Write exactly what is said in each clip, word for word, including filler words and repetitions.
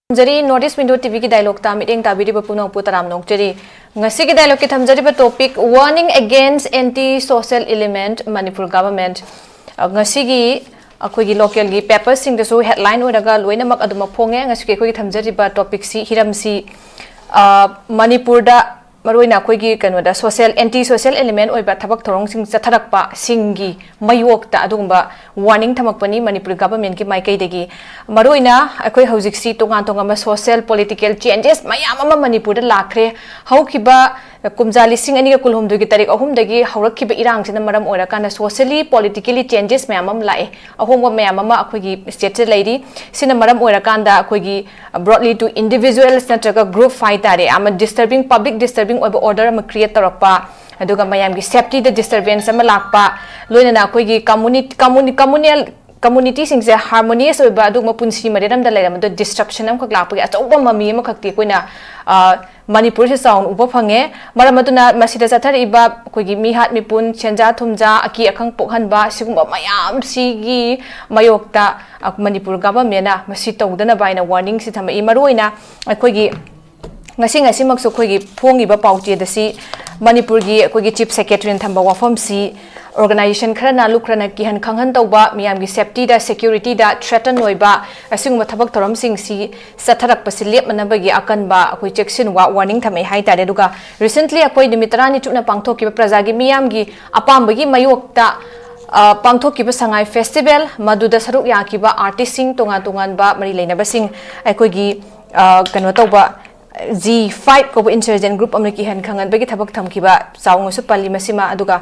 ꯊꯝꯖꯔꯤ꯫ North East Window ꯇꯤꯚꯤꯒꯤ ꯗꯥꯏꯂꯣꯛꯇ ꯃꯤꯠꯌꯦꯡ ꯇꯥꯕꯤꯔꯤꯕ ꯄꯨꯝꯅꯃꯛꯄꯨ ꯇꯔꯥꯝꯅ ꯑꯣꯛꯆꯔꯤ꯫ ꯉꯁꯤꯒꯤ ꯗꯥꯏꯂꯣꯛꯀꯤ ꯊꯝꯖꯔꯤꯕ topic, "Warning against anti-social element, Manipur government"꯫ ꯑ, ꯉꯁꯤꯒꯤ ꯑꯩꯈꯣꯏꯒꯤ ꯂꯣꯀꯦꯜꯒꯤ ꯄꯦꯄꯔꯁꯤꯡꯗꯁꯨ ꯍꯦꯗꯂꯥꯏꯟ ꯑꯣꯏꯔꯒ ꯂꯣꯏꯅꯃꯛ ꯑꯗꯨꯃꯛ ꯐꯣꯡꯉꯦ꯫ ꯉꯁꯤꯒꯤ ꯑꯩꯈꯣꯏꯒꯤ ꯊꯝꯖꯔꯤꯕ ꯇꯣꯄꯤꯛꯁꯤ, ꯍꯤꯔꯝꯁꯤ, ꯑ, ꯃꯅꯤꯄꯨꯔꯗ, ꯃꯔꯨꯑꯣꯏꯅ ꯑꯩꯈꯣꯏꯒꯤ ꯀꯩꯅꯣꯗ, ꯁꯣꯁꯦꯜ, ꯑꯦꯟꯇꯤ ꯁꯣꯁꯦꯜ ꯑꯦꯂꯤꯃꯦꯟ ꯑꯣꯏꯕ ꯊꯕꯛ ꯊꯧꯔꯝꯁꯤꯡ ꯆꯠꯊꯔꯛꯄꯁꯤꯡꯒꯤ ꯃꯥꯌꯣꯛꯇ ꯑꯗꯨꯒꯨꯝꯕ ꯋꯥꯔꯅꯤꯡ ꯊꯝꯃꯛꯄꯅꯤ ꯃꯅꯤꯄꯨꯔ ꯒꯚꯔꯟꯃꯦꯟꯠꯀꯤ ꯃꯥꯏꯀꯩꯗꯒꯤ꯫ ꯃꯔꯨꯑꯣꯏꯅ ꯑꯩꯈꯣꯏ ꯍꯧꯖꯤꯛꯁꯤ ꯇꯣꯉꯥꯟ ꯇꯣꯉꯥꯟꯕ ꯁꯣꯁꯦꯜ ꯄꯣꯂꯤꯇꯤꯀꯦꯜ ꯆꯦꯟꯖꯦꯁ ꯃꯌꯥꯝ ꯑꯃ ꯃꯅꯤꯄꯨꯔꯗ ꯂꯥꯛꯈ꯭ꯔꯦ꯫ ꯍꯧꯈꯤꯕ ꯀꯨꯝꯖꯥ ꯂꯤꯁꯤꯡ ꯑꯅꯤꯒ ꯀꯨꯟꯍꯨꯝꯗꯣꯏꯒꯤ ꯇꯥꯔꯤꯛ ꯑꯍꯨꯝꯗꯒꯤ ꯍꯧꯔꯛꯈꯤꯕ ꯏꯔꯥꯡꯁꯤꯅ ꯃꯔꯝ ꯑꯣꯏꯔꯀꯥꯟꯗ ꯁꯣꯁꯦꯜꯂꯤ, ꯄꯣꯂꯤꯇꯤꯀꯦꯜꯂꯤ ꯆꯦꯟꯖꯦꯁ ꯃꯌꯥꯝ ꯑꯃ ꯂꯥꯛꯑꯦ꯫ ꯑꯍꯣꯡꯕ ꯃꯌꯥꯝ ꯑꯃ ꯑꯩꯈꯣꯏꯒꯤ ꯁ꯭ꯇꯦꯠꯁꯤꯗ ꯂꯩꯔꯤ꯫ ꯁꯤꯅ ꯃꯔꯝ ꯑꯣꯏꯔꯀꯥꯟꯗ ꯑꯩꯈꯣꯏꯒꯤ broadly to individuals ꯅꯠꯇ꯭ꯔꯒ ꯒ꯭ꯔꯨꯞ ꯍꯥꯏꯇꯥꯔꯦ, ꯑꯃ ꯗꯤꯁꯇꯔꯕꯤꯡ, ꯄꯕ꯭ꯂꯤꯛ ꯗꯤꯁꯇꯔꯕꯤꯡ ꯑꯣꯏꯕ ꯑꯣꯔꯗꯔ ꯑꯃ ꯀ꯭ꯔꯤꯌꯦꯠ ꯇꯧꯔꯛꯄ, ꯑꯗꯨꯒ ꯃꯌꯥꯝꯒꯤ ꯁꯦꯐꯇꯤꯗ ꯗꯤꯁꯇꯔꯕꯦꯟꯁ ꯑꯃ ꯂꯥꯛꯄ, ꯂꯣꯏꯅꯅ ꯑꯩꯈꯣꯏꯒꯤ ꯀꯝꯃꯨꯅꯤ-, ꯀꯝꯃꯨꯅꯤ-, ꯀꯝꯃꯨꯅꯦꯜ, ꯀꯝꯃꯨꯅꯤꯇꯤꯁꯤꯡꯁꯦ ꯍꯥꯔꯃꯣꯅꯤꯌꯁ ꯑꯣꯏꯕ ꯑꯗꯨꯒꯨꯝꯕ ꯄꯨꯟꯁꯤ ꯃꯔꯦꯜ ꯑꯃꯗ ꯂꯩꯔꯝꯕꯗꯣ ꯗꯤꯁꯇ꯭ꯔꯛꯁꯟ ꯑꯃꯈꯛ ꯂꯥꯛꯄꯒꯤ ꯑꯆꯧꯕ ꯃꯃꯤ ꯑꯃꯈꯛꯇꯤ ꯑꯩꯈꯣꯏꯅ, ꯑ, ꯃꯅꯤꯄꯨꯔꯁꯤ ꯆꯥꯎꯅ ꯎꯕ ꯐꯪꯉꯦ꯫ ꯃꯔꯝ ꯑꯗꯨꯅ ꯃꯁꯤꯗ ꯆꯠꯊꯔꯛꯏꯕ ꯑꯩꯈꯣꯏꯒꯤ ꯃꯤꯍꯥꯠ ꯃꯤꯄꯨꯟ, ꯁꯦꯟꯖꯥ ꯊꯨꯝꯖꯥ, ꯑꯀꯤ ꯑꯈꯪ ꯄꯣꯛꯍꯟꯕ, ꯁꯤꯒꯨꯝꯕ ꯃꯌꯥꯝꯁꯤꯒꯤ ꯃꯥꯌꯣꯛꯇ, ꯑ, ꯃꯅꯤꯄꯨꯔ ꯒꯚꯔꯟꯃꯦꯟꯠꯅ ꯃꯁꯤ ꯇꯧꯗꯅꯕ ꯍꯥꯏꯅ ꯋꯥꯔꯅꯤꯡꯁꯤ ꯊꯝꯃꯛꯏ꯫ ꯃꯔꯨꯑꯣꯏꯅ ꯑꯩꯈꯣꯏꯒꯤ ꯉꯁꯤ ꯉꯁꯤꯃꯛꯁꯨ ꯑꯩꯈꯣꯏꯒꯤ ꯐꯣꯡꯉꯤꯕ ꯄꯥꯎꯆꯦꯗ ꯁꯤ ꯃꯅꯤꯄꯨꯔꯒꯤ ꯑꯩꯈꯣꯏꯒꯤ ꯆꯤꯐ ꯁꯦꯀ꯭ꯔꯦꯇꯔꯤꯅ ꯊꯝꯕ ꯋꯥꯐꯝꯁꯤ, ꯑꯣꯔꯒꯅꯥꯏꯖꯦꯁꯟ ꯈꯔꯅ ꯂꯨꯞ ꯈꯔꯅ ꯀꯤꯍꯟ ꯈꯪꯍꯟ ꯇꯧꯕ, ꯃꯤꯌꯥꯝꯒꯤ ꯁꯦꯐꯇꯤꯗ, ꯁꯦꯀ꯭ꯌꯨꯔꯤꯇꯤꯗ ꯊ꯭ꯔꯦꯇꯟ ꯑꯣꯏꯕ ꯑꯁꯤꯒꯨꯝꯕ ꯊꯕꯛ ꯊꯧꯔꯝꯁꯤꯡꯁꯤ ꯆꯠꯊꯔꯛꯄꯁꯤ ꯂꯦꯞꯅꯅꯕꯒꯤ ꯑꯀꯟꯕ ꯑꯩꯈꯣꯏ ꯆꯦꯛꯁꯤꯟꯋꯥ, ꯋꯥꯔꯅꯤꯡ ꯊꯝꯃꯛꯏ ꯍꯥꯏꯇꯥꯔꯦ꯫ ꯑꯗꯨꯒ ꯔꯤꯁꯦꯟꯠꯂꯤ ꯑꯩꯈꯣꯏ ꯅꯨꯃꯤꯠ ꯇꯔꯥꯅꯤ ꯆꯨꯞꯅ ꯄꯥꯡꯊꯣꯛꯈꯤꯕ ꯄ꯭ꯔꯖꯥꯒꯤ ꯃꯤꯌꯥꯝꯒꯤ ꯑꯄꯥꯝꯕꯒꯤ ꯃꯥꯌꯣꯛꯇ, ꯑ, ꯄꯥꯡꯊꯣꯛꯈꯤꯕ ꯁꯉꯥꯏ ꯐꯦꯁꯇꯤꯚꯦꯜ, ꯃꯗꯨꯗ ꯁꯔꯨꯛ ꯌꯥꯈꯤꯕ ꯑꯥꯔꯇꯤꯁꯁꯤꯡ, ꯇꯣꯉꯥꯟ ꯇꯣꯉꯥꯟꯕ ꯃꯔꯤ ꯂꯩꯅꯕꯁꯤꯡ, ꯑꯩꯈꯣꯏꯒꯤ, ꯑ, ꯀꯩꯅꯣ ꯇꯧꯕ, ꯖꯤ ꯐꯥꯏꯚ ꯀꯧꯕ ꯏꯟꯁꯔꯖꯦꯟ ꯒ꯭ꯔꯨꯞ ꯑꯃꯅ ꯀꯤꯍꯟ ꯈꯪꯍꯟꯕꯒꯤ ꯊꯕꯛ ꯊꯝꯈꯤꯕ ꯆꯥꯎꯅꯁꯨ ꯄꯜꯂꯤ ꯃꯁꯤꯃ꯫ ꯑꯗꯨꯒ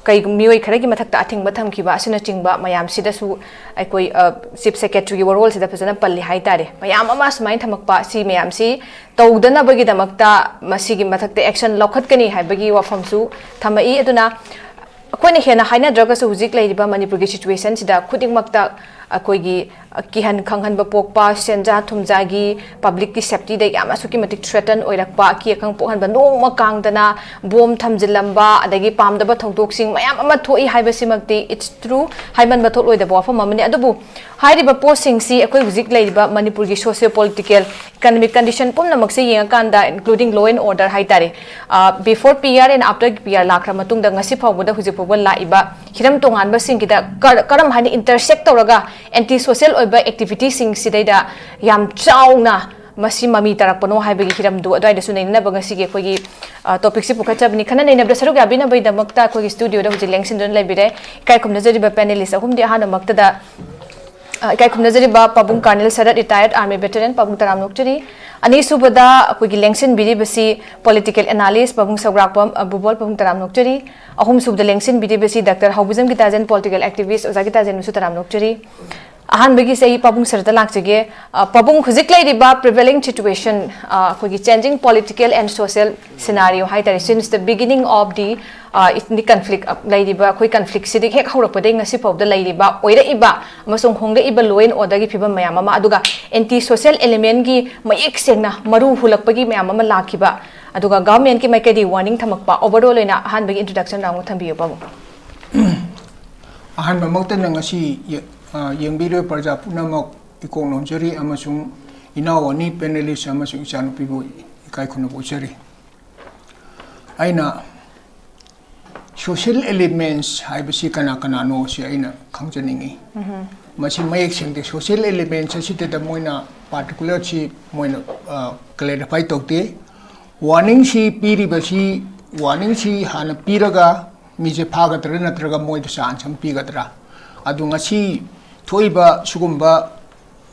ꯀꯩ-, ꯃꯤꯑꯣꯏ ꯈꯔꯒꯤ ꯃꯊꯛꯇ ꯑꯊꯤꯡꯕ ꯊꯝꯈꯤꯕ ꯑꯁꯤꯅꯆꯤꯡꯕ ꯃꯌꯥꯝꯁꯤꯗꯁꯨ ꯑꯩꯈꯣꯏ, ꯑ, ꯆꯤꯐ ꯁꯦꯀ꯭ꯔꯦꯇꯔꯤꯒꯤ ꯋꯥꯔꯣꯜꯁꯤꯗ ꯐꯖꯅ ꯄꯜꯂꯤ ꯍꯥꯏꯇꯥꯔꯦ꯫ ꯃꯌꯥꯝ ꯑꯃ ꯁꯨꯃꯥꯏꯅ ꯊꯝꯃꯛꯄ, ꯁꯤ ꯃꯌꯥꯝꯁꯤ ꯇꯧꯗꯅꯕꯒꯤꯗꯃꯛꯇ ꯃꯁꯤꯒꯤ ꯃꯊꯛꯇ ꯑꯦꯛꯁꯟ ꯂꯧꯈꯠꯀꯅꯤ ꯍꯥꯏꯕꯒꯤ ꯋꯥꯐꯝꯁꯨ ꯊꯝꯃꯛꯏ꯫ ꯑꯗꯨꯅ ꯑꯩꯈꯣꯏꯅ ꯍꯦꯟꯅ ꯍꯥꯏꯅꯗ꯭ꯔꯒꯁꯨ ꯍꯧꯖꯤꯛ ꯂꯩꯔꯤꯕ ꯃꯅꯤꯄꯨꯔꯒꯤ ꯁꯤꯆꯨꯋꯦꯁꯟꯁꯤꯗ ꯈꯨꯗꯤꯡꯃꯛꯇ ꯑꯩꯈꯣꯏꯒꯤ ꯀꯤꯍꯟ ꯈꯪꯍꯟꯕ ꯄꯣꯛꯄ, ꯁꯦꯟꯖꯥ ꯊꯨꯝꯖꯥꯒꯤ, ꯄꯕ꯭ꯂꯤꯛꯀꯤ ꯁꯦꯐꯇꯤꯗ ꯌꯥꯝ ꯑꯁꯨꯛꯀꯤ ꯃꯇꯤꯛ ꯊ꯭ꯔꯦꯇꯟ ꯑꯣꯏꯔꯛꯄ, ꯑꯀꯤ ꯑꯈꯪ ꯄꯣꯛꯍꯟꯕ, ꯅꯣꯡꯃ ꯀꯥꯡꯗꯅ ꯕꯣꯝ ꯊꯝꯖꯤꯜꯂꯝꯕ, ꯑꯗꯒꯤ ꯄꯥꯝꯗꯕ ꯊꯧꯗꯣꯛꯁꯤꯡ ꯃꯌꯥꯝ ꯑꯃ ꯊꯣꯛꯏ ꯍꯥꯏꯕꯁꯤꯃꯛꯇꯤ it's true, ꯍꯥꯏꯃꯟꯕ ꯊꯣꯛꯂꯣꯏꯗꯕ ꯋꯥꯐꯝ ꯑꯃꯅꯤ꯫ ꯑꯗꯨꯕꯨ ꯍꯥꯏꯔꯤꯕ ꯄꯣꯠꯁꯤꯡꯁꯤ ꯑꯩꯈꯣꯏ ꯍꯧꯖꯤꯛ ꯂꯩꯔꯤꯕ ꯃꯅꯤꯄꯨꯔꯒꯤ socio political, economic condition ꯄꯨꯝꯅꯃꯛꯁꯦ ꯌꯦꯡꯉꯀꯥꯟꯗ, including law and order ꯍꯥꯏꯇꯥꯔꯦ, before P R and after P R ꯂꯥꯛꯈ꯭ꯔ ꯃꯇꯨꯡꯗ ꯉꯁꯤ ꯐꯥꯎꯕꯗ, ꯍꯧꯖꯤꯛ ꯐꯥꯎꯕ ꯂꯥꯛꯏꯕ ꯍꯤꯔꯝ ꯇꯣꯉꯥꯟꯕꯁꯤꯡꯒꯤꯗ ꯀꯔ-, ꯀꯔꯝ ꯍꯥꯏꯅ intersect ꯇꯧꯔꯒ anti social ꯑꯣꯏꯕ activity ꯁꯤꯡꯁꯤꯗꯩꯗ ꯌꯥꯝ ꯆꯥꯎꯅ ꯃꯁꯤ ꯃꯃꯤ ꯇꯥꯔꯛꯄꯅꯣ ꯍꯥꯏꯕꯒꯤ ꯍꯤꯔꯝꯗꯨ ꯑꯗꯨꯋꯥꯏꯗꯁꯨ ꯅꯩꯅꯅꯕ ꯉꯁꯤꯒꯤ ꯑꯩꯈꯣꯏꯒꯤ, ꯑ, topic ꯁꯤ ꯄꯨꯈꯠꯆꯕꯅꯤ꯫ ꯈꯟꯅ ꯅꯩꯅꯕꯗ ꯁꯔꯨꯛ ꯌꯥꯕꯤꯅꯕꯒꯤꯗꯃꯛꯇ ꯑꯩꯈꯣꯏꯒꯤ studio ꯗ ꯍꯧꯖꯤꯛ ꯂꯦꯡꯁꯤꯟꯗꯨꯅ ꯂꯩꯕꯤꯔꯦ ꯏꯀꯥꯏ ꯈꯨꯝꯅꯖꯔꯤꯕ panelist ꯑꯍꯨꯝꯗꯤ꯫ ꯑꯍꯥꯟꯕꯃꯛꯇꯗ, ꯑ, ꯏꯀꯥꯏ ꯈꯨꯝꯅꯖꯔꯤꯕ ꯄꯥꯕꯨꯡ Colonel Sarat, retired army veteran, ꯄꯥꯕꯨꯡ ꯇꯔꯥꯝꯅ ꯑꯣꯛꯆꯔꯤ꯫ ꯑꯅꯤꯁꯨꯕꯗ ꯑꯩꯈꯣꯏꯒꯤ ꯂꯦꯡꯁꯤꯟꯕꯤꯔꯤꯕꯁꯤ political analyst ꯄꯥꯕꯨꯡ ꯁꯧꯒ꯭ꯔꯥꯛꯄꯝ, ꯑ, ꯕꯨꯕꯣꯜ, ꯄꯥꯕꯨꯡ ꯇꯔꯥꯝꯅ ꯑꯣꯛꯆꯔꯤ꯫ ꯑꯍꯨꯝꯁꯨꯕꯗ ꯂꯦꯡꯁꯤꯟꯕꯤꯔꯤꯕꯁꯤ Doctor ꯍꯥꯎꯕꯤꯖꯝ ꯒꯤꯇꯥꯖꯦꯟ, political activist ꯑꯣꯖꯥ ꯒꯤꯇꯥꯖꯦꯟꯕꯨꯁꯨ ꯇꯔꯥꯝꯅ ꯑꯣꯛꯆꯔꯤ꯫ ꯑꯍꯥꯟꯕꯒꯤꯁꯦ ꯑꯩ ꯄꯥꯕꯨꯡ ꯁꯔꯗ ꯂꯥꯛꯆꯒꯦ꯫ ꯑ, ꯄꯥꯕꯨꯡ, ꯍꯧꯖꯤꯛ ꯂꯩꯔꯤꯕ prevailing situation, ꯑ, ꯑꯩꯈꯣꯏꯒꯤ changing political and social scenario ꯍꯥꯏꯇꯥꯔꯦ, since the beginning of the, ꯑ, the conflict, ꯑ, ꯂꯩꯔꯤꯕ ꯑꯩꯈꯣꯏ conflict ꯁꯤꯗꯒꯤ ꯍꯦꯛ ꯍꯧꯔꯛꯄꯗꯒꯤ ꯉꯁꯤ ꯐꯥꯎꯕꯗ ꯂꯩꯔꯤꯕ, ꯑꯣꯏꯔꯛꯏꯕ ꯑꯃꯁꯨꯡ ꯍꯣꯡꯂꯛꯏꯕ law and order ꯒꯤ ꯐꯤꯕꯝ ꯃꯌꯥꯝ ꯑꯃ, ꯑꯗꯨꯒ anti social element ꯒꯤ ꯃꯌꯦꯛ ꯁꯦꯡꯅ ꯃꯔꯨ ꯍꯨꯜꯂꯛꯄꯒꯤ ꯃꯌꯥꯝ ꯑꯃ ꯂꯥꯛꯈꯤꯕ, ꯑꯗꯨꯒ government ꯀꯤ ꯃꯥꯏꯀꯩꯗꯒꯤ warning ꯊꯝꯃꯛꯄ, overall ꯑꯣꯏꯅ ꯑꯍꯥꯟꯕꯒꯤ introduction round ꯊꯝꯕꯤꯌꯨ ꯄꯥꯕꯨꯡ꯫ ꯑꯍꯥꯟꯕꯃꯛꯇꯗ ꯉꯁꯤ ꯌꯦ-, ꯑ, ꯌꯦꯡꯕꯤꯔꯤꯕ ꯄ꯭ꯔꯖꯥ ꯄꯨꯝꯅꯃꯛ ꯏꯀꯣꯛ ꯅꯣꯟꯖꯔꯤ ꯑꯃꯁꯨꯡ ꯏꯅꯥꯎ ꯑꯅꯤ panelist ꯑꯃꯁꯨꯡ ꯏꯆꯥꯅꯨꯄꯤꯕꯨ ꯏꯀꯥꯏ ꯈꯨꯝꯅꯕ ꯎꯠꯆꯔꯤ꯫ ꯑꯩꯅ social elements ꯍꯥꯏꯕꯁꯤ ꯀꯅꯥ ꯀꯅꯥꯅꯣ ꯁꯤ ꯑꯩꯅ ꯈꯪꯖꯅꯤꯡꯉꯤ꯫ ꯃꯁꯤ ꯃꯌꯦꯛ ꯁꯦꯡꯗꯦ꯫ Social elements ꯑꯁꯤꯗ ꯃꯣꯏꯅ particular ꯁꯤ ꯃꯣꯏꯅ, ꯑ, clarify ꯇꯧꯗꯦ꯫ Warning ꯁꯤ ꯄꯤꯔꯤꯕꯁꯤ, warning ꯁꯤ ꯍꯥꯟꯅ ꯄꯤꯔꯒ ꯃꯤꯁꯦ ꯐꯥꯒꯗ꯭ꯔꯥ ꯅꯠꯇ꯭ꯔꯒ ꯃꯣꯏꯗ chance ꯑꯃ ꯄꯤꯒꯗ꯭ꯔꯥ? ꯑꯗꯨ ꯉꯁꯤ ꯊꯣꯛꯏꯕ ꯁꯤꯒꯨꯝꯕ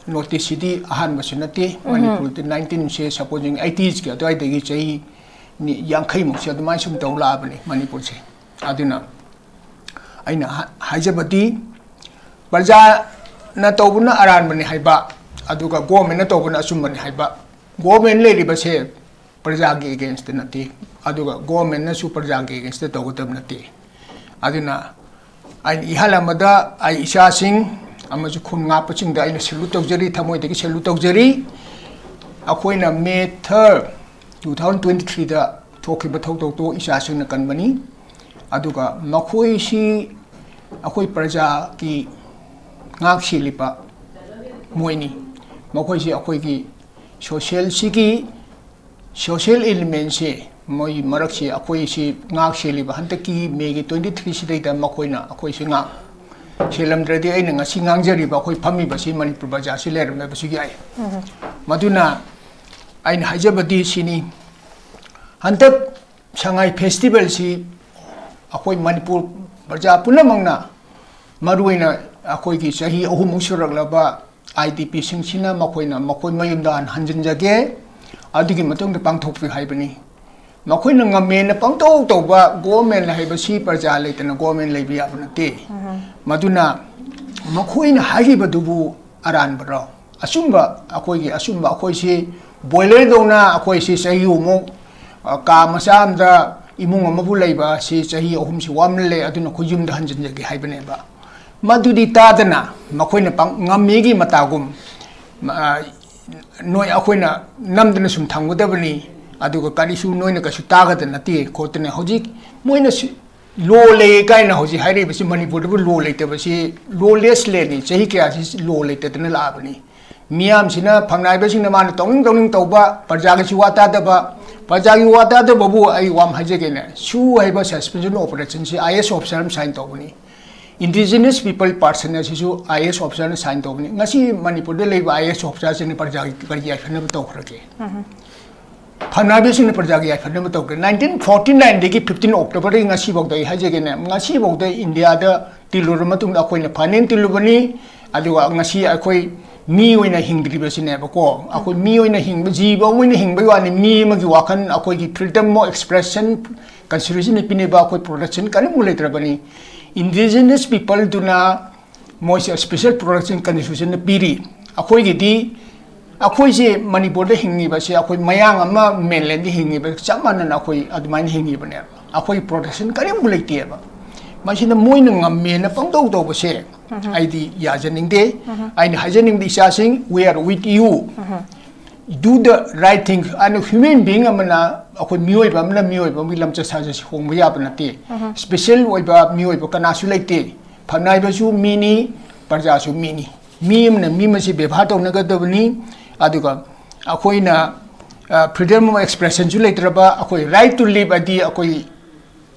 notice ꯁꯤꯗꯤ ꯑꯍꯥꯟꯕꯁꯨ ꯅꯠꯇꯦ꯫ ꯃꯅꯤꯄꯨꯔꯗ nineteen ꯁꯦ, supposing eighties ꯀꯤ ꯑꯗꯨꯋꯥꯏꯗꯒꯤ ꯆꯍꯤ ꯅꯤ-, ꯌꯥꯡꯈꯩꯃꯨꯛꯁꯦ ꯑꯗꯨꯃꯥꯏꯅ ꯁꯨꯝ ꯇꯧ ꯂꯥꯛꯑꯕꯅꯤ ꯃꯅꯤꯄꯨꯔꯁꯦ꯫ ꯑꯗꯨꯅ ꯑꯩꯅ ꯍꯥ-, ꯍꯥꯏꯖꯕꯗꯤ, ꯄ꯭ꯔꯖꯥꯅ ꯇꯧꯕꯅ ꯑꯔꯥꯟꯕꯅꯤ ꯍꯥꯏꯕ, ꯑꯗꯨꯒ government ꯅ ꯇꯧꯕꯅ ꯑꯆꯨꯝꯕꯅꯤ ꯍꯥꯏꯕ, government ꯂꯩꯔꯤꯕꯁꯦ ꯄ꯭ꯔꯖꯥꯒꯤ against ꯇ ꯅꯠꯇꯦ, ꯑꯗꯨꯒ government ꯅꯁꯨ ꯄ꯭ꯔꯖꯥꯒꯤ against ꯇ ꯇꯧꯒꯗꯕ ꯅꯠꯇꯦ꯫ ꯑꯗꯨꯅ ꯑꯩꯅ ꯏꯍꯥꯟ ꯑꯃꯗ ꯑꯩ ꯏꯆꯥꯁꯤꯡ, ꯑꯃꯁꯨ ꯈꯨꯟ ꯉꯥꯛꯄꯁꯤꯡꯗ ꯑꯩꯅ salute ꯇꯧꯖꯔꯤ, ꯊꯃꯣꯏꯗꯒꯤ salute ꯇꯧꯖꯔꯤ꯫ ꯑꯩꯈꯣꯏꯅ May third, two thousand twenty threeꯗ ꯊꯣꯛꯈꯤꯕ ꯊꯧꯗꯣꯛꯇꯣ ꯏꯆꯥꯁꯤꯡꯅ ꯀꯟꯕꯅꯤ꯫ ꯑꯗꯨꯒ ꯃꯈꯣꯏꯁꯤ ꯑꯩꯈꯣꯏ ꯄ꯭ꯔꯖꯥꯒꯤ ꯉꯥꯛ ꯁꯦꯜꯂꯤꯕ ꯃꯣꯏꯅꯤ꯫ ꯃꯈꯣꯏꯁꯤ ꯑꯩꯈꯣꯏꯒꯤ socialꯁꯤꯒꯤ social elementꯁꯦ, ꯃꯣꯏ ꯃꯔꯛꯁꯤ ꯑꯩꯈꯣꯏꯁꯤ ꯉꯥꯛ ꯁꯦꯜꯂꯤꯕ ꯍꯟꯗꯛꯀꯤ Mayꯒꯤ twenty threeꯁꯤꯗꯩꯗ ꯃꯈꯣꯏꯅ ꯑꯩꯈꯣꯏꯁꯤ ꯉꯥꯛ ꯁꯦꯜꯂꯝꯗ꯭ꯔꯗꯤ ꯑꯩꯅ ꯉꯁꯤ ꯉꯥꯡꯖꯔꯤꯕ ꯑꯩꯈꯣꯏ ꯐꯝꯃꯤꯕꯁꯤ ꯃꯅꯤꯄꯨꯔ ꯕꯖꯥꯔꯁꯤ ꯂꯩꯔꯝꯗꯕꯁꯨ ꯌꯥꯏ꯫ ꯃꯗꯨꯅ ꯑꯩꯅ ꯍꯥꯏꯖꯕꯗꯤ ꯁꯤꯅꯤ, ꯍꯟꯗꯛ ꯁꯉꯥꯏ ꯐꯦꯁꯇꯤꯚꯦꯜꯁꯤ ꯑꯩꯈꯣꯏ ꯃꯅꯤꯄꯨꯔ ꯄ꯭ꯔꯖꯥ ꯄꯨꯝꯅꯃꯛꯅ, ꯃꯔꯨꯑꯣꯏꯅ ꯑꯩꯈꯣꯏꯒꯤ ꯆꯍꯤ ꯑꯍꯨꯝꯃꯨꯛ ꯁꯨꯔꯛꯂꯕ IDPꯁꯤꯡꯁꯤꯅ ꯃꯈꯣꯏꯅ ꯃꯈꯣꯏ ꯃꯌꯨꯝꯗ ꯍꯥꯟꯅ ꯍꯟꯖꯤꯟꯖꯒꯦ꯫ ꯑꯗꯨꯒꯤ ꯃꯇꯨꯡꯗ ꯄꯥꯡꯊꯣꯛꯄꯤꯌꯨ ꯍꯥꯏꯕꯅꯤ꯫ ꯃꯈꯣꯏꯅ ꯉꯝꯃꯦꯅ ꯄꯪꯇꯧ ꯇꯧꯕ government ꯍꯥꯏꯕꯁꯤ ꯄ꯭ꯔꯖꯥ ꯂꯩꯇꯅ government ꯂꯩꯕ ꯌꯥꯕ ꯅꯠꯇꯦ꯫ ꯃꯗꯨꯅ ꯃꯈꯣꯏꯅ ꯍꯥꯏꯔꯤꯕꯗꯨꯕꯨ ꯑꯔꯥꯟꯕꯔꯣ? ꯑꯆꯨꯝꯕ, ꯑꯩꯈꯣꯏꯒꯤ ꯑꯆꯨꯝꯕ, ꯑꯩꯈꯣꯏꯁꯤ boilerꯗꯧꯅ ꯑꯩꯈꯣꯏꯁꯤ ꯆꯍꯤ ꯑꯃꯨꯛ, ꯑ, ꯀꯥ ꯃꯆꯥ ꯑꯃꯗ ꯏꯃꯨꯡ ꯑꯃꯕꯨ ꯂꯩꯕ ꯑꯁꯤ ꯆꯍꯤ ꯑꯍꯨꯝꯁꯤ ꯋꯥꯃꯜꯂꯦ, ꯑꯗꯨꯅ ꯑꯩꯈꯣꯏ ꯌꯨꯝꯗ ꯍꯟꯖꯤꯟꯖꯒꯦ ꯍꯥꯏꯕꯅꯦꯕ꯫ ꯃꯗꯨꯗꯤ ꯇꯥꯗꯅ ꯃꯈꯣꯏꯅ ꯄꯪ-, ꯉꯝꯃꯤꯒꯤ ꯃꯇꯥꯒꯨꯝ, ꯑ, ꯅꯣꯏ ꯑꯩꯈꯣꯏꯅ ꯅꯝꯗꯅ ꯁꯨꯝ ꯊꯝꯒꯗꯕꯅꯤ, ꯑꯗꯨꯒ ꯀꯔꯤꯁꯨ ꯅꯣꯏꯅ ꯀꯩꯁꯨ ꯇꯥꯒꯗ ꯅꯠꯇꯦ ꯈꯣꯠꯇꯅ ꯍꯧꯖꯤꯛ ꯃꯣꯏꯅ ꯁꯤ-, law ꯂꯩ ꯀꯥꯏꯅ ꯍꯧꯖꯤꯛ ꯍꯥꯏꯔꯤꯕꯁꯤ ꯃꯅꯤꯄꯨꯔꯗꯕꯨ law ꯂꯩꯇꯕꯁꯤ, lawless landꯅꯤ꯫ ꯆꯍꯤ ꯀꯌꯥꯁꯤ law ꯂꯩꯇꯗꯅ ꯂꯥꯛꯑꯕꯅꯤ꯫ ꯃꯤꯌꯥꯝꯁꯤꯅ ꯐꯝꯅꯥꯏꯕꯁꯤꯡꯅ ꯃꯥꯅ ꯇꯧꯅꯤꯡ ꯇꯧꯅꯤꯡ ꯇꯧꯕ, ꯄ꯭ꯔꯖꯥꯒꯤꯁꯨ ꯋꯥ ꯇꯥꯗꯕ, ꯄ꯭ꯔꯖꯥꯒꯤ ꯋꯥ ꯇꯥꯗꯕꯕꯨ ꯑꯩ ꯋꯥ ꯑꯃ ꯍꯥꯏꯖꯒꯦꯅꯦ, ꯁꯨ ꯍꯥꯏꯕ suspension operationꯁꯤ IAS officer ꯑꯃ sign ꯇꯧꯕꯅꯤ꯫ Indigenous people person ꯑꯁꯤꯁꯨ IAS officerꯅ sign ꯇꯧꯕꯅꯤ꯫ ꯉꯁꯤ ꯃꯅꯤꯄꯨꯔꯗ ꯂꯩꯕ IAS officerꯁꯤꯡꯅ ꯄ꯭ꯔꯖꯥꯒꯤ ꯀꯔꯤ ꯌꯥꯏꯐꯅꯕ ꯇꯧꯈ꯭ꯔꯒꯦ? ꯐꯝꯅꯥꯏꯕꯁꯤꯡꯅ ꯄ꯭ꯔꯖꯥꯒꯤ ꯌꯥꯏꯐꯅꯕ ꯇꯧꯈ꯭ꯔꯦ꯫ Nineteen forty nineꯗꯒꯤ fifteen Octoberꯗꯒꯤ ꯉꯁꯤꯐꯥꯎꯗ ꯑꯩ ꯍꯥꯏꯖꯒꯦꯅꯦ, ꯉꯁꯤꯐꯥꯎꯗ ꯏꯟꯗꯤꯌꯥꯗ ꯇꯤꯜꯂꯨꯔꯕ ꯃꯇꯨꯡꯗ ꯑꯩꯈꯣꯏꯅ finance ꯇꯤꯜꯂꯨꯕꯅꯤ, ꯑꯗꯨꯒ ꯉꯁꯤ ꯑꯩꯈꯣꯏ ꯃꯤ ꯑꯣꯏꯅ ꯍꯤꯡꯗ꯭ꯔꯤꯕꯁꯤꯅꯦꯕꯀꯣ꯫ ꯑꯩꯈꯣꯏ ꯃꯤ ꯑꯣꯏꯅ ꯍꯤꯡꯕ, ꯖꯤꯕ ꯑꯣꯏꯅ ꯍꯤꯡꯕꯒꯤ ꯋꯥꯅꯤ, ꯃꯤ ꯑꯃꯒꯤ ꯋꯥꯈꯜ, ꯑꯩꯈꯣꯏꯒꯤ freedom of expression Constitutionꯅ ꯄꯤꯅꯕ ꯑꯩꯈꯣꯏ protection ꯀꯔꯤꯝꯐꯥꯎ ꯂꯩꯇ꯭ꯔꯕꯅꯤ꯫ Indigenous peopleꯗꯨꯅ ꯃꯣꯏꯁꯦ special protection Constitutionꯅ ꯄꯤꯔꯤ꯫ ꯑꯩꯈꯣꯏꯒꯤꯗꯤ, ꯑꯩꯈꯣꯏꯁꯦ ꯃꯅꯤꯄꯨꯔꯗ ꯍꯤꯡꯉꯤꯕꯁꯦ ꯑꯩꯈꯣꯏ ꯃꯌꯥꯡ ꯑꯃ mainlandꯗ ꯍꯤꯡꯉꯤꯕ ꯆꯞ ꯃꯥꯟꯅꯅ ꯑꯩꯈꯣꯏ ꯑꯗꯨꯃꯥꯏꯅ ꯍꯤꯡꯉꯤꯕꯅꯦꯕ꯫ ꯑꯩꯈꯣꯏ protection ꯀꯔꯤꯝꯐꯥꯎ ꯂꯩꯇꯦꯕ꯫ ꯃꯁꯤꯅ ꯃꯣꯏꯅ ꯉꯝꯃꯦꯅ ꯄꯪꯇꯧ ꯇꯧꯕꯁꯦ ꯑꯩꯗꯤ ꯌꯥꯖꯅꯤꯡꯗꯦ꯫ ꯑꯩꯅ ꯍꯥꯏꯖꯅꯤꯡꯕꯗꯤ, ꯏꯆꯥꯁꯤꯡ, we are with you, do the right thing. ꯑꯗꯨ human being ꯑꯃꯅ, ꯑꯩꯈꯣꯏ ꯃꯤꯑꯣꯏꯕ ꯑꯃꯅ ꯃꯤꯑꯣꯏꯕ ꯑꯃꯒꯤ ꯂꯝꯆꯠ ꯁꯥꯖꯠꯁꯤ ꯍꯣꯡꯕ ꯌꯥꯕ ꯅꯠꯇꯦ꯫ Special ꯑꯣꯏꯕ ꯃꯤꯑꯣꯏꯕ ꯀꯅꯥꯁꯨ ꯂꯩꯇꯦ꯫ ꯐꯝꯅꯥꯏꯕꯁꯨ ꯃꯤꯅꯤ, ꯄ꯭ꯔꯖꯥꯁꯨ ꯃꯤꯅꯤ꯫ ꯃꯤ ꯑꯃꯅ ꯃꯤ ꯑꯃꯁꯤ ꯕꯦꯕꯥꯔ ꯇꯧꯅꯒꯗꯕꯅꯤ꯫ ꯑꯗꯨꯒ ꯑꯩꯈꯣꯏꯅ, ꯑ, freedom of expressionꯁꯨ ꯂꯩꯇ꯭ꯔꯕ, ꯑꯩꯈꯣꯏ right to live ꯑꯗꯤ ꯑꯩꯈꯣꯏ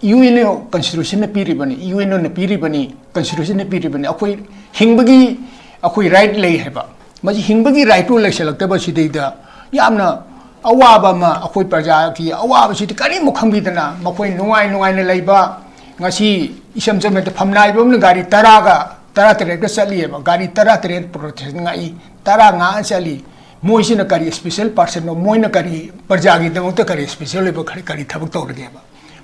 UN constitutionꯅ ꯄꯤꯔꯤꯕꯅꯤ, UNOꯅ ꯄꯤꯔꯤꯕꯅꯤ, constitutionꯅ ꯄꯤꯔꯤꯕꯅꯤ꯫ ꯑꯩꯈꯣꯏ ꯍꯤꯡꯕꯒꯤ ꯑꯩꯈꯣꯏ right ꯂꯩ ꯍꯥꯏꯕ꯫ ꯃꯁꯤ ꯍꯤꯡꯕꯒꯤ rightꯇꯨ ꯂꯩꯁꯜꯂꯛꯇꯕꯁꯤꯗꯩꯗ ꯌꯥꯝꯅ ꯑꯋꯥꯕ ꯑꯃ ꯑꯩꯈꯣꯏ ꯄ꯭ꯔꯖꯥꯒꯤ ꯑꯋꯥꯕꯁꯤꯗꯤ ꯀꯔꯤꯃꯨꯛ ꯈꯪꯕꯤꯗꯅ ꯃꯈꯣꯏ ꯅꯨꯡꯉꯥꯏ ꯅꯨꯡꯉꯥꯏꯅ ꯂꯩꯕ꯫ ꯉꯁꯤ ꯏꯁꯝ ꯁꯝꯅ ꯐꯝꯅꯥꯏꯕ ꯑꯃꯅ ꯒꯥꯔꯤ ꯇꯔꯥꯒ ꯇꯔꯥꯇꯔꯦꯠꯀ ꯆꯠꯂꯤꯑꯕ꯫ ꯒꯥꯔꯤ ꯇꯔꯥꯇꯔꯦꯠ protection ꯉꯥꯛꯏ, ꯇꯔꯥꯉꯥ ꯆꯠꯂꯤ꯫ ꯃꯣꯏꯁꯤꯅ ꯀꯔꯤ special personꯅꯣ? ꯃꯣꯏꯅ ꯀꯔꯤ ꯄ꯭ꯔꯖꯥꯒꯤꯗꯃꯛꯇ ꯀꯔꯤ special ꯑꯣꯏꯕ ꯀꯔꯤ, ꯀꯔꯤ ꯊꯕꯛ ꯇꯧꯔꯒꯦꯕ?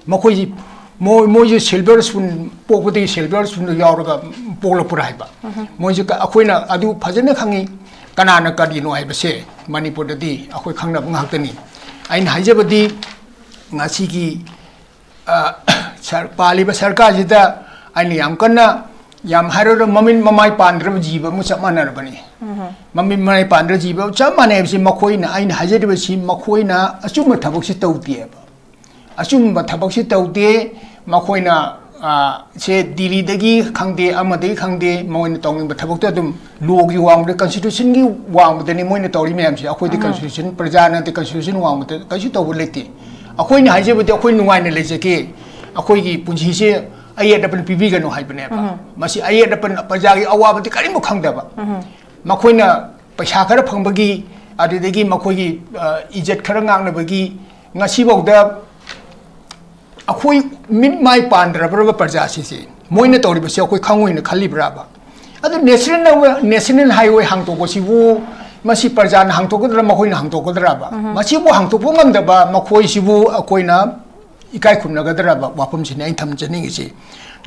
ꯃꯈꯣꯏꯁꯤ, ꯃꯣꯏ, ꯃꯣꯏꯁꯦ silver spoon, ꯄꯣꯛꯄꯗꯒꯤ silver spoonꯗ ꯌꯥꯎꯔꯒ ꯄꯣꯛꯂꯛꯄ꯭ꯔꯥ ꯍꯥꯏꯕ? ꯃꯣꯏꯁꯦ ꯀ-, ꯑꯩꯈꯣꯏꯅ ꯑꯗꯨ ꯐꯖꯅ ꯈꯪꯉꯤ꯫ ꯀꯅꯥꯅ ꯀꯔꯤꯅꯣ ꯍꯥꯏꯕꯁꯦ ꯃꯅꯤꯄꯨꯔꯗꯗꯤ ꯑꯩꯈꯣꯏ ꯈꯪꯅꯕ ꯉꯥꯛꯇꯅꯤ꯫ ꯑꯩꯅ ꯍꯥꯏꯖꯕꯗꯤ, ꯉꯁꯤꯒꯤ, ꯑ, ꯁꯔ-, ꯄꯥꯜꯂꯤꯕ ꯁꯔꯀꯥꯔꯁꯤꯗ ꯑꯩꯅ ꯌꯥꯝ ꯀꯟꯅ, ꯌꯥꯝ ꯍꯥꯏꯔꯨꯔ ꯃꯃꯤꯠ ꯃꯃꯥꯏ ꯄꯥꯟꯗ꯭ꯔꯕ ꯖꯤꯕ ꯑꯃ ꯆꯞ ꯃꯥꯟꯅꯔꯕꯅꯤ꯫ ꯃꯃꯤꯠ ꯃꯃꯥꯏ ꯄꯥꯟꯗ꯭ꯔꯕ ꯖꯤꯕ ꯆꯞ ꯃꯥꯟꯅꯩ ꯍꯥꯏꯕꯁꯤ ꯃꯈꯣꯏꯅ, ꯑꯩꯅ ꯍꯥꯏꯖꯔꯤꯕꯁꯤ, ꯃꯈꯣꯏꯅ ꯑꯆꯨꯝꯕ ꯊꯕꯛꯁꯤ ꯇꯧꯗꯦꯕ꯫ ꯑꯆꯨꯝꯕ ꯊꯕꯛꯁꯤ ꯇꯧꯗꯦ꯫ ꯃꯈꯣꯏꯅ, ꯑ, ꯁꯦ ꯗꯤꯜꯂꯤꯗꯒꯤ ꯈꯪꯗꯦ, ꯑꯃꯗꯒꯤ ꯈꯪꯗꯦ, ꯃꯣꯏꯅ ꯇꯧꯅꯤꯡꯕ ꯊꯕꯛꯇꯣ ꯑꯗꯨꯝ lawꯒꯤ ꯋꯥꯡꯃꯗ, constitutionꯒꯤ ꯋꯥꯡꯃꯗꯅꯤ ꯃꯣꯏꯅ ꯇꯧꯔꯤ ꯃꯌꯥꯝꯁꯦ꯫ ꯑꯩꯈꯣꯏꯗꯤ constitution, ꯄ꯭ꯔꯖꯥꯅꯗꯤ constitution ꯋꯥꯡꯃꯗ ꯀꯩꯁꯨ ꯇꯧꯕ ꯂꯩꯇꯦ꯫ ꯑꯩꯈꯣꯏꯅ ꯍꯥꯏꯖꯕꯗꯤ ꯑꯩꯈꯣꯏ ꯅꯨꯡꯉꯥꯏꯅ ꯂꯩꯖꯒꯦ, ꯑꯩꯈꯣꯏꯒꯤ ꯄꯨꯟꯁꯤꯁꯦ ꯑꯌꯦꯠ ꯑꯄꯟ ꯄꯤꯕꯤꯒꯅꯨ ꯍꯥꯏꯕꯅꯦꯕ꯫ ꯃꯁꯤ ꯑꯌꯦꯠ ꯑꯄꯟ, ꯄ꯭ꯔꯖꯥꯒꯤ ꯑꯋꯥꯕꯗꯤ ꯀꯔꯤꯝꯐꯥꯎ ꯈꯪꯗꯕ꯫ ꯃꯈꯣꯏꯅ ꯄꯩꯁꯥ ꯈꯔ ꯐꯪꯕꯒꯤ, ꯑꯗꯨꯗꯒꯤ ꯃꯈꯣꯏꯒꯤ, ꯑ, ꯏꯖꯠ ꯈꯔ ꯉꯥꯛꯅꯕꯒꯤ, ꯉꯁꯤꯐꯥꯎꯗ ꯑꯩꯈꯣꯏ ꯃꯤꯠ ꯃꯥꯏ ꯄꯥꯟꯗ꯭ꯔꯕ꯭ꯔꯕ ꯄ꯭ꯔꯖꯥꯁꯤꯁꯦ? ꯃꯣꯏꯅ ꯇꯧꯔꯤꯕꯁꯦ ꯑꯩꯈꯣꯏ ꯈꯪꯉꯣꯏꯅ ꯈꯜꯂꯤꯕ꯭ꯔꯕ? ꯑꯗꯨ national, national highway ꯍꯥꯡꯗꯣꯛꯄꯁꯤꯕꯨ ꯃꯁꯤ ꯄ꯭ꯔꯖꯥꯅ ꯍꯥꯡꯗꯣꯛꯀꯗ꯭ꯔꯥ, ꯃꯈꯣꯏꯅ ꯍꯥꯡꯗꯣꯛꯀꯗ꯭ꯔꯕ? ꯃꯁꯤꯕꯨ ꯍꯥꯡꯗꯣꯛꯄ ꯉꯝꯗꯕ ꯃꯈꯣꯏꯁꯤꯕꯨ ꯑꯩꯈꯣꯏꯅ ꯏꯀꯥꯏ ꯈꯨꯝꯅꯒꯗ꯭ꯔꯕ ꯋꯥꯐꯝꯁꯤꯅꯤ ꯑꯩꯅ ꯊꯝꯖꯅꯤꯡꯉꯤꯁꯤ꯫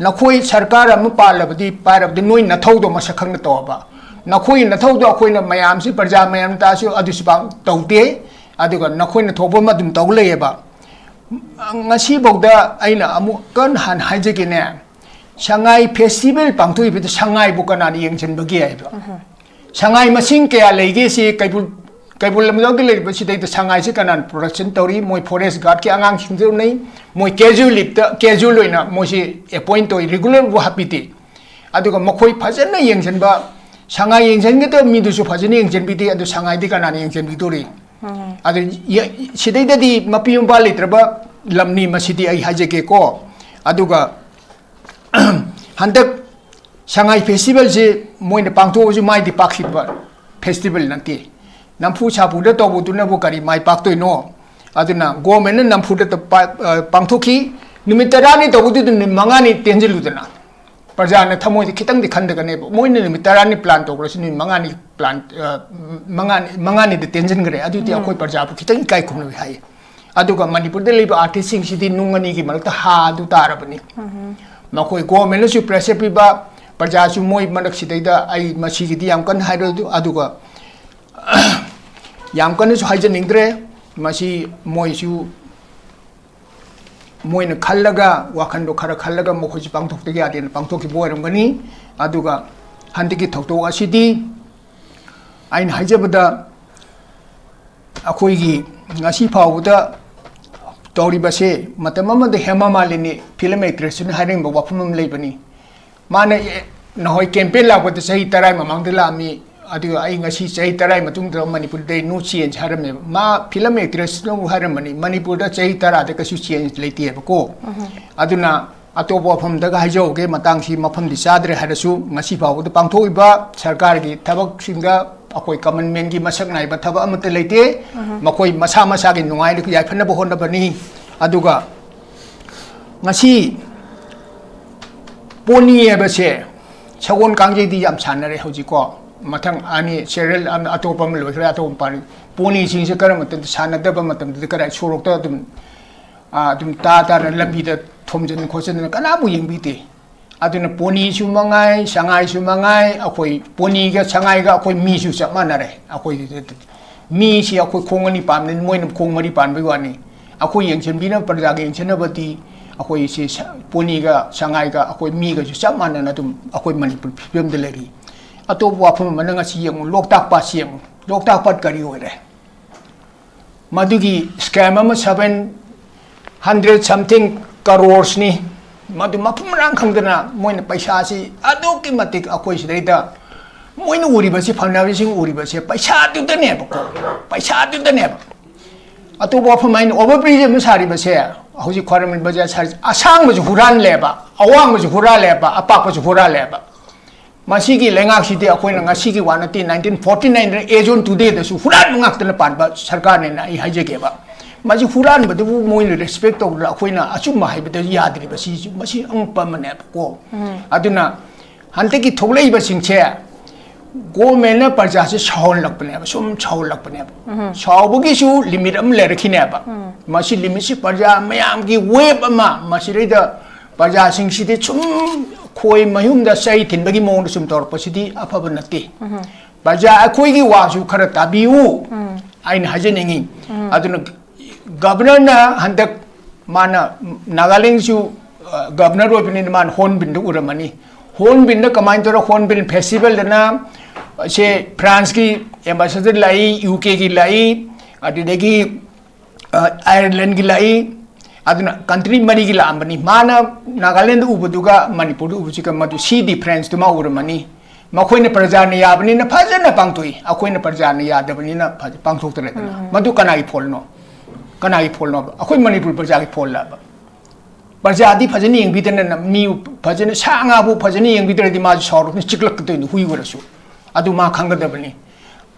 ꯅꯈꯣꯏ ꯁꯔꯀꯥꯔ ꯑꯃ ꯄꯥꯜꯂꯕꯗꯤ, ꯄꯥꯏꯔꯕꯗꯤ ꯅꯣꯏ ꯅꯊꯧꯗꯣ ꯃꯁꯛ ꯈꯪꯅ ꯇꯧꯑꯕ꯫ ꯅꯈꯣꯏ ꯅꯊꯧꯗꯣ ꯑꯩꯈꯣꯏꯅ ꯃꯌꯥꯝꯁꯤ, ꯄ꯭ꯔꯖꯥ ꯃꯌꯥꯝ ꯇꯥꯁꯨ ꯑꯗꯨꯁꯨ ꯄꯥꯛ ꯇꯧꯗꯦ꯫ ꯑꯗꯨꯒ ꯅꯈꯣꯏꯅ ꯊꯣꯛꯄ ꯑꯃ ꯑꯗꯨꯝ ꯇꯧ ꯂꯩꯌꯦꯕ꯫ ꯉꯁꯤꯐꯥꯎꯗ ꯑꯩꯅ ꯑꯃꯨꯛ ꯀꯟꯅ ꯍꯥꯟꯅ ꯍꯥꯏꯖꯒꯦꯅꯦ, ꯁꯉꯥꯏ ꯐꯦꯁꯇꯤꯚꯦꯜ ꯄꯥꯡꯊꯣꯛꯏꯕꯗ ꯁꯉꯥꯏꯕꯨ ꯀꯅꯥꯅ ꯌꯦꯡꯁꯤꯟꯕꯒꯦ ꯍꯥꯏꯕ꯫ ꯁꯉꯥꯏ ꯃꯁꯤꯡ ꯀꯌꯥ ꯂꯩꯒꯦ ꯁꯤ ꯀꯩꯕꯨꯜ, ꯀꯩꯕꯨꯜ ꯂꯝꯖꯥꯎꯗ ꯂꯩꯔꯤꯕ ꯁꯤꯗꯩꯗ ꯁꯉꯥꯏꯁꯤ ꯀꯅꯥꯅ ꯄ꯭ꯔꯣꯗꯛꯁꯟ ꯇꯧꯔꯤ? ꯃꯣꯏ ꯐꯣꯔꯦꯁ ꯒꯥꯔꯗꯀꯤ ꯑꯉꯥꯡꯁꯤꯡꯗꯨ ꯅꯩ, ꯃꯣꯏ ꯀꯦꯖꯨꯋꯦꯜ ꯂꯤꯞꯇ, ꯀꯦꯖꯨꯋꯦꯜ ꯑꯣꯏꯅ ꯃꯣꯏꯁꯤ ꯑꯦꯄꯣꯏꯟ ꯇꯧꯏ, ꯔꯤꯒꯨꯂꯔꯕꯨ ꯍꯥꯞꯄꯤꯗꯦ꯫ ꯑꯗꯨꯒ ꯃꯈꯣꯏ ꯐꯖꯅ ꯌꯦꯡꯁꯤꯟꯕ, ꯁꯉꯥꯏ ꯌꯦꯡꯁꯤꯟꯒꯗꯕ ꯃꯤꯗꯨꯁꯨ ꯐꯖꯅ ꯌꯦꯡꯁꯤꯟꯕꯤꯗꯦ, ꯑꯗꯨ ꯁꯉꯥꯏꯗꯤ ꯀꯅꯥꯅ ꯌꯦꯡꯁꯤꯟꯕꯤꯗꯣꯔꯤ? ꯑꯗꯨ ꯌ-, ꯁꯤꯗꯩꯗꯗꯤ ꯃꯄꯤ ꯃꯄꯥ ꯂꯩꯇ꯭ꯔꯕ ꯂꯝꯅꯤ ꯃꯁꯤꯗꯤ, ꯑꯩ ꯍꯥꯏꯖꯒꯦꯀꯣ꯫ ꯑꯗꯨꯒ ꯍꯟꯗꯛ ꯁꯉꯥꯏ ꯐꯦꯁꯇꯤꯚꯦꯜꯁꯤ ꯃꯣꯏꯅ ꯄꯥꯡꯊꯣꯛꯑꯁꯨ ꯃꯥꯏꯗꯤ ꯄꯥꯛꯈꯤꯕ ꯐꯦꯁꯇꯤꯚꯦꯜ ꯅꯠꯇꯦ꯫ ꯅꯝꯐꯨ ꯁꯥꯐꯨꯗ ꯇꯧꯕꯗꯨꯅꯕꯨ ꯀꯔꯤ ꯃꯥꯏ ꯄꯥꯛꯇꯣꯏꯅꯣ? ꯑꯗꯨꯅ ꯒꯣꯔꯃꯦꯟꯅ ꯅꯝꯐꯨꯗ ꯇ-, ꯄꯥ-, ꯑ, ꯄꯥꯡꯊꯣꯛꯈꯤ꯫ ꯅꯨꯃꯤꯠ ꯇꯔꯥꯅꯤ ꯇꯧꯕꯗꯨꯗ ꯅꯨꯃꯤꯠ ꯃꯉꯥꯅꯤ ꯇꯦꯟꯁꯤꯜꯂꯨꯗꯅ꯫ ꯄ꯭ꯔꯖꯥꯅ ꯊꯃꯣꯏꯗ ꯈꯤꯇꯪꯗꯤ ꯈꯟꯗꯒꯅꯦꯕ꯫ ꯃꯣꯏꯅ ꯅꯨꯃꯤꯠ ꯇꯔꯥꯅꯤ ꯄ꯭ꯂꯥꯟ ꯇꯧꯈ꯭ꯔꯁꯨ ꯅꯨꯃꯤꯠ ꯃꯉꯥꯅꯤ ꯄ꯭ꯂꯥꯟ, ꯑ, ꯃꯉꯥꯅꯤ, ꯃꯉꯥꯅꯤꯗ ꯇꯦꯟꯁꯤꯟꯈ꯭ꯔꯦ꯫ ꯑꯗꯨꯗꯤ ꯑꯩꯈꯣꯏ ꯄ꯭ꯔꯖꯥꯕꯨ ꯈꯤꯇꯪ ꯏꯀꯥꯏ ꯈꯨꯝꯅꯕ ꯍꯥꯏꯌꯦ꯫ ꯑꯗꯨꯒ ꯃꯅꯤꯄꯨꯔꯗ ꯂꯩꯕ ꯑꯥꯔꯇꯤꯁꯁꯤꯡꯁꯤꯗꯤ ꯅꯨꯡ ꯑꯅꯤꯒꯤ ꯃꯔꯛꯇ ꯍꯥ ꯑꯗꯨ ꯇꯥꯔꯕꯅꯤ꯫ ꯃꯈꯣꯏ ꯒꯣꯔꯃꯦꯟꯅꯁꯨ ꯄ꯭ꯔꯦꯁꯔ ꯄꯤꯕ, ꯄ꯭ꯔꯖꯥꯁꯨ ꯃꯣꯏ ꯃꯔꯛꯁꯤꯗꯩꯗ ꯑꯩ ꯃꯁꯤꯒꯤꯗꯤ ꯌꯥꯝ ꯀꯟꯅ ꯍꯥꯏꯔꯣꯏ꯫ ꯑꯗꯨ-, ꯑꯗꯨꯒ ꯌꯥꯝ ꯀꯟꯅꯁꯨ ꯍꯥꯏꯖꯅꯤꯡꯗ꯭ꯔꯦ꯫ ꯃꯁꯤ ꯃꯣꯏꯁꯨ ꯃꯣꯏꯅ ꯈꯜꯂꯒ, ꯋꯥꯈꯟꯗꯣ ꯈꯔ ꯈꯜꯂꯒ ꯃꯈꯣꯏꯁꯨ ꯄꯥꯡꯊꯣꯛꯇ ꯌꯥꯗꯦꯅ ꯄꯥꯡꯊꯣꯛꯈꯤꯕ ꯑꯣꯏꯔꯝꯒꯅꯤ꯫ ꯑꯗꯨꯒ ꯍꯟꯗꯛꯀꯤ ꯊꯧꯗꯣꯛ ꯑꯁꯤꯗꯤ ꯑꯩꯅ ꯍꯥꯏꯖꯕꯗ ꯑꯩꯈꯣꯏꯒꯤ ꯉꯁꯤ ꯐꯥꯎꯕꯗ ꯇꯧꯔꯤꯕꯁꯦ, ꯃꯇꯝ ꯑꯃꯗ ꯍꯦꯃꯥ ꯃꯥꯂꯤꯅꯤ ꯐꯤꯂꯝ ꯑꯦꯛꯇ꯭ꯔꯦꯁꯇꯨꯅ ꯍꯥꯏꯔꯝꯕ ꯋꯥꯐꯝ ꯑꯃ ꯂꯩꯕꯅꯤ꯫ ꯃꯥꯅ, ꯑꯦ, ꯅꯍꯣꯏ ꯀꯦꯝꯄꯦꯟ ꯂꯥꯛꯄꯗ ꯆꯍꯤ ꯇꯔꯥ ꯃꯃꯥꯡꯗ ꯂꯥꯛꯑꯝꯃꯤ, ꯑꯗꯨꯒ ꯑꯩ ꯉꯁꯤ ꯆꯍꯤ ꯇꯔꯥ ꯃꯇꯨꯡꯗ ꯃꯅꯤꯄꯨꯔꯗ no change ꯍꯥꯏꯔꯝꯃꯦꯕ꯫ ꯃꯥ ꯐꯤꯂꯝ ꯑꯦꯛꯇ꯭ꯔꯦꯁꯅꯕꯨ ꯍꯥꯏꯔꯝꯕꯅꯤ, ꯃꯅꯤꯄꯨꯔꯗ ꯆꯍꯤ ꯇꯔꯥꯗ ꯀꯩꯁꯨ change ꯂꯩꯇꯦꯕꯀꯣ꯫ ꯑꯗꯨꯅ ꯑꯇꯣꯞꯄ ꯃꯐꯝꯗꯒ ꯍꯥꯏꯖꯍꯧꯒꯦ, ꯃꯇꯥꯡꯁꯤ ꯃꯐꯝꯗꯤ ꯆꯥꯗ꯭ꯔꯦ ꯍꯥꯏꯔꯁꯨ, ꯉꯁꯤ ꯐꯥꯎꯕꯗ ꯄꯥꯡꯊꯣꯛꯏꯕ ꯁꯔꯀꯥꯔꯒꯤ ꯊꯕꯛꯁꯤꯡꯗ ꯑꯩꯈꯣꯏ ꯀꯃꯟ ꯃꯦꯟꯒꯤ ꯃꯁꯛ ꯅꯥꯏꯕ ꯊꯕꯛ ꯑꯃꯠꯇ ꯂꯩꯇꯦ꯫ ꯃꯈꯣꯏ ꯃꯁꯥ ꯃꯁꯥꯒꯤ ꯅꯨꯡꯉꯥꯏ ꯌꯥꯏꯐꯅꯕ ꯍꯣꯠꯅꯕꯅꯤ꯫ ꯑꯗꯨꯒ ꯉꯁꯤ ꯄꯣꯅꯤ ꯍꯥꯏꯕꯁꯦ ꯁꯒꯣꯜ ꯀꯥꯡꯖꯩꯗꯤ ꯌꯥꯝ ꯁꯥꯟꯅꯔꯦ ꯍꯧꯖꯤꯛꯀꯣ꯫ ꯃꯊꯪ ꯑꯅꯤ serial ꯑꯃ, ꯑꯇꯣꯞꯄ ꯑꯃ ꯂꯣꯏꯈ꯭ꯔꯦ, ꯑꯇꯣꯞꯄ ꯄꯥꯔꯤ꯫ ꯄꯣꯅꯤꯁꯤꯡꯁꯦ ꯀꯔꯝꯕ ꯃꯇꯝꯗ ꯁꯥꯟꯅꯗꯕ ꯃꯇꯝꯗꯗꯤ ꯀꯗꯥꯏ ꯁꯣꯔꯣꯛꯇ ꯑꯗꯨꯝ, ꯑꯥ, ꯑꯗꯨꯝ ꯇꯥ ꯇꯥꯅ ꯂꯝꯕꯤꯗ ꯊꯣꯝꯖꯤꯟ ꯈꯣꯠꯆꯤꯟꯗꯅ ꯀꯅꯥꯕꯨ ꯌꯦꯡꯕꯤꯗꯦ꯫ ꯑꯗꯨꯅ ꯄꯣꯅꯤꯁꯨ ꯃꯉꯥꯏ, ꯁꯉꯥꯏꯁꯨ ꯃꯉꯥꯏ, ꯑꯩꯈꯣꯏ ꯄꯣꯅꯤꯒ ꯁꯉꯥꯏꯒ ꯑꯩꯈꯣꯏ ꯃꯤꯁꯨ ꯆꯞ ꯃꯥꯟꯅꯔꯦ꯫ ꯑꯩꯈꯣꯏ ꯃꯤꯁꯤ ꯑꯩꯈꯣꯏ ꯈꯣꯡ ꯑꯅꯤ ꯄꯥꯟꯕꯅꯤ, ꯃꯣꯏꯅ ꯈꯣꯡ ꯃꯔꯤ ꯄꯥꯟꯕꯒꯤ ꯋꯥꯅꯤ꯫ ꯑꯩꯈꯣꯏ ꯌꯦꯡꯁꯤꯟꯕꯤꯅꯕ, ꯄ꯭ꯔꯖꯥꯒꯤ ꯌꯦꯡꯁꯤꯟꯅꯕꯗꯤ ꯑꯩꯈꯣꯏꯁꯤ ꯁ-, ꯄꯣꯅꯤꯒ ꯁꯉꯥꯏꯒ ꯑꯩꯈꯣꯏ ꯃꯤꯒꯁꯨ ꯆꯞ ꯃꯥꯟꯅꯅ ꯑꯗꯨꯝ ꯑꯩꯈꯣꯏ ꯃꯅꯤꯄꯨꯔ ꯐꯤꯕꯝꯗ ꯂꯩꯔꯤ꯫ ꯑꯇꯣꯞꯄ ꯋꯥꯐꯝ ꯑꯃꯅ ꯉꯁꯤ ꯌꯦꯡꯉꯨ, ꯂꯣꯛꯇꯥꯛ ꯄꯥꯠꯁꯤ ꯌꯦꯡꯉꯨ, ꯂꯣꯛꯇꯥꯛ ꯄꯥꯠ ꯀꯔꯤ ꯑꯣꯏꯔꯦ? ꯃꯗꯨꯒꯤ scam ꯑꯃ seven hundred something crores ꯅꯤ꯫ ꯃꯗꯨ ꯃꯐꯝ ꯃꯔꯥꯡ ꯈꯪꯗꯅ ꯃꯣꯏꯅ ꯄꯩꯁꯥꯁꯤ ꯑꯗꯨꯛꯀꯤ ꯃꯇꯤꯛ ꯑꯩꯈꯣꯏ ꯁꯤꯗꯩꯗ ꯃꯣꯏꯅ ꯎꯔꯤꯕꯁꯤ, ꯐꯪꯅꯕꯁꯤꯡ ꯎꯔꯤꯕꯁꯦ ꯄꯩꯁꯥꯗꯨꯗꯅꯦꯕꯀꯣ, ꯄꯩꯁꯥꯗꯨꯗꯅꯦꯕ꯫ ꯑꯇꯣꯞꯄ ꯋꯥꯐꯝ ꯑꯩꯅ over bridge ꯑꯃ ꯁꯥꯔꯤꯕꯁꯦ, ꯍꯧꯖꯤꯛ ꯈ꯭ꯋꯥꯏꯔꯝꯕꯟ ꯕꯖꯥꯔ ꯁꯥꯔꯤꯁꯦ, ꯑꯁꯥꯡꯕꯁꯨ ꯍꯨꯔꯥꯜꯂꯦꯕ, ꯑꯋꯥꯡꯕꯁꯨ ꯍꯨꯔꯥꯜꯂꯦꯕ, ꯑꯄꯥꯛꯄꯁꯨ ꯍꯨꯔꯥꯜꯂꯦꯕ꯫ ꯃꯁꯤꯒꯤ ꯂꯩꯉꯥꯛꯁꯤꯗꯤ ꯑꯩꯈꯣꯏꯅ ꯉꯁꯤꯒꯤ ꯋꯥ ꯅꯠꯇꯦ, nineteen forty nine the as on today ꯗꯁꯨ ꯍꯨꯔꯥꯟꯕ ꯉꯥꯛꯇꯅ ꯄꯥꯟꯕ ꯁꯔꯀꯥꯔꯅꯦꯅ ꯑꯩ ꯍꯥꯏꯖꯒꯦꯕ꯫ ꯃꯁꯤ ꯍꯨꯔꯥꯟꯕꯗꯨꯕꯨ ꯃꯣꯏꯅ respect ꯇꯧꯗꯅ ꯑꯩꯈꯣꯏꯅ ꯑꯆꯨꯝꯕ ꯍꯥꯏꯕꯗ ꯌꯥꯗ꯭ꯔꯤꯕ, ꯁꯤꯁꯨ ꯃꯁꯤ ꯑꯉꯛꯄ ꯑꯃꯅꯦꯕꯀꯣ꯫ ꯑꯗꯨꯅ ꯍꯟꯗꯛꯀꯤ ꯊꯣꯛꯂꯛꯏꯕꯁꯤꯡꯁꯦ government ꯅ ꯄ꯭ꯔꯖꯥꯁꯦ ꯁꯥꯎꯍꯜꯂꯛꯄꯅꯦꯕ, ꯁꯨꯝ ꯁꯥꯎꯍꯜꯂꯛꯄꯅꯦꯕ꯫ ꯁꯥꯎꯕꯒꯤꯁꯨ limit ꯑꯃ ꯂꯩꯔꯛꯈꯤꯅꯦꯕ꯫ ꯃꯁꯤ limit ꯁꯤ ꯄ꯭ꯔꯖꯥ ꯃꯌꯥꯝꯒꯤ wave ꯑꯃ, ꯃꯁꯤꯗꯩꯗ ꯄ꯭ꯔꯖꯥꯁꯤꯡꯁꯤꯗꯤ ꯁꯨꯝ ꯈꯣꯏ ꯃꯌꯨꯝꯗ ꯆꯩ ꯊꯤꯟꯕꯒꯤ ꯃꯑꯣꯡꯗ ꯁꯨꯝ ꯇꯧꯔꯛꯄꯁꯤꯗꯤ ꯑꯐꯕ ꯅꯠꯇꯦ꯫ ꯄ꯭ꯔꯖꯥ ꯑꯩꯈꯣꯏꯒꯤ ꯋꯥꯁꯨ ꯈꯔ ꯇꯥꯕꯤꯌꯨ, ꯑꯩꯅ ꯍꯥꯏꯖꯅꯤꯡꯉꯤ꯫ ꯑꯗꯨꯅ Governor ꯅ ꯍꯟꯗꯛ ꯃꯥꯅ ꯅꯥꯒꯥꯂꯦꯟꯒꯤꯁꯨ, ꯑ, Governor ꯑꯣꯏꯕꯅꯤꯅ ꯃꯥꯅ Hornbill ꯗꯨ ꯎꯔꯝꯃꯅꯤ꯫ Hornbill ꯅ ꯀꯃꯥꯏꯅ ꯇꯧꯔ Hornbill Festival ꯗꯅ ꯁꯦ France ꯀꯤ ambassador ꯂꯥꯛꯏ, U K ꯒꯤ ꯂꯥꯛꯏ, ꯑꯗꯨꯗꯒꯤ, ꯑ, Ireland ꯒꯤ ꯂꯥꯛꯏ, ꯑꯗꯨꯅ country ꯃꯔꯤꯒꯤ ꯂꯥꯛꯑꯝꯕꯅꯤ꯫ ꯃꯥꯅ ꯅꯥꯒꯥꯂꯦꯟꯗ ꯎꯕꯗꯨꯒ ꯃꯅꯤꯄꯨꯔꯗ ꯎꯕꯁꯤꯒ ꯃꯗꯨ ꯁꯤ difference ꯇꯨꯃ ꯎꯔꯝꯃꯅꯤ꯫ ꯃꯈꯣꯏꯅ ꯄ꯭ꯔꯖꯥꯅ ꯌꯥꯕꯅꯤꯅ ꯐꯖꯅ ꯄꯥꯡꯊꯣꯛꯏ, ꯑꯩꯈꯣꯏꯅ ꯄ꯭ꯔꯖꯥꯅ ꯌꯥꯗꯕꯅꯤꯅ ꯐꯖ-, ꯄꯥꯡꯊꯣꯛꯇꯔꯦꯗꯅ꯫ ꯎꯝ꯫ ꯃꯗꯨ ꯀꯅꯥꯒꯤ fault ꯅꯣ? ꯀꯅꯥꯒꯤ fault ꯅꯣꯕ? ꯑꯩꯈꯣꯏ ꯃꯅꯤꯄꯨꯔ ꯄ꯭ꯔꯖꯥꯒꯤ fault ꯂꯕ? ꯄ꯭ꯔꯖꯥꯗꯤ ꯐꯖꯅ ꯌꯦꯡꯕꯤꯗꯅ, ꯃꯤ ꯐꯖꯅ, ꯁꯥ ꯉꯥꯕꯨ ꯐꯖꯅ ꯌꯦꯡꯕꯤꯗ꯭ꯔꯗꯤ ꯃꯥꯁꯨ ꯁꯥꯎꯔꯛꯇꯣꯏꯅꯤ, ꯆꯤꯛꯂꯛꯀꯗꯣꯏꯅꯤ ꯍꯨꯏ ꯑꯣꯏꯔꯁꯨ꯫ ꯑꯗꯨ ꯃꯥ ꯈꯪꯒꯗꯕꯅꯤ꯫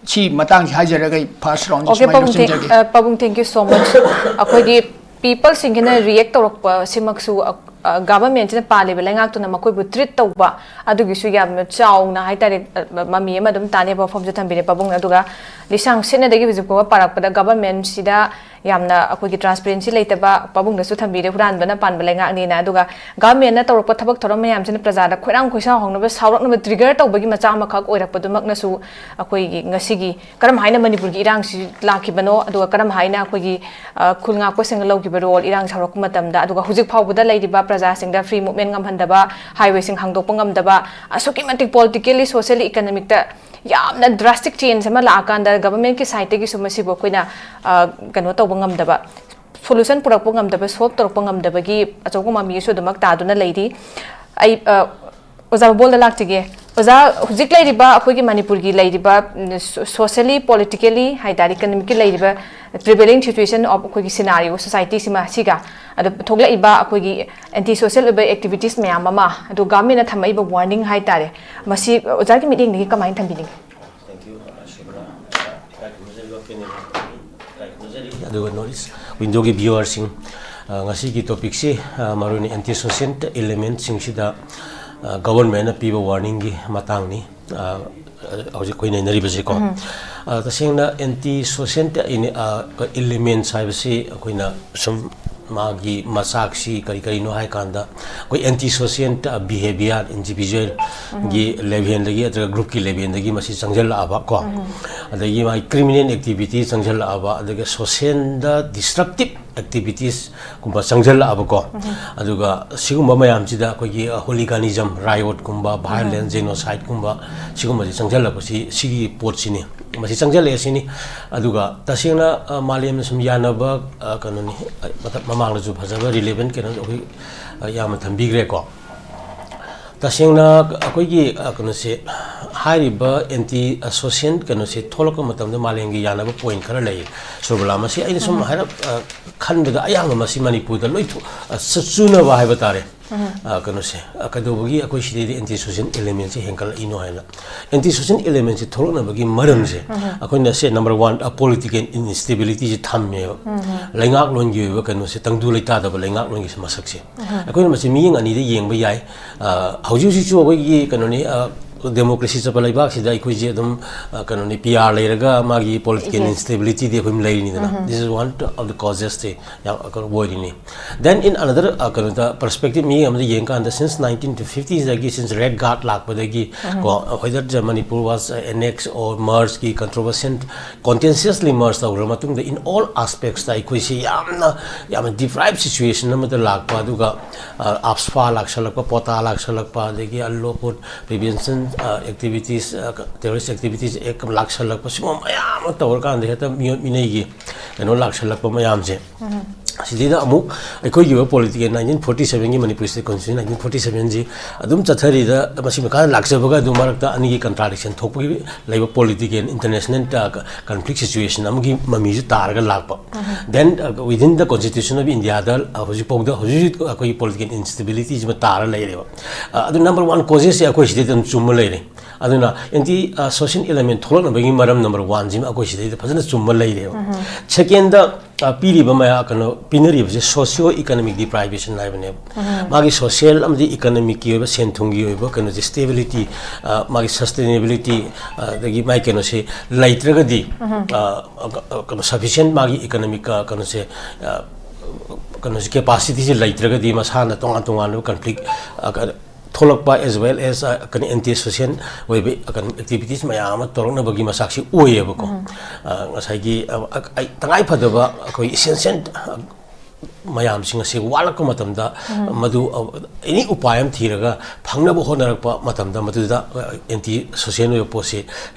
ꯁꯤ ꯃꯇꯥꯡꯁꯤ ꯍꯥꯏꯖꯔꯒ ꯑꯩ first round ꯁꯤ Okay, ꯁꯨꯃꯥꯏꯅ ꯄꯥꯕꯨꯡ, thank-, ꯂꯣꯏꯁꯤꯟꯖꯒꯦ꯫ ꯑ, ꯄꯥꯕꯨꯡ, thank you so much꯫ ꯑꯩꯈꯣꯏꯗꯤ people ꯁꯤꯡꯁꯤꯅ react ꯇꯧꯔꯛꯄ ꯁꯤꯃꯛꯁꯨ, ꯑ, ꯑ, government ꯁꯤꯅ ꯄꯥꯜꯂꯤꯕ ꯂꯩꯉꯥꯛꯇꯨꯅ ꯃꯈꯣꯏꯕꯨ treat ꯇꯧꯕ, ꯑꯗꯨꯒꯤꯁꯨ ꯌꯥꯝꯅ ꯆꯥꯎꯅ ꯍꯥꯏꯇꯥꯔꯦ, ꯑ, ꯃ-, ꯃꯃꯤ ꯑꯃ ꯑꯗꯨꯝ ꯇꯥꯅꯦꯕ ꯋꯥꯐꯝꯁꯦ ꯊꯝꯕꯤꯔꯦ ꯄꯥꯕꯨꯡꯅ꯫ ꯑꯗꯨꯒ ꯂꯤꯁꯥꯡ ꯁꯤꯠꯅꯗꯒꯤ ꯍꯧꯖꯤꯛ ꯐꯥꯎꯕ ꯄꯥꯔꯛꯄꯗ government ꯁꯤꯗ ꯌꯥꯝꯅ ꯑꯩꯈꯣꯏꯒꯤ ꯇ꯭ꯔꯥꯟꯁꯄꯦꯔꯦꯟꯁꯤ ꯂꯩꯇꯕ, ꯄꯥꯕꯨꯡꯗꯁꯨ ꯊꯝꯕꯤꯔꯦ, ꯍꯨꯔꯥꯟꯕꯅ ꯄꯥꯟꯕ ꯂꯩꯉꯥꯛꯅꯤꯅ꯫ ꯑꯗꯨꯒ ꯒꯚꯔꯟꯃꯦꯟꯠꯅ ꯇꯧꯔꯛꯄ ꯊꯕꯛ ꯊꯧꯔꯝ ꯃꯌꯥꯝꯁꯤꯅ ꯄ꯭ꯔꯖꯥꯗ ꯈꯣꯏꯔꯥꯡ ꯈꯣꯏꯁꯥꯎ ꯍꯧꯅꯕ, ꯁꯥꯎꯔꯛꯅꯕ ꯇ꯭ꯔꯤꯒꯔ ꯇꯧꯕꯒꯤ ꯃꯆꯥꯛ ꯑꯃꯈꯛ ꯑꯣꯏꯔꯛꯄꯗꯨꯃꯛꯅꯁꯨ ꯑꯩꯈꯣꯏꯒꯤ ꯉꯁꯤꯒꯤ ꯀꯔꯝ ꯍꯥꯏꯅ ꯃꯅꯤꯄꯨꯔꯒꯤ ꯏꯔꯥꯡꯁꯤ ꯂꯥꯛꯈꯤꯕꯅꯣ, ꯑꯗꯨꯒ ꯀꯔꯝ ꯍꯥꯏꯅ ꯑꯩꯈꯣꯏꯒꯤ, ꯑ, ꯈꯨꯜ ꯉꯥꯛꯄꯁꯤꯡꯅ ꯂꯧꯈꯤꯕ ꯔꯣꯜ, ꯏꯔꯥꯡ ꯁꯥꯎꯔꯛꯄ ꯃꯇꯝꯗ, ꯑꯗꯨꯒ ꯍꯧꯖꯤꯛ ꯐꯥꯎꯕꯗ ꯂꯩꯔꯤꯕ ꯄ꯭ꯔꯖꯥꯁꯤꯡꯗ ꯐ꯭ꯔꯤ ꯃꯨꯚꯃꯦꯟꯠ ꯉꯝꯍꯟꯗꯕ, ꯍꯥꯏꯋꯦꯁꯤꯡ ꯍꯥꯡꯗꯣꯛꯄ ꯉꯝꯗꯕ, ꯑꯁꯨꯛꯀꯤ ꯃꯇꯤꯛ ꯄꯣꯂꯤꯇꯤꯀꯦꯜꯂꯤ, ꯁꯣꯁꯤꯌꯦꯜꯂꯤ, ꯏꯀꯅꯣꯃꯤꯛꯇ ꯌꯥꯝꯅ ꯗ꯭ꯔꯥꯁꯇꯤꯛ ꯆꯦꯟꯖ ꯑꯃ ꯂꯥꯛꯑꯀꯥꯟꯗ ꯒꯚꯔꯟꯃꯦꯟꯠꯀꯤ ꯁꯥꯏꯠꯇꯒꯤꯁꯨ ꯃꯁꯤꯕꯨ ꯑꯩꯈꯣꯏꯅ, ꯑ, ꯀꯩꯅꯣ ꯇꯧꯕ ꯉꯝꯗꯕ, ꯁꯣꯂꯨꯁꯟ ꯄꯨꯔꯛꯄ ꯉꯝꯗꯕ, ꯁꯣꯜꯕ ꯇꯧꯔꯛꯄ ꯉꯝꯗꯕꯒꯤ ꯑꯆꯧꯕ ꯃꯃꯤ ꯑꯃꯁꯨ ꯑꯗꯨꯃꯛ ꯇꯥꯗꯨꯅ ꯂꯩꯔꯤ꯫ ꯑꯩ, ꯑ, ꯑꯣꯖꯥ ꯕꯕꯣꯜꯗ ꯂꯥꯛꯆꯒꯦ꯫ ꯑꯣꯖꯥ, ꯍꯧꯖꯤꯛ ꯂꯩꯔꯤꯕ ꯑꯩꯈꯣꯏꯒꯤ ꯃꯅꯤꯄꯨꯔꯒꯤ ꯂꯩꯔꯤꯕ, ꯎꯝ, ꯁꯣ-, ꯁꯣꯁꯤꯌꯦꯜꯂꯤ, ꯄꯣꯂꯤꯇꯤꯀꯦꯜꯂꯤ ꯍꯥꯏ ꯇꯥꯔꯦ, ꯏꯀꯅꯣꯃꯤꯛꯀꯤ ꯂꯩꯔꯤꯕ ꯄ꯭ꯔꯤꯚꯦꯂꯤꯡ ꯁꯤꯆꯨꯋꯦꯁꯟ ꯑꯣꯐ ꯑꯩꯈꯣꯏꯒꯤ ꯁꯤꯅꯥꯔꯤꯑꯣ, ꯁꯣꯁꯥꯏꯇꯤꯁꯤꯃ, ꯁꯤꯒ ꯑꯗ ꯊꯣꯛꯂꯛꯏꯕ ꯑꯩꯈꯣꯏꯒꯤ ꯑꯦꯟꯇꯤ ꯁꯣꯁꯤꯌꯦꯜ ꯑꯣꯏꯕ ꯑꯦꯛꯇꯤꯚꯤꯇꯤꯁ ꯃꯌꯥꯝ ꯑꯃ, ꯑꯗꯨ ꯒꯚꯔꯟꯃꯦꯟꯠꯅ ꯊꯝꯃꯛꯏꯕ ꯋꯥꯔꯅꯤꯡ ꯍꯥꯏ ꯇꯥꯔꯦ, ꯃꯁꯤ ꯑꯣꯖꯥꯒꯤ ꯃꯤꯠꯌꯦꯡꯗꯒꯤ ꯀꯃꯥꯏꯅ ꯊꯝꯕꯤꯅꯤꯡꯉꯤ? Thank you, uh, ꯁꯤꯕ꯭ꯔꯥ꯫ ꯏꯀꯥꯏ ꯈꯨꯝꯅꯖꯔꯤꯕ ꯄꯦꯅꯦꯜ ꯏꯀꯥꯏ ꯈꯨꯝꯅꯖꯔꯤ꯫ ꯑꯗꯨꯒ ꯅꯣꯔꯠ ꯏꯁ ꯋꯤꯟꯗꯣꯒꯤ ꯚ꯭ꯌꯨꯋꯔꯁꯤꯡ, ꯑ, ꯉꯁꯤꯒꯤ ꯇꯣꯄꯤꯛꯁꯤ, ꯑ, ꯃꯔꯨꯑꯣꯏꯅ ꯑꯦꯟꯇꯤ ꯁꯣꯁꯤꯌꯦꯜ ꯑꯦꯂꯤꯃꯦꯟꯠꯁꯤꯡꯁꯤꯗ, ꯑ, ꯒꯚꯔꯟꯃꯦꯟꯠꯅ ꯄꯤꯕ ꯋꯥꯔꯅꯤꯡꯒꯤ ꯃꯇꯥꯡꯅꯤ꯫ ꯑ, ꯍꯧꯖꯤꯛ ꯑꯩꯈꯣꯏ ꯅꯩꯅꯔꯤꯕꯁꯤꯀꯣ꯫ ꯑ, ꯇꯁꯦꯡꯅ ꯑꯦꯟꯇꯤ ꯁꯣꯁꯤꯌꯦꯜ ꯑꯦꯂꯤꯃꯦꯟꯠꯁ ꯍꯥꯏꯕꯁꯤ ꯑꯩꯈꯣꯏꯅ ꯁꯨꯝ ꯃꯥꯒꯤ ꯃꯆꯥꯛꯁꯤ ꯀꯔꯤ ꯀꯔꯤꯅꯣ ꯍꯥꯏ ꯀꯥꯟꯗ, ꯑꯩꯈꯣꯏ ꯑꯦꯟꯇꯤ ꯁꯣꯁꯤꯌꯦꯜ ꯕꯤꯍꯦꯕꯤꯌꯔ, ꯏꯟꯗꯤꯚꯤꯖꯨꯋꯦꯜꯒꯤ ꯂꯦꯚꯦꯜꯗꯒꯤ ꯅꯠꯇ꯭ꯔꯒ ꯒ꯭ꯔꯨꯞꯀꯤ ꯂꯦꯚꯦꯜꯗꯒꯤ ꯃꯁꯤ ꯆꯪꯁꯤꯜꯂꯛꯑꯕ ꯀꯣ, ꯑꯗꯒꯤ ꯃꯥꯒꯤ ꯀ꯭ꯔꯤꯃꯤꯅꯦꯜ ꯑꯦꯛꯇꯤꯚꯤꯇꯤ ꯆꯪꯁꯤꯜꯂꯛꯑꯕ, ꯑꯗꯨꯒ ꯁꯣꯁꯤꯌꯦꯜꯗ ꯗꯤꯁꯇ꯭ꯔꯛꯇꯤꯞ ꯑꯦꯛꯇꯤꯚꯤꯇꯤꯁꯀꯨꯝꯕ ꯆꯪꯁꯤꯜꯂꯛꯑꯕꯀꯣ꯫ ꯑꯗꯨꯒ ꯁꯤꯒꯨꯝꯕ ꯃꯌꯥꯝꯁꯤꯗ ꯑꯩꯈꯣꯏꯒꯤ ꯍꯣꯂꯤꯒꯥꯅꯤꯖꯝ, ꯔꯥꯏꯑꯣꯠꯀꯨꯝꯕ, ꯚꯥꯏꯑꯣꯂꯦꯟꯁ, ꯖꯦꯅꯣꯁꯥꯏꯠꯀꯨꯝꯕ, ꯁꯤꯒꯨꯝꯕꯁꯤ ꯆꯪꯁꯤꯜꯂꯛꯄꯁꯤ, ꯁꯤꯒꯤ ꯄꯣꯠꯁꯤꯅꯤ, ꯃꯁꯤ ꯆꯪꯁꯤꯜꯂꯛꯑꯦ ꯁꯤꯅꯤ꯫ ꯑꯗꯨꯒ ꯇꯁꯦꯡꯅ, ꯑ, ꯃꯥꯂꯦꯝꯅ ꯁꯨꯝ ꯌꯥꯅꯕ, ꯑ, ꯀꯩꯅꯣꯅꯤ, ꯑ, ꯃꯇꯝ ꯃꯃꯥꯡꯗꯁꯨ ꯐꯖꯕ ꯔꯤꯂꯦꯚꯦꯟꯠ ꯀꯩꯅꯣ ꯑꯩꯈꯣꯏ, ꯑ, ꯌꯥꯝꯅ ꯊꯝꯕꯤꯈ꯭ꯔꯦꯀꯣ꯫ ꯇꯁꯦꯡꯅ ꯑꯩꯈꯣꯏꯒꯤ, ꯑ, ꯀꯩꯅꯣꯁꯦ, ꯍꯥꯏꯔꯤꯕ ꯑꯦꯟꯇꯤ ꯁꯣꯁꯤꯌꯦꯜ ꯀꯩꯅꯣꯁꯦ ꯊꯣꯛꯂꯛꯄ ꯃꯇꯝꯗ ꯃꯥꯂꯦꯝꯒꯤ ꯌꯥꯅꯕ ꯄꯣꯏꯟꯠ ꯈꯔ ꯂꯩ꯫ ꯁꯨꯔꯕꯂꯥ, ꯃꯁꯤ ꯑꯩꯅ ꯁꯨꯝ ꯍꯥꯏꯔꯞ, ꯑ, ꯈꯟꯕꯗ ꯑꯌꯥꯝꯕ ꯃꯁꯤ ꯃꯅꯤꯄꯨꯔꯗ ꯂꯣꯏ ꯊꯣꯛ-, ꯑ, ꯆ-, ꯆꯨꯅꯕ ꯍꯥꯏꯕ ꯇꯥꯔꯦ꯫ ꯑ, ꯀꯩꯅꯣꯁꯦ, ꯑ, ꯀꯩꯗꯧꯕꯒꯤ ꯑꯩꯈꯣꯏ ꯁꯤꯗꯩꯗ ꯑꯦꯟꯇꯤ ꯁꯣꯁꯤꯌꯦꯜ ꯑꯦꯂꯤꯃꯦꯟꯠꯁꯦ ꯍꯦꯟꯒꯠꯂꯛꯏꯅꯣ ꯍꯥꯏꯅ꯫ ꯑꯦꯟꯇꯤ ꯁꯣꯁꯤꯌꯦꯜ ꯑꯦꯂꯤꯃꯦꯟꯠꯁꯦ ꯊꯣꯛꯂꯛꯅꯕꯒꯤ ꯃꯔꯝꯁꯦ, ꯑꯩꯈꯣꯏꯅ ꯁꯦ ꯅꯝꯕꯔ ꯋꯥꯟ, ꯑ, ꯄꯣꯂꯤꯇꯤꯀꯦꯜ ꯏꯟꯁꯇꯦꯕꯤꯂꯤꯇꯤꯁꯦ ꯊꯝꯃꯦꯕ꯫ ꯂꯩꯉꯥꯛꯂꯣꯟꯒꯤ ꯑꯣꯏꯕ ꯀꯩꯅꯣꯁꯦ, ꯇꯪꯗꯨ ꯂꯩꯇꯥꯗꯕ ꯂꯩꯉꯥꯛꯂꯣꯟꯒꯤ ꯃꯁꯛꯁꯦ꯫ ꯑꯩꯈꯣꯏꯅ ꯃꯁꯤ ꯃꯤꯠꯌꯦꯡ ꯑꯅꯤꯗ ꯌꯦꯡꯕ ꯌꯥꯏ꯫ ꯑ, ꯍꯧꯖꯤꯛ ꯍꯧꯖꯤꯛꯁꯨ ꯑꯩꯈꯣꯏꯒꯤ ꯀꯩꯅꯣꯅꯤ, ꯑ, ꯗꯦꯃꯣꯀ꯭ꯔꯦꯁꯤ ꯆꯠꯄ ꯂꯩꯕꯥꯛꯁꯤꯗ ꯑꯩꯈꯣꯏꯁꯦ ꯑꯗꯨꯝ ꯑ, ꯀꯩꯅꯣꯅꯤ, ꯄꯤ ꯑꯥꯔ ꯂꯩꯔꯒ ꯃꯥꯒꯤ ꯄꯣꯂꯤꯇꯤꯀꯦꯜ Yes. ꯏꯟꯁꯇꯦꯕꯤꯂꯤꯇꯤꯗꯤ ꯑꯩꯈꯣꯏ ꯂꯩꯔꯤꯅꯤꯗꯅ꯫ This is one of the causes ꯁꯦ ꯌꯥꯝ ꯀꯩꯅꯣ ꯑꯣꯏꯔꯤꯅꯤ. Then in another ꯀꯩꯅꯣꯗ ꯄꯔꯁꯄꯦꯛꯇꯤꯞ ꯃꯤ ꯑꯃꯗ ꯌꯦꯡꯀꯥꯟꯗ, ꯁꯤꯟꯁ ꯅꯥꯏꯟꯇꯤꯟ ꯐꯤꯐꯇꯤꯁꯗꯒꯤ, ꯁꯤꯟꯁ ꯔꯦꯠ ꯒꯥꯔꯗ ꯂꯥꯛꯄꯗꯒꯤ ꯀꯣ, whether Manipur was annexed or merge ꯀꯤ ꯀꯟꯇ꯭ꯔꯣꯚꯔꯁꯤꯌꯦꯜ, ꯀꯣꯟꯇꯦꯟꯁꯤꯌꯁꯂꯤ ꯃꯔꯖ ꯇꯧꯈ꯭ꯔ ꯃꯇꯨꯡꯗ, in all aspects ꯇ ꯑꯩꯈꯣꯏꯁꯤ ꯌꯥꯝꯅ ꯌꯥꯝꯅ ꯗꯤꯄ꯭ꯔꯥꯏꯞ ꯁꯤꯆꯨꯋꯦꯁꯟ ꯑꯃꯗ ꯂꯥꯛꯄ, ꯑꯗꯨꯒ ꯑꯞꯁꯐꯥ ꯂꯥꯛꯁꯜꯂꯛꯄ, ꯄꯣꯇꯥ ꯂꯥꯛꯁꯜꯂꯛꯄ, ꯑꯗꯒꯤ unlawful prevention activities, terrorist activities ꯑꯦꯛ ꯂꯥꯛꯁꯜꯂꯛꯄ, ꯁꯤꯒꯨꯝꯕ ꯃꯌꯥꯝ ꯑꯃ ꯇꯧꯔꯀꯥꯟꯗ ꯍꯦꯛꯇ ꯃꯤꯑꯣꯠ ꯃꯤꯅꯩꯒꯤ ꯀꯩꯅꯣ ꯂꯥꯛꯁꯜꯂꯛꯄ ꯃꯌꯥꯝꯁꯦ, ꯁꯤꯗꯩꯗ ꯑꯃꯨꯛ ꯑꯩꯈꯣꯏꯒꯤ ꯑꯣꯏꯕ ꯄꯣꯂꯤꯇꯤꯀꯦꯜ, ꯅꯥꯏꯟꯇꯤꯟ ꯐꯣꯔꯇꯤ ꯁꯕꯦꯟꯒꯤ Manipur state constitution, nineteen forty ꯁꯕꯦꯟꯁꯤ ꯑꯗꯨꯝ ꯆꯠꯊꯔꯤꯗ, ꯃꯁꯤ ꯃꯈꯥ ꯂꯥꯛꯆꯕꯒ ꯑꯗꯨ ꯃꯔꯛꯇ ꯑꯅꯤꯒꯤ ꯀꯟꯇ꯭ꯔꯥꯗꯤꯛꯁꯟ ꯊꯣꯛꯄꯒꯤ ꯂꯩꯕ ꯄꯣꯂꯤꯇꯤꯀꯦꯜ ꯏꯟꯇꯔꯅꯦꯁꯅꯦꯜ ꯀꯟꯐ꯭ꯂꯤꯛ ꯁꯤꯆꯨꯋꯦꯁꯟ ꯑꯃꯒꯤ ꯃꯃꯤꯁꯨ ꯇꯥꯔꯒ ꯂꯥꯛꯄ. Then within the constitution of India ꯗ ꯍꯧꯖꯤꯛꯐꯥꯎꯗ ꯍꯧꯖꯤꯛ ꯍꯧꯖꯤꯛ ꯑꯩꯈꯣꯏꯒꯤ ꯄꯣꯂꯤꯇꯤꯀꯦꯜ ꯏꯟꯁꯇꯦꯕꯤꯂꯤꯇꯤꯁꯤꯃ ꯇꯥꯔ ꯂꯩꯔꯦꯕ. ꯑꯗꯨ ꯅꯝꯕꯔ ꯋꯥꯟ ꯀꯣꯖꯦꯁꯁꯦ ꯑꯩꯈꯣꯏ ꯁꯤꯗꯩꯗ ꯑꯗꯨꯝ ꯆꯨꯝꯃ ꯂꯩꯔꯦ. ꯑꯗꯨꯅ ꯑꯦꯟꯇꯤ ꯁꯣꯁꯤꯌꯦꯜ ꯏꯂꯦꯃꯦꯟ ꯊꯣꯛꯂꯛꯅꯕꯒꯤ ꯃꯔꯝ ꯅꯝꯕꯔ ꯋꯥꯟꯁꯤꯃ ꯑꯩꯈꯣꯏ ꯁꯤꯗꯩꯗ ꯐꯖꯅ ꯆꯨꯝꯃ ꯂꯩꯔꯦꯕ. ꯁꯦꯀꯦꯟꯗ, ꯄꯤꯔꯤꯕ ꯃꯌꯥꯝ ꯀꯩꯅꯣ ꯄꯤꯅꯔꯤꯕꯁꯦ ꯁꯣꯁꯤꯌꯣ ꯏꯀꯅꯣꯃꯤꯛ ꯗꯤꯄ꯭ꯔꯥꯏꯕꯦꯁꯟ ꯍꯥꯏꯕꯅꯦꯕ. ꯃꯥꯒꯤ ꯁꯣꯁꯤꯌꯦꯜ ꯑꯃꯗꯤ ꯏꯀꯅꯣꯃꯤꯛꯀꯤ ꯑꯣꯏꯕ, ꯁꯦꯟ ꯊꯨꯝꯒꯤ ꯑꯣꯏꯕ ꯀꯩꯅꯣꯁꯦ, ꯁ꯭ꯇꯦꯕꯤꯂꯤꯇꯤ, ꯃꯥꯒꯤ ꯁꯁꯇꯦꯅꯦꯕꯤꯂꯤꯇꯤ, ꯑꯗꯒꯤ ꯃꯥꯒꯤ ꯀꯩꯅꯣꯁꯦ ꯂꯩꯇ꯭ꯔꯒꯗꯤ, ꯀꯩꯅꯣ ꯁꯐꯤꯁꯤꯌꯦꯟ ꯃꯥꯒꯤ ꯏꯀꯅꯣꯃꯤꯛ ꯀꯩꯅꯣꯁꯦ, ꯀꯩꯅꯣꯁꯦ, ꯀꯦꯄꯥꯁꯤꯇꯤꯁꯦ ꯂꯩꯇ꯭ꯔꯒꯗꯤ ꯃꯁꯥꯅ ꯇꯣꯉꯥꯟ ꯇꯣꯉꯥꯟꯕ ꯀꯟꯐ꯭ꯂꯤꯛ ꯊꯣꯛꯂꯛꯄ, ꯑꯦꯖ ꯋꯦꯜ ꯑꯦꯁ ꯀꯩꯅꯣ ꯑꯦꯟꯇꯤ ꯁꯣꯁꯤꯌꯦꯜ ꯑꯣꯏꯕ ꯀꯩꯅꯣ ꯑꯦꯛꯇꯤꯚꯤꯇꯤꯁ ꯃꯌꯥꯝ ꯑꯃ ꯇꯧꯔꯛꯅꯕꯒꯤ ꯃꯁꯥꯛꯁꯤ ꯑꯣꯏꯌꯦꯕꯀꯣ. ꯉꯁꯥꯏꯒꯤ ꯇꯉꯥꯏ ꯐꯗꯕ ꯑꯩꯈꯣꯏ ꯏꯁꯦꯟꯁꯤꯌꯦꯜ ꯃꯌꯥꯝꯁꯤꯡ ꯑꯁꯤ ꯋꯥꯠꯂꯛꯄ ꯃꯇꯝꯗ, ꯃꯗꯨ ꯑꯦꯅꯤ ꯎꯄꯥꯏ ꯑꯃ ꯊꯤꯔꯒ ꯐꯪꯅꯕ ꯍꯣꯠꯅꯔꯛꯄ ꯃꯇꯝꯗ, ꯃꯗꯨꯗ ꯑꯦꯟꯇꯤ ꯁꯣꯁꯤꯌꯦꯜ ꯑꯣꯏꯕ ꯄꯣꯠꯁꯤ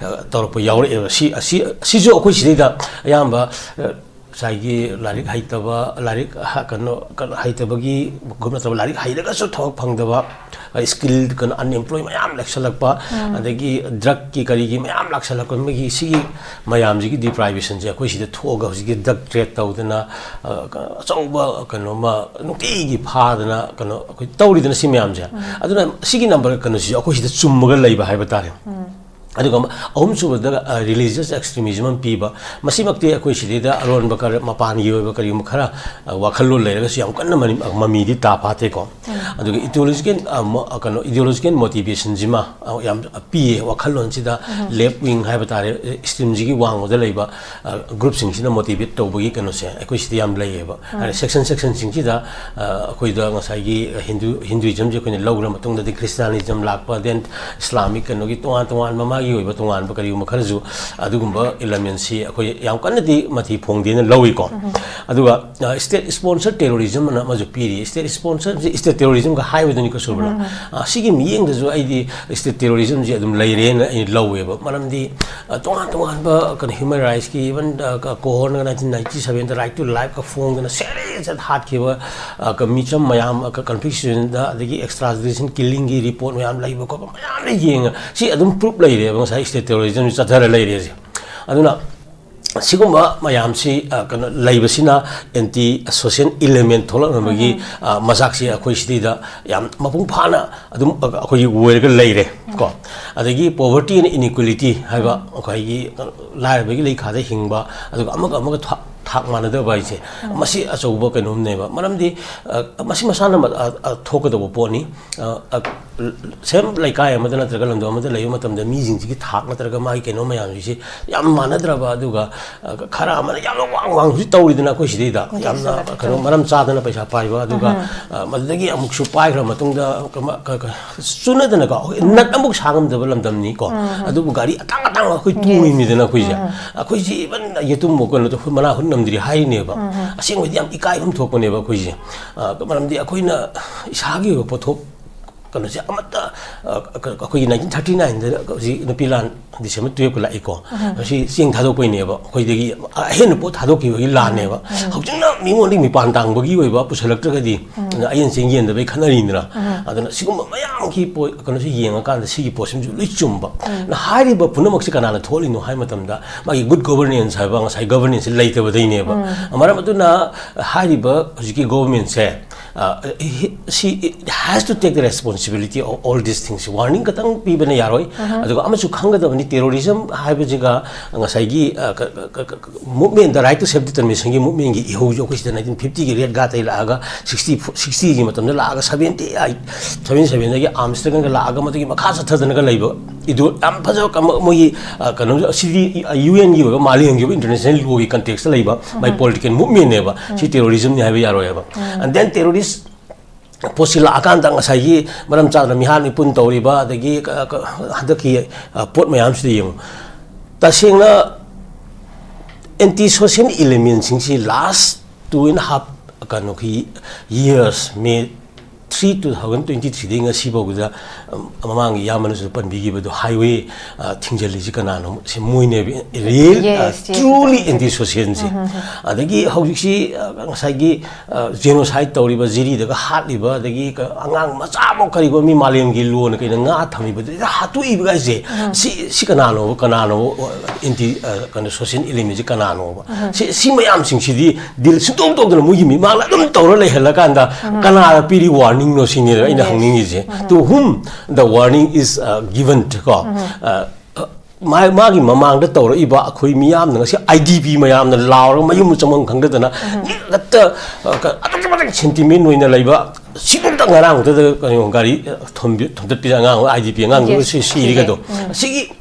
ꯇꯧꯔꯛꯄ ꯌꯥꯎꯔꯛꯑꯦꯕ. ꯁꯤ ꯑꯁꯤ ꯑꯁꯤꯁꯨ ꯑꯩꯈꯣꯏ ꯁꯤꯗꯩꯗ ꯑꯌꯥꯝꯕ ꯉꯁꯥꯏꯒꯤ ꯂꯥꯏꯔꯤꯛ ꯍꯩꯇꯕ, ꯂꯥꯏꯔꯤꯛ ꯀꯩꯅꯣ ꯀꯩꯅꯣ ꯍꯩꯇꯕꯒꯤ ꯒꯨꯝ ꯅꯠꯇꯕ, ꯂꯥꯏꯔꯤꯛ ꯍꯩꯔꯒꯁꯨ ꯊꯕꯛ ꯐꯪꯗꯕ, ꯁ꯭ꯀꯤꯜ ꯀꯩꯅꯣ ꯑꯟꯑꯦꯝꯄ꯭ꯂꯣꯏ ꯃꯌꯥꯝ ꯂꯩꯁꯜꯂꯛꯄ, ꯑꯗꯒꯤ ꯗ꯭ꯔꯛꯀꯤ ꯀꯔꯤꯒꯤ ꯃꯌꯥꯝ ꯂꯥꯛꯁꯜꯂꯛꯄ, ꯃꯤꯒꯤ ꯁꯤꯒꯤ ꯃꯌꯥꯝꯁꯤꯒꯤ ꯗꯤꯄ꯭ꯔꯥꯏꯕꯦꯁꯟꯁꯦ ꯑꯩꯈꯣꯏ ꯁꯤꯗ ꯊꯣꯛꯑꯒ ꯍꯧꯖꯤꯛꯀꯤ ꯗ꯭ꯔꯛ ꯇ꯭ꯔꯦꯠ ꯇꯧꯗꯅ, ꯑꯆꯧꯕ ꯀꯩꯅꯣꯃ ꯅꯨꯡꯇꯤꯒꯤ ꯐꯥꯗꯅ ꯀꯩꯅꯣ ꯑꯩꯈꯣꯏ ꯇꯧꯔꯤꯗꯅ ꯁꯤ ꯃꯌꯥꯝꯁꯦ. ꯑꯗꯨꯅ ꯁꯤꯒꯤ ꯅꯝꯕꯔ ꯀꯩꯅꯣꯁꯤꯁꯨ ꯑꯩꯈꯣꯏ ꯁꯤꯗ ꯆꯨꯝꯃꯒ ꯂꯩꯕ ꯍꯥꯏꯕ ꯇꯥꯔꯦ. ꯑꯗꯨꯒ ꯑꯍꯨꯝꯁꯨꯕꯗ ꯔꯤꯂꯤꯖꯤꯌꯁ ꯑꯦꯛꯁꯇ꯭ꯔꯤꯃꯤꯖꯝ ꯑꯃ ꯄꯤꯕ꯫ ꯃꯁꯤꯃꯛꯇꯤ ꯑꯩꯈꯣꯏ ꯁꯤꯗꯩꯗ ꯑꯔꯣꯟꯕ ꯈꯔ, ꯃꯄꯥꯟꯒꯤ ꯑꯣꯏꯕ ꯀꯔꯤꯒꯨꯝꯕ ꯈꯔ, ꯑ, ꯋꯥꯈꯜꯂꯣꯟ ꯂꯩꯔꯒꯁꯨ ꯌꯥꯝ ꯀꯟꯅ ꯃꯅꯤ-, ꯃꯃꯤꯗꯤ ꯇꯥ ꯐꯥꯠꯇꯦꯀꯣ꯫ ꯑꯗꯨꯒ ꯏꯗꯤꯑꯣꯂꯣꯖꯤꯀꯦꯜ, ꯑ, ꯃꯣ-, ꯑ, ꯀꯩꯅꯣ, ꯏꯗꯤꯑꯣꯂꯣꯖꯤꯀꯦꯜ ꯃꯣꯇꯤꯚꯦꯁꯟꯁꯤꯃ, ꯑ, ꯌꯥꯝ ꯄꯤꯌꯦ ꯋꯥꯈꯜꯂꯣꯟꯁꯤꯗ꯫ ꯂꯦꯐ ꯋꯤꯡ ꯍꯥꯏꯕ ꯇꯥꯔꯦ, ꯑꯦ, ꯏꯁꯇ꯭ꯔꯤꯝꯁꯤꯒꯤ ꯋꯥꯡꯃꯗ ꯂꯩꯕ, ꯑ, ꯒ꯭ꯔꯨꯞꯁꯤꯡꯁꯤꯅ ꯃꯣꯇꯤꯚꯦꯠ ꯇꯧꯕꯒꯤ ꯀꯩꯅꯣꯁꯦ ꯑꯩꯈꯣꯏ ꯁꯤꯗ ꯌꯥꯝ ꯂꯩꯌꯦꯕ꯫ ꯍꯥꯏꯗꯤ ꯁꯦꯛꯁꯟ ꯁꯦꯛꯁꯟꯁꯤꯡꯁꯤꯗ, ꯑ, ꯑꯩꯈꯣꯏꯗ ꯉꯁꯥꯏꯒꯤ ꯍꯤꯟꯗꯨ, ꯍꯤꯟꯗꯨꯏꯖꯝꯁꯦ ꯑꯩꯈꯣꯏꯅ ꯂꯧꯈ꯭ꯔ ꯃꯇꯨꯡꯗꯗꯤ ꯈ꯭ꯔꯤꯁꯇꯤꯌꯥꯅꯤꯖꯝ ꯂꯥꯛꯄ, then ꯏꯁꯂꯥꯃꯤꯛ ꯀꯩꯅꯣꯒꯤ ꯇꯣꯉꯥꯟ ꯇꯣꯉꯥꯟꯕ ꯃꯥꯒꯤ ꯑꯣꯏꯕ ꯇꯣꯉꯥꯟꯕ ꯀꯔꯤꯒꯨꯝꯕ ꯈꯔꯁꯨ ꯑꯗꯨꯒꯨꯝꯕ ꯏꯂꯦꯃꯦꯟꯁꯤ ꯑꯩꯈꯣꯏ ꯌꯥꯝ ꯀꯟꯅꯗꯤ ꯃꯊꯤ ꯐꯣꯡꯗꯦꯅ ꯂꯧꯏꯀꯣ꯫ ꯑꯗꯨꯒ, ꯑ, ꯁ꯭ꯇꯦꯠ ꯁ꯭ꯄꯣꯟꯁꯔ ꯇꯦꯔꯣꯔꯤꯖꯝ ꯑꯅ ꯑꯃꯁꯨ ꯄꯤꯔꯤ꯫ ꯁ꯭ꯇꯦꯠ ꯁ꯭ꯄꯣꯟꯁꯔꯁꯤ ꯁ꯭ꯇꯦꯠ ꯇꯦꯔꯣꯔꯤꯖꯝꯒ ꯍꯥꯏꯕꯗꯨꯅꯤꯀꯣ, ꯁꯨꯔꯕꯂꯥ? ꯑ, ꯁꯤꯒꯤ ꯃꯤꯠꯌꯦꯡꯗꯁꯨ ꯑꯩꯗꯤ ꯁ꯭ꯇꯦꯠ ꯇꯦꯔꯣꯔꯤꯖꯝꯁꯤ ꯑꯗꯨꯝ ꯂꯩꯔꯦꯅ ꯑꯩ ꯂꯧꯋꯦꯕ꯫ ꯃꯔꯝꯗꯤ, ꯑ, ꯇꯣꯉꯥꯟ ꯇꯣꯉꯥꯟꯕ ꯀꯩꯅꯣ ꯍ꯭ꯌꯨꯃꯦꯟ ꯔꯥꯏꯠꯁꯀꯤ, ꯏꯚꯟ, ꯑ, ꯀ-, ꯀꯣꯍꯣꯔꯅ ꯅꯥꯏꯟꯇꯤꯟ ꯅꯥꯏꯟꯇꯤ ꯁꯚꯦꯟꯗ ꯔꯥꯏꯠ ꯇꯨ ꯂꯥꯏꯐꯀ ꯐꯣꯡꯗꯅ ꯁꯦꯔꯦꯁ ꯍꯥꯠꯈꯤꯕ, ꯑ, ꯀ-, ꯃꯤꯆꯝ ꯃꯌꯥꯝ, ꯑ, ꯀ-, ꯀꯟꯐ꯭ꯂꯤꯛꯁꯟꯗ, ꯑꯗꯒꯤ ꯑꯦꯛꯁꯇ꯭ꯔꯥ ꯖꯨꯗꯤꯁꯤꯌꯦꯜ ꯀꯤꯂꯤꯡꯒꯤ ꯔꯤꯄꯣꯔꯠ ꯃꯌꯥꯝ ꯂꯩꯕ ꯈꯣꯠꯄ ꯃꯌꯥꯝ ꯂꯩ ꯌꯦꯡꯉ-, ꯁꯤ ꯑꯗꯨꯝ ꯄ꯭ꯔꯨꯞ ꯂꯩꯔꯦꯕ ꯉꯁꯥꯏ ꯁ꯭ꯇꯦꯠ ꯇꯦꯔꯣꯔꯤꯖꯝꯁꯤ ꯆꯠꯊꯔ ꯂꯩꯔꯦꯁꯦ꯫ ꯑꯗꯨꯅ ꯁꯤꯒꯨꯝꯕ ꯃꯌꯥꯝꯁꯤ, ꯑ, ꯀꯩꯅꯣ, ꯂꯩꯕꯁꯤꯅ ꯑꯦꯟꯇꯤ ꯁꯣꯁꯤꯌꯦꯜ ꯏꯂꯦꯃꯦꯟ ꯊꯣꯛꯂꯛꯅꯕꯒꯤ, ꯑ, ꯃꯆꯥꯛꯁꯤ ꯑꯩꯈꯣꯏ ꯁꯤꯗꯩꯗ ꯌꯥꯝ ꯃꯄꯨꯡ ꯐꯥꯅ ꯑꯗꯨꯝ, ꯑ, ꯑꯩꯈꯣꯏꯒꯤ ꯑꯣꯏꯔꯒ ꯂꯩꯔꯦ ꯀꯣ꯫ ꯑꯗꯒꯤ poverty and inequality ꯍꯥꯏꯕ ꯑꯩꯈꯣꯏꯒꯤ, ꯑ, ꯂꯥꯏꯔꯕꯒꯤ ꯂꯩꯈꯥꯗ ꯍꯤꯡꯕ, ꯑꯗꯨꯒ ꯑꯃꯒ ꯑꯃꯒ ꯊꯥ-, ꯊꯥꯛ ꯃꯥꯟꯅꯗꯕ ꯍꯥꯏꯁꯦ, ꯃꯁꯤ ꯑꯆꯧꯕ ꯀꯩꯅꯣꯝꯅꯦꯕ꯫ ꯃꯔꯝꯗꯤ, ꯑ, ꯃꯁꯤ ꯃꯁꯥꯅ ꯃ-, ꯑ, ꯑ, ꯊꯣꯛꯀꯗꯧꯕ ꯄꯣꯠꯅꯤ꯫ ꯑ, ꯑ, ꯁꯦꯝ ꯂꯩꯀꯥꯏ ꯑꯃꯗ ꯅꯠꯇ꯭ꯔꯒ ꯂꯝꯗꯝ ꯑꯃꯗ ꯂꯩꯕ ꯃꯇꯝꯗ ꯃꯤꯁꯤꯡꯁꯤꯒꯤ ꯊꯥꯛ ꯅꯠꯇ꯭ꯔꯒ ꯃꯥꯒꯤ ꯀꯩꯅꯣ ꯃꯌꯥꯝꯁꯤꯁꯦ ꯌꯥꯝ ꯃꯥꯟꯅꯗ꯭ꯔꯕ, ꯑꯗꯨꯒ, ꯑ, ꯈꯔ ꯑꯃꯅ ꯌꯥꯝꯅ ꯋꯥꯡ ꯋꯥꯡ ꯍꯧꯖꯤꯛ ꯇꯧꯔꯤꯗꯅ ꯑꯩꯈꯣꯏ ꯁꯤꯗꯩꯗ ꯌꯥꯝꯅ ꯀꯩꯅꯣ ꯃꯔꯝ ꯆꯥꯗꯅ ꯄꯩꯁꯥ ꯄꯥꯏꯕ, ꯑꯗꯨꯒ, ꯑ, ꯃꯗꯨꯗꯒꯤ ꯑꯃꯨꯛꯁꯨ ꯄꯥꯏꯈ꯭ꯔ ꯃꯇꯨꯡꯗ ꯀꯃ-, ꯀ-, ꯀ-, ꯆꯨꯅꯗꯅꯀꯣ, ꯑꯩꯈꯣꯏ ꯅꯠ ꯑꯃꯨꯛ ꯁꯥ ꯉꯝꯗꯕ ꯂꯝꯗꯝꯅꯤꯀꯣ꯫ ꯑꯗꯨꯕꯨ ꯒꯥꯔꯤ ꯑꯇꯥꯡ ꯑꯇꯥꯡꯕ ꯑꯩꯈꯣꯏ ꯇꯣꯡꯉꯤꯅꯤꯗꯅ ꯑꯩꯈꯣꯏꯁꯦ꯫ ꯑꯩꯈꯣꯏꯁꯤ ꯏꯚꯟ ꯌꯦꯇꯨꯝ ꯀꯩꯅꯣꯗ ꯑꯩꯈꯣꯏ ꯃꯅꯥ ꯍꯨꯠ ꯉꯝꯗ꯭ꯔꯤ ꯍꯥꯏꯔꯤꯅꯦꯕ꯫ ꯑꯁꯦꯡꯕꯗꯤ ꯌꯥꯝ ꯏꯀꯥꯏꯐꯝ ꯊꯣꯛꯄꯅꯦꯕ ꯑꯩꯈꯣꯏꯁꯦ꯫ ꯑ, ꯃꯔꯝꯗꯤ ꯑꯩꯈꯣꯏꯅ ꯏꯁꯥꯒꯤ ꯑꯣꯏꯕ ꯄꯣꯠꯊꯣꯛ ꯀꯩꯅꯣꯁꯦ ꯑꯃꯠꯇ, ꯑ, ꯀ-, ꯑꯩꯈꯣꯏꯒꯤ ꯅꯥꯏꯟꯇꯤꯟ ꯊꯥꯔꯇꯤ ꯅꯥꯏꯟꯗ ꯍꯧꯖꯤꯛ ꯅꯨꯄꯤ ꯂꯥꯟ ꯗꯤꯁꯦꯝꯕꯔ ꯇꯨꯌꯦꯜꯞꯀ ꯂꯥꯛꯏꯀꯣ꯫ ꯃꯁꯤ ꯆꯦꯡ ꯊꯥꯗꯣꯛꯄꯩꯅꯦꯕ, ꯑꯩꯈꯣꯏꯗꯒꯤ ꯑꯍꯦꯟꯕ ꯄꯣꯠ ꯊꯥꯗꯣꯛꯈꯤꯕꯒꯤ ꯂꯥꯟꯅꯦꯕ꯫ ꯍꯧꯖꯤꯛꯅ ꯃꯤꯉꯣꯟꯗꯒꯤ ꯃꯤꯄꯥꯟ ꯇꯥꯡꯕꯒꯤ ꯑꯣꯏꯕ ꯄꯨꯁꯜꯂꯛꯇ꯭ꯔꯒꯗꯤ, ꯑꯗꯨꯅ ꯑꯌꯦꯟ ꯆꯦꯡ ꯌꯦꯟꯗꯕꯩ ꯈꯠꯅꯔꯤꯅꯤꯅ꯫ ꯑꯗꯨꯅ ꯁꯤꯒꯨꯝꯕ ꯃꯌꯥꯝꯒꯤ ꯄꯣꯠ, ꯀꯩꯅꯣꯁꯦ ꯌꯦꯡꯉꯀꯥꯟꯗ ꯁꯤꯒꯤ ꯄꯣꯠꯁꯤꯃꯁꯨ ꯂꯣꯏ ꯆꯨꯝꯕ꯫ ꯑꯗꯨꯅ ꯍꯥꯏꯔꯤꯕ ꯄꯨꯝꯅꯃꯛꯁꯦ ꯀꯅꯥꯅ ꯊꯣꯛꯍꯜꯂꯤꯅꯣ ꯍꯥꯏꯕ ꯃꯇꯝꯗ ꯃꯥꯒꯤ ꯒꯨꯗ ꯒꯣꯕꯔꯅꯦꯟꯁ ꯍꯥꯏꯕ ꯉꯁꯥꯏ ꯒꯣꯕꯔꯅꯦꯟꯁꯁꯦ ꯂꯩꯇꯕꯗꯩꯅꯦꯕ꯫ ꯃꯔꯝ ꯑꯗꯨꯅ ꯍꯥꯏꯔꯤꯕ ꯍꯧꯖꯤꯛꯀꯤ ꯒꯣꯕꯔꯅꯦꯟꯁꯁꯦ Uh, he, she has to take the responsibility of all these things. Warning ꯈꯛꯇꯪ ꯄꯤꯕꯅ ꯌꯥꯔꯣꯏ꯫ ꯑꯗꯨꯒ ꯑꯃꯁꯨ ꯈꯪꯒꯗꯕꯅꯤ, terrorism ꯍꯥꯏꯕꯁꯤꯒ ꯉꯁꯥꯏꯒꯤ, uh, ꯀ- ꯀ- ꯀ- ꯀ- movement, the right to self determination ꯒꯤ movement ꯀꯤ ꯏꯍꯧꯁꯨ ꯑꯩꯈꯣꯏ ꯁꯤꯗ nineteen fifty ꯒꯤ ꯔꯦꯠ ꯒꯥꯔꯗꯇꯒꯤ ꯂꯥꯛꯑꯒ sixty, sixty ꯒꯤ ꯃꯇꯝꯗ ꯂꯥꯛꯑꯒ seventy eight, seventy seven ꯗꯒꯤ ꯑꯥꯔꯝꯁꯇ꯭ꯔꯪꯒ ꯂꯥꯛꯑꯒ ꯃꯗꯨꯒꯤ ꯃꯈꯥ ꯆꯠꯊꯗꯅꯒ ꯂꯩꯕ꯫ ꯏꯗꯨ ꯌꯥꯝ ꯐꯖꯕ ꯀꯝ- ꯃꯣꯏꯒꯤ, ꯑ, ꯀꯩꯅꯣ, ꯁꯤꯗꯤ ꯌꯨ ꯑꯦꯟꯒꯤ ꯑꯣꯏꯕ, ꯃꯥꯂꯦꯝꯒꯤ ꯑꯣꯏꯕ international law ꯒꯤ context ꯇ ꯂꯩꯕ, my political movement ꯅꯦꯕ꯫ ꯁꯤ terrorism ꯅꯤ ꯍꯥꯏꯕ ꯌꯥꯔꯣꯏ ꯍꯥꯏꯕ꯫ And then terrorist ꯄꯣꯠꯁꯤ ꯂꯥꯛꯑꯀꯥꯟꯗ ꯉꯁꯥꯏꯒꯤ ꯃꯔꯝ ꯆꯥꯗꯅ ꯃꯤꯍꯥꯠ ꯃꯤꯄꯨꯟ ꯇꯧꯔꯤꯕ, ꯑꯗꯒꯤ ꯀ- ꯀ- ꯍꯟꯗꯛꯀꯤ, ꯑ, ꯄꯣꯠ ꯃꯌꯥꯝꯁꯤꯗ ꯌꯦꯡꯉꯨ꯫ ꯇꯁꯦꯡꯅ anti social element ꯁꯤꯡꯁꯤ last two and half, ꯀꯩꯅꯣꯒꯤ, years, May three, two thousand twenty three ꯗꯒꯤ ꯉꯁꯤ ꯐꯥꯎꯕꯗ, ꯑꯝ, ꯃꯃꯥꯡꯒꯤ ꯏꯌꯥꯝꯕꯅꯁꯨ ꯄꯟꯕꯤꯈꯤꯕꯗꯣ, highway, ꯑ, ꯊꯤꯡꯖꯤꯜꯂꯤꯁꯤ ꯀꯅꯥꯅꯣ? ꯁꯤ ꯃꯣꯏꯅꯦꯕ, real, ꯑ, Yes, yes, truly yes. anti social ꯁꯦ꯫ ꯑꯗꯒꯤ ꯍꯧꯖꯤꯛꯁꯤ, ꯑ, ꯉꯁꯥꯏꯒꯤ, ꯑ, genocide ꯇꯧꯔꯤꯕ, ꯖꯤꯔꯤꯗꯒ ꯍꯥꯠꯂꯤꯕ, ꯑꯗꯒꯤ ꯀ- ꯑꯉꯥꯡ ꯃꯆꯥꯐꯥꯎ ꯀꯔꯤꯒꯨꯝꯕ ꯃꯤ ꯃꯥꯂꯦꯝꯒꯤ ꯂꯣꯅ ꯀꯩꯅ ꯉꯥ ꯊꯝꯃꯤꯕꯗꯨꯗ ꯍꯥꯠꯇꯣꯛꯏꯕ ꯍꯥꯏꯁꯦ, ꯁꯤ, ꯁꯤ ꯀꯅꯥꯅꯣꯕ, ꯀꯅꯥꯅꯣꯕ, ꯑ, anti, ꯑ, ꯀꯩꯅꯣ, social element ꯁꯤ ꯀꯅꯥꯅꯣꯕ? ꯁꯤ, ꯁꯤ ꯃꯌꯥꯝꯁꯤꯡꯁꯤꯗꯤ deal ꯁꯨꯡꯇꯧ ꯇꯧꯗꯅ ꯃꯣꯏꯒꯤ ꯃꯤꯃꯥꯡꯗ ꯑꯗꯨꯝ ꯇꯧꯔ ꯂꯩꯍꯜꯂꯀꯥꯟꯗ ꯀꯅꯥꯗ ꯄꯤꯔꯤ warning ꯅꯣ ꯁꯤꯅꯦꯕ ꯑꯩꯅ Yes. ꯍꯪꯅꯤꯡꯉꯤꯁꯦ꯫ To whom the warning is, uh, given ꯀꯣ? ꯑ, ꯃꯥ- ꯃꯥꯒꯤ ꯃꯃꯥꯡꯗ ꯇꯧꯔꯛꯏꯕ ꯑꯩꯈꯣꯏ ꯃꯤꯌꯥꯝꯅ ꯉꯁꯤ ꯑꯥꯏ ꯗꯤ ꯄꯤ ꯃꯌꯥꯝꯅ ꯂꯥꯎꯔꯒ ꯃꯌꯨꯝ ꯆꯪꯐꯝ ꯈꯪꯗꯗꯅ ꯃꯤ ꯍꯦꯛꯇ, ꯑ, ꯀ- ꯑꯗꯨꯛꯀꯤ ꯃꯇꯤꯛ sentiment ꯑꯣꯏꯅ ꯂꯩꯕ, ꯁꯤꯒꯨꯝꯕ ꯉꯔꯥꯡꯗꯨꯗ ꯀꯩꯅꯣ ꯒꯥꯔꯤ, ꯑ, ꯊꯣꯝꯕꯤ- ꯊꯣꯝꯗꯠꯄꯤꯗ ꯑꯉꯥꯡ ꯑꯥꯏ ꯗꯤ ꯄꯤ ꯑꯉꯥꯡꯗꯨ Yes. ꯁꯤ ꯁꯤꯔꯤꯒꯗꯣ꯫ ꯎꯝ. ꯑꯁꯤꯒꯤ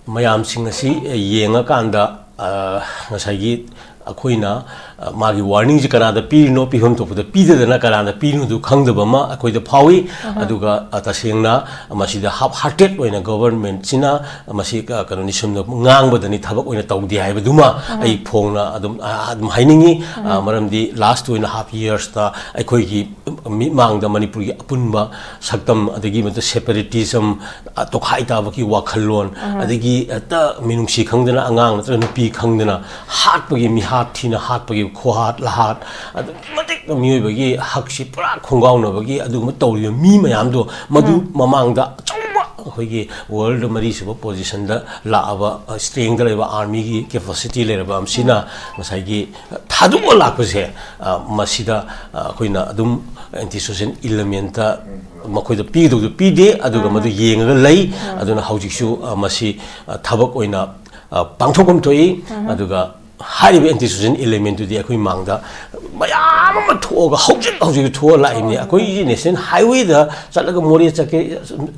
ꯃꯌꯥꯝꯁꯤꯡ ꯑꯁꯤ ꯌꯦꯡꯉꯀꯥꯟꯗ, ꯑ, ꯉꯁꯥꯏꯒꯤ ꯑꯩꯈꯣꯏꯅ, ꯑ, ꯃꯥꯒꯤ warning ꯁꯤ ꯀꯅꯥꯗ ꯄꯤꯔꯤꯅꯣ, ꯄꯤꯐꯝ ꯊꯣꯛꯄꯗ ꯄꯤꯗꯗꯅ ꯀꯅꯥꯗ ꯄꯤꯔꯤꯅꯣꯗꯨ ꯈꯪꯗꯕ ꯑꯃ ꯑꯩꯈꯣꯏꯗ ꯐꯥꯎꯏ꯫ ꯑꯗꯨꯒ, ꯑ, ꯇꯁꯦꯡꯅ ꯃꯁꯤꯗ half hearted ꯑꯣꯏꯅ government ꯁꯤꯅ ꯃꯁꯤ, ꯑ, ꯀꯩꯅꯣꯅꯤ, ꯁꯨꯝꯅ ꯉꯥꯡꯕꯗꯅꯤ, ꯊꯕꯛ ꯑꯣꯏꯅ ꯇꯧꯗꯦ ꯍꯥꯏꯕꯗꯨꯃ ꯑꯩ ꯐꯣꯡꯅ ꯑꯗꯨꯝ, ꯑ, ꯑꯗꯨꯝ ꯍꯥꯏꯅꯤꯡꯉꯤ꯫ ꯑ, ꯃꯔꯝꯗꯤ last two and half years ꯇ ꯑꯩꯈꯣꯏꯒꯤ ꯃꯤꯠꯃꯥꯡꯗ ꯃꯅꯤꯄꯨꯔꯒꯤ ꯑꯄꯨꯟꯕ ꯁꯛꯇꯝ, ꯑꯗꯒꯤ ꯃꯗꯨ separatism, ꯑ, ꯇꯣꯈꯥꯏ ꯇꯥꯕꯒꯤ ꯋꯥꯈꯜꯂꯣꯟ, ꯑꯗꯒꯤ ꯍꯦꯛꯇ ꯃꯤꯅꯨꯡꯁꯤ ꯈꯪꯗꯅ ꯑꯉꯥꯡ ꯅꯠꯇ꯭ꯔꯒ ꯅꯨꯄꯤ ꯈꯪꯗꯅ ꯍꯥꯠꯄꯒꯤ, ꯃꯤꯍꯥꯠ ꯊꯤꯅ ꯍꯥꯠꯄꯒꯤ, ꯈꯣꯍꯥꯠ ꯂꯍꯥꯠ, ꯑꯗꯨꯛꯀꯤ ꯃꯇꯤꯛ ꯃꯤꯑꯣꯏꯕꯒꯤ ꯍꯛꯁꯤ ꯄꯨꯔꯥ ꯈꯣꯡꯒꯥꯎꯅꯕꯒꯤ ꯑꯗꯨꯒꯨꯝꯕ ꯇꯧꯔꯤꯕ ꯃꯤ ꯃꯌꯥꯝꯗꯣ, ꯃꯗꯨ ꯃꯃꯥꯡꯗ ꯑꯆꯧꯕ ꯑꯩꯈꯣꯏꯒꯤ ꯋꯥꯔꯜꯗ ꯃꯔꯤꯁꯨꯕ ꯄꯣꯖꯤꯁꯟꯗ ꯂꯥꯛꯑꯕ, ꯁ꯭ꯇ꯭ꯔꯦꯡꯗ ꯂꯩꯕ ꯑꯥꯔꯃꯤꯒꯤ ꯀꯦꯄꯥꯁꯤꯇꯤ ꯂꯩꯔꯕ ꯑꯃꯁꯤꯅ ꯉꯁꯥꯏꯒꯤ ꯊꯥꯗꯣꯛꯑ ꯂꯥꯛꯄꯁꯦ, ꯃꯁꯤꯗ ꯑꯩꯈꯣꯏꯅ ꯑꯗꯨꯝ ꯑꯦꯟꯇꯤ ꯁꯣꯁꯦꯜ ꯏꯂꯤꯃꯦꯟꯇ ꯃꯈꯣꯏꯗ ꯄꯤꯒꯗꯧꯗꯣ ꯄꯤꯗꯦ, ꯑꯗꯨꯒ ꯃꯗꯨ ꯌꯦꯡꯉꯒ ꯂꯩ꯫ ꯑꯗꯨꯅ ꯍꯧꯖꯤꯛꯁꯨ ꯃꯁꯤ ꯊꯕꯛ ꯑꯣꯏꯅ ꯄꯥꯡꯊꯣꯛꯐꯝ ꯊꯣꯛꯏ꯫ ꯑꯗꯨꯒ ꯍꯥꯏꯔꯤꯕ ꯑꯦꯟꯇꯤ ꯁꯣꯁꯦꯜ ꯏꯂꯤꯃꯦꯟꯇꯨꯗꯤ ꯑꯩꯈꯣꯏ ꯃꯥꯡꯗ ꯃꯌꯥꯝ ꯑꯃ ꯊꯣꯛꯑꯒ ꯍꯧꯖꯤꯛ ꯍꯧꯖꯤꯛ ꯊꯣꯛꯑ ꯂꯥꯛꯏꯕꯅꯤ꯫ ꯑꯩꯈꯣꯏꯒꯤ ꯅꯦꯁꯅꯦꯜ ꯍꯥꯏꯋꯦꯗ ꯆꯠꯂꯒ, ꯃꯣꯔꯦ ꯆꯠꯀꯦ,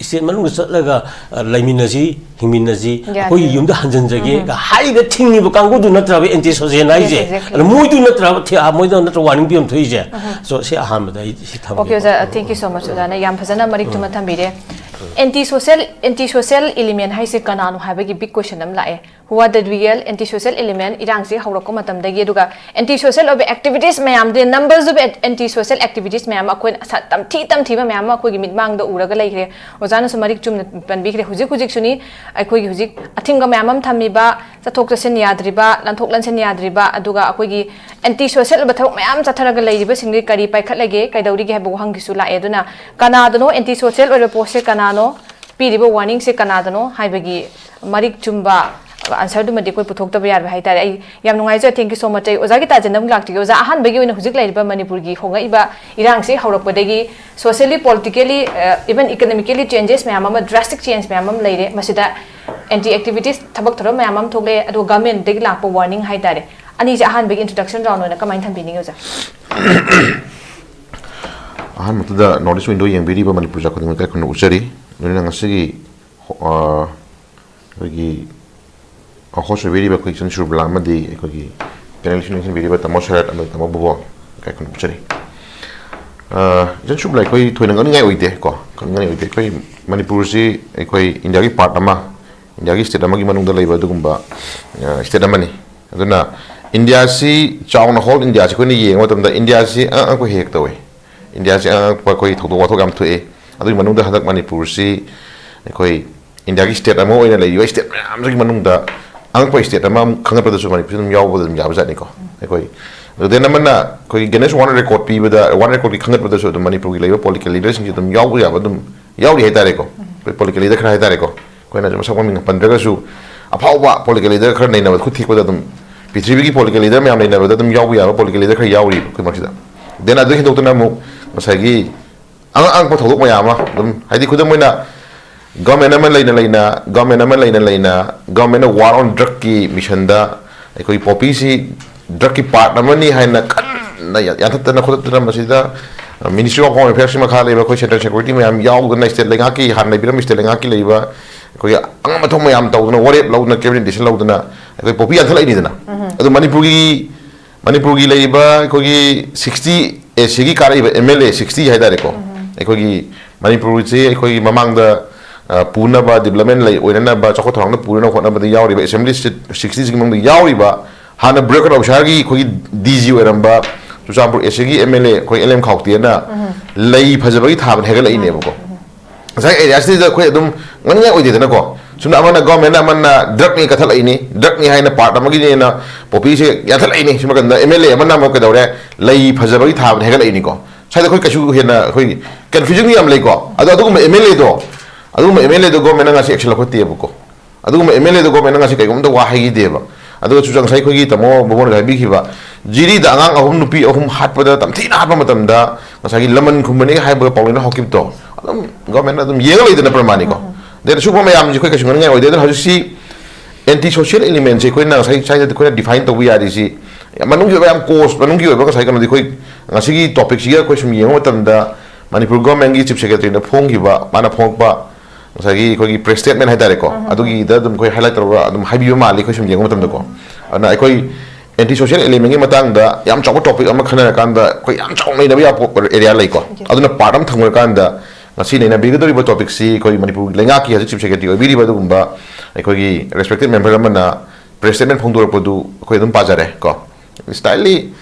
ꯁ꯭ꯇꯦꯠ ꯃꯅꯨꯡꯗ ꯆꯠꯂꯒ, ꯑ, ꯂꯩꯃꯤꯟꯅꯁꯤ, ꯍꯤꯡꯃꯤꯟꯅꯁꯤ, ꯌꯥꯗꯦ꯫ ꯑꯩꯈꯣꯏꯒꯤ ꯌꯨꯝꯗ ꯍꯟꯖꯤꯟꯖꯒꯦ ꯍꯥꯏꯔꯤꯕ ꯊꯤꯡꯉꯤꯕ ꯀꯥꯡꯕꯨꯗꯨ ꯅꯠꯇ꯭ꯔꯕ ꯑꯦꯟꯇꯤ ꯁꯣꯁꯦꯜ ꯍꯥꯏꯁꯦ꯫ Yes, exactly. ꯑꯗ ꯃꯣꯏꯗꯨ ꯅꯠꯇ꯭ꯔꯕ ꯊꯤ-, ꯑ, ꯃꯣꯏꯗ ꯅꯠꯇ꯭ꯔ ꯋꯥꯔꯅꯤꯡ ꯄꯤꯐꯝ ꯊꯣꯛꯏꯁꯦ꯫ So, ꯁꯤ ꯑꯍꯥꯟꯕꯗ ꯑꯩ ꯁꯤ ꯊꯝꯒꯦ꯫ Okay, ꯑꯣꯖꯥ, thank you so much, ꯑꯣꯖꯥꯅ ꯌꯥꯝ ꯐꯖꯅ ꯃꯔꯤꯛ ꯇꯨꯝꯃ ꯊꯝꯕꯤꯔꯦ꯫ Anti social, anti social element ꯍꯥꯏꯁꯦ ꯀꯅꯥꯅꯣ ꯍꯥꯏꯕꯒꯤ ꯕꯤꯛ ꯀꯣꯏꯁꯟ ꯑꯃ ꯂꯥꯛꯑꯦ꯫ Who are the real anti-social element? ꯏꯔꯥꯡꯁꯤ ꯍꯧꯔꯛꯄ ꯃꯇꯝꯗꯒꯤ, ꯑꯗꯨꯒ ꯑꯦꯟꯇꯤ ꯁꯣꯁꯦꯜ ꯑꯣꯏꯕ ꯑꯦꯛꯇꯤꯚꯤꯇꯤꯁ ꯃꯌꯥꯝꯗꯤ, numbers of anti social activities ꯃꯌꯥꯝ ꯑꯃ ꯑꯩꯈꯣꯏꯅ ꯁ-, ꯇꯝꯊꯤ ꯇꯝꯊꯤꯕ ꯃꯌꯥꯝ ꯑꯃ ꯑꯩꯈꯣꯏꯒꯤ ꯃꯤꯠꯃꯥꯡꯗ ꯎꯔꯒ ꯂꯩꯈ꯭ꯔꯦ꯫ ꯑꯣꯖꯥꯅꯁꯨ ꯃꯔꯤꯛ ꯆꯨꯝꯅ ꯄꯟꯕꯤꯈ꯭ꯔꯦ꯫ ꯍꯧꯖꯤꯛ ꯍꯧꯖꯤꯛꯁꯨꯅꯤ ꯑꯩꯈꯣꯏꯒꯤ ꯍꯧꯖꯤꯛ ꯑꯊꯤꯡꯕ ꯃꯌꯥꯝ ꯑꯃ ꯊꯝꯃꯤꯕ, ꯆꯠꯊꯣꯛ ꯆꯠꯁꯤꯟ ꯌꯥꯗ꯭ꯔꯤꯕ, ꯂꯥꯟꯊꯣꯛ ꯂꯥꯟꯁꯤꯟ ꯌꯥꯗ꯭ꯔꯤꯕ, ꯑꯗꯨꯒ ꯑꯩꯈꯣꯏꯒꯤ ꯑꯦꯟꯇꯤ ꯁꯣꯁꯦꯜ ꯑꯣꯏꯕ ꯊꯕꯛ ꯃꯌꯥꯝ ꯆꯠꯊꯔꯒ ꯂꯩꯔꯤꯕꯁꯤꯡꯗꯤ ꯀꯔꯤ ꯄꯥꯏꯈꯠꯂꯒꯦ, ꯀꯩꯗꯧꯔꯤꯒꯦ ꯍꯥꯏꯕ ꯋꯥꯍꯪꯒꯤꯁꯨ ꯂꯥꯛꯑꯦ꯫ ꯑꯗꯨꯅ ꯀꯅꯥꯗꯅꯣ ꯑꯦꯟꯇꯤ ꯁꯣꯁꯦꯜ ꯑꯣꯏꯕ ꯄꯣꯠꯁꯦ, ꯀꯅꯥꯅꯣ ꯄꯤꯔꯤꯕ ꯋꯥꯔꯅꯤꯡꯁꯦ ꯀꯅꯥꯗꯅꯣ ꯍꯥꯏꯕꯒꯤ ꯃꯔꯤꯛ ꯆꯨꯝꯕ ꯑꯟꯁꯔꯗꯨꯃꯗꯤ ꯑꯩꯈꯣꯏ ꯄꯨꯊꯣꯛꯇꯕ ꯌꯥꯔꯣꯏ ꯍꯥꯏꯇꯥꯔꯦ꯫ ꯑꯩ ꯌꯥꯝ ꯅꯨꯡꯉꯥꯏꯖꯩ꯫ Thank you so much꯫ ꯑꯩ ꯑꯣꯖꯥꯒꯤ ꯇꯥꯖꯦꯟꯗ ꯑꯃꯨꯛ ꯂꯥꯛꯆꯒꯦ꯫ ꯑꯣꯖꯥ, ꯑꯍꯥꯟꯕꯒꯤ ꯑꯣꯏꯅ ꯍꯧꯖꯤꯛ ꯂꯩꯔꯤꯕ ꯃꯅꯤꯄꯨꯔꯒꯤ ꯍꯣꯡꯂꯛꯏꯕ ꯏꯔꯥꯡꯁꯤ ꯍꯧꯔꯛꯄꯗꯒꯤ socially, politically, even economically changes ꯃꯌꯥꯝ ꯑꯃ, drastic change ꯃꯌꯥꯝ ꯑꯃ ꯂꯩꯔꯦ꯫ ꯃꯁꯤꯗ ꯑꯦꯟꯇꯤ ꯑꯦꯛꯇꯤꯚꯤꯇꯤꯁ ꯊꯕꯛ ꯊꯧꯔꯝ ꯃꯌꯥꯝ ꯑꯃ ꯊꯣꯛꯂꯛꯑꯦ, ꯑꯗꯨꯒ ꯒꯚꯔꯟꯃꯦꯟꯠꯇꯒꯤ ꯂꯥꯛꯄ ꯋꯥꯔꯅꯤꯡ ꯍꯥꯏꯇꯥꯔꯦ꯫ ꯑꯅꯤꯁꯦ ꯑꯍꯥꯟꯕꯒꯤ introduction round ꯑꯣꯏꯅ ꯀꯃꯥꯏꯅ ꯊꯝꯕꯤꯅꯤꯡꯉꯤ ꯑꯣꯖꯥ? ꯑꯍꯥꯟꯕꯗ North East Window ꯌꯦꯡꯕꯤꯔꯤꯕ ꯃꯅꯤꯄꯨꯔ ꯖꯥꯠ ꯈꯨꯗꯤꯡꯃꯛ ꯏꯀꯥꯏ ꯈꯨꯝꯅꯅ ꯎꯠꯆꯔꯤ꯫ ꯂꯣꯏꯅꯅ ꯉꯁꯤꯒꯤ ꯍꯣ-, ꯑ, ꯑꯩꯈꯣꯏꯒꯤ host ꯑꯣꯏꯕꯤꯔꯤꯕ ꯑꯩꯈꯣꯏ ꯏꯆꯟ ꯁꯨꯔꯕꯂꯥ ꯑꯃꯗꯤ ꯑꯩꯈꯣꯏꯒꯤ panelꯁꯤꯡ ꯂꯦꯡꯁꯤꯟꯕꯤꯔꯤꯕ ꯇꯥꯃꯣ ꯁꯔꯠ ꯑꯃꯗꯤ ꯇꯥꯃꯣ ꯕꯣꯕꯣꯟ ꯏꯀꯥꯏ ꯈꯨꯝꯅꯅ ꯎꯠꯆꯔꯤ꯫ ꯑ, ꯏꯆꯟ ꯁꯨꯔꯕꯂꯥ, ꯑꯩꯈꯣꯏ ꯊꯣꯏꯅ ꯉꯛꯅꯤꯡꯉꯥꯏ ꯑꯣꯏꯗꯦ ꯀꯣ, ꯉꯛꯅꯤꯡꯉꯥꯏ ꯑꯣꯏꯗꯦ꯫ ꯑꯩꯈꯣꯏ ꯃꯅꯤꯄꯨꯔꯁꯤ ꯑꯩꯈꯣꯏ ꯏꯟꯗꯤꯌꯥꯒꯤ part ꯑꯃ, ꯏꯟꯗꯤꯌꯥꯒꯤ state ꯑꯃꯒꯤ ꯃꯅꯨꯡꯗ ꯂꯩꯕ ꯑꯗꯨꯒꯨꯝꯕ, ꯑ, state ꯑꯃꯅꯤ꯫ ꯑꯗꯨꯅ ꯏꯟꯗꯤꯌꯥꯁꯤ ꯆꯥꯎꯅ, whole ꯏꯟꯗꯤꯌꯥꯁꯤ ꯑꯩꯈꯣꯏꯅ ꯌꯦꯡꯕ ꯃꯇꯝꯗ ꯏꯟꯗꯤꯌꯥꯁꯤ ꯑꯉꯛ ꯑꯉꯛꯄ ꯍꯦꯛ ꯍꯦꯛ ꯇꯧꯏ꯫ ꯏꯟꯗꯤꯌꯥꯁꯤ ꯑꯉꯛ ꯑꯉꯛꯄ ꯑꯩꯈꯣꯏ ꯊꯧꯗꯣꯛ ꯋꯥꯊꯣꯛ ꯌꯥꯝ ꯊꯣꯛꯑꯦ꯫ ꯑꯗꯨꯒꯤ ꯃꯅꯨꯡꯗ ꯍꯟꯗꯛ ꯃꯅꯤꯄꯨꯔꯁꯤ ꯑꯩꯈꯣꯏ ꯏꯟꯗꯤꯌꯥꯒꯤ state ꯑꯃ ꯑꯣꯏꯅ ꯂꯩꯔꯤꯕ state ꯃꯌꯥꯝꯁꯤꯒꯤ ꯃꯅꯨꯡꯗ ꯑꯉꯛꯄ state ꯑꯃ ꯈꯟꯒꯠꯄꯗꯁꯨ ꯃꯅꯤꯄꯨꯔꯁꯤ ꯑꯗꯨꯝ ꯌꯥꯎꯕꯗ ꯑꯗꯨꯝ ꯌꯥꯕꯖꯥꯠꯅꯤꯀꯣ꯫ ꯑꯩꯈꯣꯏ ꯑꯗꯨꯗꯩ ꯑꯃꯅ ꯑꯩꯈꯣꯏꯒꯤ Guinness World Record ꯄꯤꯕꯗ, World Recordꯀꯤ ꯈꯟꯒꯠꯄꯗꯁꯨ ꯑꯗꯨꯝ ꯃꯅꯤꯄꯨꯔꯒꯤ ꯂꯩꯔꯤꯕ political leaderꯁꯤꯡꯁꯤ ꯑꯗꯨꯝ ꯌꯥꯎꯕ ꯌꯥꯕ ꯑꯗꯨꯝ ꯌꯥꯎꯔꯤ ꯍꯥꯏꯇꯥꯔꯦꯀꯣ꯫ ꯄꯣꯂꯤꯇꯤꯀꯦꯜ ꯂꯤꯗꯔ ꯈꯔ ꯍꯥꯏꯇꯥꯔꯦꯀꯣ, ꯑꯩꯈꯣꯏꯅ ꯃꯁꯛ ꯃꯃꯤꯡ ꯄꯟꯗ꯭ꯔꯒꯁꯨ, ꯑꯐꯥꯎꯕ ꯄꯣꯂꯤꯇꯤꯀꯦꯜ ꯂꯤꯗꯔ ꯈꯔ ꯅꯩꯅꯕ, ꯈꯨꯠ ꯊꯦꯛꯄꯗ ꯑꯗꯨꯝ ꯄ꯭ꯔꯤꯊꯤꯕꯤꯒꯤ ꯄꯣꯂꯤꯇꯤꯀꯦꯜ ꯂꯤꯗꯔ ꯃꯌꯥꯝ ꯅꯩꯅꯕꯗ ꯑꯗꯨꯝ ꯌꯥꯎꯕ ꯌꯥꯕ ꯄꯣꯂꯤꯇꯤꯀꯦꯜ ꯂꯤꯗꯔ ꯈꯔ ꯌꯥꯎꯔꯤꯕ ꯑꯩꯈꯣꯏ ꯃꯔꯛꯁꯤꯗ꯫ ꯗꯦꯟ ꯑꯗꯨ ꯍꯦꯟꯗꯣꯛꯇꯅ ꯑꯃꯨꯛ ꯉꯁꯥꯏꯒꯤ ꯑꯉꯛ ꯑꯉꯛꯄ ꯊꯧꯗꯣꯛ ꯃꯌꯥꯝ ꯑꯃ ꯑꯗꯨꯝ, ꯍꯥꯏꯗꯤ ꯈꯨꯗꯝ ꯑꯣꯏꯅ ꯒꯚꯔꯟꯃꯦꯟ ꯑꯃ ꯂꯩꯅ ꯂꯩꯅ, ꯒꯚꯔꯟꯃꯦꯟ ꯑꯃ ꯂꯩꯅ ꯂꯩꯅ, ꯒꯚꯔꯟꯃꯦꯟꯅ ꯋꯥꯔ ꯑꯣꯟ ꯗ꯭ꯔꯛꯀꯤ ꯃꯤꯁꯟꯗ ꯑꯩꯈꯣꯏ ꯄꯣꯄꯤꯁꯤ ꯗ꯭ꯔꯛꯀꯤ ꯄꯥꯔꯠ ꯑꯃꯅꯤ ꯍꯥꯏꯅ ꯀꯟꯅ ꯌꯥ-, ꯌꯥꯟꯊꯠꯇꯅ ꯈꯣꯠꯇꯠꯇꯅ, ꯃꯁꯤꯗ ꯃꯤꯅꯤꯁꯇ꯭ꯔꯤ ꯑꯣꯐ ꯍꯣꯝ ꯑꯦꯐꯤꯌꯔꯁꯀꯤ ꯃꯈꯥ ꯂꯩꯕ ꯑꯩꯈꯣꯏ ꯁꯦꯟꯇ꯭ꯔꯦꯜ ꯁꯦꯀ꯭ꯌꯨꯔꯤꯇꯤ ꯃꯌꯥꯝ ꯌꯥꯎꯗꯅ, ꯁ꯭ꯇꯦꯠ ꯂꯩꯉꯥꯛꯀꯤ, ꯍꯥꯟꯅ ꯂꯩꯕꯤꯔꯝꯕ ꯁ꯭ꯇꯦꯠ ꯂꯩꯉꯥꯛꯀꯤ ꯂꯩꯕ ꯑꯩꯈꯣꯏꯒꯤ ꯑꯉꯝ ꯑꯊꯧ ꯃꯌꯥꯝ ꯇꯧꯗꯅ, ꯋꯥꯔꯦꯞ ꯂꯧꯗꯅ, ꯀꯦꯕꯤꯅꯦꯠ ꯗꯤꯁꯤꯖꯟ ꯂꯧꯗꯅ ꯑꯩꯈꯣꯏ ꯄꯣꯄꯤ ꯌꯥꯟꯊꯠꯂꯛꯏꯅꯤꯗꯅ꯫ ꯑꯗꯨ ꯃꯅꯤꯄꯨꯔꯒꯤ, ꯃꯅꯤꯄꯨꯔꯒꯤ ꯂꯩꯔꯤꯕ ꯑꯩꯈꯣꯏꯒꯤ ꯁꯤꯛꯁꯇꯤ, ꯑꯦ ꯁꯤꯒꯤ ꯀꯥꯔꯛꯏꯕ ꯑꯦꯝ ꯑꯦꯜ ꯑꯦ ꯁꯤꯛꯁꯇꯤ ꯍꯥꯏꯇꯥꯔꯦꯀꯣ, ꯑꯩꯈꯣꯏꯒꯤ ꯃꯅꯤꯄꯨꯔꯁꯦ ꯑꯩꯈꯣꯏꯒꯤ ꯃꯃꯥꯡꯗ, ꯑ, ꯄꯨꯅꯕ, ꯗꯤꯕ꯭ꯂꯞꯃꯦꯟ ꯂꯩ ꯑꯣꯏꯅꯅꯕ, ꯆꯥꯎꯈꯠ ꯊꯧꯔꯥꯡꯗ ꯄꯨꯅꯕ ꯍꯣꯠꯅꯕꯗ ꯌꯥꯎꯔꯤꯕ ꯑꯦꯁꯦꯝꯕ꯭ꯂꯤ ꯁꯤꯠ ꯁꯤꯛꯁꯇꯤꯁꯤꯒꯤ ꯃꯅꯨꯡꯗ ꯌꯥꯎꯔꯤꯕ, ꯍꯥꯟꯅ ꯕ꯭ꯔꯦꯀꯠ ꯑꯣꯐꯤꯁꯥꯔꯒꯤ ꯑꯩꯈꯣꯏꯒꯤ ꯗꯤ ꯖꯤ ꯑꯣꯏꯔꯝꯕ ꯆꯨꯔꯆꯥꯟꯄꯨꯔ ꯑꯦ ꯁꯤꯒꯤ ꯑꯦꯝ ꯑꯦꯜ ꯑꯦ ꯑꯩꯈꯣꯏ ꯑꯦꯜ ꯑꯦꯝ ꯈꯥꯎꯇꯦꯅ ꯂꯩ ꯐꯖꯕꯒꯤ ꯊꯥꯕꯅ ꯍꯦꯟꯒꯠꯂꯛꯏꯅꯦꯕꯀꯣ꯫ ꯉꯁꯥꯏ ꯑꯦꯔꯤꯌꯥꯁꯤꯗ ꯑꯩꯈꯣꯏ ꯑꯗꯨꯝ ꯉꯥꯡꯅꯤꯡꯉꯥꯏ ꯑꯣꯏꯗꯦꯗꯅꯀꯣ꯫ ꯁꯨꯝꯅ ꯑꯃꯅ ꯒꯣꯔꯃꯦꯟ ꯑꯃꯅ ꯗ꯭ꯔꯛꯅꯤ ꯀꯠꯊꯠꯂꯛꯏꯅꯤ, ꯗ꯭ꯔꯛꯅꯤ ꯍꯥꯏꯅ ꯄꯥꯔꯠ ꯑꯃꯒꯤꯅꯦꯅ ꯄꯣꯄꯤꯁꯦ ꯌꯥꯟꯊꯠꯂꯛꯏꯅꯤ꯫ ꯁꯤ ꯃꯇꯝꯗ ꯑꯦꯝ ꯑꯦꯜ ꯑꯦ ꯑꯃꯅ ꯑꯃꯨꯛ ꯀꯩꯗꯧꯔꯦ? ꯂꯩ ꯐꯖꯕꯒꯤ ꯊꯥꯕꯅ ꯍꯦꯟꯒꯠꯂꯛꯏꯅꯤꯀꯣ꯫ ꯁ꯭ꯋꯥꯏꯗ ꯑꯩꯈꯣꯏ ꯀꯩꯁꯨ ꯍꯦꯟꯅ ꯑꯩꯈꯣꯏ ꯀꯟꯐ꯭ꯌꯨꯖꯟ ꯌꯥꯝ ꯂꯩꯀꯣ꯫ ꯑꯗꯣ ꯑꯗꯨꯒꯨꯝꯕ ꯑꯦꯝ ꯑꯦꯜ ꯑꯦꯗꯣ, ꯑꯗꯨꯒꯨꯝꯕ ꯑꯦꯝ ꯑꯦꯜ ꯑꯦꯗꯣ ꯒꯣꯔꯃꯦꯟꯅ ꯉꯁꯤ ꯑꯦꯛꯁꯟ ꯂꯧꯈꯠꯇꯦꯕꯀꯣ꯫ ꯑꯗꯨꯒꯨꯝꯕ ꯑꯦꯝ ꯑꯦꯜ ꯑꯦꯗꯣ ꯒꯣꯔꯃꯦꯟꯅ ꯉꯁꯤ ꯀꯩꯒꯨꯝꯕꯗ ꯋꯥ ꯍꯥꯏꯈꯤꯗꯦꯕ꯫ ꯑꯗꯨꯒ ꯆꯨꯆꯥꯡ ꯉꯁꯥꯏ ꯑꯩꯈꯣꯏꯒꯤ ꯇꯥꯃꯣ ꯕꯕꯣꯟꯅ ꯍꯥꯏꯕꯤꯈꯤꯕ, ꯖꯤꯔꯤꯗ ꯑꯉꯥꯡ ꯑꯍꯨꯝ, ꯅꯨꯄꯤ ꯑꯍꯨꯝ ꯍꯥꯠꯄꯗ, ꯇꯝꯊꯤꯅ ꯍꯥꯠꯄ ꯃꯇꯝꯗ ꯉꯁꯥꯏꯒꯤ ꯂꯃꯟ ꯈꯨꯝꯕꯅꯤ ꯍꯥꯏꯕ ꯄꯥꯎꯂꯦꯝꯅ ꯍꯧꯈꯤꯕꯗꯣ, ꯑꯗꯨꯝ ꯒꯣꯔꯃꯦꯟꯅ ꯑꯗꯨꯝ ꯌꯦꯡꯉ ꯂꯩꯗꯅ ꯄ꯭ꯔꯃꯥꯅꯤꯀꯣ꯫ ꯑꯗꯩ ꯑꯁꯨꯝꯕ ꯃꯌꯥꯝꯁꯦ ꯑꯩꯈꯣꯏ ꯀꯩꯁꯨ ꯉꯥꯡꯅꯤꯡꯉꯥꯏ ꯑꯣꯏꯗꯦ꯫ ꯑꯗꯨꯅ ꯍꯧꯖꯤꯛꯁꯤ ꯑꯦꯟꯇꯤ ꯁꯣꯁꯤꯌꯦꯜ ꯑꯦꯂꯤꯃꯦꯟꯁꯦ ꯑꯩꯈꯣꯏꯅ ꯉꯁꯥꯏ ꯁ꯭ꯋꯥꯏꯗ ꯑꯩꯈꯣꯏꯅ ꯗꯤꯐꯥꯏꯟ ꯇꯧꯕ ꯌꯥꯔꯤꯁꯤ ꯌꯥꯝ ꯃꯅꯨꯡꯒꯤ ꯑꯣꯏꯕ, ꯌꯥꯝ ꯀꯣꯔꯁ ꯃꯅꯨꯡꯒꯤ ꯑꯣꯏꯕ ꯉꯁꯥꯏ ꯀꯩꯅꯣꯗꯤ ꯑꯩꯈꯣꯏ ꯉꯁꯤꯒꯤ ꯇꯣꯄꯤꯛꯁꯤꯒ ꯑꯩꯈꯣꯏ ꯁꯨꯝ ꯌꯦꯡꯕ ꯃꯇꯝꯗ ꯃꯅꯤꯄꯨꯔ ꯒꯣꯔꯃꯦꯟꯒꯤ ꯆꯤꯐ ꯁꯦꯀ꯭ꯔꯦꯇꯔꯤꯅ ꯐꯣꯡꯈꯤꯕ, ꯃꯥꯅ ꯐꯣꯡꯉꯛꯄ ꯉꯁꯥꯏꯒꯤ ꯑꯩꯈꯣꯏꯒꯤ ꯄ꯭ꯔꯦꯁ ꯁ꯭ꯇꯦꯠꯃꯦꯟ ꯍꯥꯏꯇꯥꯔꯦꯀꯣ, ꯑꯗꯨꯒꯤꯗ ꯑꯗꯨꯝ ꯑꯩꯈꯣꯏ ꯍꯥꯏꯂꯥꯏꯠ ꯇꯧꯔꯒ ꯑꯗꯨꯝ ꯍꯥꯏꯕꯤꯕ ꯃꯥꯜꯂꯤ ꯑꯩꯈꯣꯏ ꯁꯨꯝ ꯌꯦꯡꯕ ꯃꯇꯝꯗꯀꯣ꯫ ꯑꯗꯨꯅ ꯑꯩꯈꯣꯏ ꯑꯦꯟꯇꯤ ꯁꯣꯁꯤꯌꯦꯜ ꯑꯦꯂꯤꯃꯦꯟꯒꯤ ꯃꯇꯥꯡꯗ ꯌꯥꯝ ꯆꯥꯎꯕ ꯇꯣꯄꯤꯛ ꯑꯃ ꯈꯟꯅꯔꯀꯥꯟꯗ ꯑꯩꯈꯣꯏ ꯌꯥꯝ ꯆꯥꯎꯅ ꯅꯩꯅꯕ ꯌꯥꯕ ꯑꯦꯔꯤꯌꯥ ꯂꯩꯀꯣ꯫ ꯑꯗꯨꯅ ꯄꯥꯔꯠ ꯑꯃ ꯊꯝꯈ꯭ꯔꯀꯥꯟꯗ ꯉꯁꯤ ꯅꯩꯅꯕꯤꯒꯗꯧꯔꯤꯕ ꯇꯣꯄꯤꯛꯁꯤ ꯑꯩꯈꯣꯏ ꯃꯅꯤꯄꯨꯔ ꯂꯩꯉꯥꯛꯀꯤ ꯍꯧꯖꯤꯛ ꯆꯤꯐ ꯁꯦꯀ꯭ꯔꯦꯇꯔꯤ ꯑꯣꯏꯕꯤꯔꯤꯕ ꯑꯗꯨꯒꯨꯝꯕ ꯑꯩꯈꯣꯏꯒꯤ ꯔꯦꯁꯄꯦꯛꯇꯦꯠ ꯃꯦꯝꯕꯔ ꯑꯃꯅ ꯄ꯭ꯔꯦꯁ ꯁ꯭ꯇꯦꯠꯃꯦꯟ ꯐꯣꯡꯗꯣꯔꯛꯄꯗꯨ ꯑꯩꯈꯣꯏ ꯑꯗꯨꯝ ꯄꯥꯖꯔꯦ ꯀꯣ꯫ ꯁ꯭ꯇꯥꯏꯂꯤ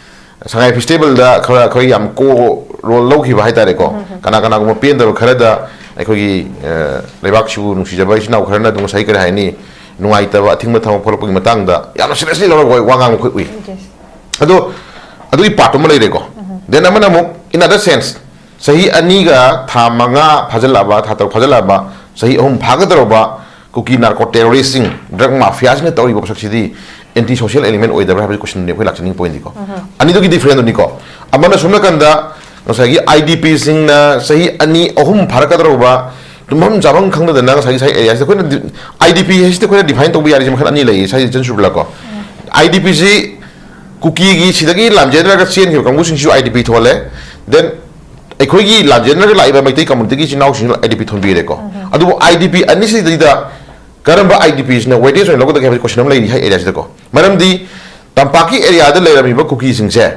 ꯁꯉꯥꯏ ꯐꯦꯁꯇꯤꯚꯦꯜꯗ ꯈꯔ ꯑꯩꯈꯣꯏ ꯌꯥꯝ ꯀꯣ ꯔꯣꯜ ꯂꯧꯈꯤꯕ ꯍꯥꯏꯇꯥꯔꯦꯀꯣ꯫ ꯀꯅꯥ ꯀꯅꯥꯒꯨꯝꯕ ꯄꯦꯟꯗꯕ ꯈꯔꯗ ꯑꯩꯈꯣꯏꯒꯤ, ꯑ, ꯂꯩꯕꯥꯛꯁꯤꯕꯨ ꯅꯨꯡꯁꯤꯖꯕ ꯏꯆꯤꯟ ꯏꯅꯥꯎ ꯈꯔꯅ ꯑꯗꯨꯝ ꯉꯁꯥꯏ ꯀꯔꯤ ꯍꯥꯏꯅꯤ, ꯅꯨꯡꯉꯥꯏꯇꯕ ꯑꯊꯤꯡꯕ ꯊꯝꯕ ꯈꯣꯠꯂꯛꯄꯒꯤ ꯃꯇꯥꯡꯗ ꯌꯥꯝꯅ ꯁꯤꯔꯤꯌꯁꯂꯤ ꯂꯧꯔꯒ ꯋꯥ ꯉꯥꯡꯕ ꯑꯩꯈꯣꯏ ꯎꯏ꯫ ꯑꯗꯣ ꯑꯗꯨꯒꯤ ꯄꯥꯔꯠ ꯑꯃ ꯂꯩꯔꯦꯀꯣ꯫ ꯗꯦꯟ ꯑꯃꯅ ꯑꯃꯨꯛ, in other sense, ꯆꯍꯤ ꯑꯅꯤꯒ ꯊꯥ ꯃꯉꯥ ꯐꯥꯖꯤꯜꯂꯛꯑꯕ, ꯊꯥ ꯇꯔꯨꯛ ꯐꯥꯖꯤꯜꯂꯛꯑꯕ ꯆꯍꯤ ꯑꯍꯨꯝ ꯐꯥꯒꯗꯧꯔꯕ ꯀꯨꯀꯤ ꯅꯥꯔꯀꯣ ꯇꯦꯔꯣꯔꯤꯁꯁꯤꯡ, ꯗ꯭ꯔꯒ ꯃꯥꯐꯤꯌꯥꯁꯤꯡꯅ ꯇꯧꯔꯤꯕ ꯄꯣꯠꯁꯛꯁꯤꯗꯤ ꯑꯦꯟꯇꯤ ꯁꯣꯁꯤꯌꯦꯜ ꯑꯦꯂꯤꯃꯦꯟ ꯑꯣꯏꯗꯕ꯭ꯔꯥ ꯍꯥꯏꯕꯒꯤ ꯀꯣꯏꯁꯟꯗꯨꯅꯤ ꯑꯩꯈꯣꯏ ꯂꯥꯛꯆꯅꯤꯡꯕ ꯄꯣꯏꯟꯗꯤꯀꯣ꯫ ꯑꯅꯤꯗꯨꯒꯤ ꯗꯤꯐ꯭ꯔꯦꯟꯗꯨꯅꯤꯀꯣ꯫ ꯑꯃꯅ ꯁꯣꯝ ꯅꯥꯀꯟꯗ ꯉꯁꯥꯏꯒꯤ ꯑꯥꯏ ꯗꯤ ꯄꯤꯁꯤꯡꯅ ꯆꯍꯤ ꯑꯅꯤ ꯑꯍꯨꯝ ꯐꯥꯔꯛꯀꯗꯧꯔꯕ ꯇꯨꯝꯐꯝ ꯆꯥꯐꯝ ꯈꯪꯗꯗꯅ ꯉꯁꯥꯏꯒꯤ ꯉꯁꯥꯏ ꯑꯦꯔꯤꯌꯥꯁꯤꯗ ꯑꯩꯈꯣꯏꯅ ꯗꯤ-, ꯑꯥꯏ ꯗꯤ ꯄꯤ ꯍꯥꯏꯁꯤꯗꯤ ꯑꯩꯈꯣꯏꯅ ꯗꯤꯐꯥꯏꯟ ꯇꯧꯕ ꯌꯥꯔꯤꯁꯦ ꯃꯈꯜ ꯑꯅꯤ ꯂꯩꯌꯦ ꯉꯁꯥꯏ ꯏꯆꯟ ꯁꯨꯔꯕꯤꯂꯥꯀꯣ꯫ ꯑꯥꯏ ꯗꯤ ꯄꯤꯁꯤ ꯀꯨꯀꯤꯒꯤ ꯁꯤꯗꯒꯤ ꯂꯥꯟꯖꯦꯟꯅꯔꯒ ꯆꯦꯟꯈꯤꯕ ꯀꯥꯡꯕꯨꯁꯤꯡꯁꯤꯁꯨ ꯑꯥꯏ ꯗꯤ ꯄꯤ ꯊꯣꯜꯂꯦ꯫ Then ꯑꯩꯈꯣꯏꯒꯤ ꯂꯥꯟꯖꯦꯟꯅꯔꯒ ꯂꯥꯛꯏꯕ ꯃꯩꯇꯩ ꯀꯝꯃꯨꯅꯤꯇꯤꯒꯤ ꯏꯆꯤꯟ ꯏꯅꯥꯎꯁꯤꯡꯁꯨ ꯑꯥꯏ ꯗꯤ ꯄꯤ ꯊꯣꯟꯕꯤꯔꯦꯀꯣ꯫ ꯑꯗꯨꯕꯨ ꯑꯥꯏ ꯗꯤ ꯄꯤ ꯑꯅꯤꯁꯤꯗꯩꯗ ꯀꯔꯝꯕ ꯑꯥꯏ ꯗꯤ ꯄꯤꯁꯤꯅ ꯋꯦꯇꯦꯖ ꯑꯣꯏꯅ ꯂꯧꯒꯗꯒꯦ ꯍꯥꯏꯕꯒꯤ ꯀꯣꯏꯁꯟ ꯑꯃ ꯂꯩꯔꯤ ꯍꯥꯏ ꯑꯦꯔꯤꯌꯥꯁꯤꯗꯀꯣ꯫ ꯃꯔꯝꯗꯤ ꯇꯝꯄꯥꯛꯀꯤ ꯑꯦꯔꯤꯌꯥꯗ ꯂꯩꯔꯝꯃꯤꯕ ꯀꯨꯀꯤꯁꯤꯡꯁꯦ,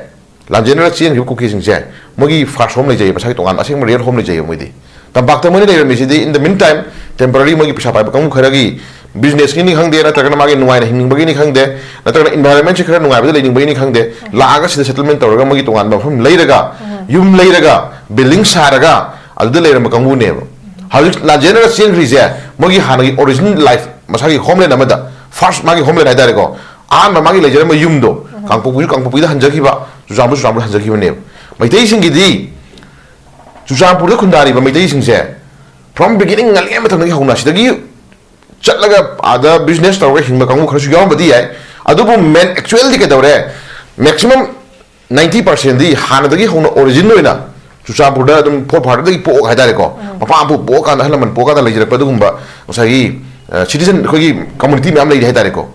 ꯂꯥꯟꯖꯦꯟꯅꯔ ꯆꯦꯟꯈꯤꯕ ꯀꯨꯀꯤꯁꯤꯡꯁꯦ ꯃꯣꯏꯒꯤ ꯐꯥꯔꯁ ꯍꯣꯝ ꯂꯩꯖꯩꯌꯦꯕ, ꯃꯁꯥꯒꯤ ꯇꯣꯉꯥꯟꯕ ꯑꯁꯦꯡꯕ ꯔꯤꯌꯦꯜ ꯍꯣꯝ ꯂꯩꯖꯩꯌꯦꯕ ꯃꯣꯏꯗꯤ꯫ ꯇꯝꯄꯥꯛꯇ ꯃꯣꯏꯅ ꯂꯩꯔꯝꯃꯤꯁꯤꯗꯤ in the meantime temporary ꯃꯣꯏꯒꯤ ꯄꯩꯁꯥ ꯄꯥꯏꯕ ꯀꯥꯡꯕꯨ ꯈꯔꯒꯤ ꯕꯤꯖꯤꯅꯦꯁꯀꯤꯅꯤ ꯈꯪꯗꯦ, ꯅꯠꯇ꯭ꯔꯒꯅ ꯃꯥꯒꯤ ꯅꯨꯡꯉꯥꯏꯅ ꯍꯤꯡꯅꯤꯡꯕꯒꯤꯅꯤ ꯈꯪꯗꯦ, ꯅꯠꯇ꯭ꯔꯒꯅ ꯏꯟꯚꯥꯏꯔꯣꯟꯃꯦꯟꯁꯤ ꯈꯔ ꯅꯨꯡꯉꯥꯏꯕꯗ ꯂꯩꯅꯤꯡꯕꯒꯤꯅꯤ ꯈꯪꯗꯦ, ꯂꯥꯛꯑꯒ ꯁꯤꯗ ꯁꯦꯇꯜꯃꯦꯟ ꯇꯧꯔꯒ ꯃꯣꯏꯒꯤ ꯇꯣꯉꯥꯟꯕ ꯃꯐꯝ ꯂꯩꯔꯒ, ꯌꯨꯝ ꯂꯩꯔꯒ, ꯕꯤꯜꯗꯤꯡ ꯁꯥꯔꯒ ꯑꯗꯨꯗ ꯂꯩꯔꯝꯕ ꯀꯥꯡꯕꯨꯅꯦꯕ꯫ ꯍꯧꯖꯤꯛ ꯂꯥꯟꯖꯦꯟꯅꯔ ꯆꯦꯟꯈ꯭ꯔꯤꯁꯦ ꯃꯣꯏꯒꯤ ꯍꯥꯟꯅꯒꯤ ꯑꯣꯔꯤꯖꯤꯅꯦꯜ ꯂꯥꯏꯐ, ꯃꯁꯥꯒꯤ ꯍꯣꯝꯂꯦꯟ ꯑꯃꯗ, ꯐꯥꯔꯁ ꯃꯥꯒꯤ ꯍꯣꯝꯂꯦꯟ ꯍꯥꯏꯇꯥꯔꯦꯀꯣ, ꯑꯍꯥꯟꯕ ꯃꯥꯒꯤ ꯂꯩꯖꯔꯝꯕ ꯌꯨꯝꯗꯣ, ꯀꯥꯡꯄꯣꯛꯄꯤꯁꯨ ꯀꯥꯡꯄꯣꯛꯄꯤꯗ ꯍꯟꯖꯈꯤꯕ, ꯆꯨꯔꯆꯥꯟꯄꯨꯔ ꯆꯨꯔꯆꯥꯟꯄꯨꯔꯗ ꯍꯟꯖꯈꯤꯕꯅꯦꯕ꯫ ꯃꯩꯇꯩꯁꯤꯡꯒꯤꯗꯤ ꯆꯨꯔꯆꯥꯟꯄꯨꯔꯗ ꯈꯨꯟꯗꯥꯔꯤꯕ ꯃꯩꯇꯩꯁꯤꯡꯁꯦ from beginning ꯉꯜꯂꯤꯉꯩ ꯃꯇꯝꯗꯒꯤ ꯍꯧꯅ ꯁꯤꯗꯒꯤ ꯆꯠꯂꯒ ꯑꯥꯗ ꯕꯤꯖꯤꯅꯦꯁ ꯇꯧꯔꯒ ꯍꯤꯡꯕ ꯀꯥꯡꯕꯨ ꯈꯔꯁꯨ ꯌꯥꯎꯔꯝꯕꯗꯤ ꯌꯥꯏ꯫ ꯑꯗꯨꯕꯨ ꯃꯦꯟ ꯑꯦꯛꯆꯨꯋꯦꯜꯗꯤ ꯀꯩꯗꯧꯔꯦ? ꯃꯦꯛꯁꯤꯃꯝ ꯅꯥꯏꯟꯇꯤ ꯄꯥꯔꯁꯦꯟꯗꯤ ꯍꯥꯟꯅꯗꯒꯤ ꯍꯧꯅ ꯑꯣꯔꯤꯖꯤꯟ ꯑꯣꯏꯅ ꯆꯨꯔꯆꯥꯟꯄꯨꯔꯗ ꯑꯗꯨꯝ ꯐꯣꯔ ꯐꯥꯗꯔꯗꯒꯤ ꯄꯣꯛꯑꯒ ꯍꯥꯏꯇꯥꯔꯦꯀꯣ, ꯃꯄꯥ ꯃꯄꯨ ꯄꯣꯛꯑꯀꯥꯟꯗ, ꯑꯍꯜ ꯂꯃꯟ ꯄꯣꯛꯑꯀꯥꯟꯗ ꯂꯩꯖꯔꯛꯄ ꯑꯗꯨꯒꯨꯝꯕ ꯉꯁꯥꯏꯒꯤ ꯁꯤꯇꯤꯖꯟ ꯑꯩꯈꯣꯏꯒꯤ ꯀꯝꯃꯨꯅꯤꯇꯤ ꯃꯌꯥꯝ ꯂꯩꯔꯤ ꯍꯥꯏꯇꯥꯔꯦꯀꯣ꯫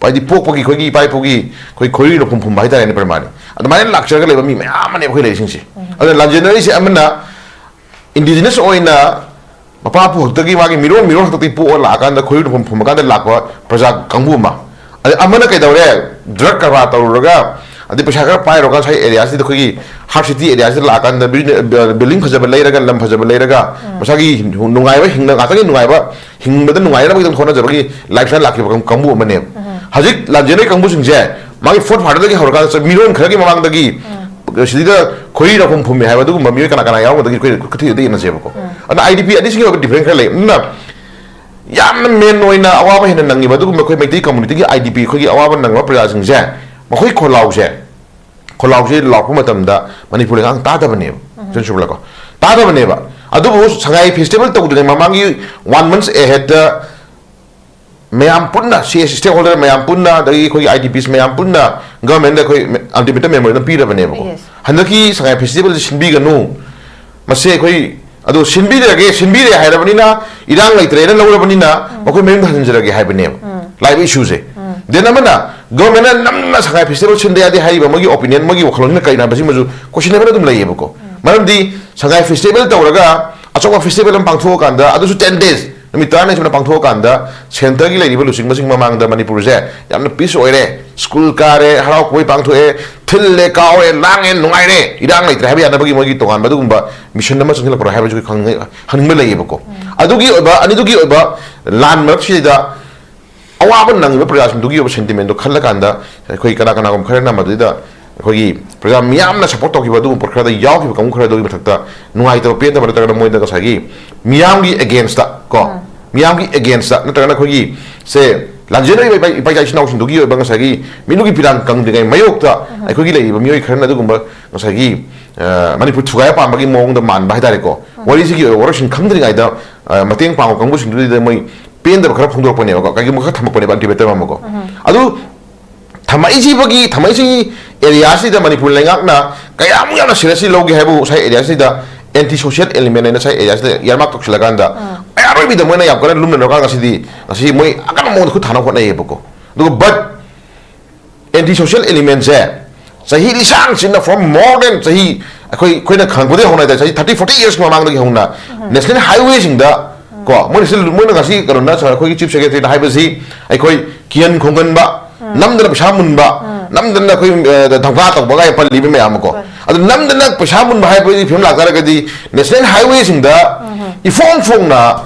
ꯍꯥꯏꯗꯤ ꯄꯣꯛꯄꯒꯤ ꯑꯩꯈꯣꯏꯒꯤ ꯏꯄꯥ ꯏꯄꯨꯒꯤ ꯑꯩꯈꯣꯏ ꯈꯣꯏꯔꯤ ꯂꯧꯐꯝ ꯐꯨꯝꯕ ꯍꯥꯏꯇꯥꯔꯦꯅꯦ, ꯄ꯭ꯔꯃꯥꯅꯤ꯫ ꯑꯗꯨꯃꯥꯏꯅ ꯂꯥꯛꯆꯔꯒ ꯂꯩꯕ ꯃꯤ ꯃꯌꯥꯝ ꯑꯃꯅꯦꯕ ꯑꯩꯈꯣꯏ ꯂꯩꯔꯤꯁꯤꯡꯁꯦ꯫ ꯑꯗꯨꯅ ꯂꯥꯟꯖꯦꯟꯅꯔꯤꯁꯦ ꯑꯃꯅ ꯏꯟꯗꯤꯖꯤꯅꯁ ꯑꯣꯏꯅ ꯃꯄꯥ ꯄꯨ ꯍꯥꯛꯇꯒꯤ ꯃꯥꯒꯤ ꯃꯤꯔꯣꯟ ꯃꯤꯔꯣꯟ ꯍꯥꯛꯇꯛꯇꯒꯤ ꯄꯣꯛꯑ ꯂꯥꯛꯑꯀꯥꯟꯗ ꯈꯣꯏꯔꯤ ꯂꯧꯐꯝ ꯐꯨꯝꯃꯀꯥꯟꯗ ꯂꯥꯛꯄ ꯄ꯭ꯔꯖꯥ ꯀꯥꯡꯕꯨ ꯑꯃ꯫ ꯑꯗꯩ ꯑꯃꯅ ꯀꯩꯗꯧꯔꯦ? ꯗ꯭ꯔꯒ ꯀꯔꯕꯥꯔ ꯇꯧꯔꯨꯔꯒ, ꯑꯗꯩ ꯄꯩꯁꯥ ꯈꯔ ꯄꯥꯏꯔꯨꯔꯒ ꯉꯁꯥꯏ ꯑꯦꯔꯤꯌꯥꯁꯤꯗ, ꯑꯩꯈꯣꯏꯒꯤ ꯍꯥꯔꯠ ꯁꯤꯇꯤ ꯑꯦꯔꯤꯌꯥꯁꯤꯗ ꯂꯥꯛꯑꯀꯥꯟꯗ ꯕꯤꯜꯗꯤꯡ ꯐꯖꯕ ꯂꯩꯔꯒ, ꯂꯝ ꯐꯖꯕ ꯂꯩꯔꯒ, ꯃꯁꯥꯒꯤ ꯅꯨꯡꯉꯥꯏꯕ ꯍꯤꯡꯅ, ꯉꯥꯛꯇꯪꯒꯤ ꯅꯨꯡꯉꯥꯏꯕ, ꯍꯤꯡꯕꯗ ꯅꯨꯡꯉꯥꯏꯅꯕꯒꯤꯗꯃꯛ ꯍꯣꯠꯅꯖꯕꯒꯤ ꯂꯥꯏꯐ ꯁ꯭ꯇꯥꯏꯜ ꯂꯥꯛꯈꯤꯕ ꯀꯥꯡ-, ꯀꯥꯡꯕꯨ ꯑꯃꯅꯦꯕ꯫ ꯍꯧꯖꯤꯛ ꯂꯥꯟꯖꯦꯟꯅꯔꯤ ꯀꯥꯡꯕꯨꯁꯤꯡꯁꯦ ꯃꯥꯒꯤ ꯐꯣꯔ ꯐꯥꯗꯔꯗꯒꯤ ꯍꯧꯔꯀꯥꯟꯗ ꯆ-, ꯃꯤꯔꯣꯟ ꯈꯔꯒꯤ ꯃꯃꯥꯡꯗꯒꯤ ꯁꯤꯗ ꯈꯣꯏꯔꯤ ꯂꯧꯐꯝ ꯐꯨꯝꯃꯦ ꯍꯥꯏꯕ ꯑꯗꯨꯒꯨꯝꯕ ꯃꯤꯑꯣꯏ ꯀꯅꯥ ꯀꯅꯥ ꯌꯥꯎꯔꯝꯒꯗꯒꯦ ꯑꯩꯈꯣꯏ ꯈꯨꯊꯤꯗ ꯌꯦꯡꯅꯁꯦꯕꯀꯣ꯫ ꯑꯗꯨꯅ ꯑꯥꯏ ꯗꯤ ꯄꯤ ꯑꯅꯤꯁꯤꯒꯤ ꯑꯣꯏꯕ ꯗꯤꯐ꯭ꯔꯦꯟꯁ ꯈꯔ ꯂꯩ꯫ ꯑꯗꯨꯅ ꯌꯥꯝꯅ ꯃꯦꯟ ꯑꯣꯏꯅ ꯑꯋꯥꯕ ꯍꯦꯟꯅ ꯅꯪꯉꯤꯕ ꯑꯗꯨꯒꯨꯝꯕ ꯑꯩꯈꯣꯏ ꯃꯩꯇꯩ ꯀꯝꯃꯨꯅꯤꯇꯤꯒꯤ ꯑꯥꯏ ꯗꯤ ꯄꯤ, ꯑꯩꯈꯣꯏꯒꯤ ꯑꯋꯥꯕ ꯅꯪꯕ ꯄ꯭ꯔꯖꯥꯁꯤꯡꯁꯦ, ꯃꯈꯣꯏ ꯈꯣꯜꯂꯥꯎꯁꯦ, ꯈꯣꯜꯂꯥꯎꯁꯦ ꯂꯥꯎꯔꯛꯄ ꯃꯇꯝꯗ ꯃꯅꯤꯄꯨꯔ ꯂꯩꯉꯥꯛꯅ ꯇꯥꯗꯕꯅꯦꯕ꯫ ꯆꯨꯝꯕ꯭ꯔꯥꯀꯣ? ꯇꯥꯗꯕꯅꯦꯕ꯫ ꯑꯗꯨꯕꯨ ꯁꯉꯥꯏ ꯐꯦꯁꯇꯤꯚꯦꯜ ꯇꯧꯗ꯭ꯔꯤꯉꯩ ꯃꯃꯥꯡꯒꯤ ꯋꯥꯟ ꯃꯟꯁ ꯑꯦꯍꯦꯗꯇ ꯃꯌꯥꯝ ꯄꯨꯟꯅ, ꯁꯤ ꯑꯦꯁ ꯁ꯭ꯇꯦꯛ ꯍꯣꯜꯗꯔ ꯃꯌꯥꯝ ꯄꯨꯟꯅ, ꯑꯗꯒꯤ ꯑꯩꯈꯣꯏꯒꯤ ꯑꯥꯏ ꯗꯤ ꯄꯤꯁ ꯃꯌꯥꯝ ꯄꯨꯟꯅ ꯒꯚꯔꯟꯃꯦꯟꯗ ꯑꯩꯈꯣꯏ ꯑꯜꯇꯤꯃꯦꯇꯝ ꯃꯦꯃꯣꯔꯦꯟꯗꯝ ꯄꯤꯔꯕꯅꯦꯕꯀꯣ꯫ Yes. ꯍꯟꯗꯛꯀꯤ ꯁꯉꯥꯏ ꯐꯦꯁꯇꯤꯚꯦꯜꯁꯦ ꯁꯤꯟꯕꯤꯒꯅꯨ, ꯃꯁꯦ ꯑꯩꯈꯣꯏ ꯑꯗꯣ ꯁꯤꯟꯕꯤꯔꯒꯦ, ꯁꯤꯟꯕꯤꯔꯦ ꯍꯥꯏꯔꯕꯅꯤꯅ, ꯏꯔꯥꯡ ꯂꯩꯇ꯭ꯔꯦꯅ ꯂꯧꯔꯕꯅꯤꯅ ꯃꯈꯣꯏ ꯃꯌꯨꯝꯗ ꯍꯟꯖꯤꯟꯖꯔꯒꯦ ꯍꯥꯏꯕꯅꯦꯕ꯫ ꯂꯥꯛꯏꯕ ꯏꯁꯨꯁꯦ꯫ ꯗꯦꯟ ꯑꯃꯅ ꯒꯚꯔꯟꯃꯦꯟꯅ ꯅꯝꯅ ꯁꯉꯥꯏ ꯐꯦꯁꯇꯤꯚꯦꯜ ꯁꯤꯟꯕ ꯌꯥꯗꯦ ꯍꯥꯏꯔꯤꯕ ꯃꯣꯏꯒꯤ ꯑꯣꯄꯤꯅꯤꯌꯟ, ꯃꯣꯏꯒꯤ ꯋꯥꯈꯜꯂꯣꯟꯁꯤꯅ ꯀꯔꯤꯅꯣ ꯍꯥꯏꯕꯁꯤꯃꯁꯨ ꯀꯣꯏꯁꯟꯅꯦꯕꯜ ꯑꯗꯨꯝ ꯂꯩꯌꯦꯕꯀꯣ꯫ ꯃꯔꯝꯗꯤ ꯁꯉꯥꯏ ꯐꯦꯁꯇꯤꯚꯦꯜ ꯇꯧꯔꯒ ꯑꯆꯧꯕ ꯐꯦꯁꯇꯤꯚꯦꯜ ꯑꯃ ꯄꯥꯡꯊꯣꯛꯑꯀꯥꯟꯗ, ꯑꯗꯨꯁꯨ ꯇꯦꯟ ꯗꯦꯖ, ꯅꯨꯃꯤꯠ ꯇꯔꯥꯅꯤ ꯁꯨꯅ ꯄꯥꯡꯊꯣꯛꯑꯀꯥꯟꯗ, ꯁꯦꯟꯇꯔꯒꯤ ꯂꯩꯔꯤꯕ ꯂꯨꯆꯤꯡꯕꯁꯤꯡ ꯃꯃꯥꯡꯗ ꯃꯅꯤꯄꯨꯔꯁꯦ ꯌꯥꯝꯅ ꯄꯤꯁ ꯑꯣꯏꯔꯦ, ꯁ꯭ꯀꯨꯜ ꯀꯥꯔꯦ, ꯍꯔꯥꯎ ꯀꯨꯝꯍꯩ ꯄꯥꯡꯊꯣꯛꯑꯦ, ꯊꯤꯜꯂꯦ, ꯀꯥꯎꯔꯦ, ꯂꯥꯡꯉꯦ, ꯅꯨꯡꯉꯥꯏꯔꯦ, ꯏꯔꯥꯡ ꯂꯩꯇ꯭ꯔꯦ ꯍꯥꯏꯕ ꯌꯥꯅꯕꯒꯤ ꯃꯣꯏꯒꯤ ꯇꯣꯉꯥꯟꯕ ꯑꯗꯨꯒꯨꯝꯕ ꯃꯤꯁꯟ ꯑꯃ ꯆꯪꯁꯤꯜꯂꯛꯄ꯭ꯔꯥ ꯍꯥꯏꯕꯁꯨ ꯈꯪꯅꯤꯡ-, ꯍꯪꯅꯤꯡꯕ ꯂꯩꯌꯦꯕꯀꯣ꯫ ꯑꯗꯨꯒꯤ ꯑꯣꯏꯕ, ꯑꯅꯤꯗꯨꯒꯤ ꯑꯣꯏꯕ ꯂꯥꯟ ꯃꯔꯛꯁꯤꯗ ꯑꯋꯥꯕ ꯅꯪꯉꯤꯕ ꯄ꯭ꯔꯖꯥꯁꯤꯡꯗꯨꯒꯤ ꯑꯣꯏꯕ ꯁꯦꯟꯇꯤꯃꯦꯟꯗꯣ ꯈꯜꯂꯀꯥꯟꯗ, ꯑꯩꯈꯣꯏ ꯀꯅꯥ ꯀꯅꯥꯒꯨꯝꯕ ꯈꯔꯅ ꯃꯗꯨꯗ ꯑꯩꯈꯣꯏꯒꯤ ꯄ꯭ꯔꯖꯥ ꯃꯤꯌꯥꯝꯅ ꯁꯄꯣꯔꯠ ꯇꯧꯈꯤꯕ ꯑꯗꯨꯒꯨꯝꯕ ꯄꯣꯠ ꯈꯔꯗ ꯌꯥꯎꯈꯤꯕ ꯀꯥꯡꯕꯨ ꯈꯔꯗꯨꯒꯤ ꯃꯊꯛꯇ ꯅꯨꯡꯉꯥꯏꯇꯕ, ꯄꯦꯟꯗꯕ ꯅꯠꯇ꯭ꯔꯒꯅ ꯃꯣꯏꯗ ꯉꯁꯥꯏꯒꯤ ꯃꯤꯌꯥꯝꯒꯤ ꯑꯦꯒꯦꯟꯁꯇ ꯀꯣ, ꯃꯤꯌꯥꯝꯒꯤ ꯑꯦꯒꯦꯟꯁꯇ ꯅꯠꯇ꯭ꯔꯒꯅ ꯑꯩꯈꯣꯏꯒꯤ ꯁꯦ ꯂꯥꯟꯖꯦꯟꯅꯔꯤꯕ ꯏꯄꯥ, ꯏꯄꯥ ꯏꯆꯥ ꯏꯆꯤꯟ ꯏꯅꯥꯎꯁꯤꯡꯗꯨꯒꯤ ꯑꯣꯏꯕ ꯉꯁꯥꯏꯒꯤ ꯃꯤꯠꯂꯨꯒꯤ ꯄꯤꯔꯥꯡ ꯀꯪꯗ꯭ꯔꯤꯉꯩ ꯃꯥꯌꯣꯛꯇ ꯑꯩꯈꯣꯏꯒꯤ ꯂꯩꯔꯤꯕ ꯃꯤꯑꯣꯏ ꯈꯔꯅ ꯑꯗꯨꯒꯨꯝꯕ ꯉꯁꯥꯏꯒꯤ, ꯑ, ꯃꯅꯤꯄꯨꯔ ꯊꯨꯒꯥꯏ ꯄꯥꯝꯕꯒꯤ ꯃꯑꯣꯡꯗ ꯃꯥꯟꯕ ꯍꯥꯏꯇꯥꯔꯦꯀꯣ꯫ ꯋꯥꯔꯤꯁꯤꯒꯤ ꯑꯣꯏꯕ ꯋꯥꯔꯣꯏꯁꯤꯟ ꯈꯪꯗ꯭ꯔꯤꯉꯩꯗ, ꯑ, ꯃꯇꯦꯡ ꯄꯥꯡꯕ ꯀꯥꯡꯕꯨꯁꯤꯡꯗꯨꯗ ꯃꯣꯏ ꯄꯦꯟꯗꯕ ꯈꯔ ꯐꯣꯡꯗꯣꯔꯛꯄꯅꯦꯕꯀꯣ, ꯀꯩꯒꯨꯝꯕ ꯈꯔ ꯊꯝꯃꯛꯄꯅꯦꯕ ꯑꯜꯇꯤꯃꯦꯇꯝ ꯑꯃꯀꯣ꯫ ꯑꯗꯨ ꯊꯝꯃꯛꯏꯁꯤꯕꯒꯤ, ꯊꯝꯃꯛꯏꯁꯤ ꯑꯦꯔꯤꯌꯥꯁꯤꯗ ꯃꯅꯤꯄꯨꯔ ꯂꯩꯉꯥꯛꯅ ꯀꯌꯥꯃꯨꯛ ꯌꯥꯝꯅ ꯁꯤꯔꯤꯌꯁꯂꯤ ꯂꯧꯒꯦ ꯍꯥꯏꯕꯕꯨ ꯉꯁꯥꯏ ꯑꯦꯔꯤꯌꯥꯁꯤꯗ ꯑꯦꯟꯇꯤ ꯁꯣꯁꯤꯌꯦꯜ ꯑꯦꯂꯤꯃꯦꯟ ꯍꯥꯏꯅ ꯉꯁꯥꯏ ꯑꯦꯔꯤꯌꯥꯁꯤꯗ ꯏꯌꯥꯔꯃꯥꯔꯛ ꯇꯧꯁꯤꯜꯂꯒꯥꯟꯗ ꯑꯔꯣꯏꯕꯤꯗ ꯃꯣꯏꯅ ꯌꯥꯝ ꯀꯟꯅ ꯂꯨꯝꯅ ꯂꯧꯔꯀꯥꯟꯗ ꯉꯁꯤꯗꯤ, ꯉꯁꯤ ꯃꯣꯏ ꯑꯀꯟꯕ ꯃꯑꯣꯡꯗ ꯈꯨꯠ ꯊꯥꯅꯕ ꯍꯣꯠꯅꯩꯌꯦꯕꯀꯣ꯫ ꯑꯗꯨꯒ ꯕꯠ ꯑꯦꯟꯇꯤ ꯁꯣꯁꯤꯌꯦꯜ ꯑꯦꯂꯤꯃꯦꯟꯁꯦ ꯆꯍꯤ ꯂꯤꯁꯥꯡ ꯁꯤꯟꯅ, from more than ꯆꯍꯤ, ꯑꯩꯈꯣꯏ, ꯑꯩꯈꯣꯏꯅ ꯈꯪꯕꯗꯒꯤ ꯍꯧꯅ ꯍꯥꯏꯇꯥꯔꯦ, ꯆꯍꯤ ꯊꯥꯔꯇꯤ ꯐꯣꯔꯇꯤ ꯌꯔꯁ ꯃꯃꯥꯡꯗꯒꯤ ꯍꯧꯅ ꯅꯦꯁꯅꯦꯜ ꯍꯥꯏꯋꯦꯁꯤꯡꯗ ꯀꯣ, ꯃꯣꯏꯅ ꯁꯤ, ꯃꯣꯏꯅ ꯉꯁꯤ ꯀꯩꯅꯣꯅ, ꯑꯩꯈꯣꯏꯒꯤ ꯆꯤꯐ ꯁꯦꯀ꯭ꯔꯦꯇꯔꯤꯅ ꯍꯥꯏꯕꯁꯤ ꯑꯩꯈꯣꯏ ꯀꯤꯍꯟ ꯈꯣꯡꯒꯟꯕ, ꯅꯝꯗꯅ ꯄꯩꯁꯥ ꯃꯨꯟꯕ, ꯅꯝꯗꯅ ꯑꯩꯈꯣꯏ, ꯑ, ꯙꯝꯀꯥ ꯇꯧꯕꯒꯥꯏ ꯄꯜꯂꯤꯕ ꯃꯌꯥꯝ ꯑꯃꯀꯣ꯫ ꯑꯗꯨ ꯅꯝꯗꯅ ꯄꯩꯁꯥ ꯃꯨꯟꯕ ꯍꯥꯏꯕꯒꯤ ꯐꯤꯕꯝ ꯂꯥꯛꯇꯥꯔꯒꯗꯤ ꯅꯦꯁꯅꯦꯜ ꯍꯥꯏꯋꯦꯁꯤꯡꯗ ꯏꯐꯣꯡ ꯐꯣꯡꯅ